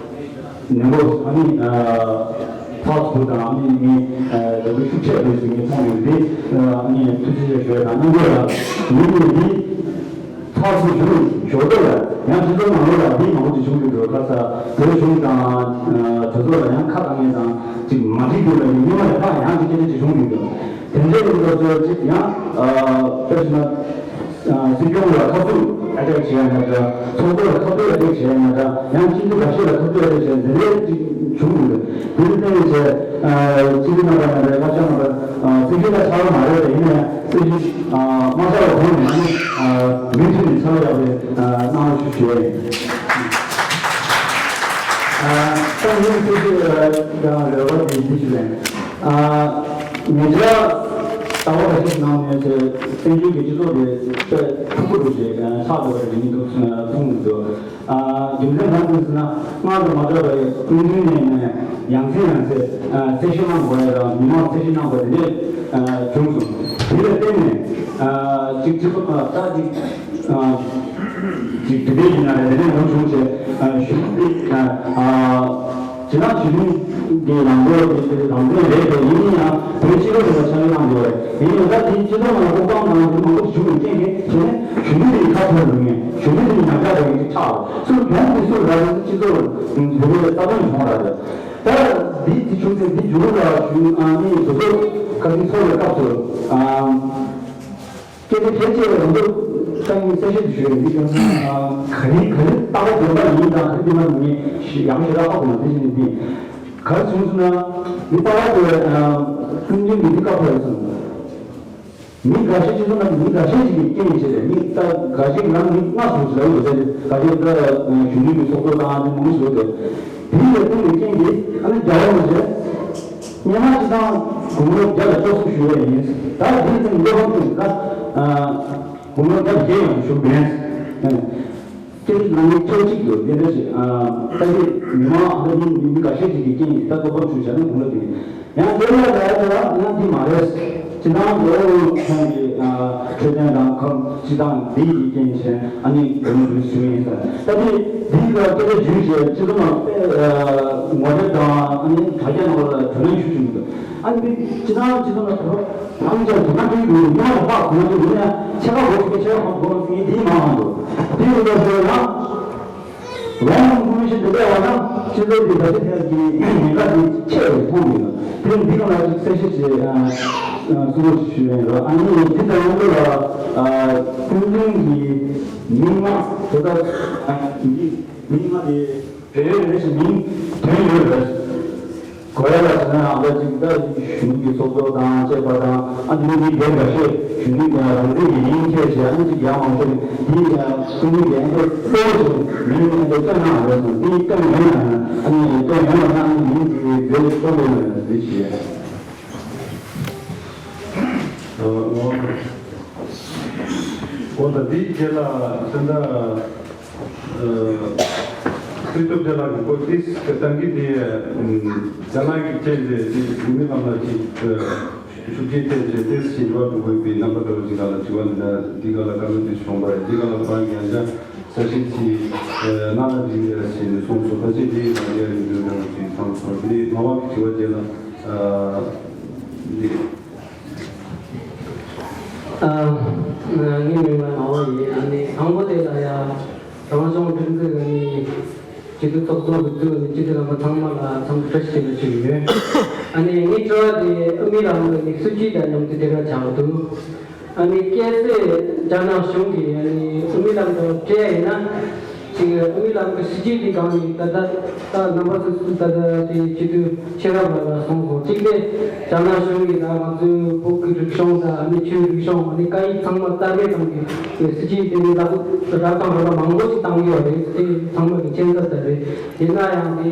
ནན་པོ་ཨ་ནི་ཚགས་ཚུད་དང་ཨ་ནི་ངས་ལས་འགུལ་ཤུགས་ཆེ་འགྲོ་ཞིག་ངས་མཐོང་ཡོད། དེ་ཨ་ནི་ཐུགས་རྗེ་ཆེ་ཞུ་ཡ་དང་། རྣམ་པ་ལ་ངས་ནས་འདི་ཚགས་ཚུད་བྱུང་ཞོར་དུ་ལ་ཡང་སྤྱི་ཚོགས་ནང་ལོགས་ལ་འདི་མང་པོ་ཅིག་བྱུང་ཡོད་འགྲོ། ཁ་ས་བོད་གཞུང་དང་གྲོས་ཚོགས་ལ་ཡང་ཁ་བཏང་མཁན་དང་ཅིག་མ་འགྲིག་འདུག་ལ་ཡིན་ཉི་མ་ལ་ཁ་ཡང་ཅིག་སྐད་ཆ་ཅིག་བྱུང་ཡོད་འགྲོ། དེ་འདྲའི་ལུགས་ལ་ཚོད་ཅིག་ཡང་དཔེར་ན། སྲིད་སྐྱོང་ལ་ཁ་ཐུག་ཨ་ཊེག་བྱས་ཡ་ན་འདྲ། ཚོགས་གཙོ་ལ་ཁ་ཐུག་ཨ་ཊེག་བྱས་ཡ་ན་འདྲ། ཡང་སྤྱི་འཐུས་འགའ་ཤས་ལ་ཁ་ཐུག་ཨ་ཊེག་བྱས་འདི་འདྲའི་ཅིག་བྱུང་ཡོད། དེ་ལ་བརྟེན་ནས་བྱས་སྤྱི་འཐུས་རྣམ་པ་ཡ་འདྲ། བཀའ་ཤག་རྣམ་པ་སྲིད་སྐྱོང་ལ་ཆགས་མ་རེད་དེ། ཡིན་ནའི་སྲིད་སྐྱོང་མ་ཆགས་པ་གོང་ནས་ཨ་ནི་མུ་མཐུད་ནས་ཆགས་ཡག་གི་གནང་རོགས་ཞུ་ཞུ་ཡ་ཡིན། ད་ངས་སྲིད་སྐྱོང་ལ་རེ་བ་དེ་འདི་ཞིག་ལེན། ཉེ་ཆར་ཟླ་བ་ཁ་ཤས་ནང་ནས་བཙན་བྱོལ་གྱི་སྤྱི་ཚོགས་དེ་དཔེ་ཕྲུ་གུ་རུ་ཞིག་ཆགས་འགྲོ་བ་རེད་མི་འདུག་གསུངས་མི་འདུག་རྒྱུ་མཚན་གང་ཡིན་ཟེར་ན། སྔར་དང་མ་འདྲ་བའི་སྤུན་བདུན་ནས་ནས་ཡང་སེ་ཡང་སེ་གསལ་བཤད་གནང་དགོས་ཡ་དང་མི་མང་གསལ་བཤད་གནང་དགོས་དེ་འདྲས་བྱུང་སོང་། དེ་ལ་བརྟེན་ནས་གཅིག་སྤྱི་ཚོགས་ད་གཅིག་ཅིག་དེ་འདྲའི་ཡིན་ན་རེ་རེ་ངོ་བྱུང་བྱས་ཞུ་འདི། ཇི་ལྟར་ཞུ་འདི་གི་ལམ་ལུགས་དེ་ལམ་སྟོན་རེད་དེ། ཡིན་ན་ཡང་བོད་སྤྱི་ཚོགས་རིང་ལ་ཕྱག་ལས་གནང་དགོས་རེད། ཡིན་ཡང་ད་དེ་སྤྱི་ཚོགས་ནང་ལ་ལྐོག་གཏམ་དང་དེ་མང་པོ་ཞུ་བའི་རྐྱེན་གྱིས་དེ་ནས་ཞུ་འདི་དེ་ཁ་ཐོར་འགྲོ་ངེས། ཞུ་འདི་དེ་ཉམས་ཆག་འགྲོ་ངེས་ཆགས། སུ་གོང་དེ་སུ་ར་རེད། སྤྱི་ཚོགས་བོད་པའི་རྩ་དོན་བྱུང་ར་རེད། ད་འདི་དེ་བྱུང་ཚེ་འདི་འགྱུར་ར་ཞུ། ཨ་ནི་དེ་ཚོ་ཁ་སང་ཚོགས་པའི་སྐབས་སུ། སྐད་ཆ་གལ་ཆེ་བའི་རང་འདོད་ཀྱང་གསལ་བཤད་དུ་ཞུ་ཡོད། འདི་ཀྱང་ག་རེ་ག་རེ་ལྟ་བ་བདེན་པ་ཡིན་དང་ག་རེ་བདེན་པ་མིན་ཞེས་ཡག་ཤོས་ལ་ཧ་གོ་མ་དེ་བཞིན་འདི་ག་རེ་བྱུང་སོང་ན། འདི་ལྟ་བ་དེ་སྲིད་འཛིན་གྱི་འདི་བཀའ་ཕེབས་སོང་། མི་འགའ་ཤས་སྤྱི་ཚོགས་ནང་མི་འགའ་ཤས་ཤིག་གིས་རྐྱེན་བྱས་ཏེ་མི་ལྟ་འགའ་ཤས་ཀྱི་ནང་མི་ལྔ་ཙམ་ཞིག་ལ་ཡོད་ཚད་འགའ་ཤས་ད་གཞོན་ནུ་གི་ཚོགས་གཙོ་དང་དེ་མང་པོ་ཞིག་ཡོད་དེ། དེ་ལ་བརྟེན་པའི་རྐྱེན་གྱིས་ཨ་ནི་རྒྱལ་བ་རིན་པོ་ཆེ། སྔོན་མ་སྤྱི་བཏང་དགུང་ལོ་བརྒྱ་ལ་སྐྱོར་གསུམ་བཞུགས་ཡས་ཡིན། ད་དེའི་ཚེ་བློ་ཕམ་བྱུང་ན། དགུང་ལོ་ལྔ་བརྒྱད་ཡང་བཞུགས་པས། སྐད་ཆ་ནང་མི་ཁྱོད་གཅིག་ཏུ་དེ་འདྲ་ཞིག་ད་ལྟའི་མི་མང་ཨ་ནི་མི་འགའ་ཤས་ཤིག་གི་རྐྱེན་གྱིས་ད་ལྟ་ཕར་བཞུགས་བྱས་ན་དགུང་ལོ་དེ་ཡང་དེ་ལ་ལས་ད་ཡང་དེ་མ་རེད། སྤྱི་བཏང་ལོ་ཁོང་གི་འཕྲོད་བསྟེན་དང་ཁམས་སྤྱི་བཏང་འདི་ཡི་རྐྱེན་བྱས་ཨ་ནི་དགུང་ལོ་བཞུགས་ཡིན་ཟེར། ད་དེ་འདི་ལ་སྐད་ཆ་བརྗོད་བྱས་སྤྱི་ཚོགས་ནང་དཔེ་ངོ་སྤྲོད་དང་ཨ་ནི་དྲ་རྒྱ་ནང་ལ་དོ་སྣང་ཞུ་བཞིན་འདུག་ཨ་ནི་སྤྱི་བཏང་སྤྱི་ཚོགས་ནང་དོ་སྣང་ཅན་དོ་སྣང་སྤྲད་ཡོད་ཡོང་བ་ཧ་གོ་ན་དེ་ཡིན་ན་ཕྱེད་ཀ་འགོ་ཚུགས་ཕྱེད་ཀ་མ་གོ་ན་ཚུགས་ཡིན་དེ་མང་བ་འདུག་དེ་ཡིན་པ་ཚོ་ཡང་རོང་ཁོ་མི་ཤེས་འདི་འདྲ་བ་ན་སྤྱི་ཚོགས་འདི་ད་ལྟ་ཐད་ཀྱི་ཉེན་ཁ་འདི་ཆེ་རུ་མཐོང་གི་འདུག་དེ་འདི་ག་ལ་ཅིག་གསལ་བཤད་བྱེད་གསུང་རོགས་ཞུ་ཡིན་རོགས། ཨ་ནི་འདི་དང་མཉམ་དུ་ལ་ཀུན་གླེང་གི་མིང་མ་དེ་ལྟར་འདི་མིང་མ་དེ། བོད་ཡིག་རེ་ཞིག་མིང་དོན་ཡོད་རེད། གོ་ཡ་ལ་བྱས་ན་ཨ་ཅིག་ད་གཞོན་ནུ་གི་ཚོགས་གཙོ་དང་བཅས་པ་དང་ཨ་འདི་ནི་མི་སྒེར་འགའ་ཤས་གཞོན་ནུ་གི་རང་བཙན་གྱི་མིང་ཁྱེར་བྱས་ཨ་ནི་ཅིག་ཡང་མང་པོ་འདི་ཀུན་གླེང་གི་ཨ་འདི་གཙོ་བོ་ཞིག་མིང་ཨ་འདི་བཏོན་གནང་རེད་སོང་འདི་བཏོན་ཡོད་ན་ཨ་ནི་བཏོན་ཡོད་ན་ཨ་ནི་མིང་འདི་བོད་ཀྱི་གཙོ་བོ་ཡོད་ན་འདི་ཞིག་འོ་ད་འདི་རྗེས་ལ་སེམས་ད། སྲིད་སྟོབས་ཅན་ལགས་ཀྱི་སྐོར་ཏིས་ཀྱི་གཏམ་རྒྱུད་དེ་རྒྱ་ནག་གི་བཅད་རྗེས་ཀྱི་བོད་མི་རྣམས་ལ་ཅིག་ཤུགས་རྐྱེན་ཐེབས་རྗེས་ཏིས་ཞིག་འགྲོ་འགྲོ་དགོས་པའི་རྣམ་པ་འདྲ་བོ་ཅིག་ལ་ལ་དྲི་བ་འདི་འདྲ་འདི་ག་ལ་བཀའ་མོལ་དེ་བྱུང་བ་རེད། འདི་ག་ལ་ཁོ་རང་གི་ཡང་བསྐྱར་གསལ་བཤད་ཅིག་གནང་ན་འགྲིག་རེད་ཟེར་ནས་གསུངས་སོང་། ད་ཅི་འདི་ལ་རྒྱ་རིང་པོའི་རང་ཅིག་ཚང་སོང་དེ་ནས་མ་བ་གི་དྲི་བ་དེ་ལ་འདི། ཨ། ངའི་མིང་ལ་ངག་དབང་ཡིན། ཨ་ནི་དང་པོ་དེ་ལ་ཡ་རང་སྐྱོང་སྒྲིག་འཛུགས་ཨ་ནི་སྤྱི་འཐུས་ཚོགས་གཙོ་གི་གཙོས་ནི་སྤྱི་འཐུས་རྣམ་པ་ཚང་མ་ལ་འཚམས་འདྲི་བཀྲ་ཤིས་བདེ་ལེགས་ཞུ་གི་ཡོད། ཨ་ནི་ངའི་དྲི་བ་དེ་དབུ་མའི་ལམ་གི་ནི་སྲིད་བྱུས་དང་མཉམ་དུ་དེ་ག་ཆགས་འདུག་ཨ་ནི་གལ་སྲིད་རྒྱ་ནག་གཞུང་གིས་ཨ་ནི་དབུ་མའི་ལམ་དང་འབྲེལ་ཡིན་ན། ཅིག་དབུ་མའི་ལམ་གྱི་སྲིད་བྱུས་དེ་སྒང་ནས་ད་ལྟ་ད་རྣམ་པ་ཚོ་ཚོ་ད་ལྟ་དེ་སྤྱི་འཐུས་ཤེས་རབ་ལགས་ལ་གསུངས་སོང་། གཅིག་དེ་རྒྱ་ནག་གཞུང་གིས་ད་ང་ཚོའི་བོད་ཀྱི་རིག་གཞུང་དང་ཨ་ནི་ཆོས་རིག་གཞུང་ཨ་ནི་སྐད་ཡིག་ཚང་མ་རྩ་མེད་གཏོང་གི་སྲིད་བྱུས་དེ་ནི་ལག་བསྟར་གང་རོགས་མང་པོ་ཞིག་བཏང་ཡོད་རེད། དེ་ཚང་མ་གི་མཁྱེན་གསལ་ལྟར་རེད། དེ་ན་ཡང་དེ་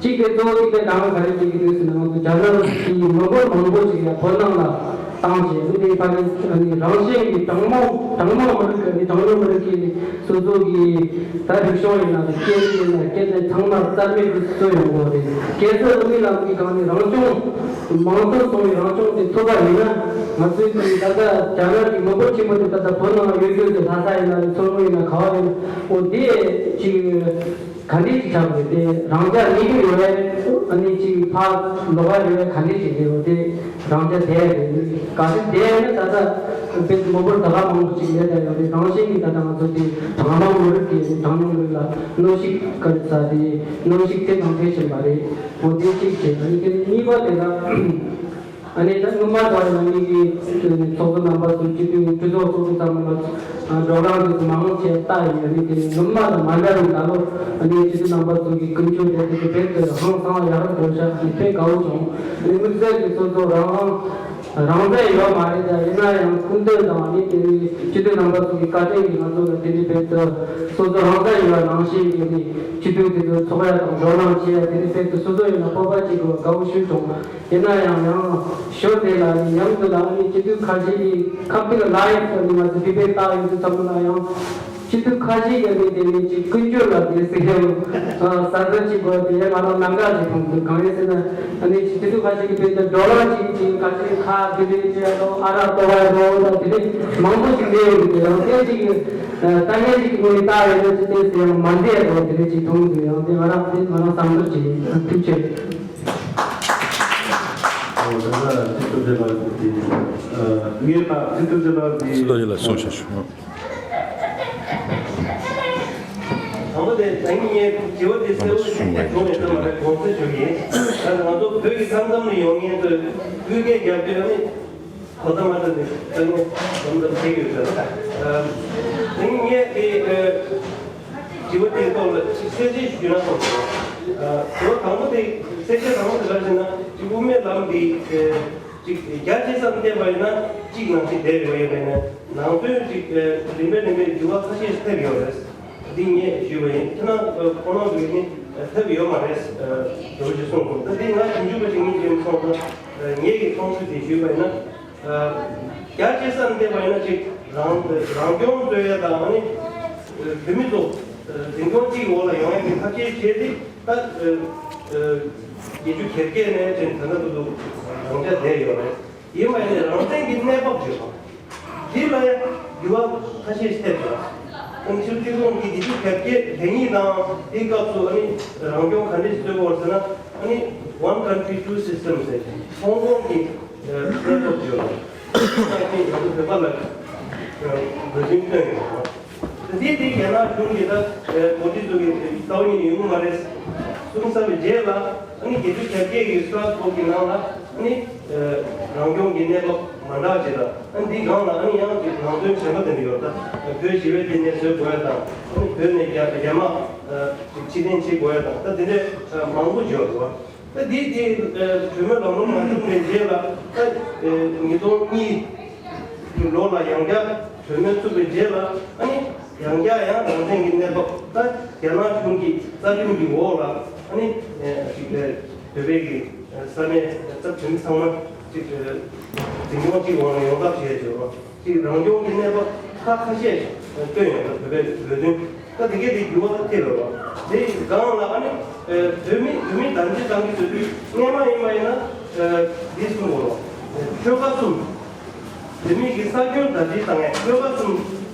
གཅིག་དེ་གཙོ་བོ་གཅིག་དེ་གང་ག་རེ་བྱེད་ཀྱི་འདུག་ཟེར་ན་ང་ཚོ་རྒྱ་ནག་གི་མི་འབོར་མང་པོ་ཞིག་ཡང་བོད་ནང་ལ་བཏང་བྱས་ཨ་ནི་དེ་ཕ་གི་ཨ་ནི་རང་བཞིན་གྱི་གྲངས་མང་གྲངས་མང་མི་རིགས་ཀྱི་ཨ་ནི་གྲངས་ཉུང་མི་རིགས་ཀྱི། སོ་སོ་གི་ད་རིག་གཞུང་ཡིན་ན་སྐད་ཡིག་ཡིན་ན་སྐད་དེ་ཚང་མ་རྩ་མེད་དུ་བཟོ་ཡོང་གི་རེད། གལ་སྲིད་དབུ་མའི་ལམ་གྱི་སྒང་ནས་རང་སྐྱོང་མང་གཙོ་སོང་བའི་རང་སྐྱོང་དེ་ཐོབ་པ་ཡིན་ན་ང་ཚོའི་གི་ད་ལྟ་རྒྱ་ནག་གི་མི་འབོར་ཆེན་པོ་དེ་ད་ལྟ་བོད་ནང་ཡོད་རྒྱུ་དེ་ལྷ་ས་ཡིན་ན་མཚོ་སྔོན་ཡིན་ན་ག་བ་ཡིན་ན་འོ་དེ་ཅིག་ག་འདྲས་ཅིག་ཆགས་རེད་དེ་རང་རྒྱ་གནས་རྒྱུ་ཡོད་རེད། ཨ་ནི་ཅིག་ཕར་ལོག་ག་ཡོད་རེད། ག་འདྲས་ཅིག་རེད་འོ་དེ། རང་རྒྱལ་དེ་རེད། གལ་སྲིད་དེ་ནི་ད་ལྟ་དཔེ་མི་འབོར་ད་ག་མང་པོ་ཅིག་ལས་ད་ཡོད་རེད། རང་བཞིན་གྱིས་ད་ལྟ་ང་ཚོ་དེ་གྲངས་མང་མི་རིགས་ཀྱི་གྲངས་ཉུང་མི་རིགས་ལ་གནོན་ཤུགས་སྐར་ས་དེ་གནོན་ཤུགས་དེ་གང་ཐེབས་བཞིན་པ་རེད། འོ་དེ་གཅིག་བྱས། ཨ་ནི་དེ་ནི་གཉིས་པ་དེ་ལ་ཨ་ནི་ད་སྔོན་མ་ད་ང་གཉིས་ཀྱི་ཚོགས་གཙོ་རྣམ་པ་ཚོ་སྤྱི་འཐུས་གྲོས་ཚོགས་ཚོགས་གཙོ་ཚང་མ་ལ་བགྲོ་གླེང་དེ་ཚོ་མང་ཆེ་བལྟ་ཡོད། ཨ་ནི་དེ་ནི་སྔོན་མ་དང་མ་འདྲ་བའི་ད་ལོ་ཨ་ནི་སྤྱི་འཐུས་རྣམ་པ་ཚོ་གི་ཀུན་སྤྱོད་དེ་དེ་ཚོ་དཔེ་ཧང་སང་ཡག་རུ་འགྲོ་ཤག་ཨ་ནི་དཔེ་དགའ་བོ་བྱུང་། ཨ་ནི་དམིགས་བསལ་གྱི་སོ་སོ་རང་དབང་། རང་བཙན་ཡོད་མ་རེད། ད་ཡིན་ན་ཡང་སྐུ་མདུན་དང་ཨ་ནི་དེ་ནི་སྤྱི་འཐུས་རྣམ་པ་ཚོ་གི་བཀའ་དྲིན་གྱིས་ང་ཚོ་ལ་དེ་འདྲའི་དཔེ་དུ་སོ་སོ་རང་བཙན་ཡོད་པ་ནང་བཞིན་གྱི་ནི་སྤྱི་འཐུས་དེ་ཚོ་ཚོགས་ཡ་དང་བགྲོ་གླེང་བྱེད་ཡ་དེ་ནི་དཔེ་དུ་སོ་སོ་ཡིན་ན་སྤོབས་པ་གཅིག་གི་དགའ་བོ་ཞིག་བྱུང་། ཡིན་ན་ཡང་ཡང་ཞོར་དེ་ལ་ནི་མཉམ་དུ་ལ་ཨ་ནི་སྤྱི་འཐུས་ཁ་ཤས་ཀྱི་ཁ་ཐུག་ལ་ཡག་ཏུ་ནི་ང་ཚོ་དེ་དཔེ་བལྟ་ཡོང་དུས་ཙམ་ལ་ཡང་། སྤྱི་འཐུས་ཁ་ཤས་ཀྱིས་ནི་དེ་ནི་ཅིག་ཀུན་སྤྱོད་ལ་དེ་ཟེར་ཡང་གསར་གཏོད་ཅིག་དགོས་དེ་ང་རང་ལམ་ཁ་ཅིག་མཐོང་འདུག་གང་ཡིན་ཟེར་ན་ཨ་ནི་སྤྱི་འཐུས་ཁ་ཤས་ཀྱིས་དཔེ་དེ་བགྲོ་གླེང་ཅིག་ཅིག་ཁ་ཤས་ཁ་དེ་ནི་ཅིག་ཡང་ཨ་རག་ལྟོ་བ་རོ་ལ་དེ་ནི་མང་པོ་ཅིག་གནས་ཡོང་འདུག་ཡང་དེ་ཅིག་ལྟ་མཁན་ཅིག་གི་ངོས་ནས་བལྟ་ཡོང་ན་ཅིག་དེ་ཟེར་ཡང་མ་འདྲེས་དགོས་དེ་ནི་ཅིག་མཐོང་འདུག་ཡང་དེ་ང་རང་དེ་ང་རང་བསམ་ཚུལ་ཅིག་ཡིན། ཐུགས་རྗེ་ཆེ། ཨོ་ད་ལྟ་སྤྱི་འཐུས་རྗེ་ལགས་ཀྱིས་ངས་ད་སྤྱི་འཐུས་རྗེ་ལགས་ཀྱིས་ལོ་ཡི་ལ་གསུངས་བཞག་ཞུ། དང་པོ་དེ་ད་ངས་ངའི་དྲི་བ་དེ་གསལ་བོ་ཞིག་དེ་གོང་ནས་ཚོད་མ་རེད་དགོངས་སེལ་ཞུ་གི་ཡིན། ད་ང་ཚོ་བོད་ཀྱི་ས་མཚམས་ནས་ཡོང་མཁན་ཚོས་སྐུལ་སྐད་རྒྱབ་དུས་ཨ་ནི་གོ་ས་མ་ཐོན་ནས་ད་ངས་དམ་དམ་བྱེད་ཀྱི་ཡོད་ཟེར། ད་ངས་དེ་དྲི་བ་དེའི་ཐོག་ལ་གསལ་བཤད་ཞུས་ན་ཐོག་དྲི་བ་དང་པོ་དེ་གསལ་བཤད་དང་པོ་དེ་ག་རེ་ཟེར་ན་དབུ་མའི་ལམ་འདི། ཅིག་རྒྱ་ཆེ་སར་བལྟས་པ་ཡིན་ན་གཅིག་ནང་བཞིན་བསྡད་ཡོད་ཡོད་པས་ན་ནང་དོན་ཅིག་རིམ་པས་རིམ་པས་འགྱུར་བ་ཁ་ཤས་ཐེབས་ཡོད་རེད། འདི་ངས་ཞུས་པ་ཡིན། ཁྱེད་རང་ཁོང་རྣམ་ཚོས་ནི་ཐེབས་ཡོད་མ་རེད་འདྲ་བོ་ཞིག་གསུངས་སོང་། ད་འདི་ང་ཞིབ་འཇུག་པ་ཞིག་ཡིན་ཙང་སོང་ཙང་ངེད་ཀྱི་མཐོང་ཚུལ་དེ་ཞུས་པ་ཡིན་ན། རྒྱ་ཆེ་ས་ནས་བལྟས་པ་ཡིན་ན་ཅིག་རང་རང་སྐྱོང་རྩོད་ཡ་དང་ཨ་ནི་བོད་མི་ཚོ་འཛིན་སྐྱོང་གཅིག་འོག་ལ་ཡོང་ཡ་གི་ཐབས་ཤེས་བྱས་ཏེ་ད་བརྒྱད་ཅུ་གྱ་བརྒྱད་ནས་ཅིག་ད་ལྟ་བར་དུ་རང་འཇགས་བསྡད་ཡོད་རེད། ཡིན་པ་ཡིན་ནའི་རང་བཙན་གྱི་གནས་བབ་བརྗོད་པ། འདི་ལ་ཡང་འགྱུར་བ་ཁ་ཤས་ཐེབས་ཡོད། ཨང་ཆིབས་སྤྱི་ཁོངས་ཀྱི་འདི་ཅིག་གལ་ཆེ་དེ་ཉིད་དང་དེའི་སྐབས་སུ་ཨ་ནི་རང་སྐྱོང་ག་འདྲས་ཤིག་རྩོད་དགོས་ཟེར་ན་ཨ་ནི་One Country Two System ཟེར་ཧོང་ཀོང་གི་གནས་བབ་བརྗོད་ལ་ཨ་ནི་ང་ཚོ་བོད་པ་ལ་འབོད་སྐུལ་བཏོན་ཡོད། དེ་དེ་རྒྱ་ནག་གཞུང་གིས་ད་གོ་སྒྲིག་ཚོ་གི་རྩ་བ་ཉིད་ནས་ཡོང་གི་མ་རེད་གསུངས་ཚར་བའི་རྗེས་ལ་ཨ་ནི་བརྒྱད་ཅུ་གྱ་བརྒྱད་ཀྱི་སི་ཊྲཱ་སྦུག་གི་ནང་ལ་ཨ་ནི་རང་སྐྱོང་གི་གནས་བབ་མ་འདྲ་བ་ཅིག་དང་ཨ་ནི་འདིའི་སྒང་ལ་ཨ་ནི་ཡང་ཅིག་ནང་དོན་གཞན་པ་དེ་འདྲ་ཡོད། ད་བོད་ཞི་བའི་སྡེ་ནས་བཟོ་དགོས་ཡ་དང་ཨ་ནི་བོད་ནས་རྒྱ་རྒྱ་དམག་ཅིག་ཕྱིར་འཐེན་བྱེད་དགོས་ཡ་དང་ད་དེ་འདྲའི་མང་པོ་ཅིག་ཡོད་རེད་བ། ད་འདི་དེ་གྲོས་མོལ་ལམ་ལྷོང་མ་བྱུང་བའི་རྗེས་ལ་ད་ཉིས་སྟོང་གཉིས་ཀྱི་ལོ་ལ་ཡང་བསྐྱར་གྲོས་མོལ་ཚུགས་པའི་རྗེས་ལ་ཨ་ནི་ཡང་བསྐྱར་ཡང་རང་བཙན་གྱི་གནས་བབ་ད་རྒྱ་ནག་གཞུང་གི་རྩ་ཁྲིམས་ཀྱི་འོག་ལ་ཨ་ནི་ཅིག་བོད་པའི་གི་ས་གནས་ད་བོད་མི་ཚང་མ་ཅིག་འཛིན་སྐྱོང་གཅིག་འོག་ལ་ཡོང་ཐབས་བྱས་ཡོད། ཅིག་རང་སྐྱོང་གི་གནས་བབ་ཁག་ཁ་ཤས་ཤིག་བཏོན་ཡོད་ན་བོད་པའི་བོད་དོན་ད་དེ་གའི་དེ་འགྱུར་བ་ཐེབས་ཡོད་པ། དེ་སྒང་ལ་ཨ་ནི་བོད་མི་བོད་མི་བདག་འཛིན་བཏང་གི་བཟོ་དུས་སྔོན་མ་ཡིན་པ་ཡིན་ན་འདི་གསུང་དགོས་རོགས། ཆོལ་ཁ་གསུམ་བོད་མི་གི་ས་ཁྱོན་བདག་འཛིན་བཏང་ཡས་ཆོལ་ཁ་གསུམ་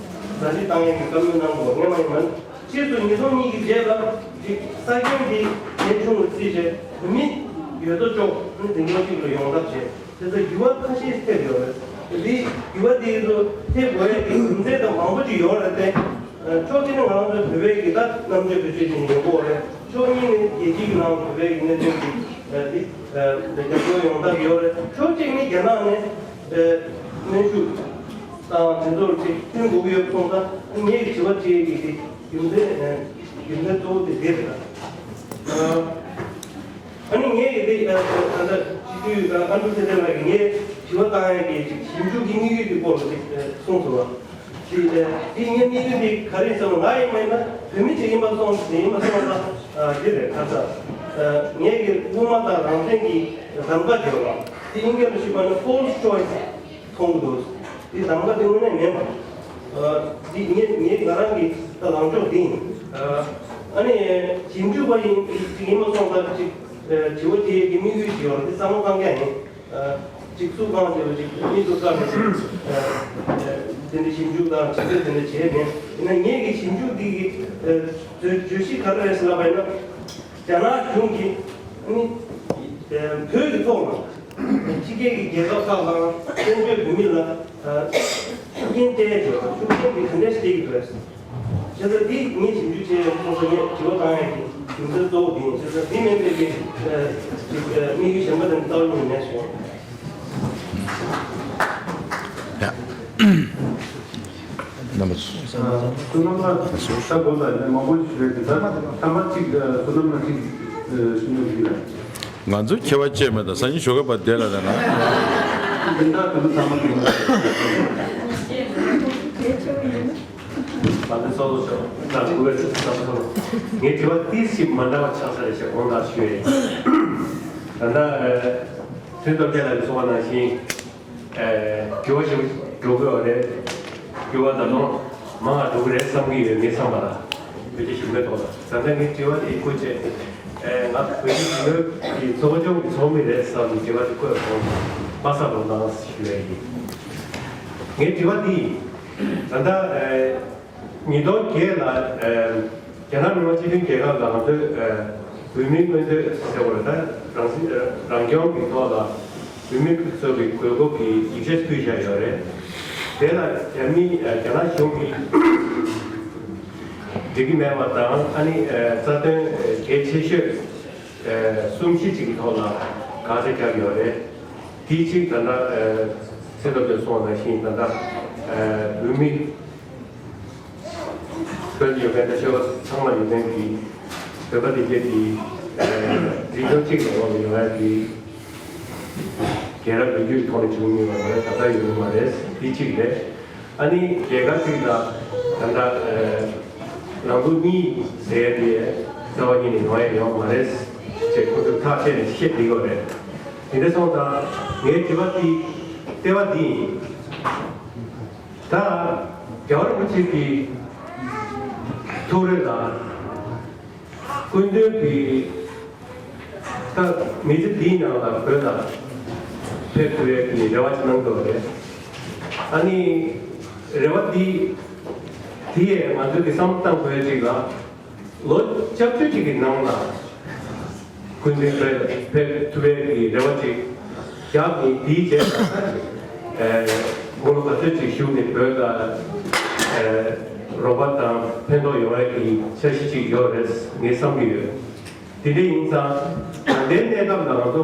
བདག་འཛིན་བཏང་ཡས་ཀྱི་བཀའ་མོལ་གནང་དགོས་སྔོན་མ་ཡིན་ན། ཕྱིས་སུ་ཉིས་སྟོང་གཉིས་ཀྱི་རྗེས་ལ་ཅིག་ས་ཁྱོན་འདི་ངས་ཆུང་རུ་བརྩིས་བྱས་བོད་མི་ཡོད་དོ་ཅོག་ནི་འཛིན་སྐྱོང་གཅིག་ལ་ཡོང་ཐབས་བྱས། དེ་ཚོ་འགྱུར་བ་ཁ་ཤས་ཐེབས་ཡོད་རེད། འདི་འགྱུར་བ་འདི་ཚོ་ཐེབས་དགོས་ཡ་གི་རྒྱུ་མཚན་དང་མང་པོ་ཅིག་ཡོད་རེད་དེ། ཕྱོགས་གཅིག་ནས་ང་རང་ཚོའི་བོད་པའི་གི་ད་རྣམ་དཔྱོད་བེད་སྤྱོད་བྱེད་ནས་ཡོང་གི་ཡོད་རེད། ཕྱོགས་གཉིས་ནས་རྒྱལ་སྤྱིའི་ནང་བོད་པའི་གི་གནད་དོན་གྱི་འདི་རྒྱབ་སྐྱོར་ཡོང་ཐབས་ཡོད་རེད། ཕྱོགས་གཅིག་ནས་རྒྱ་ནག་ནས་གནོན་ཤུགས་དང་དེ་ཚོར་ཅིག་བསྟུན་དགོས་ཀྱི་ཡོད་སོང་ཙང་ངས་དྲི་བ་དྲིས་ཡ་གི་དེ་རྒྱུ་མཚན་རྒྱུ་མཚན་གཙོ་བོ་དེ་དེ་རེད། ཨ་ནི་ངས་ཀྱི་དེ་ད་ལྟ་སྤྱི་འཐུས་ཨ་འབྲུག་ཚེ་བརྟན་ལགས་ཀྱིས་ངས་དྲི་བ་བཏང་ཡ་གི་ཅིག་ཞིབ་འཇུག་གི་དམིགས་ཡུལ་དེ་སྐོར་ལ་ཅིག་གསུངས་སོང་བ། དེ་དེ་ངའི་དམིགས་ཡུལ་དེ་ག་རེ་ཟེར་བ་ང་ཡིན་པ་ཡིན་ན་བོད་མི་ཅིག་ཡིན་པ་སོང་དེ་ཡིན་པ་སོང་ཙང་དེ་རེད། ཁ་ས་ངས་ཀྱི་དབུ་མ་དང་རང་བཙན་གྱི་གདམ་ག་བརྗོད་པ་དེ་དབྱིན་སྐད་ལ་ཞུས་པ་ན་false choice མཐོང་གི་འདུག་དེ་གདམ་ག་དེ་དངོས་གནས་མིན་པ། དེ་ངས་ངས་ང་རང་གི་ད་ལངས་ཕྱོགས་དེ་ཡིན། ཨ་ནི་ཞིབ་འཇུག་པ་ཡིན་ཡིན་པ་སོང་ཙང་ཅིག་དྲི་བ་དེ་གི་དམིགས་ཡུལ་ཞིག་ཡོད་རེད། དེ་བསམ་བློ་བཏང་རྒྱུ་ཡིན། ཅིག་སུ་གང་བྱས་པ་ཅིག་མི་སུ་གང་བྱས་པ་དེ་འདྲ་ཞིབ་འཇུག་དང་ཇི་སྲིད་དེ་འདྲ་བྱས་མེད། ཡིན་ན་ངས་ཀྱི་ཞིབ་འཇུག་འདི་གི་བརྗོད་བརྗོད་གཞི་ག་རེ་རེད་ཟེར་ལབ་པ་ཡིན་ན། རྒྱ་ནག་གཞུང་གིས་ནི་བོད་ཀྱི་ཐོག་ལ་ཕྱི་རྒྱལ་གྱི་རྒྱལ་ཁབ་ཁག་དང་བཙན་བྱོལ་བོད་མི་ལ་ཤུགས་རྐྱེན་སྤྲད་ཡོད། ཤུགས་རྐྱེན་དེ་ག་འདྲས་སྤྲད་ཀྱི་འདུག་བྱས་ཙང་འདི་ངས་ཞིབ་འཇུག་བྱས་ཡོང་སོང་ཙང་ངས་དྲི་བ་བཏང་ཡ་གི་རྒྱུ་མཚན་གཙོ་བོ་འདི་ཡིན། བྱས་ཙང་འདི་མིན་པའི་གི་དམིགས་ཡུལ་གཞན་པ་དེ་འདྲ་རྩ་བ་ཉིད་ནས་མེད་སོང་། ཡ། རྣམ་པ་ཚོ། བསོད་ནམས་ལགས་ད་དགོངས་དག་ནས་མང་པོ་ཞིག་རེད་དེ། ད་ཐ་མ་གཅིག་བསོད་ནམས་ལགས་གཅིག་ཞུ་མྱོང་ཞིག་ལ། ང་ཚོ་ཁྱད་པར་ཅི་མེད་ད། སང་ཉིན་ཞོགས་ཀས་ཕར་བསྡད་ལ་ད་ན། འདི་འདྲ་དུ་ཐ་མ་གཅིག་མ་ལས་སོ་སོ་ཤོག་ད་ལྟ་གུ་བའི་ཚིག་ཙམ་སོང་། ངའི་དྲི་བ་ཏིས་ཞིག་མ་འདྲ་བ་ཆགས་ས་རེད་ཞེས་དགོངས་དག་ཞུ་ཡས། ད་ལྟ་ཐོན་སྟོབས་ཅན་ལགས་ཀྱིས་གསུངས་པ་ནང་བཞིན། འགྱུར་བ་ཞིག་འགྲོ་དགོས་པ་རེད། འགྱུར་བ་ད་དུང་མང་བ་འགྲོ་གི་རེད་བསམ་གྱི་ཡོད། ངས་བསམ་པ་ལ་བོད་ཀྱི་གཞུང་གི་ཐོག་ལ་ད་ལྟ་ངས་དྲི་བ་དེ་བཀོད་རྗེས་ང་བོད་ཀྱི་གཞུང་གི་ཚོགས་ཆུང་གི་ཚོགས་མི་རེད་བསམ་ནས་དྲི་བ་དེ་བཀོད་སོང་། པ་སངས་ལུང་དང་ཞུ་ཡ་ཡིན། ངའི་དྲི་བ་འདི་ཡིན། ད་ལྟ་ཉིས་སྟོང་བརྒྱད་ལ་རྒྱ་ནག་མི་དམངས་སྤྱི་མཐུན་རྒྱལ་ཁབ་ལ་ང་ཚོས་བོད་མིའི་མངོན་འདོད་ཟེར་བ་ལ་ད་རང་སྲིད་རང་སྐྱོང་གི་ཐོག་ལ་བོད་མི་ཚོ་གི་དགོས་མཁོ་གི་ཡིག་ཆ་ཕུལ་བཞག་ཡོད་རེད། དེ་ལ་རྒྱ་མི་རྒྱ་ནག་གཞུང་གིས་འགྲིག་གི་མེད་པ་དང་ཨ་ནི་རྩ་དོན་གལ་ཆེ་ཤོས་གསུམ་བཞི་ཅིག་གི་ཐོག་ལ་དགག་བྱ་བརྒྱབ་ཡོད་རེད། དེའི་གཅིག་ད་ལྟ་ཚེ་རབས་ཀྱིས་གསུངས་པ་ནང་བཞིན་ད་ལྟ་བོད་མི་བོད་ཡོད་མཁན་དང་ཆོལ་ཁ་ཚང་མ་ཡོད་མཁན་གྱི་བོད་པ་དེ་གྱད་དེ་འཛིན་སྐྱོང་གཅིག་གི་འོག་ལ་ཡོང་ཡ་དེ་རྒྱལ་རབས་ལོ་རྒྱུས་ཐོག་ནས་བྱུང་མྱོང་བ་རེད། ད་ལྟ་ཡོད་མ་རེད། དེ་གཅིག་རེད། ཨ་ནི་རྒྱལ་ཁབ་གཅིག་ལ་ད་ལྟ་ནང་ཁུལ་གཉིས་ཟེར་ཡ་དེ་རྩ་བ་ཉིད་ནས་ཡོང་ཡ་ཡོད་མ་རེད་ཅེས་ཁོང་ཚོས་ཐག་བཅད་ནས་བཤད་བསྡད་ཡོད་རེད། དེ་འདྲ་སོང་ཙང་ངའི་དྲི་བ་དེ་ལྟེ་བ་འདི་ཡིན། ད་རྒྱལ་བ་རིན་པོ་ཆེ་གི་ཐུགས་རེ་ལ་སྐུ་མདུན་གྱི་ད་མི་ཚེ་འདིའི་ནང་ལ་བོད་ལ་ཕེབས་ཐུབ་ཡས་ཀྱི་རེ་བ་ཅིག་གནང་འདུག་རེད། ཨ་ནི་རེ་བ་འདི་དེ་ཡས་ང་ཚོས་ཀྱི་བསམ་བློ་བཏང་དགོས་ཅིག་ལ། ལོ་བཅུ་བཅུ་གཅིག་གི་ནང་ལ་སྐུ་མདུན་བོད་ཕེབས་ཐུབ་པའི་གི་རེ་བ་ཅིག་བཞག་ནས། དེའི་རྗེས་ལ་ཨེ་དགུང་ལོ་ག་ཚོད་ཅིག་བཞུགས་ནས་བོད་ལ་ཨེ་རོགས་པ་དང་ཕན་ཐོགས་ཡོང་བའི་གི་འཆར་གཞི་ཅིག་ཡོད་རེད་ངས་བསམ་གྱི་ཡོད། དེ་འདྲ་ཡིན་ཙང་ད་ལྟའི་གནས་སྐབས་ལ་ང་ཚོ་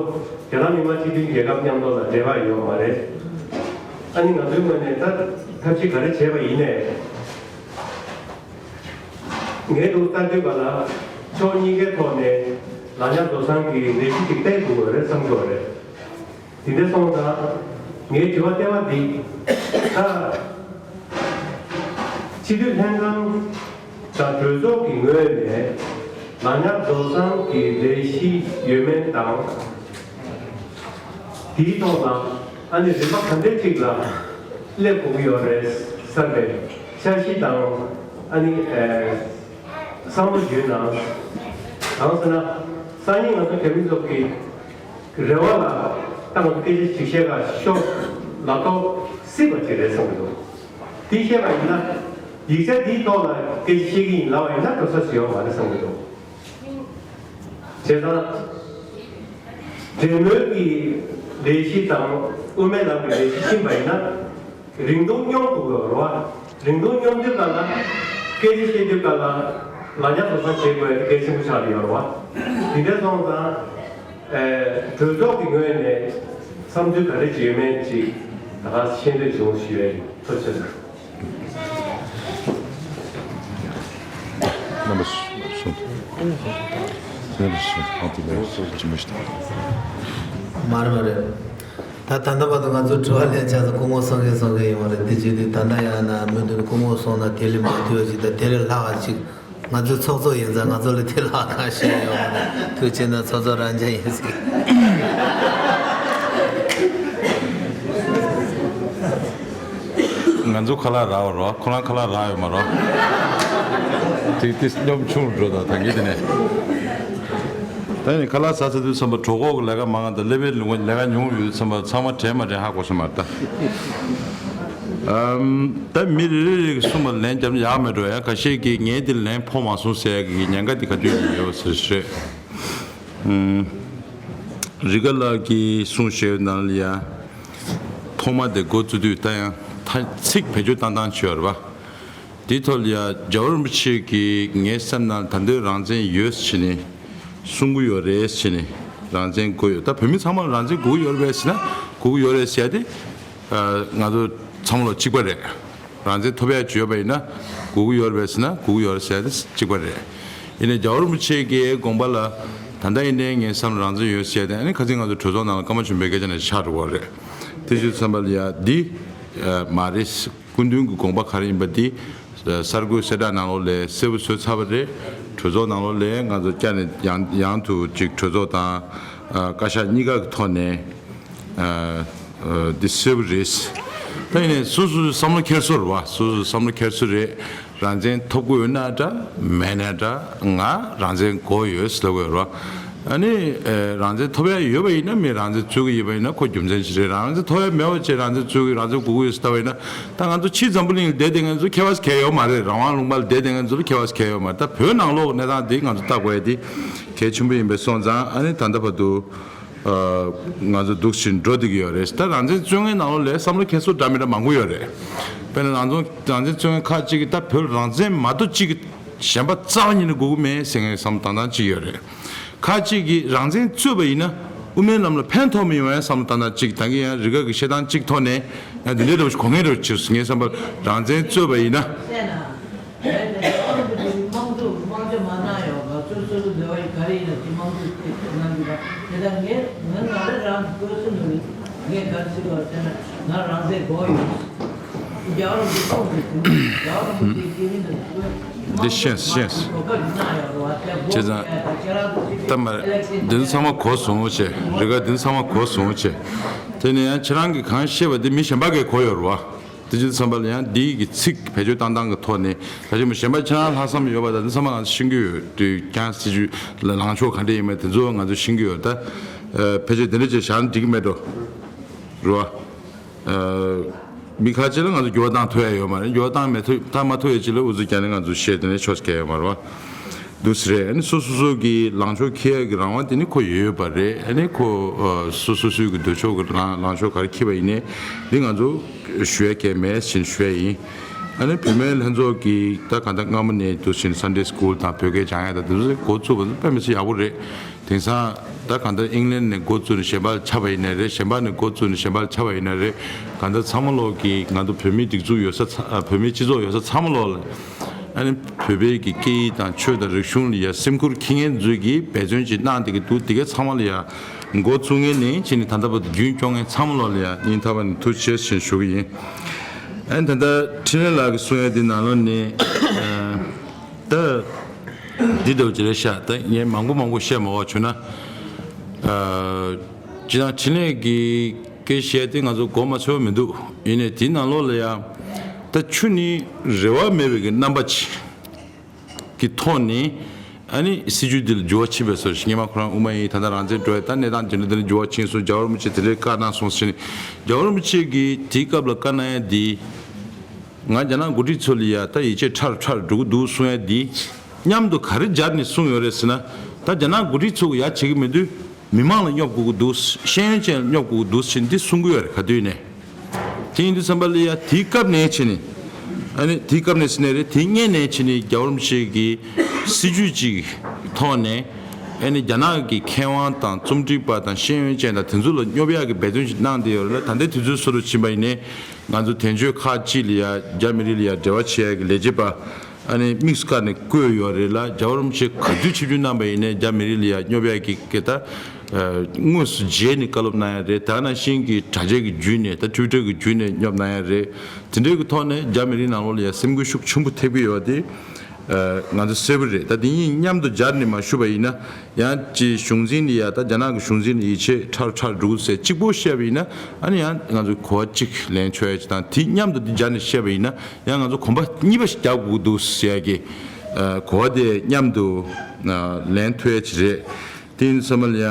རྒྱ་ནག་མི་དམངས་སྤྱི་མཐུན་རྒྱལ་ཁབ་མཉམ་དུ་ལ་འབྲེལ་བ་ཡོད་མ་རེད། ཨ་ནི་ང་ཚོའི་ངོས་ནས་ད་ཐབས་ཤེས་ག་རེ་བྱས་པ་ཡིན་ནའི། ངས་འདུག་ལྟ་དུས་ག་ལ་ཕྱོགས་གཉིས་ཀའི་ཐོག་ནས་ལག་ཉར་བཟོ་གསང་གི་ལས་གཞི་ཅིག་སྤེལ་དགོས་པ་རེད་བསམ་གྱི་ཡོད་རེད། དེ་འདྲ་སོང་ཙང་ངའི་དྲི་བ་ལྟེ་བ་འདི་ད་སྤྱི་འཐུས་ལྷན་ཁང་དང་གྲོས་ཚོགས་ཀྱི་ངོས་ནས་ལག་ཉར་བཟོ་གསང་གི་ལས་གཞི་ཡོད་མེད་དང་། དེའི་ཐོག་ལ་ཨ་ནི་རིམ་པ་ག་འདྲ་ཅིག་ལ་སླེབས་དགོས་ཀྱི་ཡོད་རེད་བསམ་པའི་འཆར་གཞི་དང་ཨ་ནི་ཨེ་བསམ་བློ་ཡོད་ན། གང་ཟེར་ན་སང་ཉིན་ང་ཚོ་རྒྱ་མི་ཚོ་གི་རེ་བ་ལ་ད་ང་ཚོ་སྐད་ཆ་ཅིག་བཤད་ག་ཤོག་ལབ་ཐོག་སྲིད་པ་ཅིག་རེད་བསམ་གྱི་འདུག་དེ་བཤད་པ་ཡིན་ན་ཡིག་ཆ་དེའི་ཐོག་ལ་སྐད་ཆ་བཤད་ཀྱི་ཡིན་ལབ་པ་ཡིན་ན་འགྲོ་ས་ཞིག་ཡོད་མ་རེད་བསམ་གྱི་འདུག་བྱས་ཙང་། འབྲེལ་མོལ་གྱི་ལས་གཞི་དང་དབུ་མའི་ལམ་གྱི་ལས་གཞི་ཕྱིན་པ་ཡིན་ན། རིང་ཐུང་སྙོམས་དགོས་པ་རེད་བ། རིང་ཐུང་སྙོམས་དུས་ག་ལ་སྐད་ཆ་བཤད་དུས་ག་ལ་ལག་ཉར་བཟོ་གསང་བྱེད་དགོས་ཡ་དེ་གལ་ཆེན་པོ་ཆགས་ཀྱི་ཡོད་རེད་བ། དེ་འདྲ་སོང་ཙང་། ཨེ་གྲོས་ཚོགས་ཀྱི་ངོས་ནས་བསམ་ཚུལ་ག་རེ་བྱེད་ཡོད་མེད་ཅིག་ད་ག་ཤེས་འདོད་བྱུང་ཞུ་ཡ་ཡིན། ཐུགས་རྗེ་ཆེ། རྣམ་པ་གསུམ། རྣམ་པ་གསུམ། ཨ་དེ་ལས་སུ་ཅི་མ་ཤི། མ་རེད་མ་རེད། ད་ད་ལྟ་བར་དུ་ང་ཚོ་དྲི་བ་ལན་ཆགས་སུ་སྐུ་ངོ་སོང་མཁན་སོང་མཁན་ཡོང་བ་རེད། དེ་བྱེད་དུས་ད་ལྟ་ཡང་ན་མུ་མཐུད་སྐུ་ངོ་སོང་ན་དེ་ལས་མ་ཐུབ་ཅིག་དང་དེ་ལས་ལྷག་ཅིག་ང་ཚོའི་ཚོགས་གཙོ་ཡིན་ཙང་ང་ཚོ་ལས་དེ་ལྷག་གང་ཤེས་ཡོང་བ་རེད། ཐུགས་རྗེ་ཆེ་ན་ཚོགས་གཙོ་རང་ཅག་ཡིན་ཟིག་ང་ཚོ་ཁ་ལག་རག་པ་རོ། ཁོ་རང་ཁ་ལག་རག་ཡོད་མ་རོ། དེ་དེ་སྙོམ་ཆུང་རུ་འགྲོ་དང་ད་གིན་དེ་ནས། ད་ནི་ཁ་ལག་ཟ་ཚར་དུས་ཙམ་པ་གྲོད་ཁོག་གི་ལས་ཀ་མང་ང་དང་སླེབས་པའི་ལུང་པ་ལས་ཀ་ཉུང་ཡོད་ཙམ་པ་ཚང་མ་དྲན་མ་དྲན་ཧ་གོ་ས་མ་རེད་ད། ཨམ། ད་མི་རེ་རེ་རེ་གི་གསུངས་པ་ལན་རྒྱབ་ན་ཡག་མེད་འགྲོ་ཡ། ཁ་ཤས་ཀྱིས་ངས་དེ་ལན་ཕོག་མ་སོང་ཟེར་ཡ་གི་ཉེན་ཁ་དེ་ག་དུས་ཡོད་ཟེར་ཞུས། ཨམ། རི་དགའ་ལགས་ཀྱིས་གསུངས་བཞག་ནང་ལ་ཡ། ཐོག་མ་དེ་འགོ་བཙུགས་དུས་ད་ཡང་ད་ཚིག་བེད་སྤྱོད་བཏང་སྟངས་བྱས་པ་རེད་པ། དེའི་ཐོག་ལ་ཡ་རྒྱལ་བ་རིན་པོ་ཆེ་གིས་ངའི་སེམས་ནང་ད་འདོད་རང་བཙན་ཡོད་ཟེར་ནས་གསུང་གི་ཡོད་རེད་ཟེར་ནས། རང་བཙན་དགོས་ཡོད། ད་བོད་མི་ཚང་མ་ལ་རང་བཙན་དགོས་ཀྱི་ཡོད་རེད་པས་ཟེར་ན་དགོས་ཀྱི་ཡོད་རེད་ཟེར་ཡ་དེ། ང་ཚོ་ཚང་མ་ལ་གཅིག་པ་རེད། རང་བཙན་ཐོབ་ཡ་བྱོས་པ་ཡིན་ན་དགོས་ཀྱི་ཡོད་རེད་པས་ཟེར་ན་དགོས་ཀྱི་ཡོད་རེད་ཟེར་ཡ་དེ་གཅིག་པ་རེད། ཡིན་ནའི་རྒྱལ་བ་རིན་པོ་ཆེ་གི་དགོངས་པ་ལ་ད་ལྟ་ཡིན་ནའི་ངའི་བསམ་རང་བཙན་ཡོད་ཟེར་ཡ་དེ་ཨ་ནི་ཁ་སང་ང་ཚོ་གྲོས་ཚོགས་ནང་ལ་སྐར་མ་བྱོན་པའི་སྐད་ཆ་ནས་ཆགས་འགྲོ་བ་རེད། དེ་བྱས་ཙམ་པ་ལ་ཡ་འདི་མ་རེད། སྐུ་མདུན་གྱི་དགོངས་པ་ག་རེ་ཡིན་པ་འདི་གསར་འགོད་གསལ་བསྒྲགས་ནང་ལོགས་ལ་གསལ་པོ་བཟོས་ཚར་བ་རེད། གྲོས་ཚོགས་ནང་ལོགས་ལ་ང་ཚོ་བསྐྱར་ནས་ཡང་ཡང་དུ་ཅིག་གྲོས་ཚོགས་དང་བཀའ་ཤག་གཉིས་ཀ་གི་ཐོག་ནས་འདི་གསལ་པོ་རེད། ད་ཡིན་ནའི་སོ་སོའི་བསམ་བློ་འཁྱེར་སོ་རེད་བ། སོ་སོའི་བསམ་བློ་འཁྱེར་སོ་རེད། རང་བཙན་ཐོབ་དགོས་ཡོད་ན་འདྲ་མེད་ན་འདྲ་ང་རང་བཙན་དགོས་ཡོད་ཟེར་ལབ་དགོས་རེད་བ། ཨ་ནི། ཨེ། རང་བཙན་ཐོབ་ཡ་ཡོད་པ་ཡིན་ན་མི་རང་བཙན་རྩོད་ཀྱི་ཡོད་པ་ཡིན་ན་ཁོ་རྒྱུ་མཚན་ཞིག་རེད། རང་བཙན་ཐོབ་ཡ་མེད་པ་བྱས་རང་བཙན་རྩོད་ཀྱི་རང་བཙན་དགོས་ཀྱི་ཡོད་ཟེར་ལྟ་བ་ཡིན་ན་ད་ང་ཚོ་ཕྱི་འཛམ་བུ་གླིང་ལ་བསྡད་བསྡད་མཁན་ཚོ་ཁྱད་པར་ཞིག་གང་ཡང་ཡོད་མ་རེད། རང་དབང་ལུང་པ་ལ་བསྡད་བསྡད་མཁན་ཚོ་ལ་ཁྱད་པར་ཞིག་གང་ཡང་ཡོད་མ་རེད། ད་བོད་ནང་ལོགས་གནས་སྟངས་འདི་ང་ཚོ་ལྟ་དགོས་ཡ་འདི་གལ་ཆེན་པོ་ཡིན་པས་སོང་ཙང་ཨ་ནི་ད་ལྟ་བར་དུ་ཨ། ང་ཚོ་འདུག་བཞིན་འགྲོ་བསྡད་ཀྱི་ཡོད་རེད། ད་རང་བཙན་རྩོད་མཁན་ནང་ལོགས་ལ་བསམ་བློ་ཁྱེར་སོ་འདྲ་མི་འདྲ་མང་པོ་ཡོད་རེད། དཔེར་ན་རང་རང་བཙན་རྩོད་མཁན་ཁག་ཅིག་གིས་ད་བོད་རང་བཙན་མ་གཏོགས་གཅིག་གི་གཞན་པ་རྩ་བ་ཉིད་ནས་དགོས་ཀྱི་མེད་ཟེར་མཁན་བསམ་བློ་བཏང་སྟངས་གཅིག་ཡོད་རེད། ཁ་ཅིག་གིས་རང་བཙན་རྩོད་པ་ཡིན་ན་དབུ་མའི་ལམ་ལ་ཕན་ཐོགས་མི་ཡོང་བའི་བསམ་བློ་བཏང་སྟངས་གཅིག་ད་གིན་ཡང་རི་དགའ་གི་བཤད་སྟངས་གཅིག་ཐོག་ནས་ཡང་འདི་འདྲའི་འདྲ་བོ་ཞིག་གོ་མཁན་འདྲ་བོ་ཅིག་ངའི་བསམ་པར་རང་བཙན་རྩོད་པ་ཡིན་ན། དམངས་གཙོ་དམངས་གཙོ་མ་གནང་ཡོད་ག་ཚོད་སོ་སོ་འདོད་པ་ཡིན་ག་རེ་ཡིན་ན་དེ་དམངས་གཙོ་དེ་གནང་གི་རེད། དེ་ལྟར་ངས་ངས་ང་རང་རང་གི་བཀོད་ཟིན་ནོ་ངས་ག་རེ་ཟེར་བ་ཟེར་ན་ང་རང་བཙན་དགོས་ཡོད། འདི་ཤེས་ཤེས། བྱས་ཙང་། ད་མ་རེད། འདི་ཚོ་ཚང་མ་གོ་སོང་བྱས། རི་དགའ་འདི་ཚོ་ཚང་མ་གོ་སོང་བྱས། དེ་ནས་ཡང་ཁྱེད་རང་གིས་གང་བཤད་པ་འདི་མི་གཞན་པ་གིས་གོ་ཡོད་རེད་བ། དེ་ཅི་བསམ་པ་ལ་ཡང་འདི་གི་ཚིག་བེད་སྤྱོད་བཏང་སྟངས་ཀྱི་ཐོག་ནས་ད་ཅི་མོ་གཞན་པ་ཁྱེད་རང་ལྷག་བསམ་ཡོད་པ་དང་འདི་ཚང་མ་ང་ཚོ་ཤེས་ཀྱི་ཡོད། དུས་ཀྱང་སྲིད་ཇུས་ལ་ལངས་ཕྱོགས་ག་འདྲ་ཡིན་མིན་དེ་ཚོ་ང་ཚོ་ཤེས་ཀྱི་ཡོད། ད་ཕལ་ཆེར་དེ་འདྲ་ཅིག་བཞག་ན་འགྲིག་གི་མེད་འགྲོ། རེད་བ། མི་ཁ་ཅིག་ལ་ང་ཚོ་འགྱུར་བ་བཏང་ཐུབ་ཡ་ཡོད་མ་རེད། འགྱུར་བ་བཏང་མི་ཐུབ་བཏང་མ་ཐུབ་ཡ་ཅིག་ལ་ཨུ་ཚུགས་རྒྱག་ནས་ང་ཚོ་བཤད་དེ་ནས་ཆོག་ཀྱི་ཡོད་མ་རེད་བ། འདུག་སེ་རེད། ཨ་ནི་སོ་སོ་སོ་གི་ལངས་ཕྱོགས་འཁྱེར་ཡ་གི་རང་དབང་དེ་ནི་ཁོ་ཡོད་ཡོད་པ་རེད། ཨ་ནི་ཁོ་ཨ་སོ་སོ་སོའི་གི་འདོད་ཕྱོགས་གི་རང་ལངས་ཕྱོགས་ག་རེ་འཁྱེར་བ་ཡིན་ནའི་འདི་ང་ཚོ་ཞུ་ཡ་གལ་མེད་ཟེར་ཞུ་ཡ་ཡིན། ཨ་ནི་བུད་མེད་ལྷན་ཚོགས་ཀྱི་ད་ག་འདྲ་སྔ་མོ་ནས་འདུག་ཟེར་Sunday School་དང་བོད་སྐད་སྦྱང་ཡ་དང་དེ་ཚོ་འགོ་བཙུགས་པ་དཔེ་མི་སྲིད་ཡག་པོ་རེད། དེང་སང་ད་གང་ལྟར་ཨིང་ལན་ནས་འགོ་བཙུགས་ནས་གཞན་པར་ཁྱབ་པ་ཡིན་ནའི་རེད། གཞན་པ་ནས་འགོ་བཙུགས་ནས་གཞན་པར་ཁྱབ་པ་ཡིན་ནའི་རེད། གང་ལྟར་ཚང་མ་ལོག་གི་ང་ཚོ་བོད་མིའི་སྒྲིག་འཛུགས་ཡོད་ས་ཚ་ཨ་བོད་མིའི་སྤྱི་ཚོགས་ཡོད་ས་ཚང་མ་ལོག་ལ་ཨ་ནི་བོད་པའི་གི་སྐད་ཡིག་དང་ཆོས་དང་རིག་གཞུང་ལ་ཡ་སེམས་ཁུར་འཁྱེར་མཁན་ཚོས་ཀྱི་འབད་བརྩོན་ཅིག་གནང་བསྡད་ཀྱི་འདུག་དེ་གའི་ཚང་མ་ལ་ཡ་འགོ་བཙུགས་མཁན་ནས་ཕྱིན་ནས་ད་ལྟ་བར་དུ་རྒྱུན་སྐྱོང་མཁན་ཚང་མ་ལོག་ལ་ཡ་སྙིང་ཐག་པ་ནས་ཐུགས་རྗེ་ཆེ་ཞུ་གི་ཡིན། ཨ་ནི་ད་ལྟ་འཕྲིན་ལས་ལགས་ཀྱིས་གསུང་ཡ་དེ་ནང་ལོགས་ནས་ཨ། ད། འདི་འདྲ་བོ་ཅིག་རེད་ཤག་ད་ངས་མང་པོ་མང་པོ་བཤད་མ་དགོས་བྱུང་ན། ཨ། སྤྱིར་བཏང་འཕྲིན་ལས་ཀྱི་སྐད་བཤད་དེ་ང་ཚོ་གོ་མ་ཆོད་མི་འདུག་ཡིན་ནའི་དེའི་ནང་ལོགས་ལ་ཡང་། ད་ཆུ་ནི་རེ་བ་མེད་པའི་གི་རྣམ་པ་ཅིག་གི་ཐོག་ནས། ཨ་ནི་སྲིད་ཇུས་འདི་ལ་འགྱུར་བ་ཕྱིན་པའི་བཟོ་ཞིག་སྔོན་མ་ཁོ་རང་དབུ་མ་ཡིན། ད་ལྟ་རང་བཙན་འགྲོ་ཡ་ད་གནས་སྟངས་ཇི་འདྲ་འདི་ལ་འགྱུར་བ་ཕྱིན་སོང་། རྒྱལ་བ་རིན་པོ་ཆེ་དེ་འདྲའི་བཀའ་གནང་སོང་ཟེར་ནས། རྒྱལ་བ་རིན་པོ་ཆེ་གིས་དེའི་སྐབས་ལ་བཀའ་གནང་ཡ་འདི། ང་རྒྱ་ནག་འགོ་ཁྲིད་ཚོ་ལ་ཡ་ད་ཡིད་ཆེས་ཕྲ་རུ་ཕྲ་རུ་འགྲོ་གི་འདུག་གསུང་ཡ་འདི། མཉམ་དུ་ག་རེ་སྦྱར་ནས་གསུང་ཡོད་རེད་ཟེར་ན། ད་རྒྱ་ནག་འགོ་ཁྲིད་ཚོ་གི་ཡ་བྱེད་ཀྱི་མི་འདུག་མི་མང་ལ་སྙོབ་དགོས་ཀྱི་འདུག་ཤེས་ཡོན་ཅན་ལ་སྙོབ་དགོས་ཀྱི་འདུག་ཟེར་འདི་གསུང་གི་ཡོད་རེད་ག་དུས་ནས། དེ་ཡིན་དུས་ཙམ་པ་ལ་ཡ་དེའི་སྐབས་ནས་བྱས་ནས། ཨ་ནི་དེའི་སྐབས་ནས་ཟེར་ནས་རེད། དེའི་སྔོན་ནས་བྱས་ནས་རྒྱལ་བ་རིན་པོ་ཆེ་གི་སྲིད་ཇུས་ཅིག་ཐོག་ནས། ཨ་ནི་རྒྱ་ནག་གི་མཁས་དབང་དང་རྩོམ་སྒྲིག་པ་དང་ཤེས་ཡོན་ཅན་དང་དེ་ཚོ་ལ་སྙོབ་ཡག་གི་འབད་བརྩོན་ཞིག་གནང་བསྡད་ཡོད་རེད་ལ། ད་ལྟའི་དུས་ཚོད་བཟོ་འདྲ་ཕྱིན་པ་ཡིན་ནའི། ང་ཚོ་དོན་གཅོད་ཁག་ཅིག་ལ་ཡ་རྒྱ་མི་རིགས་ལ་ཡ་འབྲེལ་བ་བྱེད་ཡ་གི་ལས་བྱེད་པ་ཨ་ནི་དམིགས་སུ་བཀར་ནས་བསྐོས་ཡོད་རེད་ལ། རྒྱལ་བ་རིན་པོ་ཆེ་ག་དུས་ཆིབས་བསྒྱུར་གནང་པ་ཡིན་ནའི་རྒྱ་མི་རིགས་ལ་ཡ་སྙོབ་ཡ་གི་སྐད་ད་དངོས་སུ་མཇལ་ནས་བཀའ་སློབ་གནང་ཡ་རེད། ད་ནང་བཞིན་གྱི་དྲ་རྒྱའི་གི་བརྒྱུད་ནས་ད་ཊུའི་ཊར་གི་བརྒྱུད་ནས་སྙོབ་གནང་ཡ་རེད། དེ་འདྲའི་གི་ཐོག་ནས་རྒྱ་མི་རིགས་ནང་ལོགས་ལ་ཡ་སེམས་འགུལ་ཤུགས་ཆེན་པོ་ཐེབས་ཀྱི་ཡོད་དེ། ང་ཚོ་གསལ་པོ་རེད། ད་དེ་གཉིས་མཉམ་དུ་སྦྱར་ནས་མ་ཞུས་པ་ཡིན་ན། ཡང་ཅིག་གཞུང་འཛིན་ལ་ཡ་ད་རྒྱ་ནག་གི་གཞུང་འཛིན་ལ་ཡིད་ཆེས་ཕྲ་རུ་ཕྲ་རུ་འགྲོ་གི་ཟེར་གཅིག་པོ་བཤད་པ་ཡིན་ན། ཨ་ནི་ཡང་ང་ཚོ་གོ་བ་གཅིག་ལེན་ཆོག་ཡ་ཅིག་དང་། དེ་མཉམ་དུ་དེ་སྦྱར་ནས་བཤད་པ་ཡིན་ན། ཡང་ང་ཚོ་གོམ་པ་གཉིས་པ་ཞིག་རྒྱག་དགོས་འདུག་ཟེར་ཡ་གི་ཨ་གོ་བ་དེ་མཉམ་དུ་ཨ་ལེན་ཐུབ་ཡ་ཅིག་རེད། དེ་ཡིན་ཙམ་པ་ལ་ཡ།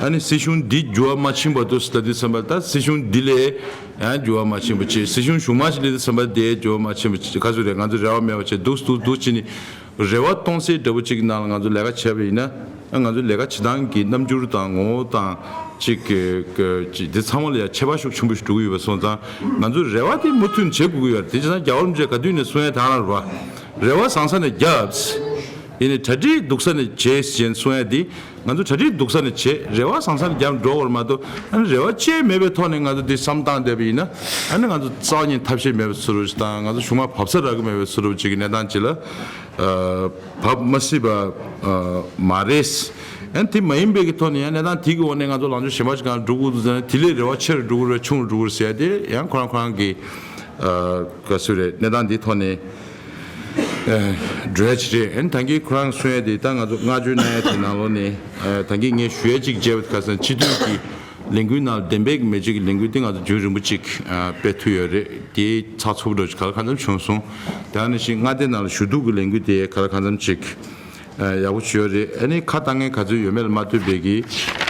ཨ་ནི་སྲིད་གཞུང་འདི་འགྱུར་བ་མ་ཕྱིན་བར་དུ་ཟེར་ལབ་དུས་ཙམ་པ་ལ། ད་སྲིད་གཞུང་འདི་ལས་ཡང་འགྱུར་བ་མ་ཕྱིན་པ་བྱས། སྲིད་གཞུང་གཞུག་མ་ཞིག་སླེབས་དུས་ཙམ་པ་ལ་དེ་འགྱུར་བ་མ་ཕྱིན་པ་བྱས། ག་ཚོད་རེད། ང་ཚོ་རེ་བ་མེད་པ་བྱས་འདུག་འདུག་འདུག་བྱས་ནས། རེ་བ་གཏོང་སའི་འདྲ་པོ་ཅིག་གི་ནང་ལ་ང་ཚོ་ལས་ཀ་བྱས་པ་ཡིན་ན། ང་ཚོ་ལས་ཀ་བྱེད་སྟངས་ཀྱི་རྣམ་འགྱུར་དང་ངོ་བོ་དང་ཅིག་གི་གི་ཅིག་འདི་ཚང་མ་ལ་ཡང་ཁྱད་པར་ཤུགས་ཆེན་པོ་ཞིག་འགྲོ་གི་ཡོད་པ་སོང་ཙང་། ང་ཚོ་རེ་བ་དེ་མུ་མཐུད་བྱེད་དགོས་ཀྱི་ཡོད་རེད། དེ་བྱས་ཙང་རྒྱལ་བ་རིན་པོ་ཆེ་ག་དུས་ནས་གསུང་ཡ་དེ་རང་རེད་བ། རེ་བ་བཟང་ས་ནས་རྒྱབ། ཡིན་ནའི་གྲ་སྒྲིག་སྡུག་ས་ནས་བྱེད་ཅེས་གསུང་ཡ་དེ། ང་ཚོ་གྲ་སྒྲིག་སྡུག་ས་ནས་བྱེད། རེ་བ་བཟང་ས་ནས་རྒྱབ་འགྲོ་བར་མ་གཏོགས། ཨ་ནི་རེ་བ་ཅི་ཡང་མེད་པའི་ཐོག་ནས་ང་ཚོ་འདི་བསམ་བཏང་བསྡད་པ་ཡིན་ན། ཨ་ནི་ང་ཚོ་རྩ་བ་ཉིད་ཐབས་ཤེས་མེད་པའི་ཚུལ་དུ་དང་། ང་ཚོ་གཞུག་མ་བབས་ས་རག་གི་མེད་པའི་ཚུལ་དུ་ཅིག་གི་གནས་སྟངས་ཅིག་ལ་ཨ་བབས་མ་སྲིད་པ་ཨ་མ་རེད། ཨ་ནི་དེ་མ་ཡིན་པའི་གི་ཐོག་ནས་ཡང་གནས་སྟངས་དེ་གི་འོག་ནས་ང་ཚོ་ལངས་ཕྱོགས་གཞན་པ་ཞིག་གང་འགྲོ་དགོས་འདུག་ཟེར་ན། དེ་ལས་རེ་བ་ཆེ་རུ་འགྲོ་གི་རེད། ཆུང་རུ་འགྲོ་གི་རེད་ཟེར་ཡ་དེ་ཡང་ཁོ་རང་ཁོ་རང་གི་ཨ་ག་ཚོད་རེད། གནས་སྟངས་འདིའི་ཐོག་ནས་ཨ་འགྲོ་ཡ་ཅིག་རེད། ཨ་ནི་ད་གིན་ཁོ་རང་གསུང་ཡ་དེ། ད་ང་ཚོ་བསྔགས་བརྗོད་གནང་ཡ་དེ་ནང་ལོགས་ནས་ཨ་ད་གིན་ངས་ཞུ་ཡ་ཅིག་བྱས་པ་དེ། ཁ་སང་སྤྱི་འཐུས་ཀྱི་ལས་འགུལ་ནང་ལ་བདེན་པའི་གི་མེ་ལྕེ་གི་ལས་འགུལ་དེ་ང་ཚོ་རྒྱུན་རིང་པོ་ཅིག་ཨ་སྤེལ་ཐུབ་ཡོད་རེད། དེ་ཚགས་ཚུད་པོ་འདྲ་ཅིག་ག་ལ་གང་འཚམ་བྱུང་སོང་། དེ་ནང་བཞིན་མངའ་སྡེ་ནང་ལ་ཞུ་གཏུག་གི་ལས་འགུལ་དེ་ག་ལ་གང་འཚམ་ཅིག་ཨ་ཡག་པོ་བྱས་ཡོད་རེད། ཨ་ནི་ཁ་བཏང་མཁན་ག་ཚོད་ཡོད་མེད་ལ་མ་ལྟོས་པའི་གི་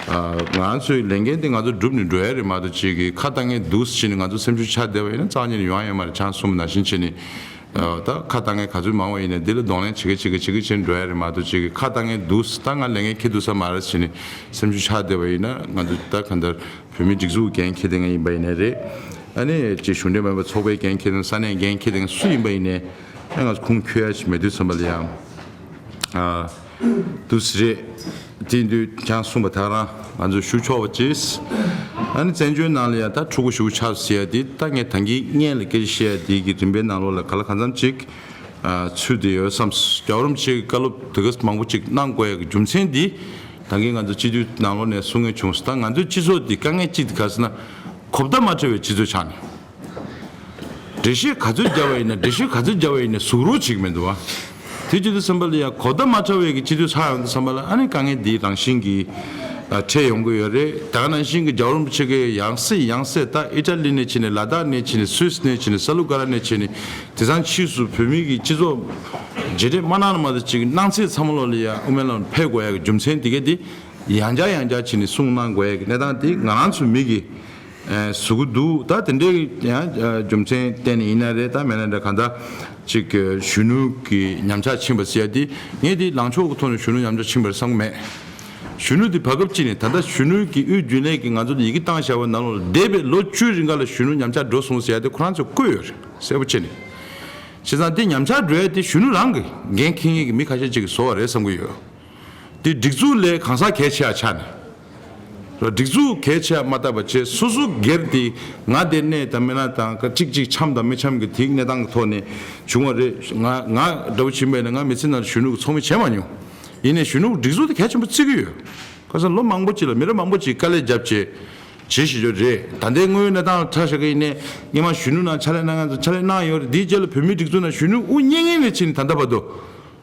ཨ་ང་ཚོའི་ལས་འགན་དེ་ང་ཚོ་བསྒྲུབས་ནས་འགྲོ་ཡ་རེད་མ་གཏོགས། ཅིག་གི་ཁ་བཏང་མཁན་འདུག་ཟེར་ནས་ང་ཚོ་སེམས་ཤུགས་ཆག་བསྡད་པ་ཡིན་ན་རྩ་བ་ཉིད་ནས་ཡོང་ཡ་ཡོད་མ་རེད། ཆང་གསུངས་པ་ནང་བཞིན་བྱས་ནས། ཨ་ད་ཁ་བཏང་མཁན་ག་ཚོད་མང་བ་ཡིན་ནའི་འདི་ལ་གདོང་ལེན་བྱེད་གི་བྱེད་གི་བྱེད་གི་བྱས་ནས་འགྲོ་ཡ་རེད་མ་གཏོགས། ཅིག་གི་ཁ་བཏང་མཁན་འདུག་ཟེར། ད་ང་ལས་འགན་འཁྱེར་འདུག་ས་མ་རེད་ཟེར་ནས་སེམས་ཤུགས་ཆག་བསྡད་པ་ཡིན་ན། ང་ཚོ་ད་གང་ལྟར་བོད་མིའི་སྒྲིག་འཛུགས་འགན་འཁྱེར་བསྡད་མཁན་ཡིན་པ་ཡིན་ནའི་རེད། ཨ་ནི་ཅིག་གཞུང་འབྲེལ་མིན་པའི་ཚོགས་པའི་འགན་འཁྱེར་བསྡད་མཁན། ས་གནས་འགན་འཁྱེར་བསྡད་མཁན་སུ་ཡིན་པ་ཡིན་ནའི། ཨ་ང་ཚོ་ཁུངས་འཁྱོལ་ཡ་ཞིག་མེད་དུས་ཙམ་པ་ལ་ཡང་ཨ་འདུག་སེ་རེད། དེ་དུས་ཁྱེད་རང་གསུངས་པ་དེ་ག་རང་ང་ཚོས་ཞུ་ཆོག་པ་བྱས། ཨ་ནི་བཙན་བྱོལ་ནང་ལ་ཡང་ད་ཕྲུ་གུ་ཞེ་པོ་ཆགས་ཟེར་ཡ་དེ། ད་ངས་ད་གིན་སྔོན་ལ་སྐད་ཆ་བཤད་ཡ་དེ་གི་རིམ་པའི་ནང་ལོགས་ལ་ག་ལ་གང་འཚམ་ཅིག་ཨ་ཚུད་བསྡད་ཡོད་བསམ། རྒྱལ་བ་རིན་པོ་ཆེ་གི་བཀའ་སློབ་དེ་ག་མང་པོ་ཅིག་གནང་དགོས་ཡ་གི་རྒྱུ་མཚན་དེ། ད་གིན་ང་ཚོ་སྤྱི་འཐུས་ནང་ལོགས་ནས་གསུང་མཁན་བྱུང་སོང་། ད་ང་ཚོའི་སྤྱི་ཚོགས་འདི་དཀའ་ངལ་གཅིག་དེ་ག་ཟེར་ན། གོ་བརྡ་མ་འཕྲོད་པའི་སྤྱི་ཚོགས་ཆགས་ནས། འགྲེལ་བཤད་ག་ཚོད་བརྒྱབ་པ་ཡིན་ན། འགྲེལ་བཤད་ག་ཚོད་བརྒྱབ་པ་ཡིན་ན་ཟུག་རོགས་བྱེད་ཀྱི་མི་འདུག་བ། དེ་བྱེད་དུས་ཙམ་པ་ལ་ཡང་གོ་བརྡ་མ་འཕྲོད་པའི་གི་སྤྱི་འཐུས་ཆགས་ཡོང་དུས་ཙམ་པ་ལ། ཨ་ནི་དཀའ་ངལ་འདི་རང་བཞིན་གྱིས་ འཕྲད་ཡོང་གི་ཡོད་རེད། ད་ག་ནང་བཞིན་གྱི་རྒྱལ་བ་རིན་པོ་ཆེ་གི་ཡང་སྲིད་ཡང་སྲིད་ད་ཨི་ཊ་ལི་ནས་ཕྱིན་ནས་ལ་དྭགས་ནས་ཕྱིན་ནས་སུད་སི་ནས་ཕྱིན་ནས་ས་ལུ་ག་ར་ནས་ཕྱིན་ནས་དེང་སང་ཕྱིས་སུ་བོད་མི་གི་སྤྱི་ཚོགས་མཇལ་འཕྲད་མ་གནང་ན་མ་གཏོགས་ཅིག་གནང་ཚེ་ཚང་མ་ལོག་ལ་ཡ་དབུ་མའི་ལམ་ཕེབས་དགོས་ཡ་གི་རྒྱུ་མཚན་དེ་གས་དེ་ཡང་བསྐྱར་ཡང་བསྐྱར་ཕྱིན་ནས་གསུངས་གནང་དགོས་ཡ་གི་གནས་སྟངས་དེ་ང་རང་ཚོ་མི་གི་བཟོ་གི་འདུག་ད་དེ་འདྲའི་ཡང་རྒྱུ་མཚན་བརྟེན་ནས་ཡིན་ན་རེད། ད་མེད་ན་འདྲ་གང་ལྟར་ཅིག་གཞོན་ནུ་གི་ཉམས་ཆག་ཕྱིན་པ་ཟེར་ཡ་དེ་ངས་དེ་ལངས་ཕྱོགས་ཀྱི་ཐོག་ནས་གཞོན་ནུ་ཉམས་ཆག་ཕྱིན་པར་བསམ་གི་མེད། གཞོན་ནུ་དེ་བར་སྐབས་གཅིག་ནས་ད་ལྟ་གཞོན་ནུ་གི་དབུས་རྒྱུན་ལས་ཀྱིས་ང་ཚོ་ལ་ཡི་གེ་བཏང་བཞག་པ་ནང་ལོགས་ལ་འདས་པའི་ལོ་བཅུའི་རིང་ག་ལ་གཞོན་ནུ་ཉམས་ཆག་འགྲོ་སོང་ཟེར་ཡ་དེ་ཁོ་རང་ཚོས་བཀོད་ཡོད་རེད་གསལ་པོ་བྱས་ནས། བྱས་ཙང་དེ་ཉམས་ཆག་འགྲོ་ཡ་དེ་གཞོན་ནུ་རང་གི་འགན་འཁྱེར་མཁན་གྱི་མི་ཁ་ཤས་ཅིག་གིས་བཟོ་བ་རེད་བསམ་གྱི་ཡོད། དེ་སྒྲིག་འཛུགས་ལས་གང་ཟག་གལ་ཆེ་བ་ཆགས་ནས། སྒྲིག་འཛུགས་གལ་ཆེ་བ་མ་བལྟས་པ་བྱས་སོ་སོ་སྒེར་དེ་ང་དེ་གནས་དང་མེད་ན་དང་གཅིག་གཅིག་འཆམ་དང་མི་འཆམ་གྱི་དེའི་གནས་སྟངས་ཀྱི་ཐོག་ནས་བྱུང་བ་རེད། ང་ང་འདྲ་བོ་ཕྱིན་པ་ཡིན་ན་ང་མི་ཚེ་ནང་གཞོན་ནུ་གི་ཚོགས་མི་བྱས་མ་མྱོང་། ཡིན་ནའི་གཞོན་ནུ་གི་སྒྲིག་འཛུགས་དེ་གལ་ཆེན་པོ་བརྩི་གི་ཡོད། ཁ་སང་ལོ་མང་པོ་ཅིག་ལ་མི་རབས་མང་པོ་ཅིག་དཀའ་ལས་བརྒྱབ་བྱས་བྱེད་བཞིན་ཡོད་རེད། ད་ལྟའི་དངོས་ཡོད་གནས་སྟངས་ལ་ཁྲ་ཤ་གི་ཡིན་ནའི་སྔོན་མ་གཞོན་ནུ་ནང་ཕྱག་ལས་གནང་མཁན་ཚོ་ཕྱག་ལས་གནང་ཡོད་རེད། དེའི་རྗེས་ལ་བོད་མིའི་སྒྲིག་འཛུགས་ནང་གཞོན་ནུ་དབུ་བརྙེས་མཁན་ནས་ཕྱིན་ནས་ད་ལྟ་བར་དུ་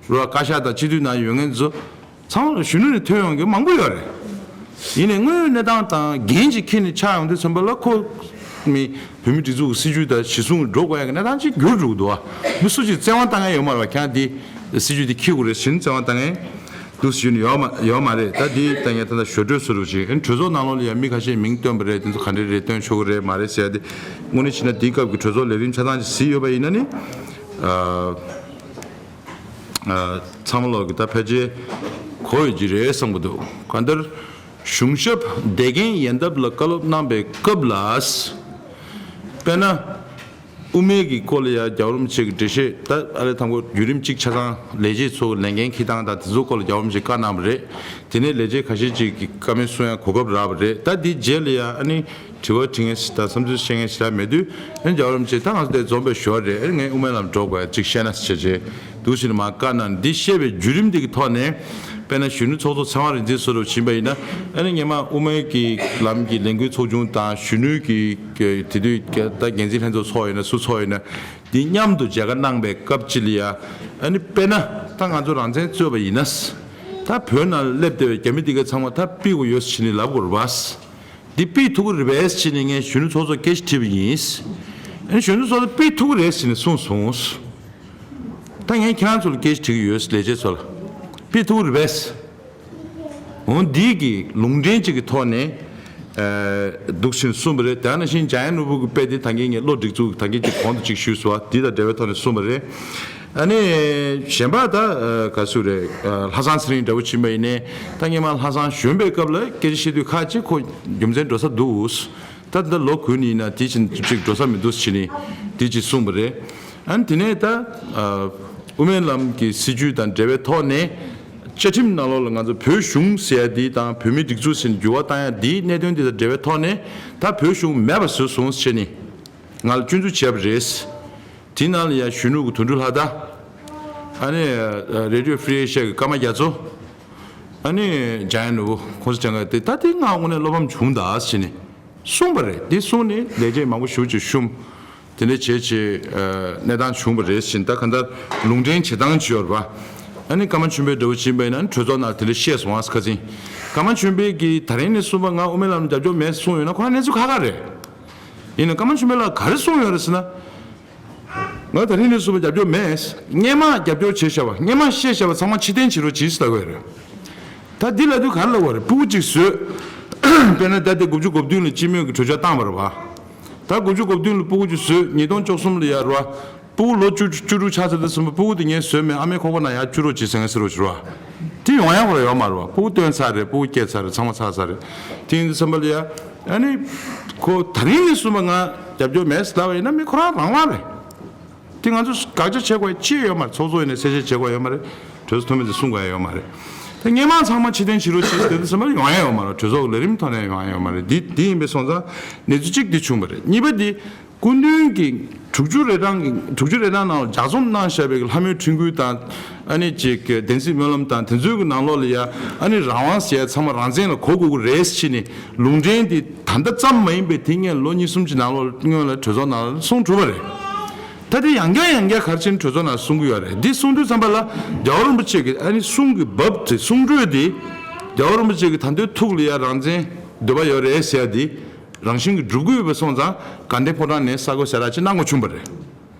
རོ་བཀའ་ཤག་དང་སྤྱི་འཐུས་ནང་ཡོད་མཁན་ཚོ་ཚང་མ་ལ་གཞོན་ནུ་ནས་ཐོན་ཡོང་མཁན་མང་པོ་ཡོད་རེད། ཡིན་ནའི་དངོས་ཡོད་གནས་སྟངས་དང་འགན་ཅིག་འཁྱེར་ནས་ཆགས་ཡོང་དུས་ཙམ་པ་ལ་ཁོ་མི་བོད་མིའི་སྒྲིག་འཛུགས་ཀྱི་སྲིད་བྱུས་དང་གཞི་བཟུང་འགྲོ་དགོས་ཡ་གི་གནས་སྟངས་ཅིག་འགྱུར་འགྲོ་གི་འདུག་བ། མི་སུ་གཅིག་བཙན་དབང་བཏང་མཁན་ཡོད་མ་རེད་བ། ཁྱེད་རང་འདི་སྲིད་བྱུས་འདི་འཁྱེར་དགོས་རེད་ཟེར་ནས་བཙན་དབང་བཏང་མཁན་འདུག་ཟེར་ནས་ཡོད་མ་ཡོད་མ་རེད། ད་འདི་ད་ངས་ད་ལྟ་ཞོར་འཕྲོས་བཟོ་འདྲ་ཅིག་ཨ་ནི་གྲོས་ཚོགས་ནང་ལོགས་ལ་ཡང་མི་ཁ་ཤས་མིང་བཏོན་པ་རེད། དེ་ཚོ་ག་འདྲ་རེད་བཏོན་ཆོག་གི་རེད་མ་རེད་ཟེར་ཡ་དེ་དངོས་གནས་བྱས་ན་དེའི་སྐབས་ཀྱི་གྲོས་ཚོགས་ལས་རིམ་ཆ་ཚང་ཅིག་གཟིགས་ཡོད་པ་ཡིན་ན་ནི། ཨ། ཚང་མ་ལོག་གི་ད་ཕལ་ཆེར་གོ་ཡོད་ཀྱི་རེད་བསམ་གྱི་འདུག་གང་ལྟར་གཞུང་ཞབས་བདེ་རྒན་ཡན་འདབ་ལ་བཀའ་སློབ་གནང་པའི་སྐབས་ལ། དཔེར་ན། དབུ་མའི་གི་སྐོར་ལ་ཡང་རྒྱལ་བ་རིན་པོ་ཆེ་གི་འགྲེལ་བཤད་ད་ཨ་ལས་དང་པོ་བརྒྱུད་རིམ་གཅིག་ཆ་ཚང་ལས་བྱེད་ཚོ་ལས་འགན་འཁྱེར་སྟངས་དང་དེ་ཚོའི་སྐོར་ལ་རྒྱལ་བ་རིན་པོ་ཆེ་བཀའ་གནང་བ་རེད། དེ་ནས་ལས་བྱེད་ཁ་ཤས་ཅིག་གི་བཀའ་མོལ་གསུང་ཡང་གོ་སྐབས་རག་པ་རེད། ད་འདིའི་རྗེས་ལ་ཡང་ཨ་ནི། དྲི་བ་དྲི་མཁན་ཞིག་དང་བསམ་ཚུལ་བཤད་མཁན་ཞིག་ད་མེད་དུས་ཨེ་རྒྱལ་བ་རིན་པོ་ཆེ་ད་ང་ཚོ་དེ་འཛོམས་པའི་ཞོར་རེད། ཨེ་ངས་དབུ་མའི་ལམ་འགྲོ་དགོས་ཅིག་བཤད་ན་བྱས་རྗེས་འདུག་ཟེར་ནས་མར་བཀའ་གནང་། འདི་བཤད་པའི་བརྒྱུད་རིམ་འདི་གི་ཐོག་ནས་དཔེར་ན་གཞོན་ནུ་ཚོགས་གཙོ་ཚེ་དབང་རིག་འཛིན་བཟོ་འདྲ་ཕྱིན་པ་ཡིན་ན་ཨེ་ནི་སྔོན་མ་དབུ་མའི་གི་ལམ་གྱི་ལས་འགུལ་ཚོགས་ཆུང་དང་གཞོན་ནུའི་གི་དེ་དུས་ད་འགན་འཛིན་ལྷན་ཚོགས་ཚོགས་ཡིན་ན་སུ་ཚོགས་ཡིན་ན་འདི་མཉམ་དུ་མཇལ་ཁ་གནང་པའི་སྐབས་ཅིག་ལ་ཡ་ཨེ་ནི་དཔེར་ན་ད་ང་ཚོ་རང་བཙན་རྩོད་པ་ཡིན་ན་ད་བོད་ནང་ལ་སླེབས་བསྡད་པའི་རྒྱ་མི་འདི་ག་ཚང་མ་ད་ཕུད་དགོས་ཡོད་ཟེར་ནས་ལབ་དགོས་རེད་པ། འདི་ཕུད་ཐུབ་ཀྱི་རེད་པས་ཟེར་ནས་ངས་གཞོན་ནུ་ཚོགས་གཙོར་སྐད་ཆ་དྲིས་པ་ཡིན། ཨ་ནི་གཞོན་ནུ་ཚོགས་གཙོ་ཕུད་ཐུབ་ཀྱི་རེད་ཟེར་ནས་གསུངས་སོང་། ད་ངས་ཁྱེད་རང་ཚོ་ལ་སྐད་ཆ་དྲི་གི་ཡོད། ལས་བྱེད་ཚོ་ལ་ཕུད་ཐུབ་ཀྱི་རེད་པས། འོ་འདི་གི་ལུང་འདྲེན་ཅིག་གི་ཐོག་ནས་ཨ་འདུག་ཟེར་ནས་གསུངས་པ་རེད། དེ་ནང་བཞིན་འཇམ་དབྱངས་ནོར་བུ་གི་དཔེ་དེ་ད་གིན་ངས་བློ་སྒྲིག་འཛུགས་ད་གིན་ཅིག་གོང་དུ་ཅིག་ཞུས་སོང་བ། འདི་དང་འབྲེལ་བའི་ཐོག་ནས་གསུངས་པ་རེད། ཨ་ནི་གཞན་པ་ད་ག་ཚོད་རེད། ལྷ་བཟང་ཚེ་རིང་འདྲ་བོ་ཕྱིན་པ་ཡིན་ནའི་ད་སྔོན་མ་ལྷ་བཟང་གཞོན་པའི་སྐབས་ལ་སྐད་ཆ་བཤད་དུས་ཁ་ཅིག་ཁོ་རྒྱུ་མཚན་འགྲོ་ས་འདུག་ད་ད་ལོ་རྒུད་ནས་ཡིན་ན་དེ་ཅིག་ཅིག་འགྲོ་ས་མི་འདུག་ཟེར་ནས་དེ་ཅིག་གསུངས་པ་རེད། ཨ་ནི་དེ་ནས་ད་དབུ་མའི་ལམ་གྱི་སྲིད་བྱུས་དང་འབྲེལ་བའི་ཐོག་ནས་བཅའ་ཁྲིམས་ནང་ལོགས་ལ་ང་ཚོ་བོད་གཞུང་ཟེར་ཡ་འདི་དང་བོད་མིའི་སྒྲིག་འཛུགས་ཟེར་ནས་འགྱུར་བ་བཏང་ཡ་འདིའི་གནད་དོན་འདི་དང་འབྲེལ་བའི་ཐོག་ནས་ད་བོད་གཞུང་མེད་པ་བཟོས་སོང་ཟེར་ནས་ང་ལ་སྐྱོན་འཛུགས་བྱས་པ་རེད། དེའི་ནང་ལ་ཡང་གཞོན་ནུ་གི་དོན་གྲུབ་ལྷ་དར། ཨ་ནི་Radio Free Asia གི་ཀརྨ་རྒྱ་མཚོ། ཨ་ནི་འཇམ་དབྱངས་ནོར་བུ་ཁོང་ཚོ་ཅང་ག་དེ་ད་དེ་ང་དངོས་གནས་བློ་ཕམ་བྱུང་ད་ཟེར་ནས་གསུངས་པ་རེད། དེ་གསུངས་ནས་ལས་བྱེད་མང་པོ་ཞེ་པོ་ཅིག་ཤོར། དེ་འདྲ་བྱས་བྱས་གནས་སྟངས་བྱུང་བ་རེད་ཟེར་ནས་ད་གང་ལྟར་ལུང་འདྲེན་བྱེད་སྟངས་ཅིག་ཡོད་རེད་པ། ཨ་ནི་ཀརྨ་ཆོས་འཕེལ་འདྲ་བོ་ཕྱིན་པ་ཡིན་ན་གྲོས་ཚོགས་ནང་དེ་འདྲ་བཤད་སོང་ཨ་ཁ་སང་། ཀརྨ་ཆོས་འཕེལ་གྱིས་ད་རིང་ནས་གསུངས་པ་ང་དབུ་མའི་ལམ་རྒྱབ་སྐྱོར་མེད་གསུངས་ཡོད་ན་ཁོ་རང་གནས་ཚུལ་ཁག་ཁག་རེད། ཡིན་ནའི་ཀརྨ་ཆོས་འཕེལ་ལགས་ག་རེ་གསུངས་ཡོད་རེད་ཟེར་ན། ང་ད་རིང་ནས་གསུངས་པ་རྒྱབ་སྐྱོར་མེད། སྔོན་མ་རྒྱབ་སྐྱོར་བྱས་བཞག་པ་སྔོན་མ་བཤད་བཞག་པ་ཚང་མ་ཕྱིར་འཐེན་བྱེད་རོགས་གྱིས་ཟེར་ལབ་ཀྱི་ཡོད་རེད། ད་འདི་ལབ་དུས་ག་རེ་ལབ་པ་རེད། སྤུ་གུ་གཅིག་བཟོས། དཔེར་ན་ད་ལྟ་དགུ་བཅུ་གོ་བདུན་ལ་སྤྱི་མོས་ཀྱི་གྲོས་འཆར་བཏང་བ་རེད་པ། ད་དགུ་བཅུ་གོ་བདུན་ལ་སྤུ་གུ་གཅིག་བཟོས། ཉིས་སྟོང་བཅུ་གསུམ་ལ་ཡར་རོ། སྤུ་གུ་ལོ་བཅུ་བཅུ་དྲུག་ཆགས་ཚར་དུས་ཙམ་པ་སྤུ་གུ་དེ་ངས་བཟོས་མེད། ཨ་མའི་ཁོག་པ་ནང་ཡར་བཅུག་རོགས་གྱིས་ཟེར་ངས་ཟེར་རོགས་བྱེད་རོགས། དེ་ཡོང་ཡག་ཁོ་རང་ཡོད་མ་རེད་པ། སྤུ་གུ་བཏོན་ཚར་རེད། སྤུ་གུ་སྐྱེས་ཚར་རེད། ཚང་མ་ཚར་ཚར་རེད། དེ་ཡིན་དུས་ཙམ་པ་ལ་ཡ། ཨ་ནི། ཁོ་ད་རིང་ནས་གསུངས་པ་ང་རྒྱབ་སྐྱོར་མེད་ཟེར་ལབ་པ་ཡིན་ན་མི་ཁོ་རང་རང་དབང་རེད། དེ་ང་ཚོས་དགག་བྱ་བྱེད་དགོས་ཡ་ཅི་ཡོད་མ་རེད། ཚོགས་གཙོ་ཡིན་ནའི་གསལ་བཤད་བྱེད་དགོས་ཡ་ཡོད་མ་རེད། གྲོས་ཚོགས་འཐུས་མི་ཚོས་གསུང་དགོས་ཡ་ཡོད་མ་རེད། ད་སྔོན་མ་ཚང་མ་ཕྱིར་འཐེན་བྱེད་རོགས་བྱེད་ཟེར་དུས་ཙམ་པ་ཡོང་ཡ་ཡོད་མ་རེད། གྲོས་ཚོགས་ཀྱི་ལས་རིམ་ཐོག་ནས་ཡོང་ཡ་ཡོད་མ་རེད། འདི་འདི་ཡིན་པའི་སོང་ཙང་གནས་ཚུལ་གཅིག་འདི་བྱུང་བ་རེད། གཉིས་པ་འདི་སྐུ་མདུན་གྱི་དྲུག་ཅུ་རེ་གྲངས་ཀྱི་དྲུག་ཅུ་རེ་གྲངས་ནང་ལ་ལྗགས་རྩོམ་གནང་བཞག་པའི་ལྷ་མོའི་འཕྲིན་བསྐུལ་དང་ཨ་ནི་ཅིག་བདེན་ཚིག་སྨོན་ལམ་དང་དེ་ཚོའི་གི་ནང་ལོགས་ལ་ཡ་ཨ་ནི་རང་དབང་ཟེར་ཡ་ཚང་མ་རང་བཙན་ལ་གོ་དགོས་ཀྱི་རེད་ཟེར་ནས་ལུང་འདྲེན་འདི་ད་ལྟ་ཙམ་མ་ཡིན་པའི་དེ་སྔོན་ལོ་གཉིས་གསུམ་གྱི་ནང་ལོགས་སྔོན་ལ་གྲོས་ཚོགས་ནང་ལ་གསུངས་གྲུབ་པ་རེད། ད་དེ་ཡང་བསྐྱར་ཡང་བསྐྱར་ག་རེ་བྱས་ནས་གྲོས་ཚོགས་ནང་གསུང་གི་ཡོད་རེད། འདི་གསུང་དུས་ཙམ་པ་ལ་རྒྱལ་བ་རིན་པོ་ཆེ་གི་ཨ་ནི་གསུང་གི་བབ་དེ་གསུང་གྲོས་དེ་ རྒྱལ་བ་རིན་པོ་ཆེ་གི་ད་དུང་ཐུགས་ལ་ཡ་རང་བཙན་འདོད་པ་ཡོད་རེད་ཟེར་ཡ་དེ་རང་བཞིན་གྱིས་འགྲུབ་ཀྱི་ཡོད་པ་སོང་ཙང་དགའ་ལྡན་ཕོ་བྲང་ནས་གསར་འགོད་གསལ་བསྒྲགས་ཅིག་གནང་དགོས་བྱུང་བ་རེད།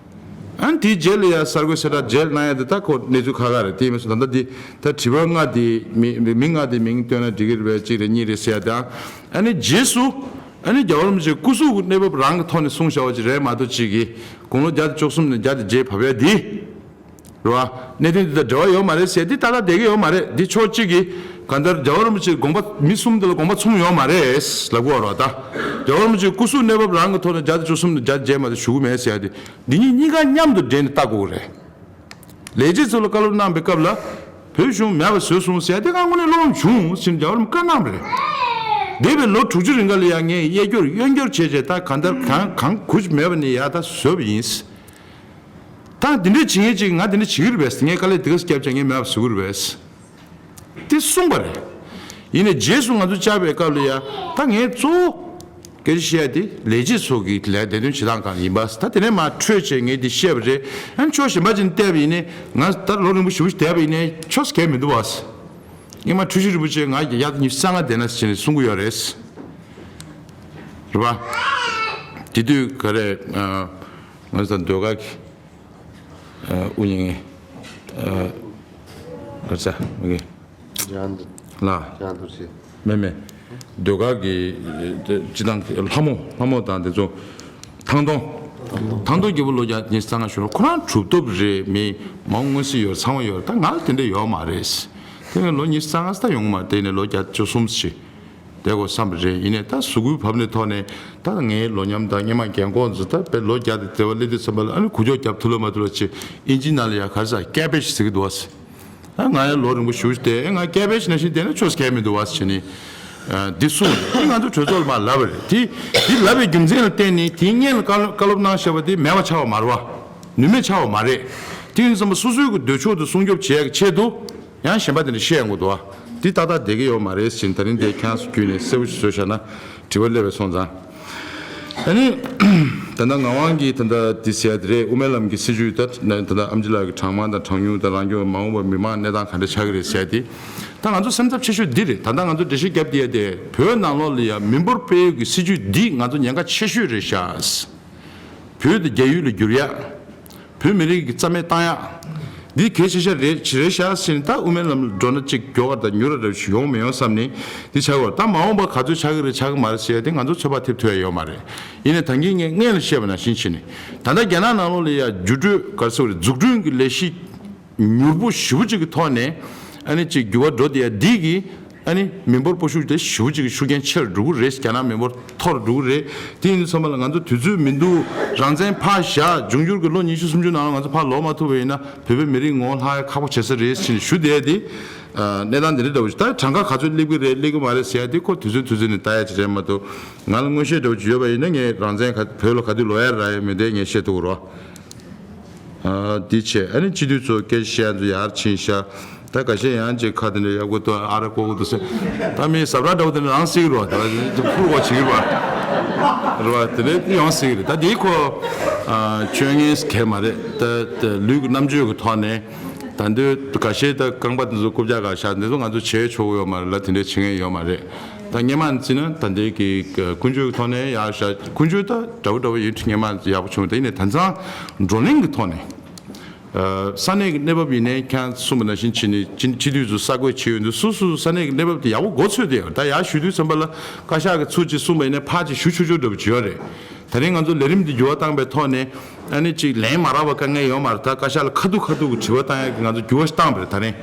ཨ་ནི་དེའི་རྗེས་ལ་ཡ་གསར་འགོད་གསལ་བསྒྲགས་རྗེས་གནང་ཡ་དེ་ད་ཁོ་གནས་ཚུལ་ཁག་ཁག་རེད། དེ་མིན་སོང་ད་ལྟ་དེ་ད་དྲི་བ་ལྔ་དེ་མི་མི་མི་ལྔ་དེ་མིང་བཏོན་ན་འགྲིག་གི་རེད་པས། གཅིག་རེད། གཉིས་རེད་ཟེར་ཡ་དང་། ཨ་ནི་རྗེས་སུ་ཨ་ནི་རྒྱལ་བ་རིན་པོ་ཆེ་སྐུ་གཟུགས་ཀྱི་གནས་བབ་རང་གི་ཐོག་ནས་གསུངས་བཞག་པ་ཅིག་རེད་མ་གཏོགས། གཅིག་གིས་དགུང་ལོ་བརྒྱ་དང་བཅུ་གསུམ་ནས་བརྒྱ་དང་བརྒྱད་བབས་ཡ་དེ། རེད་བ། གནད་དོན་འདི་དང་འབྲེལ་བ་ཡོད་མ་རེད་ཟེར་འདི་ཏག་ཏག་བསྡད་ཀྱི་ཡོད་མ་རེད། འདི་ཕྱོགས་གཅིག་གིས་གང་ལྟར་རྒྱལ་བ་རིན་པོ་ཆེའི་དགོངས་པ་མི་གསུམ་འདི་ལ་དགོངས་པ་མཚུངས་ཡོད་མ་རེད་ལབ་དགོས་རེད་བ། ད་རྒྱལ་བ་རིན་པོ་ཆེའི་སྐུ་གཟུགས་གནས་བབ་རང་གི་ཐོག་ནས་བརྒྱ་དང་བཅུ་གསུམ་ནས་བརྒྱ་དང་བརྒྱད་མ་གཏོགས་ཞུ་གི་མེད་ཟེར་ཡ་དེ་འདི་གཉིས་གཉིས་ཀ་མཉམ་དུ་འདྲེས་ནས་ལྟ་དགོས་རེད། ལས་བྱེད་ཚོ་ལ་བཀའ་སློབ་གནང་པའི་སྐབས་ལ་བོད་གཞུང་མེད་པ་བཟོས་སོང་ཟེར་ཡ་དེ་ང་དངོས་གནས་བློ་ཕམ་བྱུང་ཟེར་རྒྱལ་བ་རིན་པོ་བཀའ་གནང་བ་རེད། འདས་པའི་ལོ་དྲུག་ཅུ་རིང་ག་ལ་ཡ་ངས་གཡས་སྐྱོར་གཡོན་སྐྱོར་བྱས་བྱས་ད་གང་ལྟར་གང་གང་གུ་མེད་པ་ནས་ཡ་ད་བཟོས་པ་ཡིན། ད་འདི་འདྲས་བྱེད་མཁན་ཅིག་ང་འདི་འདྲས་བྱེད་ཀྱི་རེད་པས། ངས་དཀའ་ལས་འདི་ག་སེ་བརྒྱབ་ཀྱང་ངས་མེད་པ་བཟོ་གི་རེད་པས། དེ་གསུངས་པ་རེད། ཡིན་ནའི་རྗེས་སུ་ང་ཚོ་བཅར་བའི་སྐབས་ལ་ཡ་ད་ངས་གཙོ་བོ་སྐད་ཆ་བཤད་ཡ་དེ་ལས་བྱེད་ཚོ་གི་ལས་བདེ་དོན་བྱེད་སྟངས་སྒང་ཡིན་པ། ད་དེ་ནས་མར་འཕྲོས་བྱས་ངས་འདི་བཤད་པ་རེད། ཨ་ནི་ཕྱོགས་གཞན་པ་ཅིག་ནས་བལྟས་པ་ཡིན་ནའི་ང་ད་ལོ་རིང་པོ་ཞེ་པོ་ཞིག་བསྡད་པ་ཡིན་ནའི་ཆོས་གལ་མི་འདུག་བ། ངས་མ་འཁྲུལ་ཞིག་རིན་པོ་ཆེ་ང་ཡ་ད་ཉི་ཤུ་རྩ་ལྔ་བསྡད་ན་ཟེར་ནས་གསུང་གི་ཡོད་རེད། རེད་པ། དེ་དུས་ག་རེ། ང་ཚོ་ཟློས་གར་གྱི་དབུ་བརྙེས་ངས་ག་ཚ་མི་གི་ལ་ལ་མེད་མེད། ཟློས་གར་གྱི་སྤྱི་བཏང་གི་ལྷ་མོ་ལྷ་མོ་དང་དེ་ཚོ་ཐང་སྟོང་། ཐང་སྟོང་རྒྱལ་པོ་ལོ་བརྒྱ་ཉི་ཤུ་རྩ་ལྔ་ཞུ་རོགས། ཁོ་རང་གྲུབ་ཐོབ་རེད། མི་མང་མངོན་གསལ་ཡོད་ཚང་བ་ཡོད། ད་ང་ལ་དེ་འདྲ་ཡོད་མ་རེད། དེ་ནས་ལོ་ཉི་ཤུ་རྩ་ལྔ་ད་ཡོང་མ་རེད། དེ་ནས་ལོ་བརྒྱད་ཅུ་གསུམ་ཞིག་བསྡད་དགོས་བསམ་པ་རེད། ཡིན་ནའི་ད་གཟུགས་པོའི་བབ་ནས་ཐོག་ནས་ད་ངའི་ལོ་མཉམ་དང་སྔོན་མ་རྒན་འཁོགས་ཚོ་ད་དཔེ་ལོ་བརྒྱ་དང་བདེ་བ་སླེབས་དུས་ཙམ་པ་ལ་ཨ་ནི་འགུལ་སྐྱོད་རྒྱབ་ཐུབ་ལ་མ་ཐུབ་ལ་ཆེ་ཨིན་ཇི་ནང་ལ་ཡ་ག་རེ་ཟ་སྐྱེ་འཕེལ་ཞིག་ཟེར་གི་འདུག་བ། ཨ་ང་ཡང་ལོ་རིང་པོ་བཞུགས་བསྡད། ཨེ་ང་སྐྱེ་འཕེལ་ཞིག་ནང་བཞིན་བསྡད་ན་ཆོག་སྐད་མི་འདུག་བ་ཟེར་ནས། ཨ་འདི་གསུངས། ཨེ་ང་ཚོ་གྲོས་ཚོགས་ལ་མར་ལབ་པ་རེད། དེ་འདི་ལབ་པའི་རྒྱུ་མཚན་ལ་བརྟེན་ནས་དེའི་སྔོན་ལ་བཀའ་སློབ་བཀའ་སློབ་གནང་བཞག་པ་དེ་མེད་པ་ཆགས་པ་མ་རེད་བ། ནུས་མེད་ཆགས་པ་མ་རེད། དེ་ཡིན་ཙམ་པ་སོ་སོའི་གི་འདོད་ཕྱོགས་དེ་སྲུང་སྐྱོབ་བྱེད་ཡག་གི་ཆེད་དུ་ཡང་གཞན་པ་དེ་འདྲ་བཤད་ཡོང་གི་འདུག་བ། འདི་ཏག་ཏག་བསྡད་ཀྱི་ཡོད་མ་རེད་ཟེར་ནས་ད་རིང་འདི་ཁྱེད་རང་ཚོ་བརྒྱུད་ནས་གསལ་པོ་ཞིག་བཟོས་བཞག་ན་དྲི་བ་སླེབས་པ་སོང་ཙང་། ཨ་ནི། ད་ལྟ་ངག་དབང་གིས་ད་ལྟ་འདི་ཟེར་ཡ་དེ་རེད། དབུ་མའི་ལམ་གྱི་སྲིད་བྱུས་ད་ད་ལྟ་ཨེམ་ཆི་ལགས་ཀྱི་གྲངས་མང་དང་གྲངས་ཉུང་དང་རང་སྐྱོང་མ་འོངས་པར་མི་མང་གནས་སྟངས་ག་འདྲ་ཆགས་ཀྱི་རེད་ཟེར་ཡ་དེ། ད་ང་ཚོ་སེམས་འཚབ་ཆེ་ཤོས་འདི་རེད། ད་ལྟ་ང་ཚོ་འགྲེལ་བཤད་བརྒྱབ་བསྡད་ཡ་དེ་བོད་ནང་ལོགས་ལ་ཡ་མི་འབོར་སྤེལ་ཡུལ་གྱི་སྲིད་བྱུས་འདི་ང་ཚོ་ཉེན་ཁ་ཆེ་ཤོས་རེད་ཤག་བོད་དེ་རྒྱ་ཡུལ་ལ་བསྒྱུར་ཡ། བོད་མི་རིགས་ཀྱི་རྩ་མེད་བཏང་ཡག་འདི་གལ་ཆེ་ཤོས་རེད་ཅི་རེད་ཤག་ཟེར་ནས། ད་དབུ་མའི་ལམ་ལ་འགྲོ་ན་གཅིག་མགྱོགས་པ་དང་མྱུར་བ་འདྲ་ཞིག་ཡོང་མི་ཡོང་བསམ་ནས་འདི་ཆགས་ཀྱི་ཡོད། ད་མ་འོངས་པ་ག་ཚོད་ཆགས་ཀྱི་རེད་ཆགས་ཀྱི་མ་རེད་ཟེར་ཡ་དེ་ང་ཚོ་ཚོད་དཔག་ཐེབས་ཐུབ་ཡ་ཡོད་མ་རེད། ཡིན་ནའི་ད་གིན་ངས་སྔོན་ལ་བཤད་པ་ནང་བཞིན་བྱས་ནས་ད་ལྟ་རྒྱ་ནག་ནང་ལོགས་ལ་ཡ་འགྱུར་འགྲོས་ག་རེ་ཟེར་དགོས་རེད། འཛུགས་སྐྲུན་གྱི་ལས་གཞི་མྱུར་པོ་ཞེ་པོ་ཅིག་གི་ཐོག་ནས་ཨ་ནི་ཅིག་འགྱུར་བ་འགྲོ་བསྡད་ཡ་འདི་གིས་ཨ་ནི་མི་འབོར་སྤོ་ཤུགས་དེ་ཞེ་པོ་ཅིག་གི་ཤུགས་རྐྱེན་ཆེ་རུ་འགྲོ་གི་རེད། རྒྱ་ནག་མི་འབོར་མཐོ་རུ་འགྲོ་གི་རེད། དེ་ཡིན་དུས་ཙམ་པ་ལ་ང་ཚོ་དུས་ཚོད་མི་འདུག་རང་བཙན་ཕར་བཞག་འབྱུང་འགྱུར་གྱི་ལོ་ཉི་ཤུ་སུམ་ཅུ་ནང་ལ་ང་ཚོ་ཕར་ལོག་མ་ཐུབ་པ་ཡིན་ན་བོད་པའི་མི་རིགས་ངོ་བོ་ལྷག་ཡ་ཁག་པོ་བྱེད་ས་རེད་ཟེར་ནས་ཞུ་བསྡད་དེ། ཨ་གནས་སྟངས་འདི་འདྲ་འདྲ་བོ་ཞིག་ད་གྲངས་ཀ་ག་ཚོད་སླེབས་ཀྱི་རེད་སླེབས་ཀྱི་མ་རེད་ཟེར་ཡ་དེ་ཁོ་དུས་ཚོད་དུས་ཚོད་ནས་ལྟ་ཡ་ཅིག་རེད་མ་གཏོགས། ང་ལ་མངོན་ཤེས་འདྲ་བོ་ཅིག་ཡོད་པ་ཡིན་ན་ངས་རང་བཙན་ག་བོད་ལ་ག་དུས་ལོག་ཡ་རག་ཡ་མེད་དེ་ངས་བཤད་ཐུབ་ཀྱི་རེད། ཨ་འདི་བྱས་ཨ་ནི་སྤྱི་འཐུས་ཚོ་སྐད་ཆ་བཤད་ཚོ་ཡར་ཕྱིན་ཤག་ད་ཁ་ཤས་ཡང་ཅིག་ཁ་དེ་འདྲ་ཡག་པོ་འདུག་ཨ་ར་ལྐོག་གུ་འདུག་ཟེར། ད་མི་ཟབ་ར་འདྲ་བོ་དེ་འདྲ་རང་སྲིད་རོ། ད་ཕུར་གོ་བྱེད་རོ། རོ་དེ་འདྲ་ཡོང་སྲིད་རེད། ད་དེའི་ཁོ་སྤྱོད་ངན་གལ་མ་རེད། ད་ལུས་ཀྱི་རྣམ་དཔྱོད་ཀྱི་ཐོག་ནས་ད་འདོད་ཁ་ཤས་ད་རྐང་པ་དེ་ཚོ་རྐུབ་བཀྱག་ག་ཤག་འདི་ཚོ་ང་ཚོ་བྱེད་ཆོག་གི་ཡོད་མ་རེད་ལ། དེ་འདྲ་བྱེད་མཁན་ཡོད་མ་རེད། ད་སྔོན་མ་བརྩིས་ན་ད་འདི་གི་ཀུན་སྤྱོད་ཀྱི་ཐོག་ནས་ཡག་ཤག་ཀུན་སྤྱོད་ད་འདྲ་བོ་འདྲ་བོ་ཡིན་དུས་སྔོན་མ་ཡག་པོ་བྱུང་། ད་ཡིན་ནའི་ད་ཚང་བགྲོ་གླེང་གི་ཐོག་ནས། ས་གནས་ཀྱི་གནས་བབ་ཡིན་ནའི་ཁྱེད་གསུངས་པ་ནང་བཞིན་བྱས་ནས་སྤྱི་སྤྱི་འཐུས་ཚོ་གསར་འགོད་བྱས་ཡོང་དུས་སོ་སོ་ས་གནས་ཀྱི་གནས་བབ་དེ་ཡག་པོ་མགོ་ཚོས་བསྡད་ཡོད། ད་ཡར་ཞུ་དུས་ཙམ་པ་ལ་བཀའ་ཤག་གི་ཚུར་ཅིག་གསུངས་པ་ཡིན་ན་ཕར་ཅིག་ཞུ་ཆོག་ཆོག་འདྲ་པོ་ཅིག་ཡོད་རེད། ད་རིང་ང་ཚོ་ལས་རིམ་འདི་འགྱུར་བ་བཏང་པའི་ཐོག་ནས་ཨ་ནི་ཅིག་ལན་མ་རག་པ་དཀའ་ངལ་ཡོད་མ་རེད། ད་བཀའ་ཤག་ལ་ཁ་ཐུག་ཁ་ཐུག་གི་དྲི་བ་བཏང་ཡག་གི་ང་ཚོ་འགྱུར་བ་ཞིག་བཏང་པ་རེད། ད་རིང་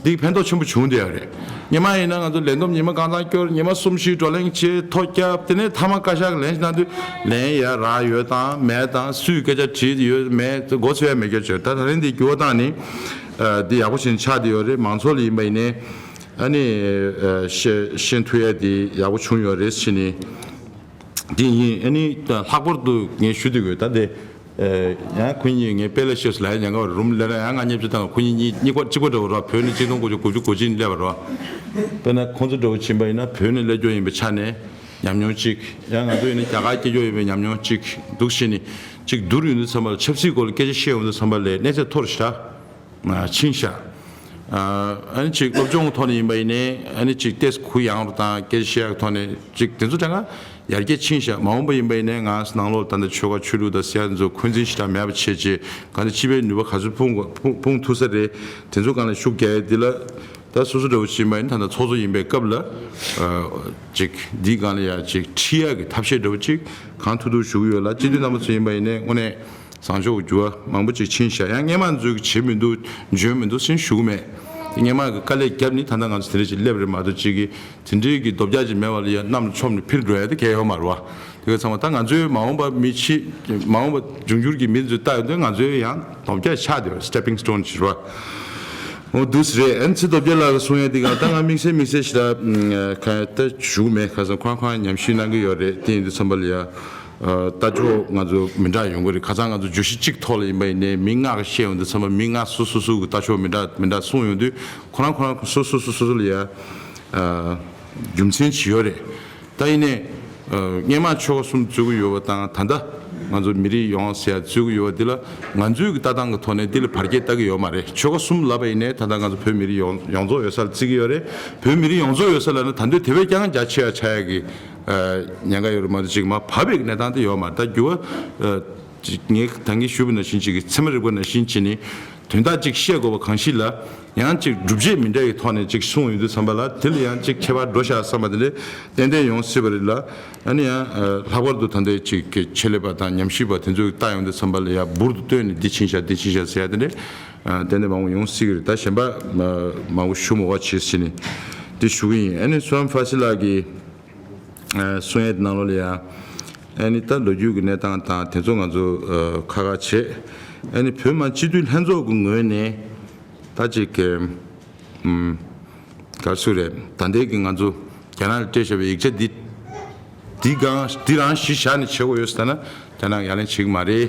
འདི་ཕན་ཐོགས་ཆེན་པོ་བྱུང་བསྡད་ཡོད་རེད། སྔོན་མ་ཡིན་ན་ང་ཚོ་ལས་བསྡོམས་ཉི་མ་གང་ཙམ་སྐྱོར། ཉི་མ་གསུམ་བཞི་བགྲོ་གླེང་བྱེད། ཐོ་བརྒྱབ། དེ་ནས་མཐའ་མ་བཀའ་ཤག་གི་ལན་ཞིག་གནང་དུས་ལན་ཡ་རག་ཡོད་དང་མེད་དང་སུས་སྐད་ཆ་དྲིས་ཡོད་མེད་མགོ་ཚོས་ཡ་མེད་སྐྱོ་བྱོས། ད་ད་རིང་འདི་འགྱུར་བ་བཏང་ནི་འདི་ཡག་པོ་ཞིག་ཆགས་བསྡད་ཡོད་རེད། མང་ཚོགས་ལ་ཡིན་པ་ཡིན་ནའི་ཨ་ནི་ཤེས་ཤེས་ཐུབ་ཡ་འདི་ཡག་པོ་བྱུང་ཡོད་རེད་ཟེར་ནི་འདི་ཡིན། ཨ་ནི་ལྷག་པར་དུ་ངས་ཞུ་འདོད་ཡོད། ད་འདི། ཡང་ཁོ་གཉིས་ངའི་དཔེ་ལ་ཤོད་ལ་ཡ་ཉན་ག་བ་རུམ་ལས་ན་ཡང་ང་ཉེ་ཆུ་དང་ཁོ་གཉིས་གཉིས་གཉིས་ཀ་གཅིག་པ་འདྲ་བོ་ར། བོད་ནས་གཅིག་སྟོང་དགུ་བརྒྱ་དགུ་བཅུ་གོ་གཅིག་ནས་སླེབས་པ་ར། དཔེར་ན་ཁོང་ཚོ་འདྲ་བོ་ཕྱིན་པ་ཡིན་ན་བོད་ནས་སླེབས་རྒྱུ་ཡིན་པའི་ཆ་ནས་ཉམས་མྱོང་གཅིག་ཡང་ང་ཚོ་ཡིན་ན་རྒྱ་གར་སྐྱེས་རྒྱུ་ཡིན་པའི་ཉམས་མྱོང་གཅིག་འདུག་བཞིན་ནི་གཅིག་བསྡུར་ཡོང་དུས་ཙམ་པ་ལ་ཆབ་སྲིད་སྐོར་ལ་སྐད་ཆ་བཤད་ཡོང་དུས་ཙམ་པ་ལ་གནས་ཚད་མཐོ་རུ་ཤ་ཕྱིན་ཤག་ཨ་ནི་ཅིག་སློབ་སྦྱོང་ཐོག་ནས་ཡིན་པ་ཡིན་ནའི་ཨ་ནི་ཅིག་ཏེས་གུ་ཡངས་རུ་དང་སྐད་ཆ་བཤད་ཡག་ཐོག་ནས་ཅིག་དེ་ཚོ་དྲན་ག་ཡར་རྒྱས་ཕྱིན་ཤག་མ་འོངས་པ་ཡིན་པ་ཡིན་ནའི་ང་ནང་ལོགས་ད་ལྟ་ཆོལ་ཁ་ཆོས་ལུགས་དང་སྲིད་དེ་ཚོ་འཁོན་འཛིན་ཞེ་དྲག་མེད་པ་བྱས་རྗེས་གང་ལྟར་སྤྱི་པའི་ནུས་པ་ག་ཚོད་སྤུངས་དགོས་སྤུངས་སྤུངས་ཐུབ་ས་རེད། དེ་ཚོ་སྒང་ལ་ཤུགས་རྒྱག་ཡ་འདི་ལ་ད་སོ་སོ་འདྲ་བོ་ཞིག་ཡིན་པ་ཡིན་ད་ལྟ་ཚོགས་གཙོ་ཡིན་པའི་སྐབས་ལ་ཅིག་འདིའི་སྒང་ལ་ཡ་ཅིག་ཁྲིད་ཡ་གི་ཐབས་ཤེས་འདྲ་བོ་ཅིག་གང་ཐུབ་ཐུབ་ཞུ་གི་ཡོད་ལ། སྤྱི་འཐུས་རྣམ་པ་ཚོ་ཡིན་པ་ཡིན་ནའི་དངོས་གནས། བཟང་ཕྱོགས་འགྱུར་བ་མང་པོ་ཅིག་ཕྱིན་ཤག་ཡང་སྔོན་མ་ཚོས་བྱེད་མི་འདུག་འཇོན་མི་འདུག་ཟེར་ཞུ་གི་མེད། སྔོན་མ་གི་དཀའ་ལས་བརྒྱབ་ནི་ད་ལྟ་ང་ཚོ་དེ་འདྲ་ཅིག་སླེབས་རེད་མ་གཏོགས་ཅིག་གི་དེ་འདྲའི་གི་རྡོ་བརྒྱ་ཅིག་མེད་པ་ལ་ཡ་གནམ་ལ་མཆོངས་ནས་འཕུར་འགྲོ་ཡ་དེ་གལ་ཡོད་མ་རེད་བ། དེ་ག་ཚང་མ་ད་ང་ཚོའི་མ་འོངས་པ་མི་ཕྱི་མ་འོངས་པ་འབྱུང་འགྱུར་གྱི་མི་ཚོས་ལྟ་ཡོང་དུས་ང་ཚོའི་ཡང་རྡོ་བརྒྱ་ཆགས་བསྡད་པ་stepping stone་ཅིག་རེད་བ། འོ་འདུག་སེ་རེད། ཨ་ནི་ཚེ་རྡོ་བརྒྱ་ལགས་གསུང་ཡ་དེ་ག་ད་ང་དམིགས་བསལ་དམིགས་བསལ་ཞིག་ད་ཁ་ད་ཞུ་གི་མེད། ཁ་སང་ཁོ་རང་ཁོ་རང་ཉམས་ཞིབ་གནང་གི་ཡོད་རེད། དེ་ཡིན་དུས་ཙམ་པ་ལ་ཡ། ལྟ་ཕྱོགས་ང་ཚོ་མི་འདྲ་ཡོང་གི་རེད། ཁ་སང་ང་ཚོ་བརྗོད་གཞི་གཅིག་ཐོག་ལ་ཡིན་པ་ཡིན་ནའི་མི་ལྔ་གིས་བཤད་ཡོང་དུས་ཙམ་པ་མི་ལྔ་སོ་སོ་སོ་གི་ལྟ་ཕྱོགས་མི་འདྲ་མི་འདྲ་གསུངས་ཡོང་དུས་ཁོ་རང་ཁོ་རང་སོ་སོ་སོ་སོ་ལ་ཡ་རྒྱུ་མཚན་ཅིག་ཡོད་རེད། ད་ཡིན་ནའི་སྔོན་མ་ཆོལ་ཁ་གསུམ་རྩོད་ཀྱི་ཡོད་པ་དང་ད་ལྟ་ང་ཚོ་མི་རིགས་ཡོངས་ཟེར་ཡ་རྩོད་ཀྱི་ཡོད་པ་འདི་ལ་ང་ཚོའི་གི་ལྟ་སྟངས་ཀྱི་ཐོག་ནས་འདི་ལ་བར་ཁྱད་ལྟ་གི་ཡོད་མ་རེད། ཆོལ་ཁ་གསུམ་ལབ་པ་ཡིན་ནའི་ད་ལྟ་ང་ཚོ་བོད་མི་རིགས་ཡོངས་ཡོངས་རྫོགས་ཡོད་ས་ལ་བརྩི་གི་ཡོད་རེད། བོད་མི་རིགས་ཡོངས་རྫོགས་ཡོད་ས་ལ་ནི་ད་འདོད་དེ་བས་ཀྱང་རྒྱ་ཆེ་བ་ཆགས་ཡ་གི་ཉེན་ཁ་ཡོད་རེད་མ་གཏོགས་ཅིག་མར་བབས་པའི་གནས་སྟངས་དེ་ཡོད་མ་རེད། ད་འགྱུར་བ་ཅིག་ངས་ད་གིན་ཞུས་པ་ནང་བཞིན་ཅིག་གི་ཚད་མ་རིག་པ་ནང་བཞིན་བྱས་ནས་དོན་དག་ཅིག་བཤད་དགོས་པ་གང་ཞིག་ལ་ཡང་ཅིག་སྒྲུབ་བྱེད་མི་འདྲ་བའི་ཐོག་ནས་ཅིག་གསུངས་ཡོང་དུས་ཙམ་པ་ལ་དེ་ལ་ཡང་ཅིག་ཁྱད་པར་འགྲོ་ཤག་བསམ་པ་དེ་འདྲ་ཏན་ཏན་ཡོང་སྲིད་པ་རེད་ལ། ཨ་ནི་ཡང་ལྷག་པར་དུ་ད་ལྟའི་ཅིག་གི་ཆེད་ལས་པ་དང་ཉམས་ཞིབ་པ་དེ་ཚོས་ལྟ་ཡོང་དུས་ཙམ་པ་ལ་ཡང་འབུར་དུ་བཏོན་ནས་འདི་ཕྱིན་ཤག་འདི་ཕྱིན་ཤག་ཟེར་ཡ་དེ་འདྲ་ཏན་ཏན་མང་པོ་ཡོང་སྲིད་ཀྱི་རེད། ད་གཞན་པ་མང་པོ་ཞུ་མི་དགོས་བྱས་ཟིན་ནས་འདི་ཞུ་གི་ཡིན། ཨ་ནི་སུ་རམ་ཧྥ་སི་ལགས་ཀྱིས། གསུང་ཡས་ནང་ལོགས་ལ་ཡང་ཨ་ནི་ད་ལོ་རྒྱུས་ཀྱི་གནས་སྟངས་དང་དེ་ཚོ་ང་ཚོ་ཁག་ཁག་བྱེད། ཨ་ནི་བོད་མི་སྤྱི་འཐུས་ལྷན་ཚོགས་ཀྱི་ངོས་ནས་ད་ཅིག་གི་ག་རེ་ཟེར་རེད། ད་ལྟའི་གི་ང་ཚོ་རྒྱ་ནག་ལ་སྤྲད་བཞག་པའི་ཡིག་ཆ་འདི་འདི་གང་འདི་རང་གཞི་བཞག་ནས་བྱེད་དགོས་ཡོད་ཟེར་ན་རྒྱ་ནག་ཡ་ལན་བྱེད་ཀྱི་མ་རེད།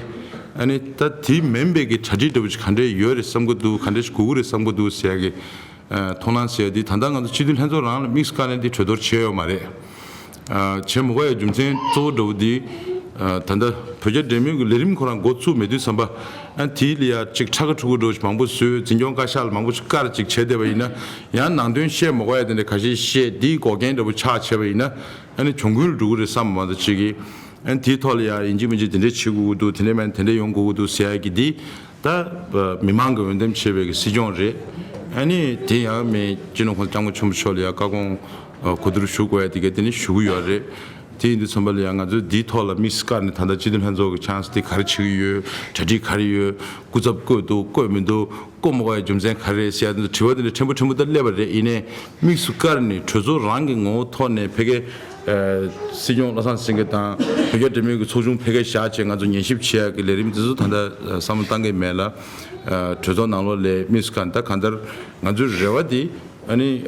ཨ་ནི་ད་དེ་མིན་པའི་གི་གྲ་སྒྲིག་འདྲ་པོ་ཅིག་ག་འདྲས་ཡོད་རེད་བསམ་གི་འདུག་ག་འདྲས་ཞིག་དགོས་ཀྱི་རེད་བསམ་གི་འདུག་ཟེར་ཡ་གི་ཐོག་སྣང་ཟེར་ཡ་འདི་ད་ལྟ་ང་ཚོ་སྤྱི་འཐུས་ལྷན་ཚོགས་རང་ལ་དམིགས་སུ་བཀར་ནས་འདི་གྲོས་བསྡུར་བྱས་ཡོད་མ་རེད། བྱེད་མི་དགོས་ཡ་རྒྱུ་མཚན་གཙོ་བོ་འདྲ་བོ་འདི་ད་ལྟ་བོད་རྒྱ་འབྲེལ་མོལ་གྱི་ལས་རིམ་ཁོ་རང་འགོ་བཙུགས་མེད་དུས་ཙམ་པ་ཨ་དེའི་ལ་ཡ་ཅིག་ཁྲ་ཁ་ཁྲུ་ཁུ་འདྲ་བོ་ཞིག་མང་པོ་བཟོས། འཛིན་སྐྱོང་བཀའ་ཤག་ལ་མང་པོ་ཞིག་བཀར་ཅིག་བྱས་བསྡད་པ་ཡིན་ན་ཡང་ནང་དོན་བཤད་མི་དགོས་ཡ་དེ་འདྲ་ཁ་ཤས་བཤད་འདིའི་འགོག་རྐྱེན་འདྲ་བོ་ཆགས་བྱས་པ་ཡིན་ན་ཨ་ནི་གྱོང་གུན་ལ་འགྲོ་གི་རེད་བསམ་པ་མ་གཏོགས་ཅིག་གིས། ཨ་ནི་དེའི་ཐོག་ལ་ཡང་ཡིན་གཅིག་མིན་གཅིག་དེ་འདྲས་བྱེད་དགོས་ཀྱི་འདུག་དེ་འདྲས་མིན་དེ་འདྲས་ཡོང་དགོས་ཀྱི་འདུག་ཟེར་ཡ་གི་འདི་ད་མི་མང་གི་འོས་འདེམས་བྱས་པའི་གི་སྲིད་སྐྱོང་རེད། ཨ་ནི་དེ་ཡང་མི་སྤྱི་ནོར་༸གོང་ས་༸སྐྱབས་མགོན་ཆེན་པོ་མཆོག་ལ་ཡང་བཀའ་དགོངས་གོ་བསྡུར་ཞུ་དགོས་ཡ་དེ་ག་དེ་ནི་ཞུ་གི་ཡོད་རེད། དེ་ཡིན་དུས་ཙམ་པ་ལ་ཡང་ང་ཚོས་འདིའི་ཐོག་ལ་དམིགས་སུ་བཀར་ནས་ད་ལྟ་སྤྱི་འཐུས་ལྷན་ཚོགས་ཀྱི་ཆང་སི་དེ་ག་རེ་བྱེད་ཀྱི་ཡོད། གྲ་སྒྲིག་ག་རེ་ཡོད། སྐུ་ཚབ་བསྐོས་འདུག་བསྐོས་མི་འདུག་བསྐོ་མ་དགོས་པའི་རྒྱུ་མཚན་ག་རེ་རེད་ཟེར་ཡ་དེ་ཚོ་དྲི་བ་དེ་འདྲ་ཕྲན་བུ་ཕྲན་བུ་ད་སླེབས་པ་རེད། ཡིན་ནའི་དམིགས་སུ་བཀར་ནས་གྲོས་ཚོགས་རང་གི་ངོ་བོ་ཐོག་ནས་ཕ་གི་སྲིད་སྐྱོང་བློ་བཟང་སེང་གེ་དང་བོད་རྒྱ་འབྲེལ་མོལ་གྱི་ཚོགས་ཆུང་ཕ་གི་བཞག་བྱས་ང་ཚོ་ཉན་ཞིབ་བྱེད་ཡ་གི་ལས་རིམ་དེ་ཚོ་ད་ལྟ་བསམ་བློ་བཏང་གི་མེད་ལ། གྲོས་ཚོགས་ནང་ལོགས་ལ་དམིགས་སུ་བཀར་ནས་ད་གང་ལྟར་ང་ཚོའི་རེ་བ་དེ་ཨ་ནི་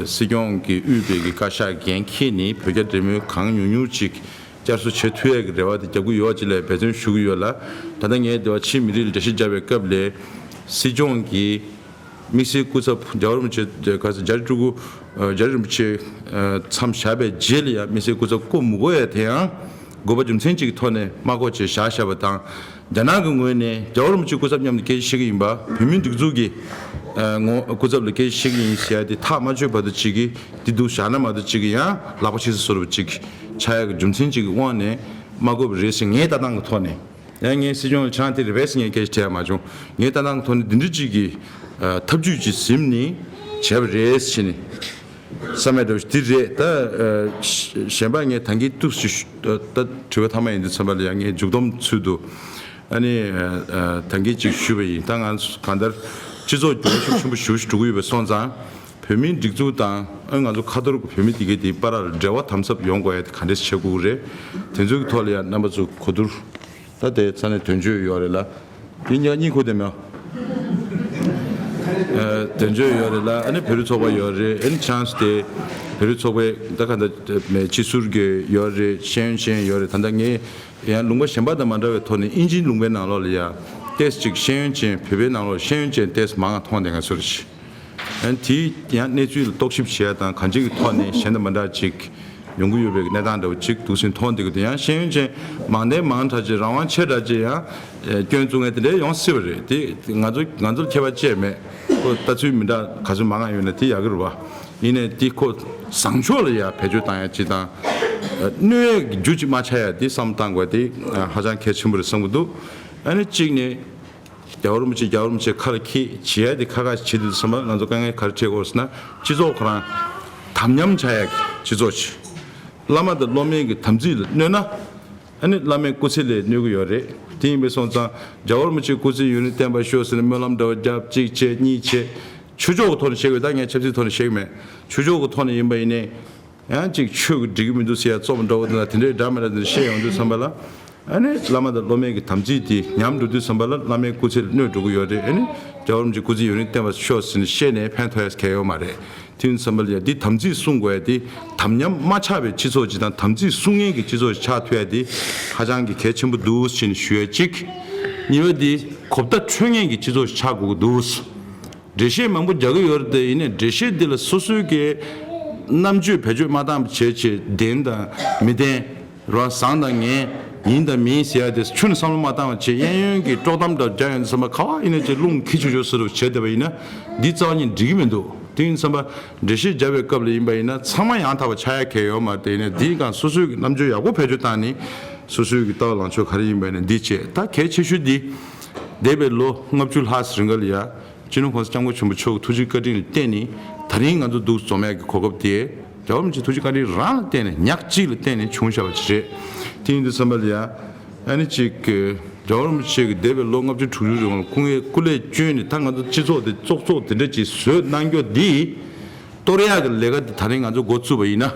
སྲིད་སྐྱོང་གིས་དབུས་པའི་གི་བཀའ་ཤག་འགན་འཁྱེར་ནས་བོད་རྒྱ་འབྲེལ་མོལ་གང་ཉུང་ཉུང་ཅིག་བསྐྱར་གསོ་བྱེད་ཐུབ་ཡ་གི་རེ་བ་དེ་རྒྱག་གི་ཡོད་ཅེས་ལ་འབད་བརྩོན་ཞུ་གི་ཡོད་ལ། ད་ལྟ་ངས་འདི་བ་ཕྱིའི་མི་རིགས་ལ་འགྲེལ་བཤད་བརྒྱབ་པའི་སྐབས་ལ་སྲིད་སྐྱོང་གིས་དམིགས་བསལ་སྐུ་ཚབ་རྒྱལ་བ་རིན་པོ་ཆེ་ག་ས་རྒྱ་རི་སྤྲུལ་སྐུ་རྒྱ་རི་རིན་པོ་ཆེ་མཚམས་བཞག་པའི་རྗེས་ལ་ཡང་དམིགས་བསལ་སྐུ་ཚབ་བསྐོ་མི་དགོས་ཡ་དེ་ཡང་དགོས་པ་རྒྱུ་མཚན་གཅིག་གི་ཐོག་ནས་མ་བསྐོ་བྱས་བཞག་བཞག་པ་དང་། རྒྱ་ནག་གི་ངོས་ནས་རྒྱལ་བ་རིན་པོ་ཆེ་སྐུ་ཚབ་མཉམ་དུ་སྐད་ཆ་བཤད་ཀྱི་ཡིན་པ། བོད་མིའི་སྒྲིག་འཛུགས་ཀྱི་ངོ་སྐུ་ཚབ་ལ་སྐད་ཆ་བཤད་ཀྱི་ཡིན་ཟེར་ཡ་དེ་ཐག་མ་ཆོད་བར་དུ་གཅིག་གིས་འདི་འདུག་བཞག་ན་མ་གཏོགས་གཅིག་གིས་ཡང་ལག་པ་ཕྱིས་སུ་གསོལ་བ་གཅིག་ཆགས་ཡག་གི་རྒྱུ་མཚན་གཅིག་གི་དབང་ནས་མ་དགོས་པ་རེད་ཟེར་ངའི་ལྟ་སྟངས་ཀྱི་ཐོག་ནས། ཡང་ངས་སྲིད་སྐྱོང་ལ་ཁྱེད་རང་དེ་རེད་པས་ཟེར་ངས་སྐད་ཆ་དྲིས་ཡ་མ་བྱུང་། ངའི་ལྟ་སྟངས་ཀྱི་ཐོག་ནས་འདི་འདྲ་གཅིག་གི་ཐབས་ཇུས་གཅིག་ཟིན་ནས་བྱས་པ་རེད་ཟེར་ནས། བསམ་ཡས་འདྲ་བོ་ཞིག་འདི་རེད་ད། གཞན་པ་ངས་ད་གིན་ཏུག་ཞིག་ད་དྲི་བ་ཐ་མ་ཡིན་དུས་ཚོད་པ་ལ་ཡང་ངས་མཇུག་སྡོམ་ཚུལ་དུ། ཨ་ནི་ད་གིན་ཅིག་ཞུས་པ་ཡིན། ད་ང་གང་ལྟར་སྤྱི་ཚོགས་འགྱུར་བ་ཤུགས་ཆེན་པོ་ཞེ་པོ་ཞིག་འགྲོ་གི་ཡོད་པ་སོང་ཙང་། བོད་མིའི་སྒྲིག་འཛུགས་དང་ཨ་ང་ཚོ་ཁ་ཐོར་གྱི་བོད་མི་དེ་གའི་དེའི་བར་ལ་འབྲེལ་བ་དམ་ཟབ་ཡོང་དགོས་ཡ་དེ་ག་འདྲས་བྱེད་དགོས་ཀྱི་རེད། དེ་ཚོའི་ཐོག་ལ་ཡང་རྣམ་པ་ཚོ་གོ་བསྡུར། ད་དེ་ས་ནས་དོན་གཅོད་ཡོད་རེད་ལ། དེ་ཉག་གཉིས་ཁུ་དེ་མེད། དོན་གཅོད་ཡོད་རེད་ལ། ཨ་ནི་བོད་རིགས་ཚོགས་པ་ཡོད་རེད། ཨ་ནི་ཆང་སི་དེ་བོད་རིགས་ཚོགས་པའི་ད་ག་ད་མེད་སྤྱི་ཟུར་གྱི་ཡོད་རེད། ཤེས་ཡོན་ཅན་ཡོད་རེད། ད་ལྟ་ངས་ཡང་ལུང་པ་གཞན་པ་དང་མ་འདྲ་བའི་ཐོག་ནས་དབྱིན་ཇིའི་ལུང་པའི་ནང་ལོགས་ལ་ཡ་ཏེས་ཅིག་ཤེས་ཡོན་ཅན་བོད་པའི་ནང་ལོགས་ཤེས་ཡོན་ཅན་ཏེས་མང་ང་མཐོང་དེ་ང་ཚོར་ཞིག་ཨ་ནི་དེའི་ཡང་གནས་ཚུལ་ལ་རྟོག་ཞིབ་བྱེད་ཡ་དང་གང་ཅིའི་ཐོག་ནས་གཞན་དང་མ་འདྲ་ཅིག་ ཡོང་གི་ཡོད་པའི་གནས་སྟངས་འདྲ་བོ་ཅིག་འདུག་སེ་མཐོང་བསྡད་ཀྱི་འདུག་ཡང་ཤེས་ཡོན་ཅན་མང་བསྟན་མང་དྲགས་ཅིག་རང་དབང་ཆེ་དྲགས་ཅིག་ཡང་སྐྱོན་བཙུགས་མཁན་དེ་འདྲ་ཡོང་སྲིད་པ་རེད། དེ་ང་ཚོ་ང་ཚོར་ཁྱད་པར་ཅི་ཡང་མེད། ཁོ་ལྟ་ཚུལ་མི་འདྲ་ག་ཚོད་མང་ང་ཡོད་ན་དེ་ཡག་གི་རེད་བ། ཡིན་ནའི་དེ་ཁོ་བཟང་ཕྱོགས་ལ་ཡ་བེད་སྤྱོད་བཏང་ཡ་ཅིག་དང་། གནོད་ཡ་གི་རྒྱུ་ཅིག་མ་ཆགས་ཡ་དེ་བསམ་བློ་བཏང་དགོས་དེ་ཧ་ཅང་གལ་ཆེན་པོ་རེད་བསམ་གྱི་འདུག་ཨ་ནི་གཅིག་ནས། རྒྱལ་བ་རིན་པོ་ཆེ་རྒྱལ་བ་རིན་པོ་ཆེ་ཁ་ལ་འཁྱེར་བྱེད་ཡ་དེ་ཁ་ཁ་བྱེད་དུས་ཙམ་པ་ང་ཚོ་དཀའ་ངལ་ག་རེ་འཕྲད་ཀྱི་ཡོད་ཟེར་ན། སྤྱི་ཚོགས་ཁོ་རང་དམ་ཉམས་ཆགས་ཡ་གི་སྤྱི་ཚོགས་ཤིག་བླ་མ་དང་སློབ་མའི་གི་དམ་ཚིག་ལ་གནོད་ན། ཨ་ནི་བླ་མའི་སྐུ་ཚེ་ལ་གནོད་ཀྱི་ཡོད་རེད། དེ་ཡིན་པས་སོང་ཙང་རྒྱལ་བ་རིན་པོ་ཆེ་སྐུ་ཚེ་ཡུན་རིང་བརྟན་པར་ཤོག་ཟེར་ནས་སྨོན་ལམ་འདྲ་བ་རྒྱབ་གཅིག་བྱས་གཉིས་བྱས། ཆོས་ཕྱོགས་ཀྱི་ཐོག་ནས་བཤད་ཀྱི་ཡོད། ད་ངས་ཆབ་སྲིད་ཐོག་ནས་བཤད་ཀྱི་མེད། ཆོས་ཕྱོགས་ཀྱི་ཐོག་ནས་ཡིན་པ་ཡིན་ནའི། ཡང་ཅིག་ཆོས་ཀྱི་འགྲིག་གི་མི་འདུག་ཟེར་ཡ་རྩོམ་འདྲ་བོ་དེ་དང་དེ་འདྲའི་འདྲ་མི་འདྲ་དེ་འདྲ་བཤད་ཡོང་དུས་ཙམ་པ་ལ། ཨ་ནི་བླ་མ་དང་སློབ་མའི་གི་དམ་ཚིག་དེ་ཉམས་འགྲོ་དུས་ཙམ་པ་ལ་བླ་མའི་སྐུ་ཚེ་ལ་གནོད་འགྲོ་གི་ཡོད་རེད། ཨ་ནི་རྒྱལ་བ་རིན་པོ་ཆེ་སྐུ་ཚེ་ཡུན་རིང་བརྟན་པར་ཤོག་ཟེར་ནས་བཤད་ནས་ཕན་ཐོགས་ཡ་གང་ཡང་ཡོད་མ་རེད། དེ་ཡིན་ཙམ་པ་ལ་ཡ་འདི་དམ་ཚིག་སྲུང་དགོས་ཡ་དེ་དམ་ཉམས་མ་ཆགས་པའི་སྤྱི་ཚོགས་ཅིག་དང་དམ་ཚིག་སྲུང་མཁན་གྱི་སྤྱི་ཚོགས་ཤིག་ཆགས་ཐུབ་ཡ་དེ་ཧ་ཅང་གི་གལ་ཆེན་པོ་འདུག་ཟེར་ནས་ཞུ་ཡ་གཅིག་གཉིས་པ་དེ་གོ་བརྡ་འཕྲོད་མཁན་གྱི་སྤྱི་ཚོགས་ཤིག་ཆགས་དགོས་ཀྱི་འདུག་འགྲེལ་བཤད་མང་པོ་རྒྱག་གི་ཡོད་རེད་དེ། ཡིན་ནའི་འགྲེལ་བཤད་འདི་ལ་སོ་སོའི་གི་རྣམ་དཔྱོད་བེད་སྤྱོད་མ་བཏང་བ་བྱས་བྱས་བདེན་དང་མི་བདེན། རང་བཟང་དང་ངན་ཡིན་དང་མིན་ཟེར་ཡ་དེ་ཆུ་ནས་བསམ་བློ་མ་བཏང་བ་བྱས་གཡས་གཡོན་གྱི་དཀྲོག་གཏམ་འདྲ་རྒྱག་ཡོང་དུས་ཙམ་པ་ག་བ་ཡིན་ན་ཅིག་རླུང་འཁྱེར་ཆོག་ཆོག་ཟེར་བ་བྱས་བསྡད་པ་ཡིན་ན་འདི་རྩ་བ་ཉིད་འགྲིག་གི་མི་འདུག་དེ་ཡིན་ཙམ་པ་འགྲེལ་བཤད་རྒྱབ་པའི་སྐབས་ལ་ཡིན་པ་ཡིན་ན་ཚང་མ་ཡང་དག་པ་ཆགས་ཡ་གལ་ཡོད་མ་རེད། དེ་ཡིན་ན་འདིའི་སྒང་སོ་སོའི་གི་རྣམ་དཔྱོད་ཡག་པོ་བེད་སྤྱོད་བཏང་ནས་སོ་སོའི་གི་ལྟ་བ་ལངས་ཕྱོགས་ག་རེ་ཡིན་པ་ཡིན་ན་འདི་བྱས། ད་གལ་ཆེ་ཤོས་འདི་འདས་པའི་ལོ་ལྔ་བཅུ་ལྷག་ཙམ་རིང་ག་ལ་ཡ། སྤྱི་ནོར་༸གོང་ས་༸སྐྱབས་མགོན་ཆེན་པོ་མཆོག་གི་ཐུགས་རྗེ་བཀའ་དྲིན་ལ་བརྟེན་ནས་ད་རིང་ང་ཚོ་འདུག་འཛོམས་ཡག་གི་གོ་སྐབས་དེ་རྒྱལ་བ་རིན་པོ་ཆེ་ཐུགས་རྗེ་བཀའ་དྲིན་རང་ལ་བརྟེན་ནས་ཉག་གཅིག་ལ་བརྟེན་ནས་བྱུང་བཞག་པ་ཅིག་རེད། དེ་ཡིན་དུས་ཙམ་པ་ལ་ཡ། ཨ་ནི་ཅིག་རྒྱལ་བ་རིན་པོ་ཆེ་གི་འདས་པའི་ལོ་ལྔ་བཅུ་དྲུག་ཅུ་རིང་ལ་སྐུ་ངལ་སྐུ་ལས་བསྐྱོན་ནས་ད་ང་ཚོ་སྤྱི་ཚོགས་དེ་བཙོག་བཙོག་དེ་འདྲ་ཅིག་བཟོས་གནང་རྒྱུ་འདི་གཏོར་ཡག་གི་ལས་ཀ་དེ་ད་རིང་ང་ཚོ་འགོ་བཙུགས་པ་ཡིན་ན།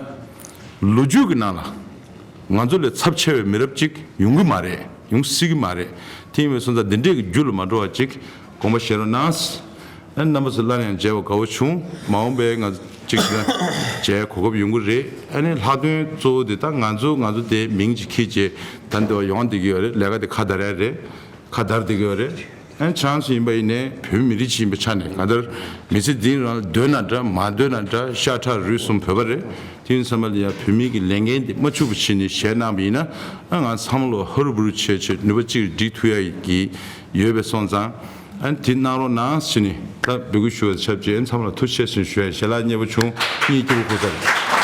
ལོ་རྒྱུས་ཀྱི་ནང་ལ། ང་ཚོ་ལས་ཚབས་ཆེ་བའི་མི་རབས་ཅིག་ཡོང་གི་མ་རེད། ཡོང་སྲིད་ཀྱི་མ་རེད། དེ་ཡིན་པའི་སོང་ཙང་འདི་འདྲས་ཀྱི་རྒྱུ་ལ་མ་འགྲོ་བ་ཅིག་དགོངས་པ་བཞེས་རོགས་གནང་། ཨ་ནི་རྣམ་པ་ཚོ་སླར་ཡང་མཇལ་བ་དགའ་བོ་བྱུང་། མ་འོངས་པའི་ང་ཚོ་ཅིག་ལ་མཇལ་གོ་སྐབས་ཡོང་གི་རེད། ཨ་ནི་ལྷག་དོན་གཙོ་བོ་དེ་ད་ང་ཚོ་ང་ཚོ་དེ་མིང་ཅིག་ཁྱེར་བྱས་ད་འདི་བ་ཡོང་བསྡད་ཀྱི་ཡོད་རེད། ལས་ཀ་དེ་ཁ་དར་ཡ་རེད། ཁ་དར་བསྡད་ཀྱི་ཡོད་རེད། ཨ་ནི་ཆང་སུ་ཡིན་པ་ཡིན་ནའི་བོད་མི་རིགས་ཅིག་ཡིན་པའི་ཆ་ནས་ང་ཚོར་མི་ཚེ་འདིའི་རིང་ལ་འདོད་ན་འདྲ་མ་འདོད་ན་འདྲ་ཤ་ཁྲག་རུས་གསུམ་བོད་པ་རེད། དེ་ཡིན་ཙམ་པ་ལ་ཡང་བོད་མི་གི་ལས་འགན་དེ་མ་འཆུག་པ་བྱས་ནས་བཞེས་གནང་བ་ཡིན་ན། ཨ་ང་ཚང་མ་ལོ་ཧ་རུ་བུ་རུ་བྱས་བྱས་ནུས་པ་གཅིག་སྒྲིལ་ཐུབ་ཡ་གི་ཡོད་པའི་སོང་ཙང་། ཨ་ནི་དེ་གནང་རོགས་གནང་ཟེར་ནས་ད་འབོད་སྐུལ་ཞུ་བ་ཆབས་ཅིག་ཨ་ནི་ཚང་མ་ལ་ཐུགས་རྗེ་ཆེ་ཟེར་ནས་ཞུ་ཡ་ཡིན། ཞལ་ལག་མཉེས་པོ་བྱུང་། གཉིད་སྐྱིད་པོ་ཁུག་ས་རེད།